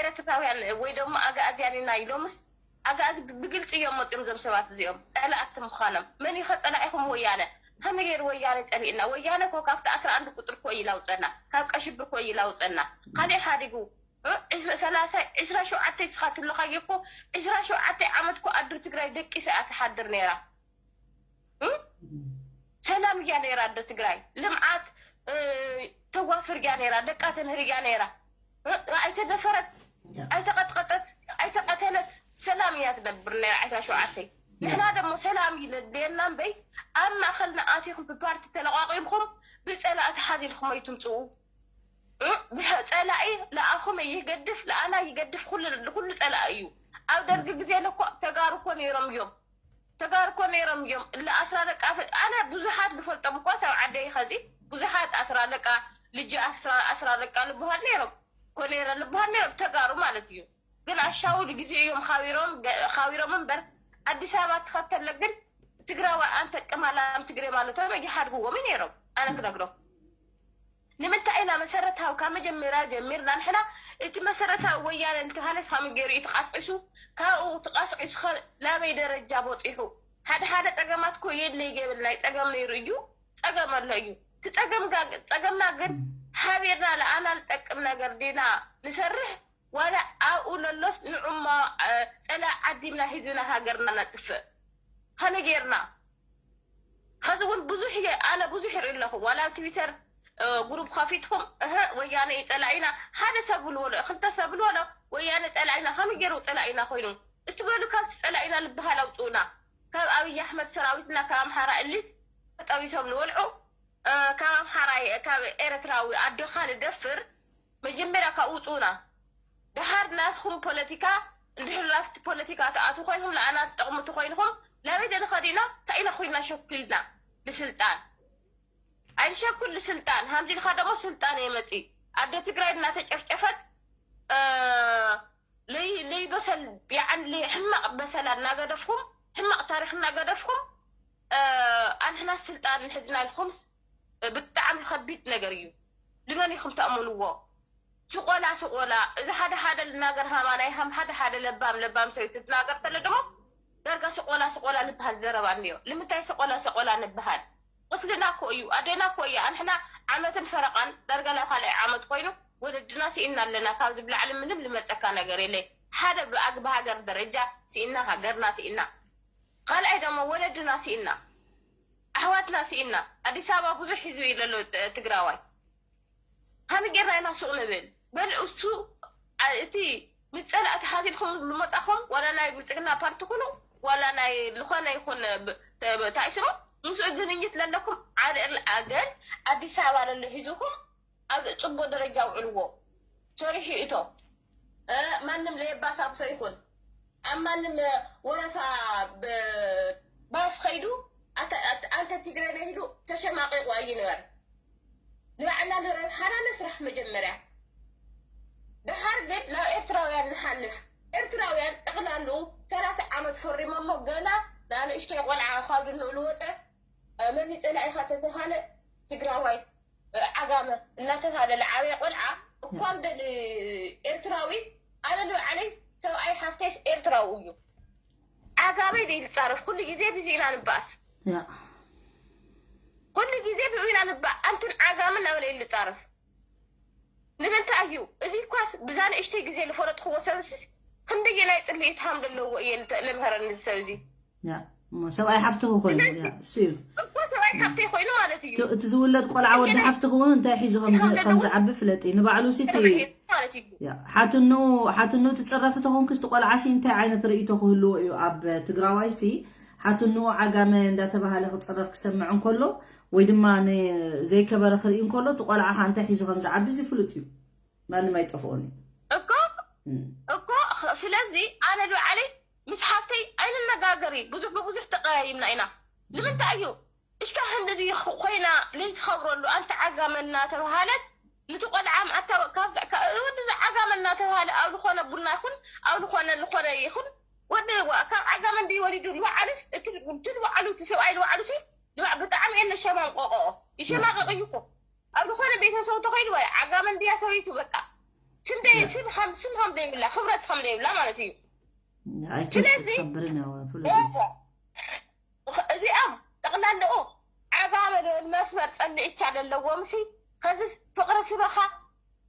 ኤረትራውያን ወይ ደሞ ኣግኣዝያን ኢና ኢሎምስ ኣግኣዚ ብግልፂ እዮም መፅዮም እዞም ሰባት እዚኦም ፀላእቲ ምዃኖም መን ኢኸ ፀላኢኹም ወያነ ከመይ ገይሩ ወያነ ፀሊእና ወያነ ኮ ካብቲ ኣስራ ኣንድ ቁጥር ኮ እዩ ላውፀና ካብ ቀሽብር ኮ እዩ ላውፀና ካሊእ ሓዲጉ እ፣ ዕስራ፣ ሰላሳ፣ ዕስራ ሸውዓተ እስኻ ትለኻዮ እኮ፣ ዕስራ ሸውዓተ ዓመት እኮ ኣዶ ትግራይ ደቂሳ እያ ትሓድር ነይራ። እ? ሰላም እያ ነይራ ኣዶ ትግራይ። ልምዓት፣ እ፣ ተዋፍር እያ ነይራ፣ ደቃ ተንህር እያ ነይራ። እ? ኣይተደፈረት፣ ኣይተቐጥቀጠት፣ ኣይተቐተለት፣ ሰላም እያ ትነብር ነይራ። ዕስራ ሸውዓተ፣ ንሕና ደሞ ሰላም ይለድልየና እምበይ፣ ኣብ ማእኸልና ኣቲኹም ብፓርቲ ተለቋቂምኩም ብፀላእቲ ሓዚልኩም ኣይትምፅኡ። እ? ብሕ-፣ ፀላኢ ለኣኹም ይገድፍ፣ ለኣና ይገድፍ፣ ኩሉ፣ ኩሉ ፀላኢ እዩ። ኣብ ደርጊ ግዜ ለኮ ተጋሩ እኮ ነይሮም እዮም። ተጋሩ እኮ ነይሮም እዮም። ለኣስራ ደቂ ኣፈ-፣ ኣነ ብዙሓት ዝፈልጦም እኮ ሰብ ዓደይ ኸዚ ብዙሓት ኣስራ ደቃ፣ ልጂ ኣስራ፣ ኣስራ ደቃ ልበሃል ነይሮም እኮ፣ ነይረ ልበሃል ነይሮም፣ ተጋሩ ማለት እዩ። ግን ኣሻውል ግዜ እዮም ኻቢሮም፣ ገ-፣ ኻቢሮም እምበር ኣዲስ ኣበባ ትኸተለ ግን ትግራዋይ ኣንተ ቅማላም ትግሬ ማለቶም ይሓድግዎም ነይሮም። ኣነ ክነግሮም ንምንታይ ኢና መሰረታዊ ካብ መጀመርያ ጀሚርና ንሕና እቲ መሰረታዊ ወያነ እንተሃለስ ሃመ ገይሩ እዩ ተቃስቂሱ። ካብኡ ተቃስቂሱ ኸ ላበይ ደረጃ በፂሑ? ሓደ ሓደ ፀገማት እኮ የለ ይገብልና ጸገም ነይሩ እዩ፣ ጸገም ኣሎ እዩ። እቲ ጸገም ጋ-፣ ጸገምና ግን ሓቢርና ለኣና ልጠቅም ነገር ዲና ንሰርሕ ዋላ ኣብኡ ለሎስ ንዑማ፣ እ፣ ጸላኢ ዓዲምና ህዝብና ሃገርና ነጥፍእ? ከመይ ጌርና? ኸዚ እውን ብዙሕ እየ፣ ኣነ ብዙሕ ይርኢ ኣለኹ። ዋላ ኣብ ትዊተር፣ እ፣ ግሩፕ ኸፊትኩም፣ እህ፣ ወያነ እዩ ጸላኢና፣ ሓደ ሰብ ብልዎ ዶ፣ ክልተ ሰብ ብልዎ ዶ፣ ወያነ ጸላኢና፣ ከመይ ገይሩ ጸላኢና ኮይኑ? እስቲ በሉ ካብቲ ጸላኢና ልበሃል ኣውጽኡና። ካብ ኣብይ ኣሕመድ ሰራዊትና ካብ ኣምሓራ እሊት ጠቢሶም ልወልዑ፣ እ፣ ካብ ኣምሓራ፣ ካብ ኤርትራዊ ኣዶኻ ልደፍር፣ መጀመርያ ካብ ውጹና። ደሓር ናትኩም ፖለቲካ፣ እንድሕር ናብቲ ፖለቲካ ትኣትዉ ኮይንኩም፣ ለኣና ትጠቕሙ ተኮይንኩም፣ ናበይ ዶ ንኸድ ኢና? እንታይ ኢና ኮይንና ሸኩልና? ልስልጣን። ኣይንሸኩል ልስልጣን። ሃምዚ ኢልካ ደሞ ስልጣን የመጺ። ኣዶ ትግራይ እናተጨፍጨፈት፣ እ፣ ለይ-፣ ለይበሰል፣ ያዕን ለይ-፣ ሕማቕ በሰላ እናገደፍኩም፣ ሕማቕ ታሪኽ እናገደፍኩም፣ እ፣ ኣንሕና ስልጣን ንሕዝና ኢልኩምስ፣ እ፣ ብጣዕሚ ከቢድ ነገር እዩ። ንመን ኢኹም ተእምንዎ? ስቆላ፣ ስቆላ። እዚ ሓደ ሓደ ልናገር ሃማናይ ሃም ሓደ ሓደ ለባም፣ ለባም ሰበይቲ ትናገር ተለ ደሞ ዳርጋ ስቆላ፣ ስቆላ ልበሃል ዘረባ እንድዮ። ንምንታይ ስቆላ፣ ስቆላ ንበሃል? ቁስልና እኮ እዩ፣ ኣደና እኮ እያ። ኣንሕና ዓመትን ፈረቃን ዳርጋ ናብ ካልኣይ ዓመት ኮይኑ ወለድና ስኢና ኣለና። ካብዚ ብላዕሊ ምንም ልመጸካ ነገር የለ። ሓደ ብኣግ-፣ ብሃገር ደረጃ ስኢና፣ ሃገርና ስኢና። ካልኣይ ደሞ ወለድና ስኢና፣ ኣሕዋትና ስኢና። ኣዲስ ኣበባ ብዙሕ ሒዙ እዩ ለሎ ት-፣ ትግራዋይ። ሃመይ ጌርና ኢና ሱቕ ንብል? በል እሱ፣ ኣ-፣ እቲ ምስ ጸላእቲ ሓዚልኩም ዝመጻኹም፣ ዋላ ናይ ብልጽግና ፓርቲ ኩኑ፣ ዋላ ናይ ልኾነ ይኹን ብ-፣ ተ-፣ ብ-፣ እንታይ ስሙ፣ ምስኡ ግንኙት ለለኩም፣ ዓለል ኣገን ኣዲስ ኣበባ ለሎ ሒዙኹም ኣብ ጽቡቕ ደረጃ ኣውዕልዎ። ሰሪሑ ይእቶ። እ፣ ማንም ለየባሳብሶ ይኹን። ኣብ ማንም ወረፋ ብ-፣ ባስ ኸይዱ፣ ኣተ-፣ ኣተ-፣ ኣንተ ትግረ ነሂዱ ተሸማቂቑ ኣይንበር። ንባዕልና ንረብሓና ነስራሕ መጀመርያ። ደሓር ግን ናብ ኤርትራውያን ንሓልፍ። ኤርትራውያን ጠቕላሉ ሰላሳ ዓመት ፈሪሞሞ፣ ገና ንኣንእሽተይ ቆልዓ ካብ ድንኡ ልወፀ፣ እ፣ መን ይጸላኢኻ ተተባሃለ ትግራዋይ፣ እ፣ ዓጋመ እናተባሃለ ልዓበየ ቆልዓ እኳ እምበል ኤርትራዊ፣ ኣነ ንባዕለይ ሰብኣይ ሓፍተይስ ኤርትራዊ እዩ። ዓጋመ ኢለ ልጻረፍ፣ ኩሉ ግዜ ብዚ ኢና ንባኣስ። ያ ኩሉ ግዜ ብኡ ኢና ንባእ፣ ኣንትን ዓጋመ እናበለ እዩ ልጻረፍ። ንምንታይ እዩ? እዚ እኳስ ብዛ ንእሽተይ ግዜ ልፈለጥክዎ ሰብስ ክንደየናይ ጽልኢት ሃም ዘለዎ እየ ልተ-፣ ልምህረኒ እዚ ሰብ እዚ። ያ እሞ ሰብኣይ ሓፍትኺ ኮይኑ ያ እሱ እዩ። እኮ ሰብኣይ ሓፍተይ ኮይኑ ማለት እዩ። እቲ እቲ ዝውለድ ቆልዓ ወዲ ሓፍትኺ እውን እንታይ ሒዙ ከም ዝ-፣ ከም ዝዓቢ ፍለጢ። ንባዕሉ ሲ እቲ ተባዕየ ማለት እዩ። ያ ሓትንኡ ሓትንኡ ትጽረፊ ተኾንክስ እቲ ቆልዓ ሲ እንታይ ዓይነት ርእይቶ ክህልዎ እዩ? ኣብ ትግራዋይ ሲ ሓትንኡ ዓጋመ እንዳተባሃለ ክጽረፍ ክሰምዕ እንከሎ ወይ ድማ ንዘይከበረ ክርኢ እንከሎ እቲ ቆልዓ ኸዓ እንታይ ሒዙ ከም ዝዓቢ እዚ ፍሉጥ እዩ። ማንም ኣይጠፍኦን እዩ። እኮ እኮ ስለዚ ኣነ ንባዕለይ ምስ ሓፍተይ ኣይንነጋገር እዩ። ብዙሕ ብብዙሕ ተቀያይምና ኢና። ንምንታይ እዩ? እሽካ ክንድዚ ኮይና ለይትኸብረሉ ኣንቲ ዓጋመ እናተባሃለት ንቲ ቆልዓ ምኣታ ካብ ወዲ ዓጋመ እናተባሃለ ኣብ ዝኾነ ቡና ይኹን ኣብ ዝኾነ ዝኾነ ይኹን ወዲ ካብ ዓጋመ እንዲ ወሊዱ ልባዓሉስ እቲ ልባዓሉ እቲ ሰብኣይ ልባዓሉሲ ብጣዕሚ እየ ነሸማምቆቆ ይሸማቀቅ እዩ እኮ ኣብ ዝኾነ ቤተሰብ ተኸይዱ ወይ ዓጋመ እንድያ ሰበይቱ በቃ ስም ደይ ስም ከም ስም ከም ደይብላ ክብረት ከም ደይብላ ማለት እዩ። ስለዚ ኣይከብርን ያው ፍሉጥ እዚኦም ጠቕላልኡ ዓጋመ መስመር ጸልእቻ ዘለዎም ሲ ከዚ ፍቅሪ ስበኻ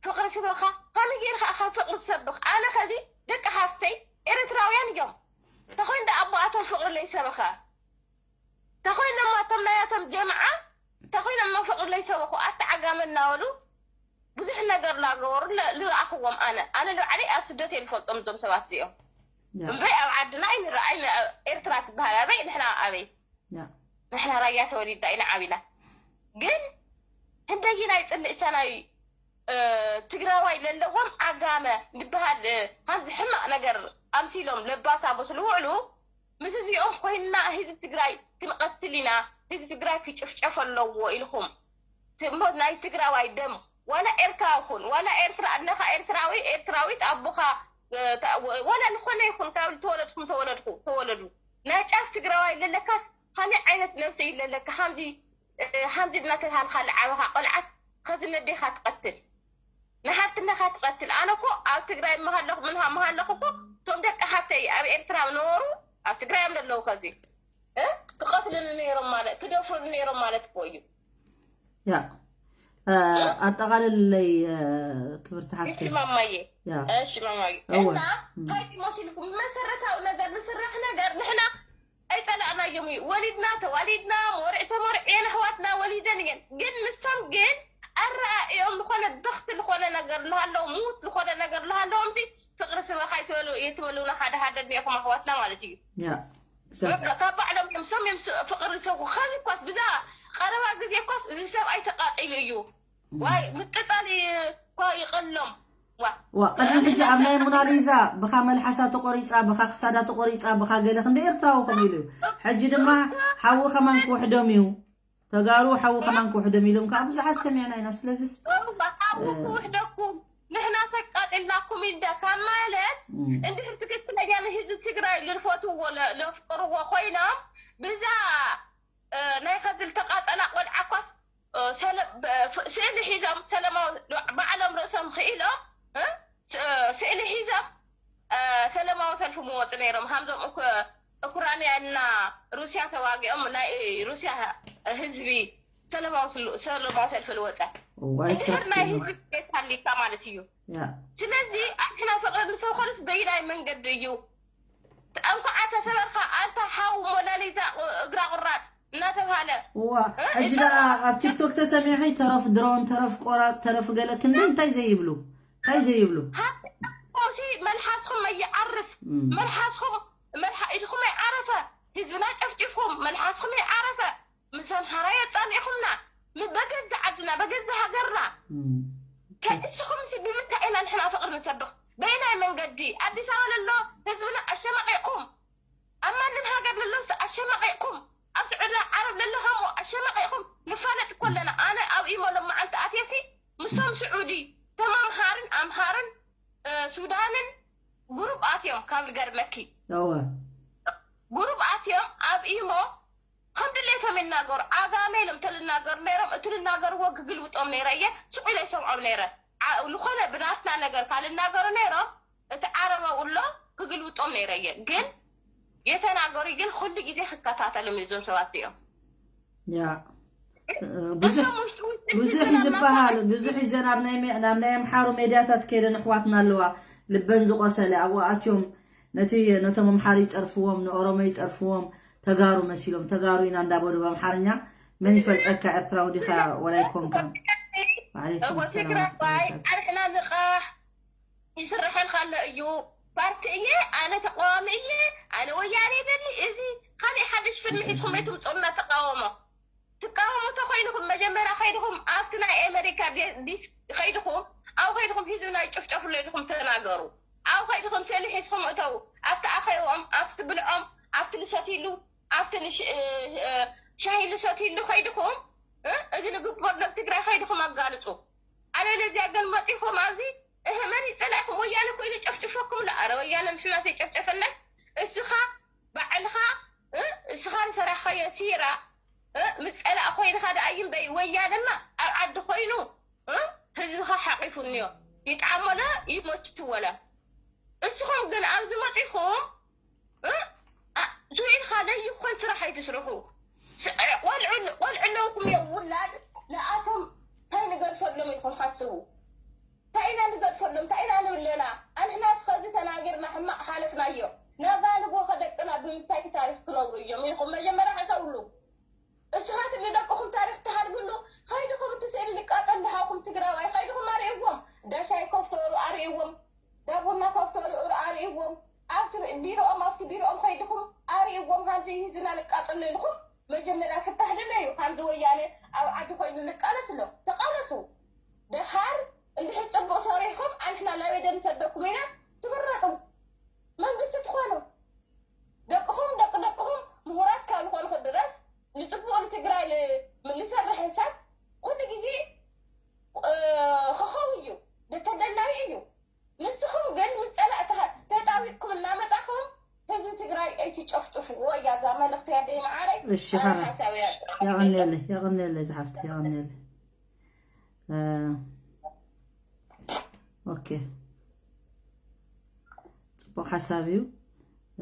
ፍቕሪ ስበኻ። ከመይ ገይርካ ኢኻ ፍቕሪ ትሰብኽ? ኣነ ኸዚ ደቂ ሓፍተይ ኤርትራውያን እዮም። ተኾይኑ ደኣ ኣቦኣቶም ፍቕሪ ለይሰበኻ? ተኾይኖም ኣቶም ናያቶም ጀምዓ ተኾይኖም ፍቕሪ ለይሰበኹ ኣተዓጋመ እናበሉ ብዙሕ ነገር እናገበሩ ለ- ዝረኣኽዎም ኣነ ኣነ ንባዕለይ ኣብ ስደት እየ ዝፈልጦም እዞም ሰባት እዚኦም። እምበይ ኣብ ዓድና ኣይንረኣይ። ኤርትራ ትበሃል ኣበይ ንሕና ኣበይ ንሕና ራያ ተወሊድና ኢና ዓቢና። ግን ህንደይ ናይ ጽልእቻ ናይ ትግራዋይ ለለዎም ዓጋመ ዝበሃል ከምዚ ሕማቕ ነገር ኣምሲሎም ለባሳቦ ስለውዕሉ ምስ እዚኦም ኮይንና ህዝቢ ትግራይ ክንቐትል ኢና፣ ህዝቢ ትግራይ ክጭፍጨፍ ኣለዎ ኢልኩም ትእሞ ናይ ትግራዋይ ደም ዋላ ኤርትራዊ ኩን ዋላ ኤርትራ ኣነኻ ኤርትራዊ ኤርትራዊት ኣቦኻ ዋላ ዝኾነ ይኹን ካብ ተወለድኩም ተወለድኩ ተወለዱ ናይ ጫፍ ትግራዋይ ለለካስ ከመይ ዓይነት ነብሲ እዩ ለለካ ከምዚ ሓምዚ እናተባሃልካ ዝዓበኻ ቆልዓስ ኸዚ ነዴኻ ትቐትል ንሓፍትነኻ ትቐትል ኣነ እኮ ኣብ ትግራይ መሃለኹ ምንሃ መሃለኹ እኮ እቶም ደቂ ሓፍተይ ኣብ ኤርትራ ነበሩ ኣብ ትግራይ እዮም ዘለዉ ኸዚ ክቐትልኒ ነይሮም ማለት ክደፍሩኒ ነይሮም ማለት እኮ እዩ ያ ኣጠቓልለይ ክብርቲ ሓፍተይ ሽማማየ ሽማማየ እና እንታይ መሲልኩም መሰረታዊ ነገር ዝስራሕ ነገር ንሕና ኣይፀላእናዮም እዩ ወሊድና ተዋሊድና መርዒ ተመርዕየን ኣሕዋትና ወሊደን እየን ግን ንሶም ግን ኣረኣእዮም ዝኾነ በኽቲ ዝኾነ ነገር ዝሃለዎም ሙት ዝኾነ ነገር ዝሃለዎም ሲ ፍቅሪ ስበኻ ይትበሉ ይትበሉና ሓደ ሓደ እኒኦኹም ኣሕዋትና ማለት እዩ ካብ ባዕሎም እዮም ሶም እዮም ፍቅሪ ዝሰብኩ ከዚ እኳስ ብዛ ቀረባ ግዜ እኳስ እዚ ሰብኣይ ተቃፂሉ እዩ ዋይ ምቅፃል እኳ ይቐሎም ዋ ዋ ቅድሚ ሕጂ ኣብ ናይ ሞናሊዛ ብኻ መልሓሳ ተቆሪፃ ብኻ ክሳዳ ተቆሪፃ ብኻ ገለ ክንደ ኤርትራዊ ከምኡ ኢሉ እዩ ሕጂ ድማ ሓዊ ከማን ክውሕዶም እዩ ተጋሩ ሓዊ ከማን ክውሕዶም ኢሎም ከዓ ብዙሓት ሰሚዕና ኢና ስለዚስ ሓዊ ክውሕደኩም ንሕና ሰቃጢልናኩም ኢልዳ ካብ ማለት እንድሕር ትክክለኛ ንህዝቢ ትግራይ ልፈትዎ ለፍቅርዎ ኮይኖም ብዛ ናይ ኸዚ ዝተቃፀላ ቆልዓ እኳስ ስእሊ ሒዞም ሰለማዊ ባዕሎም ርእሶም ክኢሎም ስእሊ ሒዞም ሰለማዊ ሰልፊ ምወፁ ነይሮም ሃምዞም ኡክራንያ እና ሩስያ ተዋጊኦም ናይ ሩስያ ህዝቢ ሰለማዊ ሰልፊ ልወፀ እንድሕር ናይ ህዝቢ ቤት ሃሊካ ማለት እዩ ስለዚ ኣሕና ፍቅሪ ንሰው ኸልስ በይናይ መንገዲ እዩ እንኳዓ ተሰበርካ ኣንታ ሓው ሞናሊዛ እግራ ቁራፅ እናተባሃለ እዋ ሕጂ ደኣ ኣብ ቲክቶክ ተሰሚዒ ተረፍ ድሮን ተረፍ ቆራፅ ተረፍ ገለ ክንደይ እንታይ ዘይብሉ እንታይ ዘይብሉ ሲ መልሓስኩም መይዓርፍ መልሓስኩም መልሓ ኢድኩም ኣይዓረፈ ህዝብና ጨፍጭፍኩም መልሓስኩም ይዓረፈ ምስ ኣምሓራ የፃኒእኹምና በገዛ ዓድና በገዛ ሃገርና ከእስኹም ሲ ብምንታይ ኢና ንሕና ፍቅሪ ንሰብኽ በየናይ መንገዲ ኣዲስ ኣበባ ለሎ ህዝብና ኣሸማቂቕኩም ኣብ ማንም ሃገር ለሎ ኣሸማቂቕኩም ኣብ ስዑዲ ዓረብ ለሎ ሃሞ ኣሸማቂቕኩም ንፋለጥ እኮ ኣለና ኣነ ኣብ ኢሞ ሎም መዓልቲ ኣትየ ሲ ምሶም ስዑዲ ተም ኣምሃርን ኣምሃርን ሱዳንን ጉሩብ ኣትዮም ካብ ልገርመኪ እወ ጉሩብ ኣትዮም ኣብ ኢሞ ከም ድሌቶም ይናገሩ ዓጋመ ኢሎም ተልናገሩ ነይሮም እቲ ልናገርዎ ክግልብጦም ነይረ እየ ስቁ ኢለ ይሰምዖም ነይረ ዝኾነ ብናትና ነገር ካልናገሩ ነይሮም እቲ ዓረባዊ ኣሎ ክግልብጦም ነይረ እየ ግን የተናገሩ ግን ኩሉ ግዜ ክከታተሎም እዩ እዞም ሰባት እዚኦም ያ ብዙሕ ብዙሕ እዩ ዝበሃል ብዙሕ እዩ ዘን ኣብ ናይ ናብ ናይ ኣምሓሩ ሜድያታት ከይደን ኣሕዋትና ኣለዋ ልበን ዝቆሰለ ኣብኡ ኣትዮም ነቲ ነቶም ኣምሓሩ ይፀርፍዎም ንኦሮሞ ይፀርፍዎም ተጋሩ መሲሎም ተጋሩ ኢና እንዳበሉ ብኣምሓርኛ መን ይፈልጠካ ኤርትራዊ ዲኻ ወላ ይኮንካ ትግራዋይ ኣርሕና ንቓሕ ይስረሐልካ ኣሎ እዩ ፓርቲ እየ ኣነ ተቃዋሚ እየ ኣነ ወያነ ይደሊ እዚ ካሊእ ሓድሽ ፍልሚ ሒዝኩም ኣይትምፅኡልና ተቃወሞ ትቃወሙ ተኮይንኩም መጀመርያ ከይድኩም ኣብቲ ናይ ኣሜሪካ ዲስ ከይድኩም ኣብ ከይድኩም ህዝብና ይጭፍጨፍሎ ኢልኩም ተናገሩ ኣብ ከይድኩም ስእሊ ሒዝኩም እተው ኣብቲ ኣኸይኦም ኣብቲ ብልዖም ኣብቲ ልሰትሉ ኣብቲ ሻሂ ልሰትሉ ከይድኩም እዚ ንግበር ዶብ ትግራይ ከይድኩም ኣጋልፁ ኣለበለዚያ ግን መፂኹም ኣብዚ እህ መን ይፀላእኩም ወያነ ኮይኑ ጨፍጭፈኩም ለ ኣረ ወያነ ንሕና ዘይጨፍጨፈና እስኻ ባዕልኻ እስኻ ዝሰራሕኻዮ ሲራ ምስ ፀላእ ኮይንኻ ደኣ ይንበይ ወያነማ ኣብ ዓዲ ኮይኑ ህዝብኻ ሓቂፉ እኒዮ ይጥዓሞ ለ ይሞቱ ወለ እስኹም ግን ኣብዚ መፂኹም እ? አ- ስኢልካ ለይኮን ስራሕ ኣይትስርሑ። ስ- ቆልዑ ቆልዑ ኣለውኩም እዮም ውላድ ንኣቶም እንታይ ንገድፈሎም ኢልኩም ሓስቡ። ኢና ንገድፈሎም? እንታይ ኢና ንብል ኣለና? ኣንሕና እስኸዚ ተናጊርና ሕማቕ ሓለፍናዮ። ናጋ ንጎ ከደቅና ብምንታይ ታሪኽ ክነብሩ እዮም ኢልኩም መጀመርያ ሕሰብሉ። እሱኻት ንደቅኹም ታሪኽ ትሃድግሉ። ኸይድኹም እቲ ስእሊ ልቃጠል ድሃኹም ትግራዋይ ኸይድኹም ኣርእይዎም። ዳሻይ ከፍተሉ ኣርእይዎም። ዳቡና ከፍተሉ ኣርእይዎም። ኣብቲ ቢሮኦም ኣብቲ ቢሮኦም ኸይድኹም ኣርእይዎም። ሃምዚ ህዝብና ልቃጠል ኢልኹም መጀመርያ ፍታሕ ደለዩ። ሃምዚ ወያነ ኣብ ዓዲ ኮይኑ ልቃለስ ኣሎ። ተቃለሱ። ደሓር እንድሕር ጽቡቕ ሰሪሕኹም ኣንሕና ናበይ ደንሰደኩም ኢና። ትምረጡ። መንግስቲ ትኾኑ። ደቅኹም ደቂ ደቅኹም ምሁራት ካብ ዝኾንኹ ድረስ ንጽቡቕ ንትግራይ ል- ንሰርሕ ሰብ ኩሉ ግዜ እ፣ ኸኸው እዩ። ተደላዩ እዩ። ንስኹም ግን ምስ ጸላእቲ ተጣቢቕኩም እናመጻኹም ህዝቢ ትግራይ ኣይትጨፍጭፍዎ እያ እዛ መልእኽቲ ያደይ መዓረይ። እሺ፣ ኣነ ሓራ። ሓሳብ እያ። የቐንየለይ፣ የቐንየለይ ዝሓፍቲ፣ የቐንየለይ። እ፣ ኦኬ። ጽቡቕ ሓሳብ እዩ።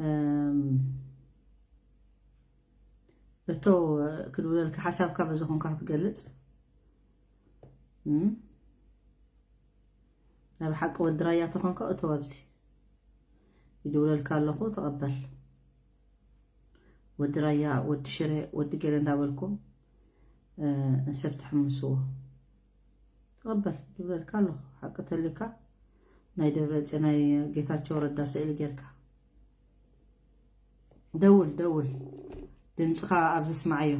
እም፣ እቶ ክድውለልካ ሓሳብካ በዚ ኾንካ ክትገልጽ። እም፣ ናይ ብሓቂ ወዲ ራያ ተኾንካ እቶ ኣብዚ ይድውለልካ ኣለኹ፣ ተቐበል። ወዲ ራያ፣ ወዲ ሽረ፣ ወዲ ገለ እንዳበልኩም፣ እ፣ ንሰብ ትሕምስዎ። ተቐበል፣ ይብለልካ ኣለኹ። ሓቂ ተልካ ናይ ደብረጽዮን፣ ናይ ጌታቸው ረዳ ስእሊ ጌርካ። ደውል፣ ደውል። ድምፅኻ ኣብዚ ስማዓዮ።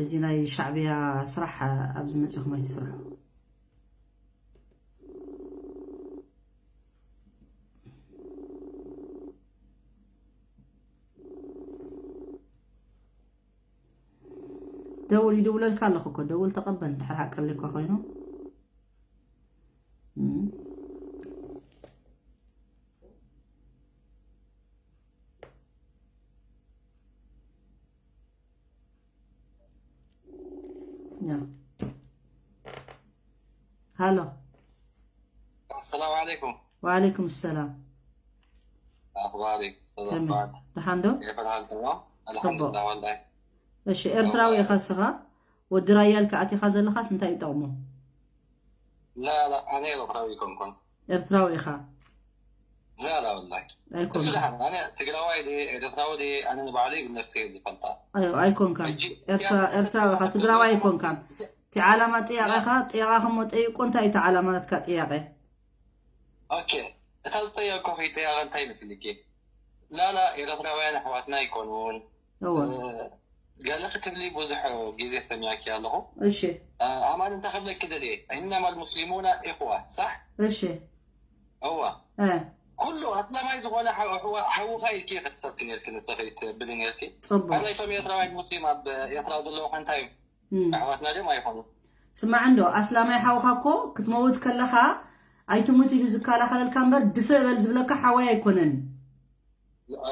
እዚ ናይ ሻዕብያ ስራሕ ኣብዚ መፂኹም ኣይትስርሑ። ደውል፣ ይድውለልካ ኣለኹ እኮ። ደውል፣ ተቐበል፣ እንድሕር ሓቂ ኣልካ ኮይኑ። እም። ያ። ሃሎ። السلام عليكم. وعليكم السلام. أخبارك أستاذ ከመይ? عثمان؟ ደሓን ዶ? كيف الحال؟ تمام؟ الحمد ጽቡቕ። لله والله. እሺ፣ ኤርትራዊ ኢኻ ንስኻ? ወዲ ራያ ኢልካ ኣቲኻ ዘለኻስ እንታይ ይጠቕሞ? لا، لا، أنا ኤርትራዊ ኣይኮንኩን። ኤርትራዊ ኢኻ? لا، لا والله. ኣይኮንካን። እሱ ደሓን፣ ኣነ ትግራዋይ ድየ፣ ኤርትራዊ ድየ፣ ኣነ ንባዕለይ ብነፍሰይ እየ ዝፈልጣ። ኣይ-፣ ኣይኮንካን። ሕጂ ኤርትራ-፣ ያ-፣ ኤርትራዊ ኢኻ፣ ትግራዋይ ኣይኮንካን። እቲ ዓላማ ጥያቄኻ፣ ጥያቄኻ እሞ ጠይቆ፣ እንታይ እዩ እቲ ዓላማ ናትካ ጥያቄ? ኦኬ፣ እታ ዝጠየቅኩኺ ጥያቄ እንታይ መስልኪ? ላላ ኤርትራውያን ኣሕዋትና ኣይኮኑን። እወ። እ፣ ገለ ክትብሊ ብዙሕ ግዜ ሰሚዐኪ ኣለኹ። እሺ። እ፣ ኣማን እንታይ ክብለኪ ደልየ? إنما المسلمون إخوة، صح? እሺ። እወ። እ። ኩሉ ኣስላማይ ዝኾነ ሓው-፣ ኣሕዋ-፣ ሓውኻ ኢልኪ ክትሰብኪ ነርኪ፣ ንስኺ ትብሊ ነርኪ። ጽቡቕ። ካልኣይ እቶም ኤርትራውያን ሙስሊም ኣብ ኤርትራ ዘለዉ ከ እንታይ እዮም? እም። ኣሕዋትና ድዮም ኣይኾኑን? ስማዕ እንዶ፣ ኣስላማይ ሓውኻ እኮ ክትመውት ከለኻ ኣይትሙት ኢሉ ዝከላኸለልካ እምበር፣ ድፍእ በል ዝብለካ ሓወይ ኣይኮነን።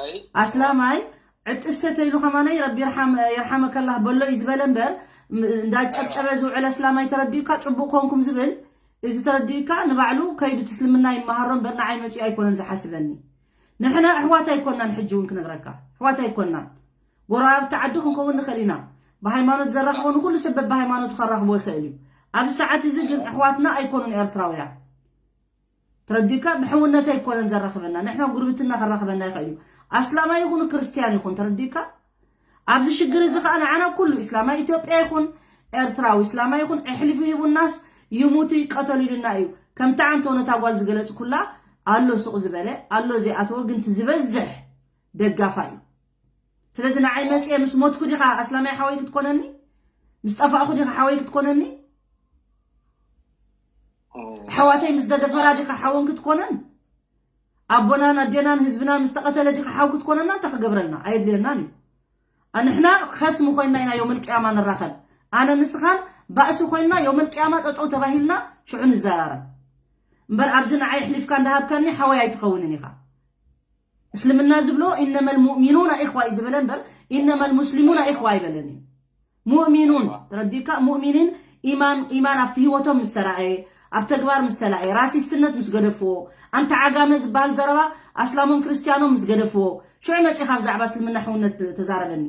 ኣይ። ኣስላማይ ዕጥሰ ተይሉ ከማናይ ረቢ ይርሓም-፣ ይርሓመከላህ በሎ እዩ ዝበለ እምበር፣ ም-፣ እንዳጨብጨበ ዝውዕል ኣስላማይ ተረዲኡካ፣ ጽቡቕ ኮንኩም ዝብል፣ እዚ ተረዲኡካ ንባዕሉ ከይዱ እቲ እስልምና ይመሃሮ እምበር ንዓይ መጺኡ ኣይኮነን ዝሓስበኒ። ንሕና ኣሕዋት ኣይኮናን፣ ሕጂ እውን ክነግረካ፣ ኣሕዋት ኣይኮናን። ጎረባብቲ ዓዲ ክንከውን ንኽእል ኢና። ብሃይማኖት ዘራኽቦ ንኹሉ ሰብ በብሃይማኖቱ ከራኽቦ ይኽእል እዩ። ኣብ ሰዓት እዚ ግን ኣሕዋትና ኣይኮኑን ኤርትራውያን። ተረዲእካ? ብሕውነት ኣይኮነን ዘራኽበና፣ ንሕና ጉርብትና ከራኽበና ይኽእል እዩ። ኣስላማይ ይኹን ክርስትያን ይኹን፣ ተረዲእካ? ኣብዚ ሽግር እዚ ኸዓ ንዓና ኩሉ እስላማይ ኢትዮጵያ ይኹን ኤርትራዊ እስላማይ ይኹን ኣሕሊፉ ሂቡናስ ይሙቱ ይቀተሉ ኢሉና እዩ። ከምቲ ዓንቶ ነታ ጓል ዝገለጽኩላ ኣሎ ሱቕ ዝበለ፣ ኣሎ ዘይኣተወ፣ ግን እቲ ዝበዝሕ ደጋፋ እዩ። ስለዚ ንዓይ መጽየ ምስ ሞትኩ ዲኻ ኣስላማይ ሓወይ ክትኮነኒ? ምስ ጠፋእኹ ዲኻ ሓወይ ክትኮነኒ? እም። ኣሕዋተይ ምስ ደደፈራ ዲኻ ሓወን ክትኮነን? ኣቦናን ኣዴናን ህዝብናን ምስ ተቐተለ ዲኻ ሓው ክትኮነና? እንታይ ክገብረልና? ኣየድልየናን እዩ። ኣንሕና ኸስሚ ኮይንና ኢና ዮመል ቅያማ ንራኸብ። ኣነ ንስኻን ባእሲ ኮይንና ዮመል ቅያማ ጠጠው ተባሂልና ሽዑ ንዘራረብ። እምበር ኣብዚ ንዓይ ኣሕሊፍካ እንዳሃብካኒ ሓወይ ኣይትኸውንን ኢኻ። እስልምና ዝብሎ إنما المؤمنون إخوة እዩ ዝበለ እምበር إنما المسلمون إخوة ኣይበለን እዩ። ሙእሚኑን፣ ተረዲእካ? ሙእሚኒን ኢማን፣ ኢማን ኣብቲ ህይወቶም ምስ ተራእየ፣ ኣብ ተግባር ምስ ተላእየ፣ ራሲስትነት ምስ ገደፍዎ፣ ኣንታ ዓጋመ ዝበሃል ዘረባ ኣስላሞም ክርስትያኖም ምስ ገደፍዎ፣ ሽዑ መጺኻ ብዛዕባ እስልምና ሕውነት ተዛረበኒ።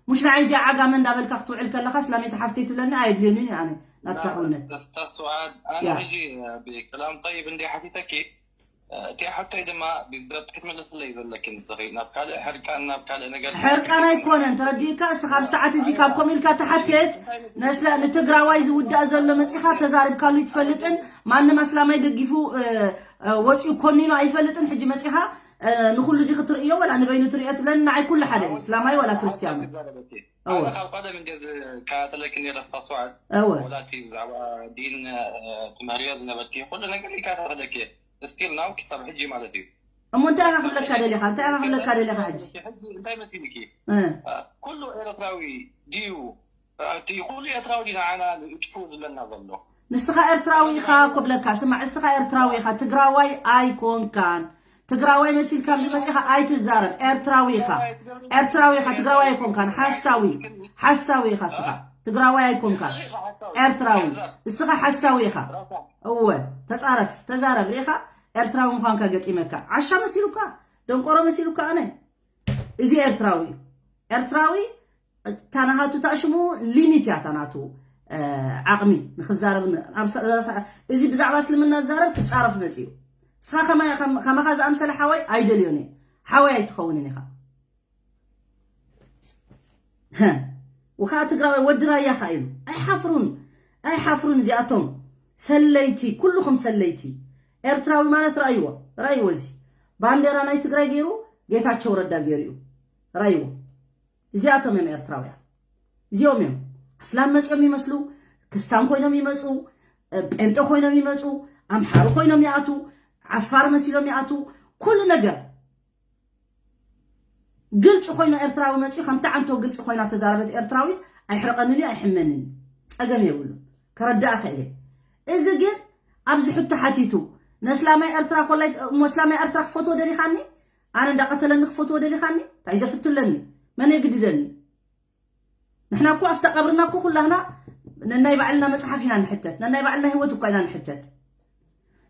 ሙሽ ንዓይ እዚኣ ዓጋመ እንዳበልካ ክትውዕል ከለኻ እስላመይቲ ሓፍተይ ትብለኒ ኣየድልየንን እዩ ኣነ። ናትካ ሕውነት። ስታስዋዓድ ኣነ ያ። ሕጂ ብክላም ጠይብ እንዲ ሓቲተኪ እቲ ሓቶይ ድማ ብዘብቲ ክትመለስለይ ዘለኪ ንስኺ ናብ ካልእ ሕርቃን ናብ ካልእ ነገር ሕርቃን ኣይኮነን። ተረዲእካ እስኻ ኣብ ሰዓት እዚ ካብ ኮሚልካ ተሓትት ነስለ ንትግራዋይ ዝውዳእ ዘሎ መፂኻ ተዛሪብካሉ ይትፈልጥን ማንም ኣስላማይ ደጊፉ እ፣ እ፣ ወፂኡ ኮኒኑ ኣይፈልጥን። ሕጂ መፂኻ እ፣ ንኩሉ ዲ ክትርእዮ ወላ ንበይኑ ትርእዮ ትብለኒ ንዓይ ኩሉ ሓደ እዩ እስላማይ ወላ ክርስትያኑ። እወ። ኣነ ካብ ቀደም እንደ ዝከታተለኪ ነረ ስታስዋዓድ እወ ወላ እቲ ብዛዕባ ዲን እ፣ ትምህርዮ ዝነበርኪ ኩሉ ነገር ይከታተለኪ ስቲል ናው ክሳብ ሕጂ ማለት እዩ። እሞ እንታይ ኢኻ ክብለካ ደሊኻ እንታይ ኢኻ ክብለካ ደሊኻ ሕጂ ሕጂ እንታይ መሲልኪ እ። ኩሉ ኤርትራዊ ድዩ እቲ ኩሉ ኤርትራዊ ድዩ ንዓና ንእጥፉ ዝብለና ዘሎ? ንስኻ ኤርትራዊ ኢኻ ክብለካ ስማዕ እስኻ ኤርትራዊ ኢኻ ትግራዋይ ኣይኮንካን። ትግራዋይ መሲልካ ኣብዚ መፂኻ ኣይትዛረብ። ኤርትራዊ ኢኻ ኤርትራዊ ኢኻ ትግራዋይ ኣይኮንካን። ሓሳዊ ሓሳዊ ኢኻ እስኻ ትግራዋይ ኣይኮንካን። ኤርትራዊ እስኻ ሓሳዊ ኢኻ። እወ ተፃረፍ ተዛረብ ሪኢኻ ኤርትራዊ ምዃንካ ገጢመካ ዓሻ መሲሉካ ደንቆሮ መሲሉካ ኣነ እዚ ኤርትራዊ እዩ። ኤርትራዊ ታናሃቱ ታሽሙ ሊሚት እያ ታናቱ ዓቕሚ ንክዛረብ እዚ ብዛዕባ እስልምና ዝዛረብ ክፃረፍ መፅኡ እስኻ ከማኻ ዝኣምሰለ ሓወይ ኣይደልዮን እየ ሓወይ ኣይትኸውንን ኢኻ ውኻ ትግራዋይ ወዲ ራያ ኻ ኢሉ ኣይሓፍሩን ኣይሓፍሩን እዚኣቶም ሰለይቲ ኩልኹም ሰለይቲ ኤርትራዊ ማለት ረኣይዎ ረኣይዎ እዚ ባንዴራ ናይ ትግራይ ገይሩ ጌታቸው ረዳ ገይሩ እዩ ረኣይዎ እዚኣቶም እዮም ኤርትራውያን እዚኦም እዮም ኣስላም መፅኦም ይመስሉ ክስታን ኮይኖም ይመፁ ጴንጠ ኮይኖም ይመፁ ኣምሓሩ ኮይኖም ይኣቱ ዓፋር መሲሎም ይኣቱ ኩሉ ነገር ግልፂ ኮይኖ ኤርትራዊ መፅኡ ከምቲ ዓንቶ ግልፂ ኮይና ተዛረበት ኤርትራዊት ኣይሕረቐንን እዩ ኣይሕመንን እዩ ፀገም የብሉ ከረዳእ ኸእለ እዚ ግን ኣብዚ ሕቶ ሓቲቱ ነስላማይ ኤርትራ ኮላይ እሞ እስላማይ ኤርትራ ክፈትዎ ደሊኻኒ ኣነ እንዳቀተለኒ ክፈትዎ ደሊኻኒ እንታይ ዘፍትለኒ መን የግድደኒ ንሕና እኮ ኣብታ ቀብርና እኮ ኩላህና ነናይ ባዕልና መፅሓፍ ኢና ንሕተት ነናይ ባዕልና ህይወት እኳ ኢና ንሕተት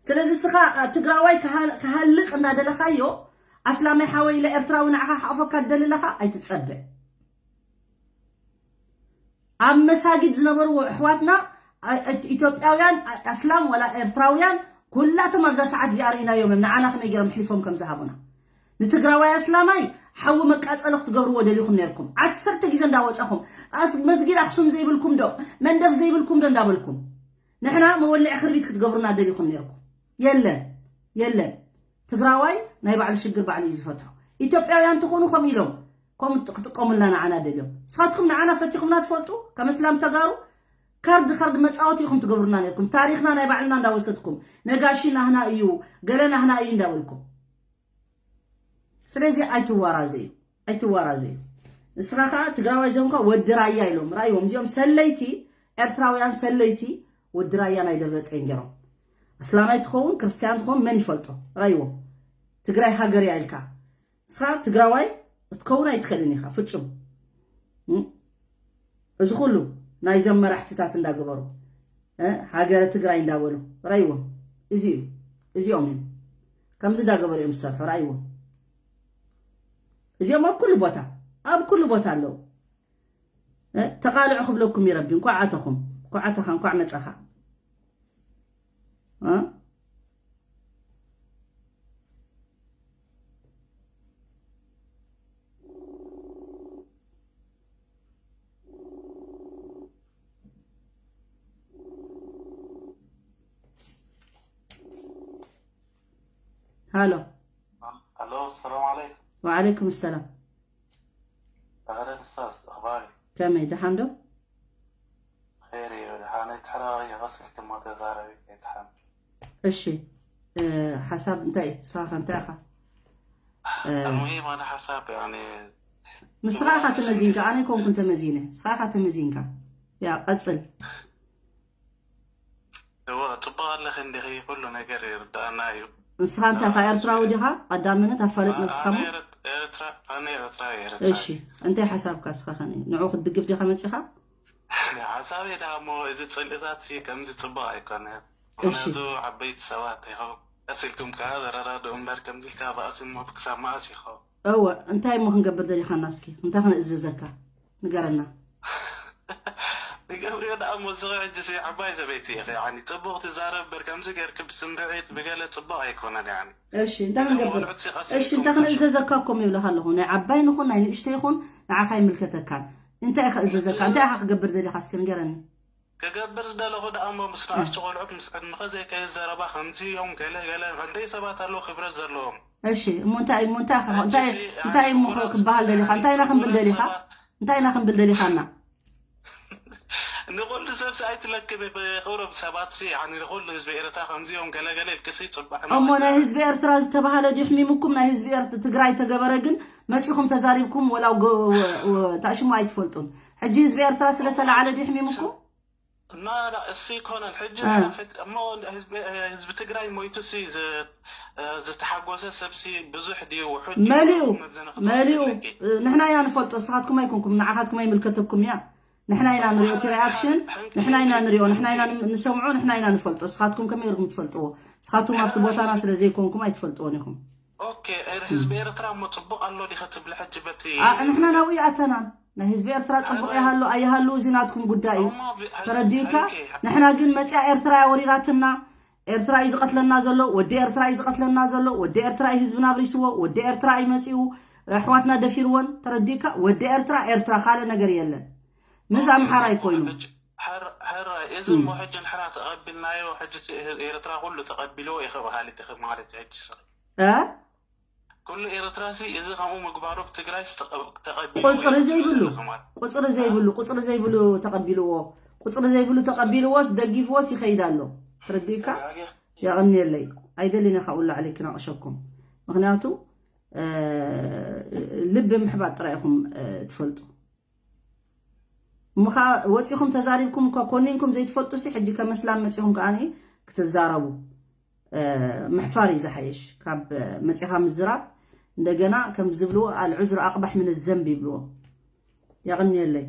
ስለዚ ስኻ ትግራዋይ ክሃልቅ እንዳደለኻዮ ኣስላማይ ሓወይ ኢለ ኤርትራዊ ንዓኻ ሓቕፈካ ትደሊ ኣለኻ ኣይትፀበ ኣብ መሳጊድ ዝነበርዎ ኣሕዋትና ኢትዮጵያውያን ኣስላም ወላ ኤርትራውያን ኩላቶም ኣብዛ ሰዓት እዚኣ ርኢናዮም እዮም ንዓና ከመይ ገይሮም ኣሕሊፎም ከም ዝሃቡና ንትግራዋይ ኣስላማይ ሓዊ መቃፀሎ ክትገብርዎ ደሊኹም ነርኩም ዓሰርተ ግዜ እንዳወፃኹም መስጊድ ኣክሱም ዘይብልኩም ዶ መንደፍ ዘይብልኩም ዶ እንዳበልኩም ንሕና መወልዒ ክርቢት ክትገብሩና ደሊኹም ነርኩም የለን የለን ትግራዋይ ናይ ባዕሉ ሽግር ባዕሉ እዩ ዝፈትሖ ኢትዮጵያውያን ትኾኑ ከም ኢሎም ከም ክጥቀሙልና ንዓና ደልዮም ንስኻትኩም ንዓና ፈቲኹምና ትፈልጡ ከም እስላም ተጋሩ ካርድ ካርድ መፃወቲ ኢኹም ትገብሩና ነርኩም ታሪኽና ናይ ባዕልና እንዳወሰድኩም ነጋሺ ናህና እዩ ገለ ናህና እዩ እንዳበልኩም ስለዚ ኣይትዋራዘዩ ኣይትዋራዘዩ ንስኻ ከዓ ትግራዋይ ዘምካ ወዲ ራያ ኢሎም ራይዎም እዚኦም ሰለይቲ ኤርትራውያን ሰለይቲ ወዲ ራያ ናይ ደብረፅዮን ገይሮም ኣስላማይ ትኸውን ክርስትያን ትኸውን መን ይፈልጦ ራይዎም ትግራይ ሃገር እያ ኢልካ ንስኻ ትግራዋይ ክትከውን ኣይትኽእልን ኢኻ ፍፁም እዚ ኩሉ ናይዞም መራሕትታት እንዳገበሩ ሃገረ ትግራይ እንዳበሉ ራይዎም እዚ እዩ እዚኦም እዮም ከምዚ እንዳገበሩ እዮም ዝሰርሑ ራይዎም እዚኦም ኣብ ኩሉ ቦታ ኣብ ኩሉ ቦታ ኣለዉ ተቃልዑ ክብለኩም ይረቢ እንኳዕ ኣተኹም እንኳዕ ኣተኻ እንኳዕ መፀኻ ሃሎ ኣሎ ሰላም ዓለይኩም ወዓለይኩም ሰላም ኣህለን ስታዝ ኣኽባሪ ከመይ ደሓን ዶ ኸይር እዩ ደሓን ኣይትሕረቕ የቐስልኪ እሞ ተዛረቢ ከይትሓሚ እሺ ሓሳብ እንታይ ስኻኸ እንታይ ኢኻ ኣልሙሂም ኣነ ሓሳብ ያኒ ንስኻ ኢኻ ተመዚንካ ኣነ ኣይኮንኩን ተመዚነ ስኻ ኢኻ ተመዚንካ ያ ቀፅል እወ ፅቡቅ ኣለኺ እንዲኺ ኩሉ ነገር ይርዳእና እዩ ንስኻ እንታይ ኢኻ ኤርትራዊ ዲኻ ቀዳምነት ኣፋለጥ ነብስኻ ኣነ ሞ ኤርት- ኤርትራ ኣነ ኤርትራዊ እሺ ኤርትራዊ እንታይ ሓሳብካ እስኻ ከነ ንዑ ክትድግፍ ዲኻ መፂኻ ሓሳብ የዳ እሞ እዚ ፅልእታት ሲ ከምዚ ፅቡቅ ኣይኮነ እሺ። ምክንያቱ ዓበይቲ ሰባት ኢኹም ቀስ ኢልኩም ከዓ ዘረዳድኡ እምበር ከምዚ ኢልካ ባእሲ ሞት ክሳብ መኣስ ኢኹም እወ እንታይ እሞ ክንገብር ደሊኻና እስኪ እንታይ ክንእዝዘካ ንገረና ንገብርዮ ደኣ እሞ እዚ ሕጂ ሲ ዓባይ ሰበይቲ ኢኺ፣ ያኒ ጽቡቕ ትዛረብ እምበር ከምዚ ጌርኪ ብስምዒት ብገለ ጽቡቕ ኣይኮነን። ያኒ እሺ እንታይ ክንገብር? እሺ እንታይ ክንእዘዘካ እኮ ይብለካ ኣለኹ። ናይ ዓባይ ንኹን ናይ ንእሽተይ ይኹን ንዓኻ ይምልከተካን። እንታይ ኢኻ እዘዘካ? እንታይ ኢኻ ክገብር ደሊኻ እስኪ ንገረኒ። ክገብር ዝደለኹ ደኣ እሞ ምስ ንኣሽቱ ቆልዑት ምስ ዕድመኸ ዘይከይዘረባ ከምዚ እዮም ገለ ገለ ክንደይ ሰባት ኣለዉ ክብረት ዘለዎም። እሺ እሞ እንታይ እሞ እንታይ ኢኻ እንታይ እንታይ እሞ ክበሃል ደሊኻ? እንታይ ኢና ክንብል ደሊኻ? እንታይ ኢና ክንብል ደሊኻና? ንኹሉ ሰብ ሲ ኣይትለክብ ብቕሩብ ሰባት ሲ ያኒ ንኹሉ ህዝቢ ኤርትራ ከምዚኦም ገለገለ ኢልክሲ ጽባሕ እሞ ናይ ህዝቢ ኤርትራ ዝተባሃለ ድዩ ሕሚምኩም? ናይ ህዝቢ ኤርትራ ትግራይ ተገበረ ግን መጺኹም ተዛሪብኩም ወላ ታሽሙ ኣይትፈልጡን። ሕጂ ህዝቢ ኤርትራ ስለተላዓለ ድዩ ሕሚምኩም? እና እሱ ይኮነን ሕጂ እሞ ህዝቢ ትግራይ ሞይቱ ሲ ዝተሓጎሰ ሰብ ሲ ብዙሕ ድዩ ውሑድ መሊኡ መሊኡ ንሕና ኢና ንፈልጦ፣ ንስኻትኩም ኣይኮንኩም፣ ንዓኻትኩም ኣይምልከተኩም እያ። ንሕና ኢና ንሪኦ እቲ ሪኣክሽን፣ ንሕና ኢና ንሪኦ፣ ንሕና ኢና ንሰምዖ፣ ንሕና ኢና ንፈልጦ። ንስኻትኩም ከመይ ኢልኩም ትፈልጥዎ? ንስኻትኩም ኣብቲ ቦታና ስለ ዘይኮንኩም ኣይትፈልጥዎን ኢኹም። ኦኬ፣ ህዝቢ ኤርትራ እሞ ጽቡቕ ኣሎ ዲኸ ትብሊ ሕጂ በቲ ንሕና ናብኡ ይኣተናን ናይ ህዝቢ ኤርትራ ጽቡቕ ይሃሉ ኣይሃሉ እዚ ናትኩም ጉዳይ እዩ። ተረዲእካ? ንሕና ግን መጽያ ኤርትራ እያ ወሪራትና። ኤርትራ እዩ ዝቐትለና ዘሎ፣ ወዲ ኤርትራ እዩ ዝቐትለና ዘሎ፣ ወዲ ኤርትራ እዩ ህዝብና ኣብሪስዎ፣ ወዲ ኤርትራ እዩ መጺኡ ኣሕዋትና ደፊርወን። ተረዲእካ? ወዲ ኤርትራ ኤርትራ ካልእ ነገር የለን። ምስ ኣምሓራይ ኮይኑ ሕራይ እዚ እሞ ሕጂ ንሕና ተቐቢልናዮ ሕጂ ኤርትራ ኩሉ ተቐቢልዎ እዩ ክበሃል እቲ ማለት ሕጂ እ ኩሉ ኤርትራ ሲ እዚ ከምኡ ምግባሩ ብትግራይ ተቐቢሉ ቁፅሪ ዘይብሉ ቁፅሪ ዘይብሉ ቁፅሪ ዘይብሉ ተቐቢልዎ ቁፅሪ ዘይብሉ ተቐቢልዎስ ደጊፍዎስ ይኸይድ ኣሎ። ተረዲእካ? የቐንየለይ። ኣይደልን ኢኻ ውላ ዓለይኪ ናቕሸኩም። ምክንያቱ ልቢ ምሕባጥ ጥራይ ኢኹም ትፈልጡ። እሞ ከዓ ወፂኹም ተዛሪብኩም እኳ ኮኒንኩም ዘይትፈልጡ ሲ ሕጂ ከመስላም መፂኹም ከዓ ክትዛረቡ ምሕፋር እዩ ዝሓይሽ ካብ መፂኻ ምዝራብ። እንደገና ከም ዝብልዎ ኣልዑዝሩ ኣቅባሕ ምን ዘንብ ይብልዎ። የቕንየለይ።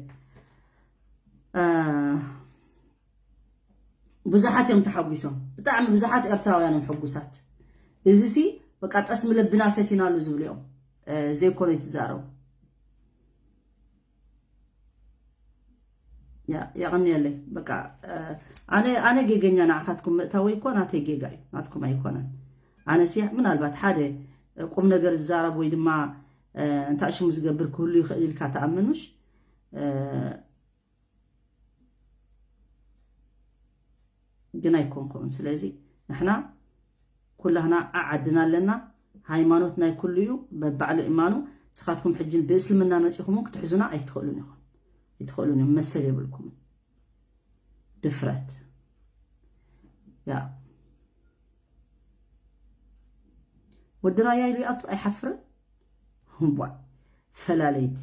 ብዙሓት እዮም ተሓጒሶም። ብጣዕሚ ብዙሓት ኤርትራውያን እዮም ሕጉሳት። እዚ ሲ በቃ ጠስሚ ልብና ሰቲናሉ ዝብሉ እዮም። ዘይኮነ ይትዛረቡ። የቐንየለይ። በቃ ኣነ ኣነ ጌገኛ ንዓኻትኩም ምእታወይ እኮ ናተይ ጌጋ እዩ፣ ናትኩም ኣይኮነን። ኣነሲ ምናልባት ሓደ ቁም ነገር ዝዛረብ ወይ ድማ እንታይ ሽሙ ዝገብር ክህሉ ይኽእል ኢልካ ትኣምን ምሽ? ግን ኣይኮንኩምን። ስለዚ ንሕና ኩላህና ዓዓድና ኣለና። ሃይማኖት ናይ ኩሉ እዩ በባዕሉ እማኑ። ንስኻትኩም ሕጂ ብእስልምና መፂኹም ክትሕዙና ኣይትኽእሉን ኢኹም፣ ኣይትኽእሉን እዮም። መሰል የብልኩምን። ድፍረት ያ ወዲ ራያ ኢሉ ይኣቱ ኣይሓፍርን። እምቧ ፈላለይቲ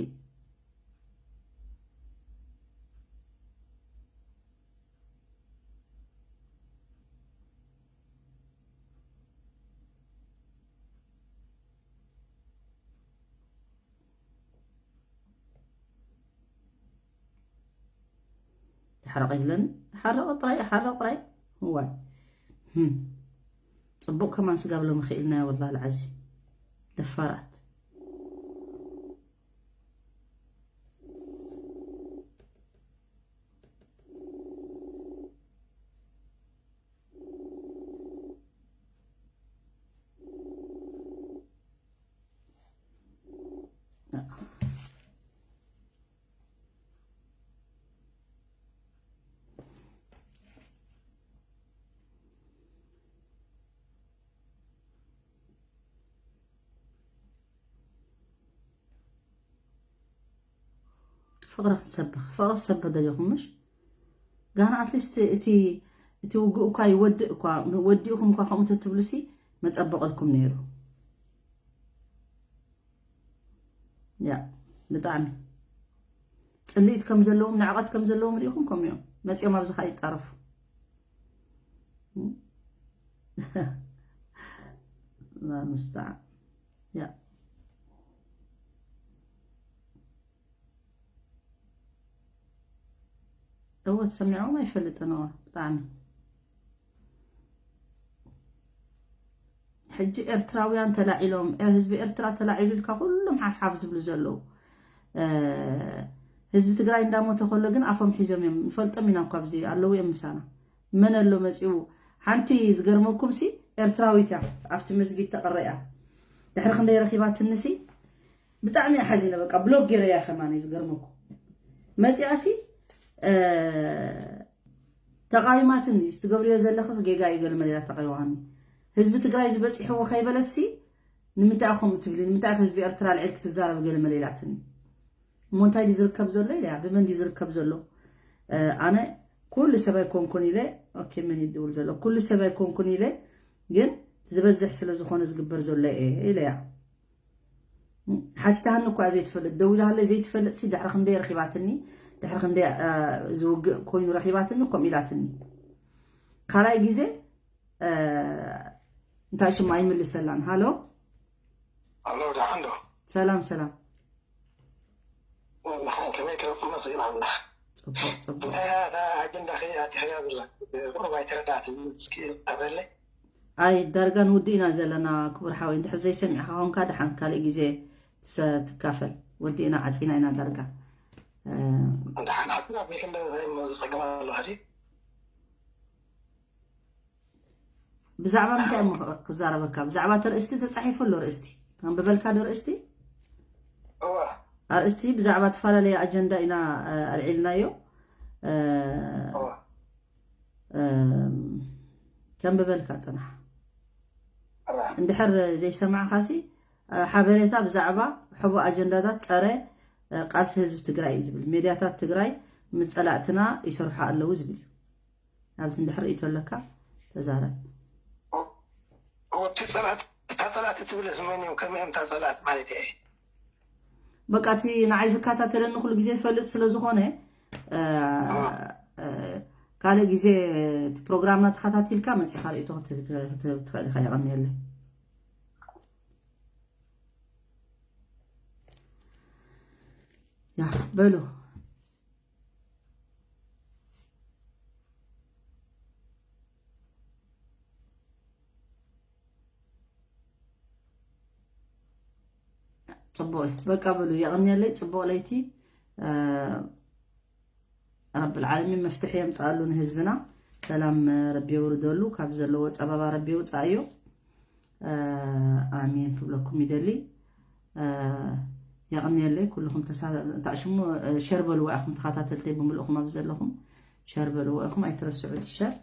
ተሓረቐ ይብለኒ። ሓረቐ ጥራይ ሓረቐ ጥራይ። እዋይ ህም። ጽቡቕ ከማን ስጋብ ሎሚ ክኢልናዮ ወላሂ ልዓዚም። ደፋራት። ፍቕሪ ክትሰብኽ ፍቕሪ ክትሰብኽ ደሊኹም ምሽ? ጋና ኣትሊስት እቲ እቲ ውግእ እኳ ይወድእ እኳ ወዲእኹም እኳ ከምኡ ተትብሉ ሲ መጸበቐልኩም ነይሩ። ያ ብጣዕሚ ጽልኢት ከም ዘለዎም ንዕቐት ከም ዘለዎም ርኢኹም ከምኡ እዮም መጺኦም ኣብዚ ኸዓ ይጻረፉ። ላ ሙስተዓን ያ እወ ተሰሚዖም ኣይፈልጥን። እወ ብጣዕሚ ሕጂ ኤርትራውያን ተላዒሎም ህዝቢ ኤርትራ ተላዒሉ ኢልካ ኩሎም ሓፍሓፍ ዝብሉ ዘለዉ ህዝቢ ትግራይ እንዳሞተ ከሎ ግን ኣፎም ሒዞም እዮም። ንፈልጦም ኢና እኳ ኣብዚ ኣለዉ እዮም ምሳና። መን ኣሎ መፂኡ? ሓንቲ ዝገርመኩም ሲ ኤርትራዊት እያ ኣብቲ መስጊድ ተቐረያ። ድሕሪ ክንደይ ረኺባትኒ ሲ ብጣዕሚ እያ ሓዚነ። በቃ ብሎክ ገይረያ ከማን እዩ ዝገርመኩም። መፂኣ ሲ ተቃዊማትኒ ስትገብርዮ ዘለኽስ ጌጋ እዩ ገለ መሌላ ተቃይዋኒ። ህዝቢ ትግራይ ዝበፂሕዎ ከይበለት ሲ ንምንታይ ከምኡ ትብሊ? ንምንታይ ህዝቢ ኤርትራ ልዕል ክትዛረብ ገለ መሌላትኒ? እሞ እንታይ ድዩ ዝርከብ ዘሎ ኢለያ። ብመን ድዩ ዝርከብ ዘሎ? ኣነ ኩሉ ሰብ ኣይኮንኩን ኢለ። ኦኬ፣ መን ይድውል ዘሎ? ኩሉ ሰብ ኣይኮንኩን ኢለ፣ ግን ዝበዝሕ ስለ ዝኾነ ዝግበር ዘሎ እየ ኢለያ። ሓቲታሃኒ እኳ ዘይትፈልጥ ደዊላሃለይ ዘይትፈልጥ ሲ ድሕሪ ክንደይ ረኺባትኒ፣ ድሕሪ ክንደይ ዝውግእ ኮይኑ ረኺባትኒ፣ ከምኡ ኢላትኒ። ካልኣይ ግዜ እንታይ ሽማ ኣይምልሰላን። ሃሎ። ኣሎ ደሓን ዶ? ሰላም ሰላም። ከመይ ክረብኩ መፅእና ኣላ? ፅቡቅ ፅቡቅ። እንታይ እያ እታ ኣጀንዳ ከ ኣቲሕያ ብላ? ቁሩብ ኣይተረዳእትን። እስኪ ኣብረለይ። ኣይ ዳርጋ ንውድእ ኢና ዘለና ክቡር ሓወይ፣ እንድሕር ዘይሰሚዕካ ኾንካ ደሓን ካልእ ግዜ ትሰ- ትካፈል። ወዲእና ዓፂና ኢና ዳርጋ። ደሓን ኣፅና ኣቢልክ እንደ ዝፀገም ኣሎ ሕዚ። ብዛዕባ ምንታይ እሞ ክዛረበካ? ብዛዕባ እቲ ርእስቲ ተፃሒፉ ኣሎ። ርእስቲ ኣንብበልካ ዶ ርእስቲ? እወ። ኣርእስቲ ብዛዕባ ዝተፈላለየ ኣጀንዳ ኢና ኣልዒልናዮ። እወ። ከንብበልካ ፅናሕ። እወ። እንድሕር ዘይሰማዕካሲ ሓበሬታ ብዛዕባ ሕቡእ ኣጀንዳታት ፀረ ቃልሲ ህዝቢ ትግራይ እዩ ዝብል። ሜድያታት ትግራይ ምስ ፀላእትና ይሰርሑ ኣለዉ ዝብል እዩ። ኣብዚ እንድሕር ርእይቶ ኣለካ ተዛረብ። ወብቲ ፀላእቲ እታ ፀላእቲ ትብልስ መን እዮም? ከመይ እዮም እታ ፀላእቲ ማለት እየ? በቃ እቲ ንዓይ ዝከታተለኒ ኩሉ ግዜ ዝፈልጥ ስለ ዝኾነ ካልእ ግዜ እቲ ፕሮግራምና ተኸታቲልካ መፂኻ ርእይቶ ክትህብ ትኽእል ኢኻ። የቐንየለይ። ያ በሉ። ፅቡቅ እዩ። በቃ በሉ የቐንየለይ። ፅቡቅ ለይቲ። ረብል ዓለሚን መፍትሒ የምፅኣሉ ንህዝብና። ሰላም ረቢ የውርደሉ። ካብ ዘለዎ ፀበባ ረቢ የውፅኣዮ። ኣሜን ክብለኩም ይደሊ። የቐንየለይ ኩልኹም ተሳ- እንታይ ሽሙ ሸር በልዎ ኢኹም ተኸታተልተይ ብምልእኹም ኣብ ዘለኹም ሸር በልዎ ኢኹም ኣይትረስዑ እቲ ሸር።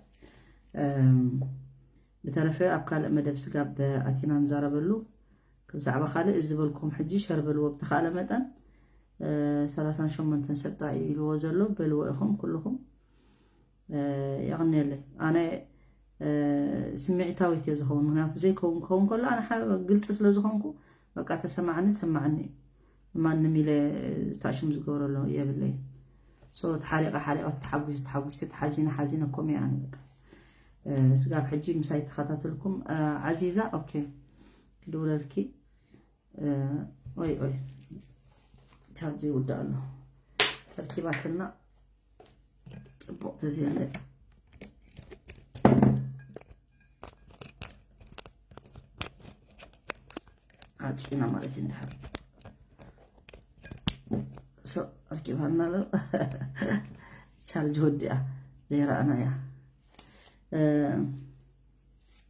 ብተረፈ ኣብ ካልእ መደብ ስጋብ ኣቲና ንዛረበሉ። ብዛዕባ ካልእ እዚ ዝበልኩም ሕጂ ሸር በልዎ ብተኻእለ መጠን። ሰላሳን ሸሞንተን ሰብ ጥራይ ኢልዎ ዘሎ በልዎ ኢኹም ኩልኹም። የቐንየለይ። ኣነ ስምዒታዊት እየ ዝኸውን። ምክንያቱ ዘይከውን ክኸውን ከሎ ኣነ ግልፂ ስለ ዝኾንኩ በቃ ተሰማዓኒ ተሰማዓኒ እዩ። ማንም ኢለ ታሽም ዝገብረሎ የብለይ። ሶ ተሓሪቐ ሓሪቐ ተሓጒሰ ተሓጒሰ ተሓዚነ ሓዚነ ኮሜ ኣነ በቃ ስጋብ ሕጂ ምሳይ ተኸታተልኩም። ዓዚዛ ኦኬ ክድውለልኪ። ኦይ ኦይ ቻርጅ ይውዳእ ኣሎ። ተርኪባትና ፅቡቅ ተዘየለ ዓፂና ማለት እዩ። እንድሓር ሶ ኣርኪባና ኣሎ። ቻርጅ ወዲኣ ዘይረኣናያ።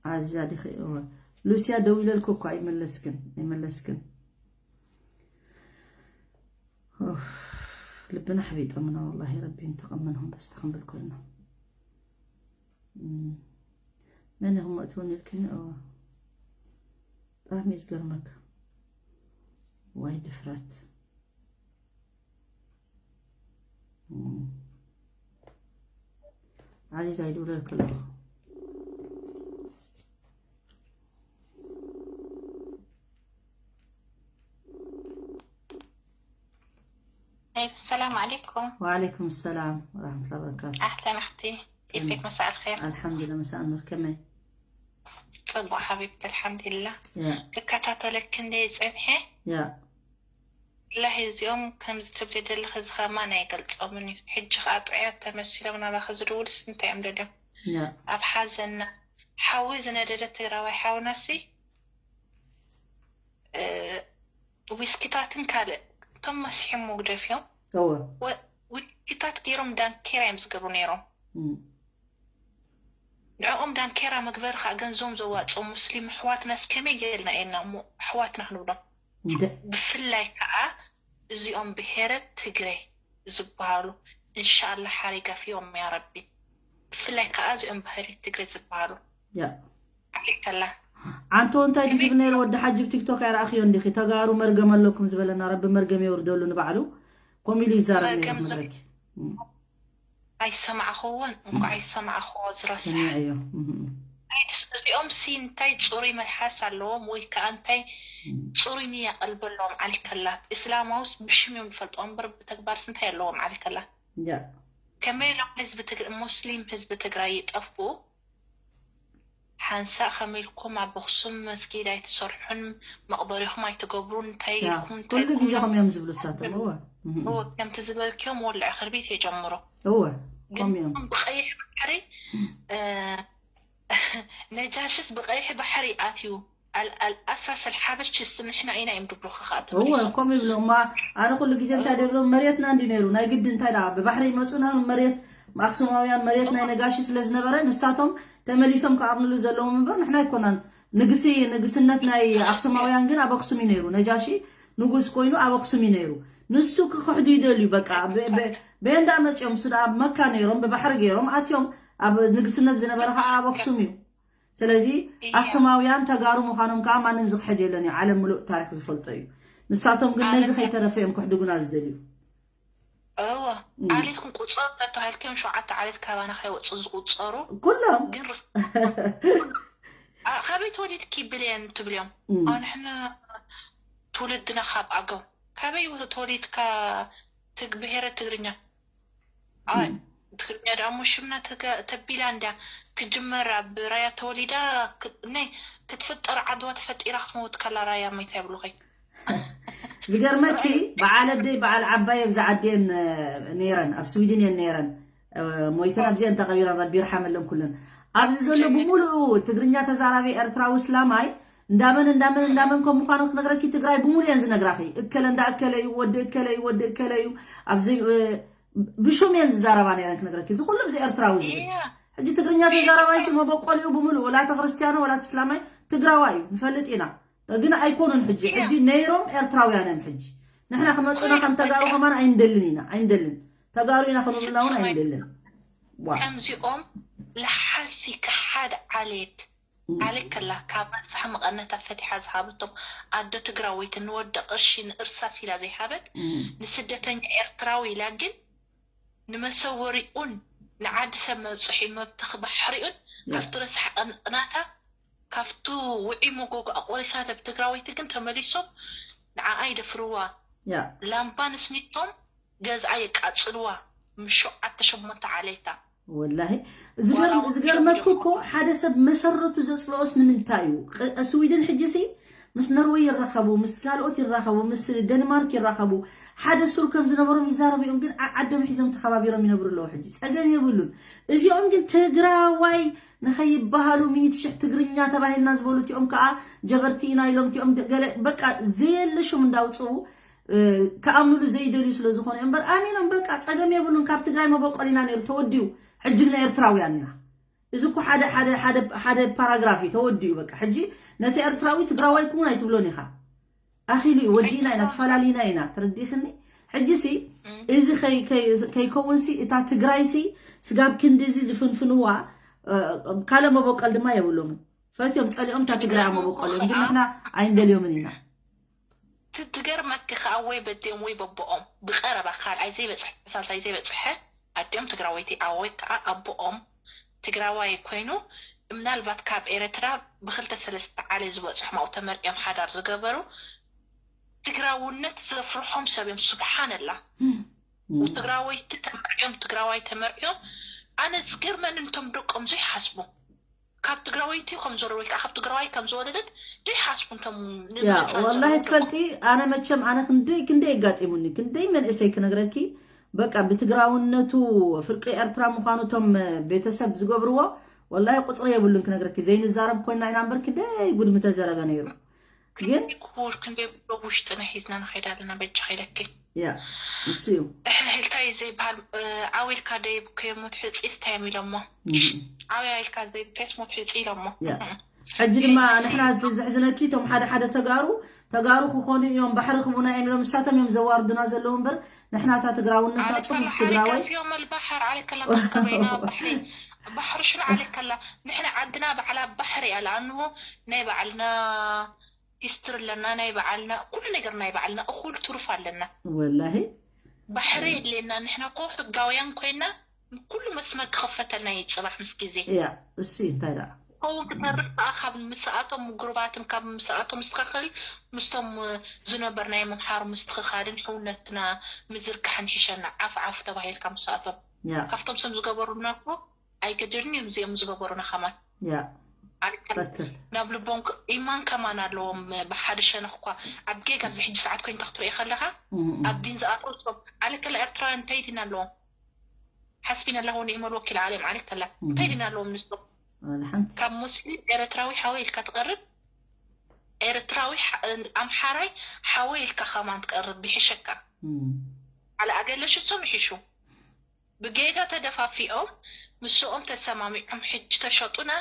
ዓዚዛ ዲኺ? እወ። ሉሲያ ደው ኢለልኩ እኮ ኣይመለስክን ኣይመለስክን። ልብና ሓቢጦምና ወላሂ ረቢ እንተቐመንኹም በስተ ክንብል ኮይና። መን ኢኹም መእትውን ኢልክኒ? እዋ ብጣዕሚ እዩ ዝገርመካ። ዋይ ድፍረት። ዓዚዛ ይድውለልክ ኣለኹ። ሰላም ዓለይኩም። ወዓለይኩም ሰላም ወራህመቱላሂ ወበረካቱ። ኣህለን ኣኽቲ፣ ኬፈክ? መሳእ ኣልኸይር። ኣልሓምዱሊላህ፣ መሳእ ኑር፣ ከመይ? ጽቡቕ ሓቢብቲ፣ ኣልሓምዱሊላህ። ያ። ክከታተለኪ እንደ ጸብሐ ያ። ወላሂ እዚኦም ከምዚ ትብሊ ደለኺ እዚ ከማን ኣይገልጾምን እዩ። ሕጂ ከኣ ጥዑያት ተመሲሎም ናባኺ ዝድውሉስ እንታይ እዮም ደልዮም? ያ። ኣብ ሓዘንና ሓዊ ዝነደደ ትግራዋይ ሓውናሲ እ፣ ዊስኪታትን ካልእ እቶም መሲሖም መጉደፊኦም እወ ወ- ውድታት ገይሮም ዳንኬራ እዮም ዝገብሩ ነይሮም። እም። ንዕኦም ዳንኬራ መግበሪ ከዓ ገንዞም ዘዋፅኦም ሙስሊም ኣሕዋትናስ ከመይ ገይርና ኢና እሞ ኣሕዋትና ክንብሎም? እንደ ብፍላይ ከዓ እዚኦም ብሄረ ትግረ ዝበሃሉ እንሻላ ሓሪጋፊዮም ያ ረቢ። ብፍላይ ከዓ እዚኦም ብሄረ ትግረ ዝበሃሉ ያ ዓሊከላ ዓንቶ እንታይ ድዩ ዝብል ነይሩ? ወዲ ሓጂ ብ ቲክቶክ ኣይረኣኽዮ እንዲኺ? ተጋሩ መርገም ኣለኩም ዝበለና ረቢ መርገም የውርደሉ ንባዕሉ። ከምኡ ኢሉ ይዛረብ ነይሩ መርገም ዘ- መድረክ። እም፣ ኣይሰማዕኽዎን እንኳ ኣይሰማዕኽዎ ዝረስሐ ሰሚዐዮ። እም፣ እም። እዚኦም ሲ እንታይ ፅሩይ መልሓስ ኣለዎም ወይ ከዓ እንታይ ፅሩይ ንያ ቀልቢ ኣለዎም? ዓሊከላ እስላማውስ ብሽም እዮም ንፈልጦም እምበር ብተግባርስ እንታይ ኣለዎም? ዓሊከላ ያ ከመይ ኢሎም ህዝቢ ትግራይ ሙስሊም ህዝቢ ትግራይ ይጠፍኡ? ሓንሳእ ከመይ ኢልኩም ኣብ ኣኽሱም መስጊድ ኣይትሰርሑን መቕበሪኹም ኣይትገብሩን እንታይ ያ ኢልኩም እንታይ ኩሉ ግዜ ከም እዮም ዝብሉ እሳቶም። እወ እም፣ እም። እወ ከምቲ ዝበልክዮም ወልዐ ክርቢት የጀምሩ። እወ ግን ከም እዮም። ብቀይሕ ባሕሪ እ፣ ነጃሽስ ብቀይሕ ባሕሪ ኣትዩ ኣል- ኣልኣሳስ ኣልሓበሽስ ንሕና ኢና እዮም ድብሉኻ ከዓ እወ ተመሊሶም። ከምኡ ይብሉ እማ ኣነ ኩሉ ግዜ እንታይ ደብሎም መሬትና እንዲ ነይሩ ናይ ግዲ እንታይ ደኣ ብባሕሪ ይመፁና መሬት ኣክሱማውያን መሬት ናይ ነጋሽ ስለ ዝነበረ ንሳቶም ተመሊሶም ክኣርንሉ ዘለዎም እምበር ንሕና ኣይኮናን። ንግሲ ንግስነት ናይ ኣክሱማውያን ግን ኣብ ኣክሱም እዩ ነይሩ። ነጃሺ ንጉስ ኮይኑ ኣብ ኣክሱም እዩ ነይሩ። ንሱ ክክሕዱ ይደልዩ በቃ በ- በ- በየንዳ መፅኦም እሱ ደኣ ኣብ መካ ነይሮም ብባሕሪ ገይሮም ኣትዮም ኣብ ንግስነት ዝነበረ ከዓ ኣብ ኣክሱም እዩ። ስለዚ ኣክሱማውያን ተጋሩ ምዃኖም ከዓ ማንም ዝክሕድ የለን እዩ። ዓለም ምሉእ ታሪክ ዝፈልጦ እዩ። ንሳቶም ግን ነዚ ከይተረፈ እዮም ክሕድጉና ዝደልዩ። እወ ዓሌትኩም ቁፀሩ ተተባሂልኩም ሸውዓተ ዓሌት ካባና ከይወፁ ዝቁፀሩ ኩሎም ግን ርስ- ኣ- ካበይ ተወሊድኪ ብልየን ትብልዮም? ኣንሕና ትውልድና ካብ ኣገው። ካበይ ተወሊድካ? ትግ ብሄረ ትግርኛ። ኣይ ትግርኛ ደኣ እሞ ሽምና ተገ- ተቢላ እንድያ። ክጅመር ኣብ ራያ ተወሊዳ ክ- ናይ ክትፍጠር ዓድዋ ተፈጢራ ክትመውት ከላ ራያ መይታ ይብሉኸይ። ዝገርመኪ በዓል ኣደይ በዓል ዓባይ ኣብዚ ዓዲ እየን ነይረን ኣብ ስዊድን እየን ነይረን። ሞይተን ኣብዚአን ተቐቢረን ረቢ ይርሓመለን ኩለን። ኣብዚ ዘሎ ብምሉኡ ትግርኛ ተዛራቢ ኤርትራዊ እስላማይ እንዳመን እንዳመን እንዳመን ከም ምዃኑ ክነግረኪ ትግራይ ብምሉኡ እየን ዝነግራኺ። እከለ እንዳ እከለ እዩ ወዲ እከለ እዩ ወዲ እከለ እዩ ኣብዚ ብሹም እየን ዝዛረባ ነይረን ክነግረኪ። እዚ ኩሉ ብዚ ኤርትራዊ ዝብል ሕጂ ትግርኛ ተዛራባይ ሲ መበቆሊኡ ብምሉኡ ወላ ተክርስትያኖ ወላ እስላማይ ትግራዋይ እዩ ንፈልጥ ኢና። ግን ኣይኮኑን ሕጂ ሕጂ ነይሮም ኤርትራውያን እዮም። ሕጂ ንሕና ክመፁና ከም ተጋሩ ከማን ኣይንደልን ኢና ኣይንደልን። ተጋሩ ኢና ክንብልና እውን ኣይንደልን። ዋ ከምዚኦም ለሓሲ ከሓድ ዓሌት ዓሌት ከላ ካብ ረሳሕ መቐነታ ፈቲሓ ዝሃበቶም ኣዶ ትግራወይቲ ንወዲ ቅርሺ ንእርሳስ ኢላ ዘይሃበት ንስደተኛ ኤርትራዊ ኢላ ግን ንመሰወሪኡን ንዓዲ ሰብ መብፅሒ መብተኺ ባሕሪኡን ካብቲ ረሳሕ ቅንቅናታ ካብቲ ውዒ መጎጎ ኣቆሪሳ ናብ ትግራወይቲ ግን ተመሊሶም ንዓኣ ይደፍርዋ። ያ ላምባ ንስኒቶም ገዝኣ የቃፅልዋ ምስ ሸውዓተ ሸሞንተ ዓሌታ። ወላሂ ዝገርም- ዝገርመኩ እኮ ሓደ ሰብ መሰረቱ ዘፅልኦስ ንምንታይ እዩ? ቅ- ስዊድን ሕጂ ሲ ምስ ኖርወይ ይራኸቡ፣ ምስ ካልኦት ይራኸቡ፣ ምስ ደንማርክ ይራኸቡ። ሓደ ሱር ከም ዝነበሮም ይዛረቡ እዮም፣ ግን ዓ- ዓዶም ሒዞም ተኸባቢሮም ይነብሩ ኣለዉ። ሕጂ ፀገም የብሉን። እዚኦም ግን ትግራዋይ ንኸይበሃሉ ሚእቲ ሽሕ ትግርኛ ተባሂልና ዝበሉ እቲኦም ከዓ ጀበርቲ ኢና ኢሎም እቲኦም ገለ በቃ ዘየለ ሹም እንዳውፅኡ እ፣ ክኣምኑሉ ዘይደልዩ ስለ ዝኾኑ እዮም እምበር ኣሚኖም በቃ ፀገም የብሉን። ካብ ትግራይ መበቆል ኢና ነይሩ ተወዲኡ። ሕጂ ግን ኤርትራውያን ኢና። እዚ እኮ ሓደ ሓደ ሓደ ሓደ ፓራግራፍ እዩ ተወዲኡ። በቃ ሕጂ ነቲ ኤርትራዊ ትግራዋይ ክውን ኣይትብሎን ኢኻ። ኣኺሉ እዩ ወዲእና ኢና ተፈላሊና ኢና። ተረዲእኽኒ? ሕጂ ሲ እዚ ከይ- ከይ- ከይከውን ሲ እታ ትግራይ ሲ ስጋብ ክንዲ እዚ ዝፍንፍንዋ እ፣ ካልእ መበቆል ድማ የብሎምን። ፈትዮም ፀሊኦም እታ ትግራይ መበቆል እዮም ግን ንሕና ኣይንደልዮምን ኢና። ትገርመኪ ከዓ ወይ በዲኦም ወይ በቦኦም ብቀረባ ካልኣይ ዘይበፅሐ ሳልሳይ ዘይበፅሐ ኣዲኦም ትግራወይቲ ኣወይ ከዓ ኣቦኦም ትግራዋይ ኮይኑ ምናልባት ካብ ኤረትራ ብክልተ ሰለስተ ዓሌት ዝበፅሖም ኣብኡ ተመርዕዮም ሓዳር ዝገበሩ ትግራውነት ዘፍርሖም ሰብ እዮም። ስብሓንላ ትግራወይቲ ተመርዕዮም ትግራዋይ ተመርዕዮም ኣነ ዝገርመኒ እንቶም ደቆም ዘይሓስቡ ካብ ትግራወይቲ ከም ዘሎ ወይ ከዓ ካብ ትግራዋይ ከም ዝወለደት ዘይሓስቡ እንቶም ያ ወላሂ ትፈልጢ ኣነ መቸም ኣነ ክንደይ ክንደይ ኣጋጢሙኒ ክንደይ መንእሰይ ክነግረኪ በቃ ብትግራውነቱ ፍርቂ ኤርትራ ምዃኑ እቶም ቤተሰብ ዝገብርዎ ወላሂ ቁፅሪ የብሉን ክነግረኪ ዘይንዛረብ ኮይና ኢና እምበር ክንደይ ጉድ ምተዘረበ ነይሩ። ግን ክቡር ክንደይ ብሎግ ውሽጥና ሒዝና ንኸይድ ኣለና። በጃ ከይደኪ ያ እሱ እዩ። እንታይ ዘይበሃል ዓው ኢልካ ደይብከዮም ሙት ሕፂ ስታዮም ኢሎሞ። ዓው ኢልካ ዘይብከስ ሙት ሕፂ ኢሎሞ። ያ ሕጂ ድማ ንሕና እቲ ዘሕዝነኪ እቶም ሓደ ሓደ ተጋሩ ተጋሩ ክኾኑ እዮም፣ ባሕሪ ክቡና እዮም ኢሎም ንሳቶም እዮም ዘዋርዱና ዘለዉ እምበር ንሕና እታ ትግራውነትና عليك ፅፉፍ الله ትግራዋይ عليك في يوم البحر عليك الله تقبينا بحري بحر شنو عليك الله نحن عندنا بعلى بحر يا لأنه ናይ ባዕልና ሂስትሪ ኣለና ናይ ባዕልና ኩሉ ነገር ናይ ባዕልና እኹል ትሩፍ ኣለና። ወላሂ ባሕሪ የድልየና ንሕና እኮ ህጋውያን ኮይና ኩሉ መስመር ክኸፈተልና እዩ ፅባሕ ምስ ግዜ ያ እሱ እንታይ ደኣ ከውን ክተርፍ ከዓ ካብ ምስኣቶም ግሩባትን ካብ ምስኣቶም ምስትኻኸል ምስቶም ዝነበር ናይ ምምሃር ምስትኽኻልን ሕውነትና ምዝርካሕን ይሕሸና። ዓፍ ዓፍ ተባሂልካ ምስኣቶም ያ ካብቶም ስም ዝገበሩና እኮ ኣይገደሉን እዮም እዚኦም ዝገበሩና ከማን ያ ኣልከል ትክክል ናብ ልቦም ክ- ኢማን ከማን ኣለዎም። ብሓደ ሸነኽ እኳ ኣብ ጌጋ ኣብዚ ሕጂ ሰዓት ኮይንካ ክትሪኦ ከለካ እም፣ እም። ኣብ ዲን ዝኣተው ሰብ ኣልከላ ኤርትራውያን እንታይ ዲን ኣለዎም? ሓስቢና ኣላህ ወኒዕመል ወኪል ዓለም ኣልከላ እንታይ ዲን ኣለዎም ንሶም? ወላ ሓንቲ ካብ ሙስሊም ኤርትራዊ ሓወይ ኢልካ ትቐርብ ኤርትራዊ ሓ- ኣምሓራይ ሓወይ ኢልካ ከማን ትቀርብ ይሕሸካ። እም፣ ኣለ ኣገለሽሶም ይሕሹ ብጌጋ ተደፋፊኦም ምስኦም ተሰማሚዖም ሕጂ ተሸጡና።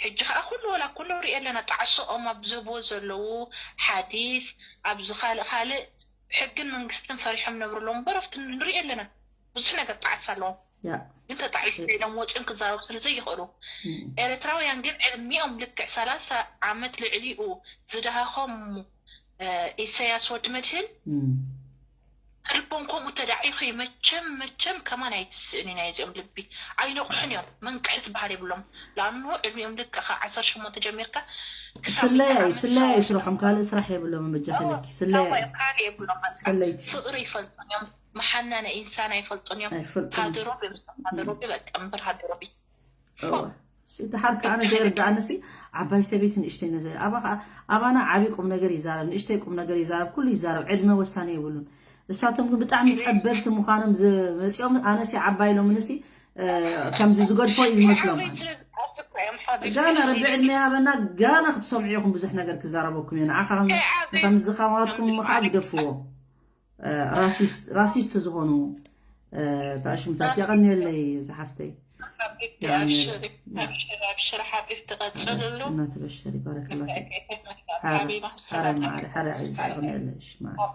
ሕጂ ከዓ ኩሉ ወላ ኩሉ ንሪኦ ኣለና ጣዕሶኦም ኣብ ዝህብዎ ዘለዉ ሓዲስ ኣብዚ ካልእ ካልእ ሕግን መንግስትን ፈሪሖም ነብሩ ኣለዉ እምበር ኣብቲ ንሪኦ ኣለና ብዙሕ ነገር ጣዕሳ ኣለዎም። ያ ግን ተጣዒሶም ኢሎም ወፂኦም ክዛረቡ ስለ ዘይኽእሉ እም፣ ኤርትራውያን ግን ዕድሚኦም ልክዕ ሰላሳ ዓመት ልዕሊኡ ዝደሃኸሙ ኢሰያስ ወዲ መድህን እም፣ ልቦም ከምኡ ተዳዒኹ እዩ። መቸም መቸም ከማን ኣይትስእኒ ናይዚኦም ልቢ ኣይነቑሕን እዮም። መንቅሒ ዝበሃል የብሎም። ለኣኑ ዕድሚኦም ልክዕ ካብ ዓሰርተ ሸሞንተ ጀሚርካ ክሳብ ስለያ እዩ ዓመት ስለያ እዩ ሻወር ስርሖም ካልእ ስራሕ የብሎም በጃ ከለኪ ስለያ ሻወር እዩ ካልእ የብሎም። በቃ ሰለይቲ ፍቕሪ ይፈልጡን እዮም። መሓናነ ኢንሳን ኣይፈልጡን እዮም። ኣይፈልጡን ሃደሮብ እዮም። ሃደሮብ በቃ እምበር ሃደሮብ እዩ። እወ። እሱ ደሓር ከኣ ኣነ ዘይርዳኣኒ ሲ ዓባይ ሰበይቲ ንእሽተይ ነገር ኣባ ከኣ ኣባና ዓቢ ቁም ነገር ይዛረብ ንእሽተይ ቁም ነገር ይዛረብ ኩሉ ይዛረብ ዕድመ ወሳኒ የብሉን። እሳቶም ግን ብጣዕሚ ጸበብቲ ምዃኖም ዝመጺኦም ኣነ ሲ ዓባይ ኢሎምኒ ሲ ከምዚ ዝገድፎ እዩ ዝመስሎም። ጋና ረቢ ዕድመ ይሃበና። ጋና ክትሰምዑ ኢኹም ብዙሕ ነገር ክዛረበኩም እየ ንዓኻ ከምዚ ከማትኩም ከኣ ግደፍዎ። ራሲስት ዝኾኑ ታሽምታት የቐንየለይ ዝሓፍተይ። ሓቢብቲ ኣብሽሪ ኣብሽሪ ኣብሽሪ ሓቢብቲ ቀፅልሉ። እናተበሸሪ ባረክላ። ሓቢባ ሓረ ማዕረ ሓረ ዒዛ የቐንየለሽ ማዕረ።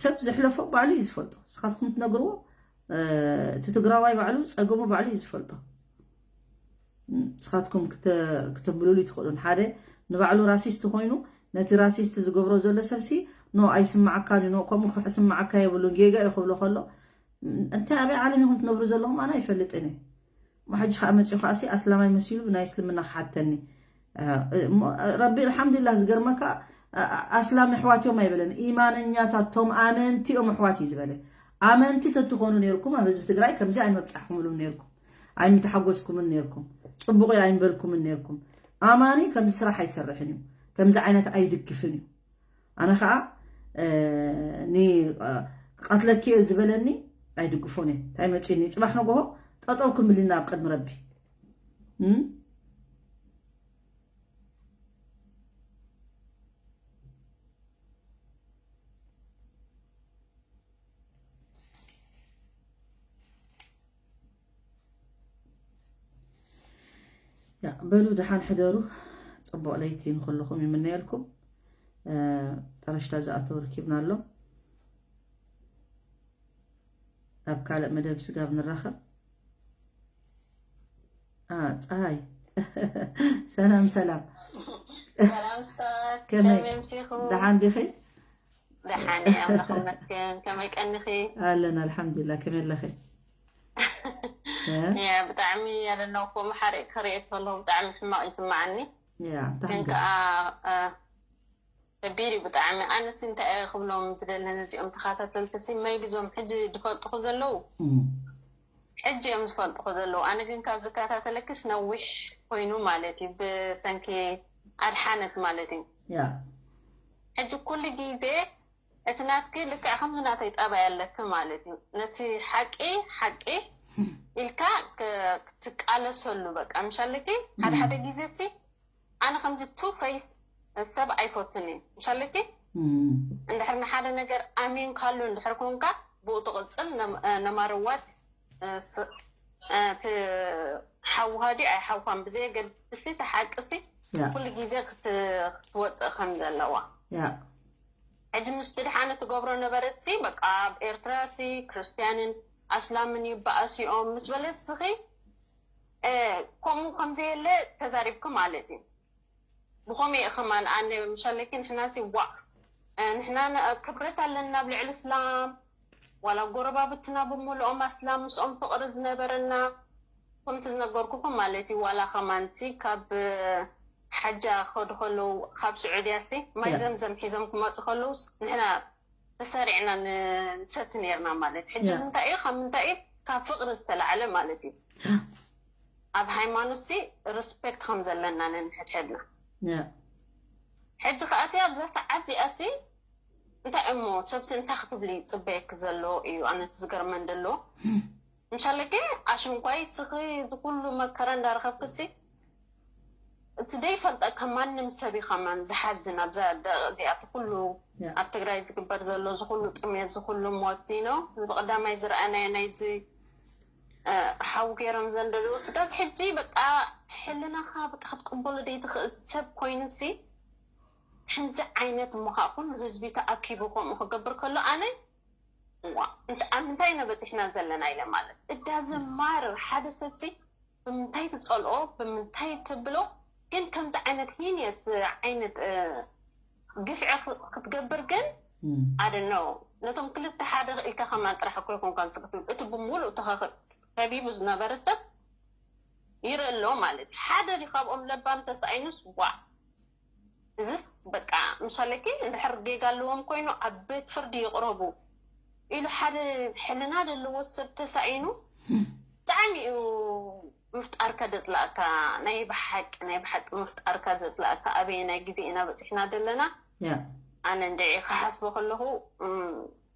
ሰብ ዝሕለፎ ባዕሉ እዩ ዝፈልጦ። ንስኻትኩም ትነግርዎ እቲ ትግራዋይ ባዕሉ ፀገሙ ባዕሉ እዩ ዝፈልጦ። ንስኻትኩም ክተ- ክተብሉሉ ይትኽእሉን ሓደ ንባዕሉ ራሲስት ኮይኑ ነቲ ራሲስት ዝገብሮ ዘሎ ሰብሲ ኖ ኣይስማዓካን እዩ ኖ ከምኡ ክስማዓካ የብሉን ጌጋ እዩ ክብሎ ከሎ እንታይ ኣበይ ዓለም ኢኹም ትነብሩ ዘለኹም ኣነ ኣይፈልጥን እየ። እሞ ሕጂ ከዓ መፂኡ ከዓሲ ኣስላማይ መሲሉ ብናይ እስልምና ክሓተኒ እሞ ረቢ ኣልሓምዱሊላህ ዝገርመካ ኣስላም ኣሕዋት እዮም ኣይበለን ኢማነኛታት ቶም ኣመንቲ እዮም ኣሕዋት እዩ ዝበለ። ኣመንቲ ተትኾኑ ነይርኩም ኣብ ህዝቢ ትግራይ ከምዚ ኣይመብፃሕኩምሉን ነይርኩም ኣይምተሓጎስኩምን ነይርኩም ፅቡቕ እዩ ኣይምበልኩምን ነይርኩም። ኣማኒ ከምዚ ስራሕ ኣይሰርሕን እዩ ከምዚ ዓይነት ኣይድግፍን እዩ። ኣነ ከዓ ኒ ቀትለኪ እየ ዝበለኒ ኣይድግፎን እየ እንታይ መፂኒ ፅባሕ ንጎሆ ጠጠው ክምልና ኣብ ቅድሚ ረቢ። በሉ ደሓን ሕደሩ። ፅቡቕ ለይቲ ንኩልኹም ይምነየልኩም። ጠረሽታ ዝኣተው ረኪብና ኣሎ። ኣብ ካልእ መደብ ስጋብ ንራኸብ። ፀሃይ ሰላም ሰላም። ሰላም ስታት ከመይ ከመይ ምሲኹ? ደሓን ዲኺ? ደሓን እየ ኣምላኽ ይመስገን። ከመይ ቀኒኺ? ኣለና ኣልሓምዱሊላ። ከመይ ኣለኺ? ያ ብጣዕሚ ያለነው ኮ መሓሪ ክሪኤት ከለኹ ብጣዕሚ ሕማቕ ይስማዓኒ። ያ እንታይ ግን ሓንጎል? ከዓ እ፣ ከቢድ እዩ ብጣዕሚ። ኣነስ እንታይ እየ ክብሎም ዝደሊ ነዚኦም ተኸታተልቲ ሲ መይቢ እዞም ሕጂ ዝፈልጥኹ ዘለዉ እም፣ ሕጂ እዮም ዝፈልጥኹ ዘለዉ። ኣነ ግን ካብ ዝከታተለክስ ነዊሕ ኮይኑ ማለት እዩ ብሰንኪ ኣድሓነት ማለት እዩ። ያ ሕጂ ኩሉ ግዜ እቲ ናትኪ ልክዕ ከምዚ ናተይ ጠባይ ኣለኪ ማለት እዩ። ነቲ ሓቂ ሓቂ ኢልካ ክ- ክትቃለሰሉ በቃ ምሽ ኣለኪ። ሓደ ሓደ ግዜ ሲ ኣነ ከምዚ ቱ ፈይስ ሰብ ኣይፈቱን እዩ። ምሻለኪ እንድሕር ንሓደ ነገር ኣሚንካሉ እንድሕር ኮንካ ብኡ ትቕፅል። ነማርዋት እቲ ሓውሃ ድዩ ኣይሓውካን ብዘየገድስ እቲ ሓቅሲ ኩሉ ግዜ ክትወፅእ ከም ዘለዋ። ሕጂ ምስቲ ድሓነ ትገብሮ ነበረትሲ በቃ ኣብ ኤርትራሲ ክርስትያንን ኣስላምን ይበኣሲኦም ምስ በለት ስኺ ከምኡ ከምዘየለ ተዛሪብኪ ማለት እዩ። ብኸመይ ኢኺ ከማን ኣነ ምሻለኪ ንሕናሲ ዋዕ ንሕና ክብረት ኣለና ኣብ ልዕሊ እስላም ዋላ ጎረባብትና ብምልኦም ኣስላም ምስኦም ፍቕሪ ዝነበረና ከምቲ ዝነገርኩኹም ማለት እዩ። ዋላ ከማንሲ ካብ ሓጃ ክኸዱ ከለዉ ካብ ስዑድያሲ ማይ ዘምዘም ሒዞም ክመፁ ከለዉ ንሕና ተሰሪዕና ንሰቲ ነርና ማለት ሕጂ እንታይ እዩ ካብ ምንታይ እዩ ካብ ፍቕሪ ዝተላዕለ ማለት እዩ። ኣብ ሃይማኖት ሲ ሪስፔክት ከም ዘለና ነንሕድሕድና ሕጂ ከኣሲ ኣብዛ ሰዓት እዚኣሲ እንታይ እሞ ሰብሲ እንታይ ክትብሊ ይፅበየኪ ዘሎ እዩ ኣነቲ ዝገርመን ዘሎ ምሻለኪ ኣሽንኳይ ስኺ ዝኩሉ መከራ እንዳረኸብክሲ እቲ ደይፈልጠካ ማንም ሰብ እዩ ከማን ዝሓዝን ኣብዛ ደቂ እዚኣ እቲ ኩሉ ኣብ ትግራይ ዝግበር ዘሎ ዝኩሉ ጥሜት ዝኩሉ ሞት ነው እዚ ብቀዳማይ ዝረኣናዮ ናይዚ ሓው ገይሮም ዘንደልዎ ስጋብ ሕጂ በቃ ሕልናኻ በቃ ክትቅበሎ ደይትኽእል ሰብ ኮይኑ ሲ ከምዚ ዓይነት እሞ ከዓ ኩሉ ህዝቢ ተኣኪቡ ከምኡ ክገብር ከሎ ኣነ ኣብ ምንታይ ኢና በፂሕና ዘለና ኢለ ማለት እዳዘማርር ሓደ ሰብሲ ብምንታይ ትፀልኦ ብምንታይ ትብሎ ግን ከምዚ ዓይነት ሂንየስ ዓይነት ግፍዒ ክትገብር ግን ኣደነው ነቶም ክልተ ሓደ ኢልካ ከማን ጥራሕ እኮ ይኮንካ ክትብል እቲ ብምሉእ ተኸኽል ከቢቡ ዝነበረ ሰብ ይርኢ ኣሎ ማለት እዩ ሓደ ካብኦም ለባም ተሳኢኑስ ዋዕ እዝስ በቃ ምሻለኪ እንድሕር ጌጋ ኣለዎም ኮይኑ ኣብ ቤት ፍርዲ ይቕረቡ ኢሉ ሓደ ሕልና ዘለዎ ሰብ ተሳኢኑ ብጣዕሚ እዩ ምፍጣርካ ዘፅላእካ ናይ ብሓቂ ናይ ብሓቂ ምፍጣርካ ዘፅላእካ ኣበየ ናይ ግዜ ኢና በፂሕና ዘለና ኣነ እንድዒ ክሓስቦ ከለኹ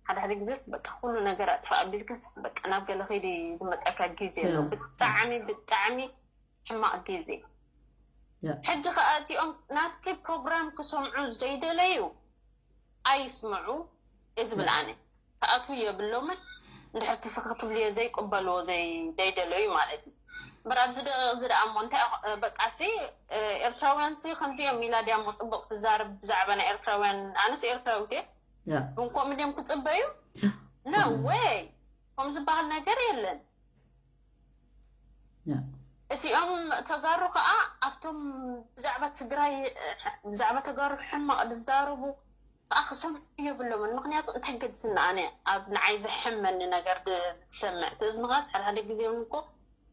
ሓደ ሓደ ግዜስ በቃ ኩሉ ነገር ኣጥፋ ኣቢልክስ በቃ ናብ ገለ ከይዲ ዝመፀካ ግዜ ኣሎ ብጣዕሚ ብጣዕሚ ሕማቕ ግዜ ሕጂ ከዓ እቲኦም ናትኪ ፕሮግራም ክሰምዑ ዘይደለዩ ኣይስምዑ እዚ ብል ኣነ ክኣትዉ የብሎምን እንድሕር ትስኺ ክትብልዮ ዘይቅበልዎ ዘይደለዩ ማለት እዩ እምበር ኣብዚ ደቂቕ እዚ ደኣ እሞ እንታይ በቃ ሲ ኤርትራውያን ሲ ከምዚ እዮም ኢላ ድያ እሞ ፅቡቅ ትዛርብ ብዛዕባ ናይ ኤርትራውያን ኣነስ ኤርትራዊት እየ ግን ከምኡ ድዮም ክፅበዩ no way ከም ዝበሃል ነገር የለን እቲኦም ተጋሩ ከዓ ኣብቶም ብዛዕባ ትግራይ ብዛዕባ ተጋሩ ሕማቕ ዝዛረቡ ከዓ ክሰምዑ የብሎምን ምክንያቱ እንታይ ገድስና ኣነ ኣብ ንዓይ ዘሕመኒ ነገር ትሰምዕ እቲ እዝንኻስ ሓደ ሓደ ግዜ እውን እኮ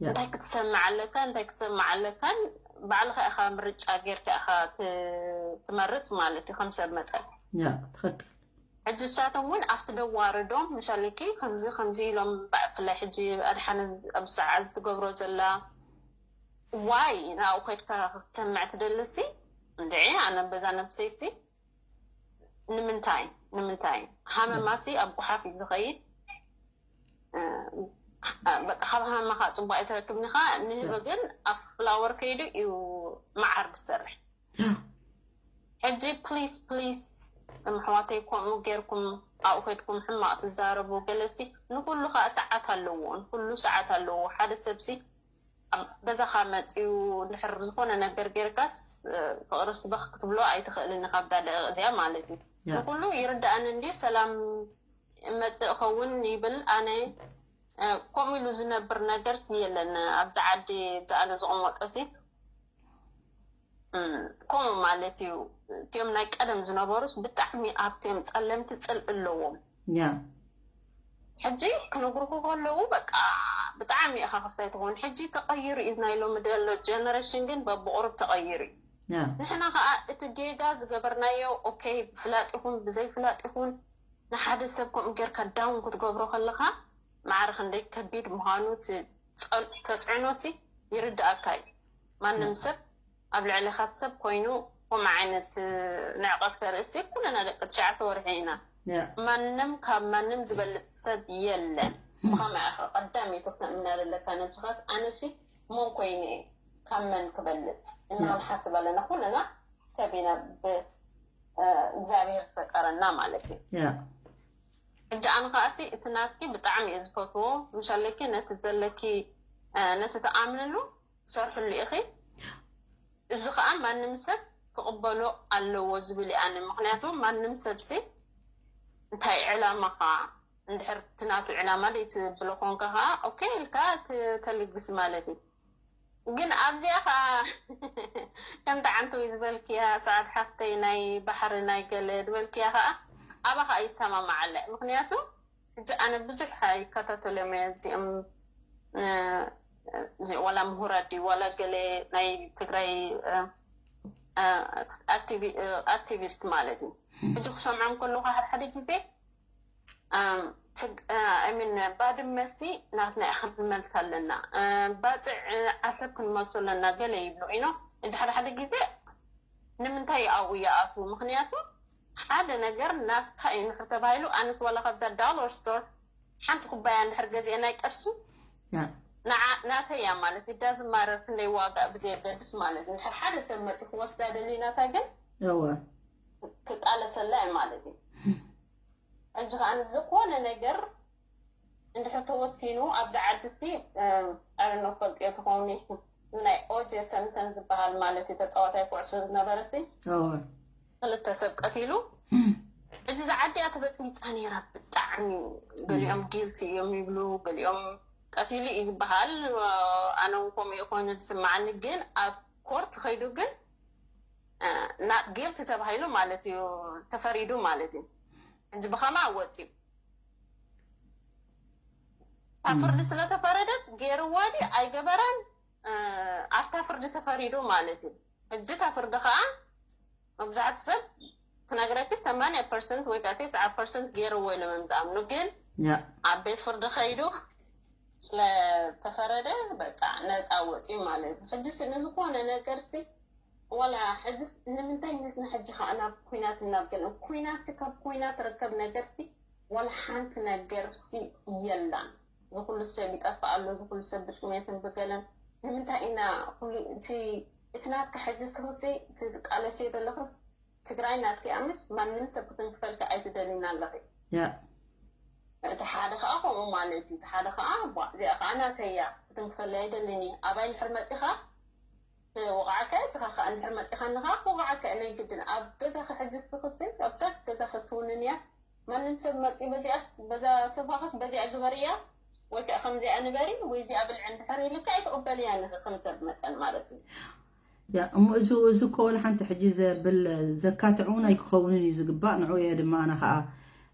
እንታይ ክትሰምዕ ኣለካ እንታይ ክትሰምዕ ኣለካን ባዕልካ ኢካ ምርጫ ጌርካ ኢካ ትመርፅ ማለት እዩ ከም ሰብ መጠን ትክክል ሕጂ እሳቶም እውን ኣብቲ ደዋርዶም ምሻለኪ ከምዚ ከምዚ ኢሎም ብፍላይ ሕጂ ኣድሓነ ኣብ ሰዓት ዝትገብሮ ዘላ ዋይ ናብኡ ከድካ ክትሰምዕ ትደልሲ እንድዒ ኣነ በዛ ነብሰይሲ ንምንታይ ንምንታይ ሃመማሲ ኣብ ጉሓፍ እዩ ዝኸይድ በቃ ካብ ሃመማ ከዓ ፅቡቅ ኣይትረክብኒ ከዓ ንህቢ ግን ኣብ ፍላወር ከይዱ እዩ መዓር ዝሰርሕ ሕጂ ፕሊስ ፕሊስ እሕዋተይ ከምኡ ጌርኩም ኣብኡ ከድኩም ሕማቕ ትዛረቡ ገለሲ ንኩሉ ከዓ ሰዓት ኣለዎ ንኩሉ ሰዓት ኣለዎ ሓደ ሰብሲ ኣብ ገዛኻ መፅዩ ድሕር ዝኾነ ነገር ጌርካስ ፍቕሪ ስበኽ ክትብሎ ኣይትኽእልን ካብዛ ደቂቕ እዚኣ ማለት እዩ ንኩሉ ይርዳእኒ እንዲ ሰላም መፅእ ኸውን ይብል ኣነ ከምኡ ኢሉ ዝነብር ነገር የለን ኣብዚ ዓዲ ኣነ ዝቕመጦ ሲ ከምኡ ማለት እዩ እቲኦም ናይ ቀደም ዝነበሩስ ብጣዕሚ ኣብቲኦም ፀለምቲ ፅልኢ ኣለዎም ሕጂ ክነግርኹ ከለዉ በቃ ብጣዕሚ ኢኻ ክስታይ ትኸውን ሕጂ ተቐይሩ እዩ ናይ ሎሚ ዘሎ ጀነሬሽን ግን በብቑሩብ ተቐይሩ እዩ ንሕና ከዓ እቲ ጌጋ ዝገበርናዮ ኦኬ ብፍላጥ ይኹን ብዘይፍላጥ ይኹን ንሓደ ሰብ ከምኡ ጌርካ ዳውን ክትገብሮ ከለኻ ማዕረ ክንደይ ከቢድ ምዃኑ ተፅዕኖሲ ይርድኣካ እዩ ማንም ሰብ ኣብ ልዕሊኻ ሰብ ኮይኑ ከምኡ ዓይነት ንዕቀት ከርእሲ ኩልና ደቂ ትሽዓተ ወርሒ ኢና ማንም ካብ ማንም ዝበልፅ ሰብ የለን ብኸመይ ኢኻ ቀዳሚቱ ክተእምና ዘለካ ነብስኻስ ኣነሲ መን ኮይነ እየ ካብ መን ክበልፅ እና ንሓስብ ኣለና ኩልና ሰብ ኢና ብእግዚኣብሔር ዝፈጠረና ማለት እዩ። ሕጂ ኣነ ከዓሲ እቲ ናትኪ ብጣዕሚ እየ ዝፈትዎ። ምሻለኪ ነቲ ዘለኪ ነቲ ተኣምንሉ ሰርሕሉ ኢኺ። እዚ ከዓ ማንም ሰብ ክቕበሎ ኣለዎ ዝብል ኣነ። ምክንያቱ ማንም ሰብሲ እንታይ ዕላማኻ እንድሕር እቲ ናቱ ዕላማ ደይ ትብሎ ኮንካ ከዓ ኦኬ ኢልካ ተልግስ ማለት እዩ። ግን ኣብዚኣ ከዓ ከምቲ ዓንተወይ ዝበልክያ ሰዓት ሓፍተይ ናይ ባሕሪ ናይ ገለ ዝበልክያ ከዓ ኣባ ከዓ ይሰማማዓለ። ምክንያቱ ሕጂ ኣነ ብዙሕ ኣይከታተሎም እየ እዚኦም እዚ ዋላ ምሁራት ድዩ ዋላ ገለ ናይ ትግራይ ኣክቲቪስት ማለት እዩ። ሕጂ ክሰምዖም ከለኩ ሓደ ሓደ ግዜ ሚን ባድመሲ ናትና ክንመልስ ኣለና፣ ባፅዕ ዓሰብ ክንመልሶ ኣለና ገለ ይብሉ ኢኖ። ሕጂ ሓደ ሓደ ግዜ ንምንታይ ኣብኡ ይኣትዉ? ምክንያቱ ሓደ ነገር ናትካ እዩ ንሕር ተባሂሉ ኣነስ ዋላ ካብዛ ዳላር ስቶር ሓንቲ ኩባያ እንድሕር ገዚአ ናይ ቅርሺ ናተያ ማለት ዳዝ ማረር ክንደይ ዋጋ ብዘየገድስ ማለት እንድሕር ሓደ ሰብ መፂ ክወስዳ ደሊናታ ግን እወ ክቃለሰላ እዩ ማለት እዩ። ሕጂ ከዓ ዝኾነ ነገር እንድሕር ተወሲኑ ኣብዚ ዓዲ ሲ ኣረኖ ፈልጥዮ ትኸውን ናይ ኦጀ ሰምሰን ዝበሃል ማለት እዩ ተፃዋታይ ኩዕሶ ዝነበረ ሲ እወ ክልተ ሰብ ቀቲሉ። ሕጂ እዛ ዓዲ እያ ተበፅቢፃ ነይራ ብጣዕሚ። ገሊኦም ጊልቲ እዮም ይብሉ፣ ገሊኦም ቀቲሉ እዩ ዝበሃል። ኣነ እውን ከምኡ እዩ ኮይኑ ዝስማዓኒ። ግን ኣብ ኮርት ከይዱ ግን ናት ጊልቲ ተባሂሉ ማለት እዩ ተፈሪዱ ማለት እዩ። ሕጂ ብኸማ ወፂኡ እታ ፍርዲ ስለተፈረደት ገይርዋ ድዩ ኣይገበራን ኣብታ ፍርዲ ተፈሪዱ ማለት እዩ። ሕጂ እታ ፍርዲ ከዓ መብዛሕቲ ሰብ ክነግረኪ ሰማንያ ፐርሰንት ወይ ከዓ ተስዓ ፐርሰንት ገይርዎ ኢሎም እዮም ዝኣምኑ። ግን ያ ኣብ ቤት ፍርዲ ከይዱ ስለተፈረደ በቃ ነፃ ወፂኡ ማለት እዩ። ሕጂ ንዝኾነ ነገር ሲ ዋላ ሕጂ ንምንታይ መስና ሕጂ ከዓ ናብ ኩናት እናብገለ ኩናት ካብ ኩናት ትርከብ ነገር ሲ ዋላ ሓንቲ ነገር ሲ የላን። ዝኩሉ ሰብ ይጠፍእ ኣሎ፣ ዝኩሉ ሰብ ብጥሜትን ብገለን። ንምንታይ ኢና ኩሉ እቲ እቲ ናትካ ሕጂ ስኽሲ ትቃለሲ ዘለኽስ ትግራይ ናትኪ ኣምስ ማንም ሰብ ክትንክፈልኪ ኣይትደሊና ኣለኺ። ያ እቲ ሓደ ከዓ ከምኡ ማለት እዩ። እቲ ሓደ ከዓ ቧ እዚኣ ከዓ ናተይ እያ ክትንክፈለይ ኣይደልን እየ። ኣባይ እንድሕር መፂኻ ክወቕዓካ እየ፣ እስኻ ከዓ እንድሕር መፂኻኒ ከዓ ክወቕዓካ እየ። ናይ ግድን ኣብ ገዛኺ ሕጂ ስኽሲ ኣብዛ ገዛኺ ትውንን እያስ ማንም ሰብ መፂኡ በዚኣስ በዛ ሶፋኻስ በዚኣ ግበርያ ወይ ከዓ ከምዚኣ ንበሪ ወይ እዚኣ ብልዒ እንድሕር ኢልካ ኣይትቕበልያ ንኺ ከም ሰብ መጠን ማለት እዩ። ያ እሞ እዚ እዚ እኮ ወላ ሓንቲ ሕጂ ዘብል ዘካትዕ እውን ኣይክኸውንን እዩ ዝግባእ። ንዑ እየ ድማ ኣነ ከዓ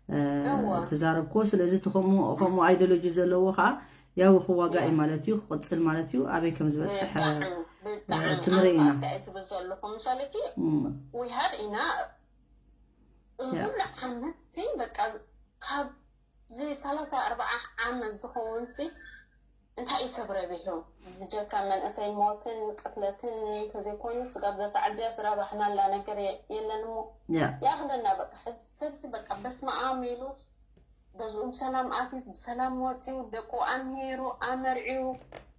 እ፣ እወ። ተዛረብኩዎ። ስለዚ እቲ ከምኡ ከምኡ ኣይዲዮሎጂ ዘለዎ ከዓ ያው ክዋጋእ እዩ ያ። ማለት እዩ፣ ክቕፅል ማለት እዩ። ኣበይ ከም ዝበፅሕ ብጣዕሚ ብጣዕሚ ክንርኢ ኢና። ኣንባሳ እየ ትብል ዘለኹ ምሳሌ ኪ እም፣ ዊሃድ ኢና እዚ ያ። ኩሉ ዓመት ሲ በቃ ካብዚ ሰላሳ ኣርባዓ ዓመት ዝኸውን ሲ እንታይ እዩ ሰብ ረቢሑ? ብጀካ መንእሰይ ሞትን ቅትለትን እንተዘይኮይኑ ስጋብ ዘሰዓት እዚኣ ስራባሕናላ ነገር የ- የለን እሞ ያ ይኣኽለና በቃ ሕጂ ሰብሲ በቃ በስመ ኣም ኢሉ ገዝኡ ብሰላም ኣትዩ ብሰላም ወፂኡ ደቁ ኣምሂሩ ኣመርዒዩ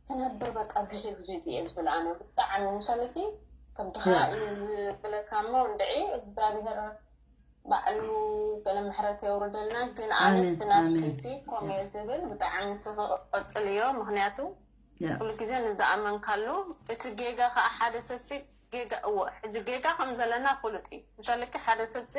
ክነብር በቃ እዚ ህዝቢ እዚ እየ ዝብል ኣነ ብጣዕሚ ምሳሌ ኪ ከም ድኻ ያ። እዩ ዝብለካ እሞ እንድዒ እግዚኣብሔር ባዕሉ ገለ ምሕረት የውርደልና። ግን ኣነ ኣሜን፣ ስቲ ናትኪ ኣሜን። ሲ ከምኡ እየ ዝብል ብጣዕሚ ስኺ ክቐፅል እዮ። ምክንያቱ ያ ኩሉ ግዜ ንዝኣመንካሉ እቲ ጌጋ ከዓ ሓደ ሰብሲ ጌጋ እዎ ሕጂ ጌጋ ከም ዘለና ፍሉጥ እዩ። ምሻለኪ ሓደ ሰብሲ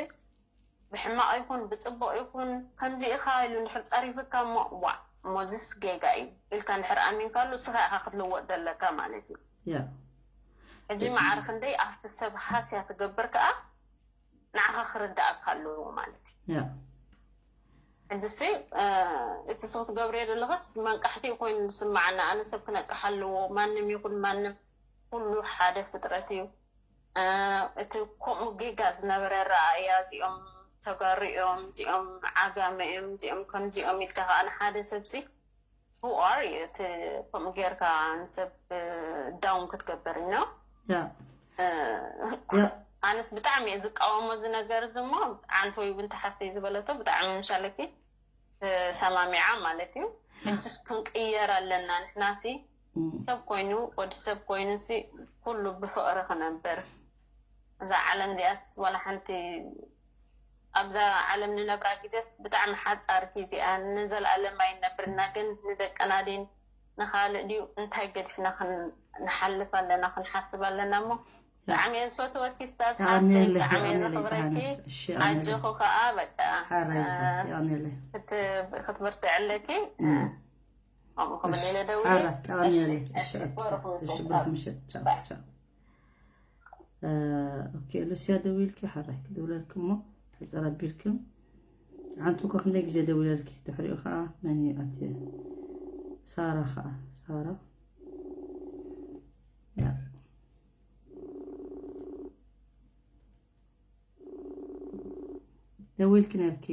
ብሕማቕ ይኹን ብፅቡቕ ይኹን ከምዚ ኢኻ ኢሉ እንድሕር ፀሪፍካ እሞ ዋዕ እሞዚስ ጌጋ እዩ ኢልካ እንድሕር ኣሚንካሉ እስኻ ኢኻ ክትልወጥ ዘለካ ማለት እዩ። ያ ሕጂ መዓር ክንደይ ኣብቲ ሰብ ሃስያ ትገብር ከዓ ንዓኻ ክርዳእካ ኣለዎ ማለት እዩ። ያ ሕጂ ሲ እቲ ስኽ ትገብርዮ ዘለኽስ መንቃሕቲ ኮይኑ ዝስማዓና ኣነ ሰብ ክነቅሕ ኣለዎ ማንም ይኹን ማንም ኩሉ ሓደ ፍጥረት እዩ። እቲ ከምኡ ጌጋ ዝነበረ ረኣያ እዚኦም ተጋሩ እዮም እዚኦም ዓጋመ እዮም እዚኦም ከምዚኦም ኢልካ ከዓ ንሓደ ሰብሲ who are you እቲ ከምኡ ጌርካ ንሰብ down ክትገብር ነው። ያ ያ ኣነስ ብጣዕሚ እየ ዝቃወሞ እዚ ነገር እዚ እሞ ዓንተ ወይ ብንቲ ሓፍተይ ዝበለቶ ብጣዕሚ ምሻለኪ ተሰማሚዓ ማለት እዩ። ሕጅስ ክንቅየር ኣለና ንሕናሲ ሰብ ኮይኑ ወዲ ሰብ ኮይኑ ሲ ኩሉ ብፍቕሪ ክነብር እዛ ዓለም እዚኣስ ዋላ ሓንቲ ኣብዛ ዓለም ንነብራ ግዜስ ብጣዕሚ ሓጻር ግዜኣ ንዘለኣለም ኣይነብርና፣ ግን ንደቅና ድን ንኻልእ ድዩ እንታይ ገዲፍና ክን- ንሓልፍ ኣለና ክንሓስብ ኣለና። እሞ ብጣዕሚ እየ ዝፈትወኪ ስታዝ ሓፍተይ፣ የቐንየለይ፣ ብጣዕሚ እየ የቐንየለይ ዘኽብረኪ። ፀሃነሽ። እሺ፣ የቐንየለይ። ኣጆኹ ከዓ በቃ ሓራይ ዝሓፍተይ፣ የቐንየለይ። ክት- ክትብርትዕለኪ። እም። ከምኡ ክብል እሺ፣ ኢለ ደውለ። ሓራ፣ የቐንየለይ። እሺ፣ እሺ፣ እሺ፣ በረኹ እሺ፣ ምሽት። ብሩኽ ምሽት። ቻው፣ ባይ። ቻው። እ፣ ኦኬ፣ ሉስያ ደዊልኪ ሓራይ ክድውለልኪ እሞ ሕፅር ኣቢልክም። ሓንቲ እኮ ክንደይ ግዜ ደዊለልኪ፣ ድሕሪኡ ከዓ መን እዩ ኣትየ? ሳራ ከዓ፣ ሳራ። ያ። ደዊልኪ ነርኪ።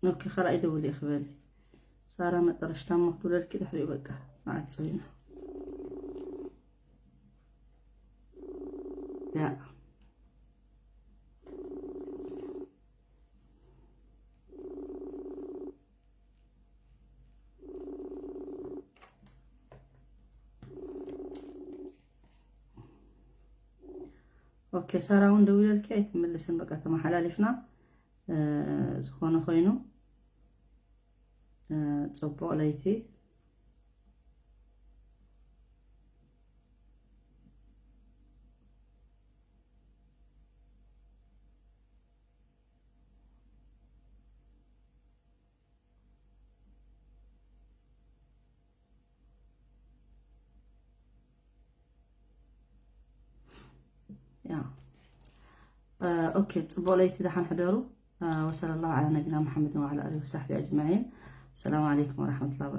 ኦኬ፣ ካልኣይ ደውል እየ ክበል። ሳራ መጠረሽታ እሞ ክድውለልኪ ድሕሪኡ በቃ ንዓጽው ኢና። ያ። ኦኬ፣ ሳራ እውን ደዊለልኪ ኣይትምልስን። በቃ ተመሓላሊፍና፣ እ፣ ዝኾነ ኮይኑ፣ እ፣ ጽቡቕ ለይቲ። ያ። እ፣ ኦኬ፣ ጽቡቕ ለይቲ፣ ደሓን ሕደሩ። እ፣ ወሰለ ላሁ ዓላ ነቢና መሓመድን ወዓላ ኣሊሂ ወሳሕቢ ኣጅማዒን። ሰላም ዓለይኩም ወረሕመቱላሂ ወበረካቱ።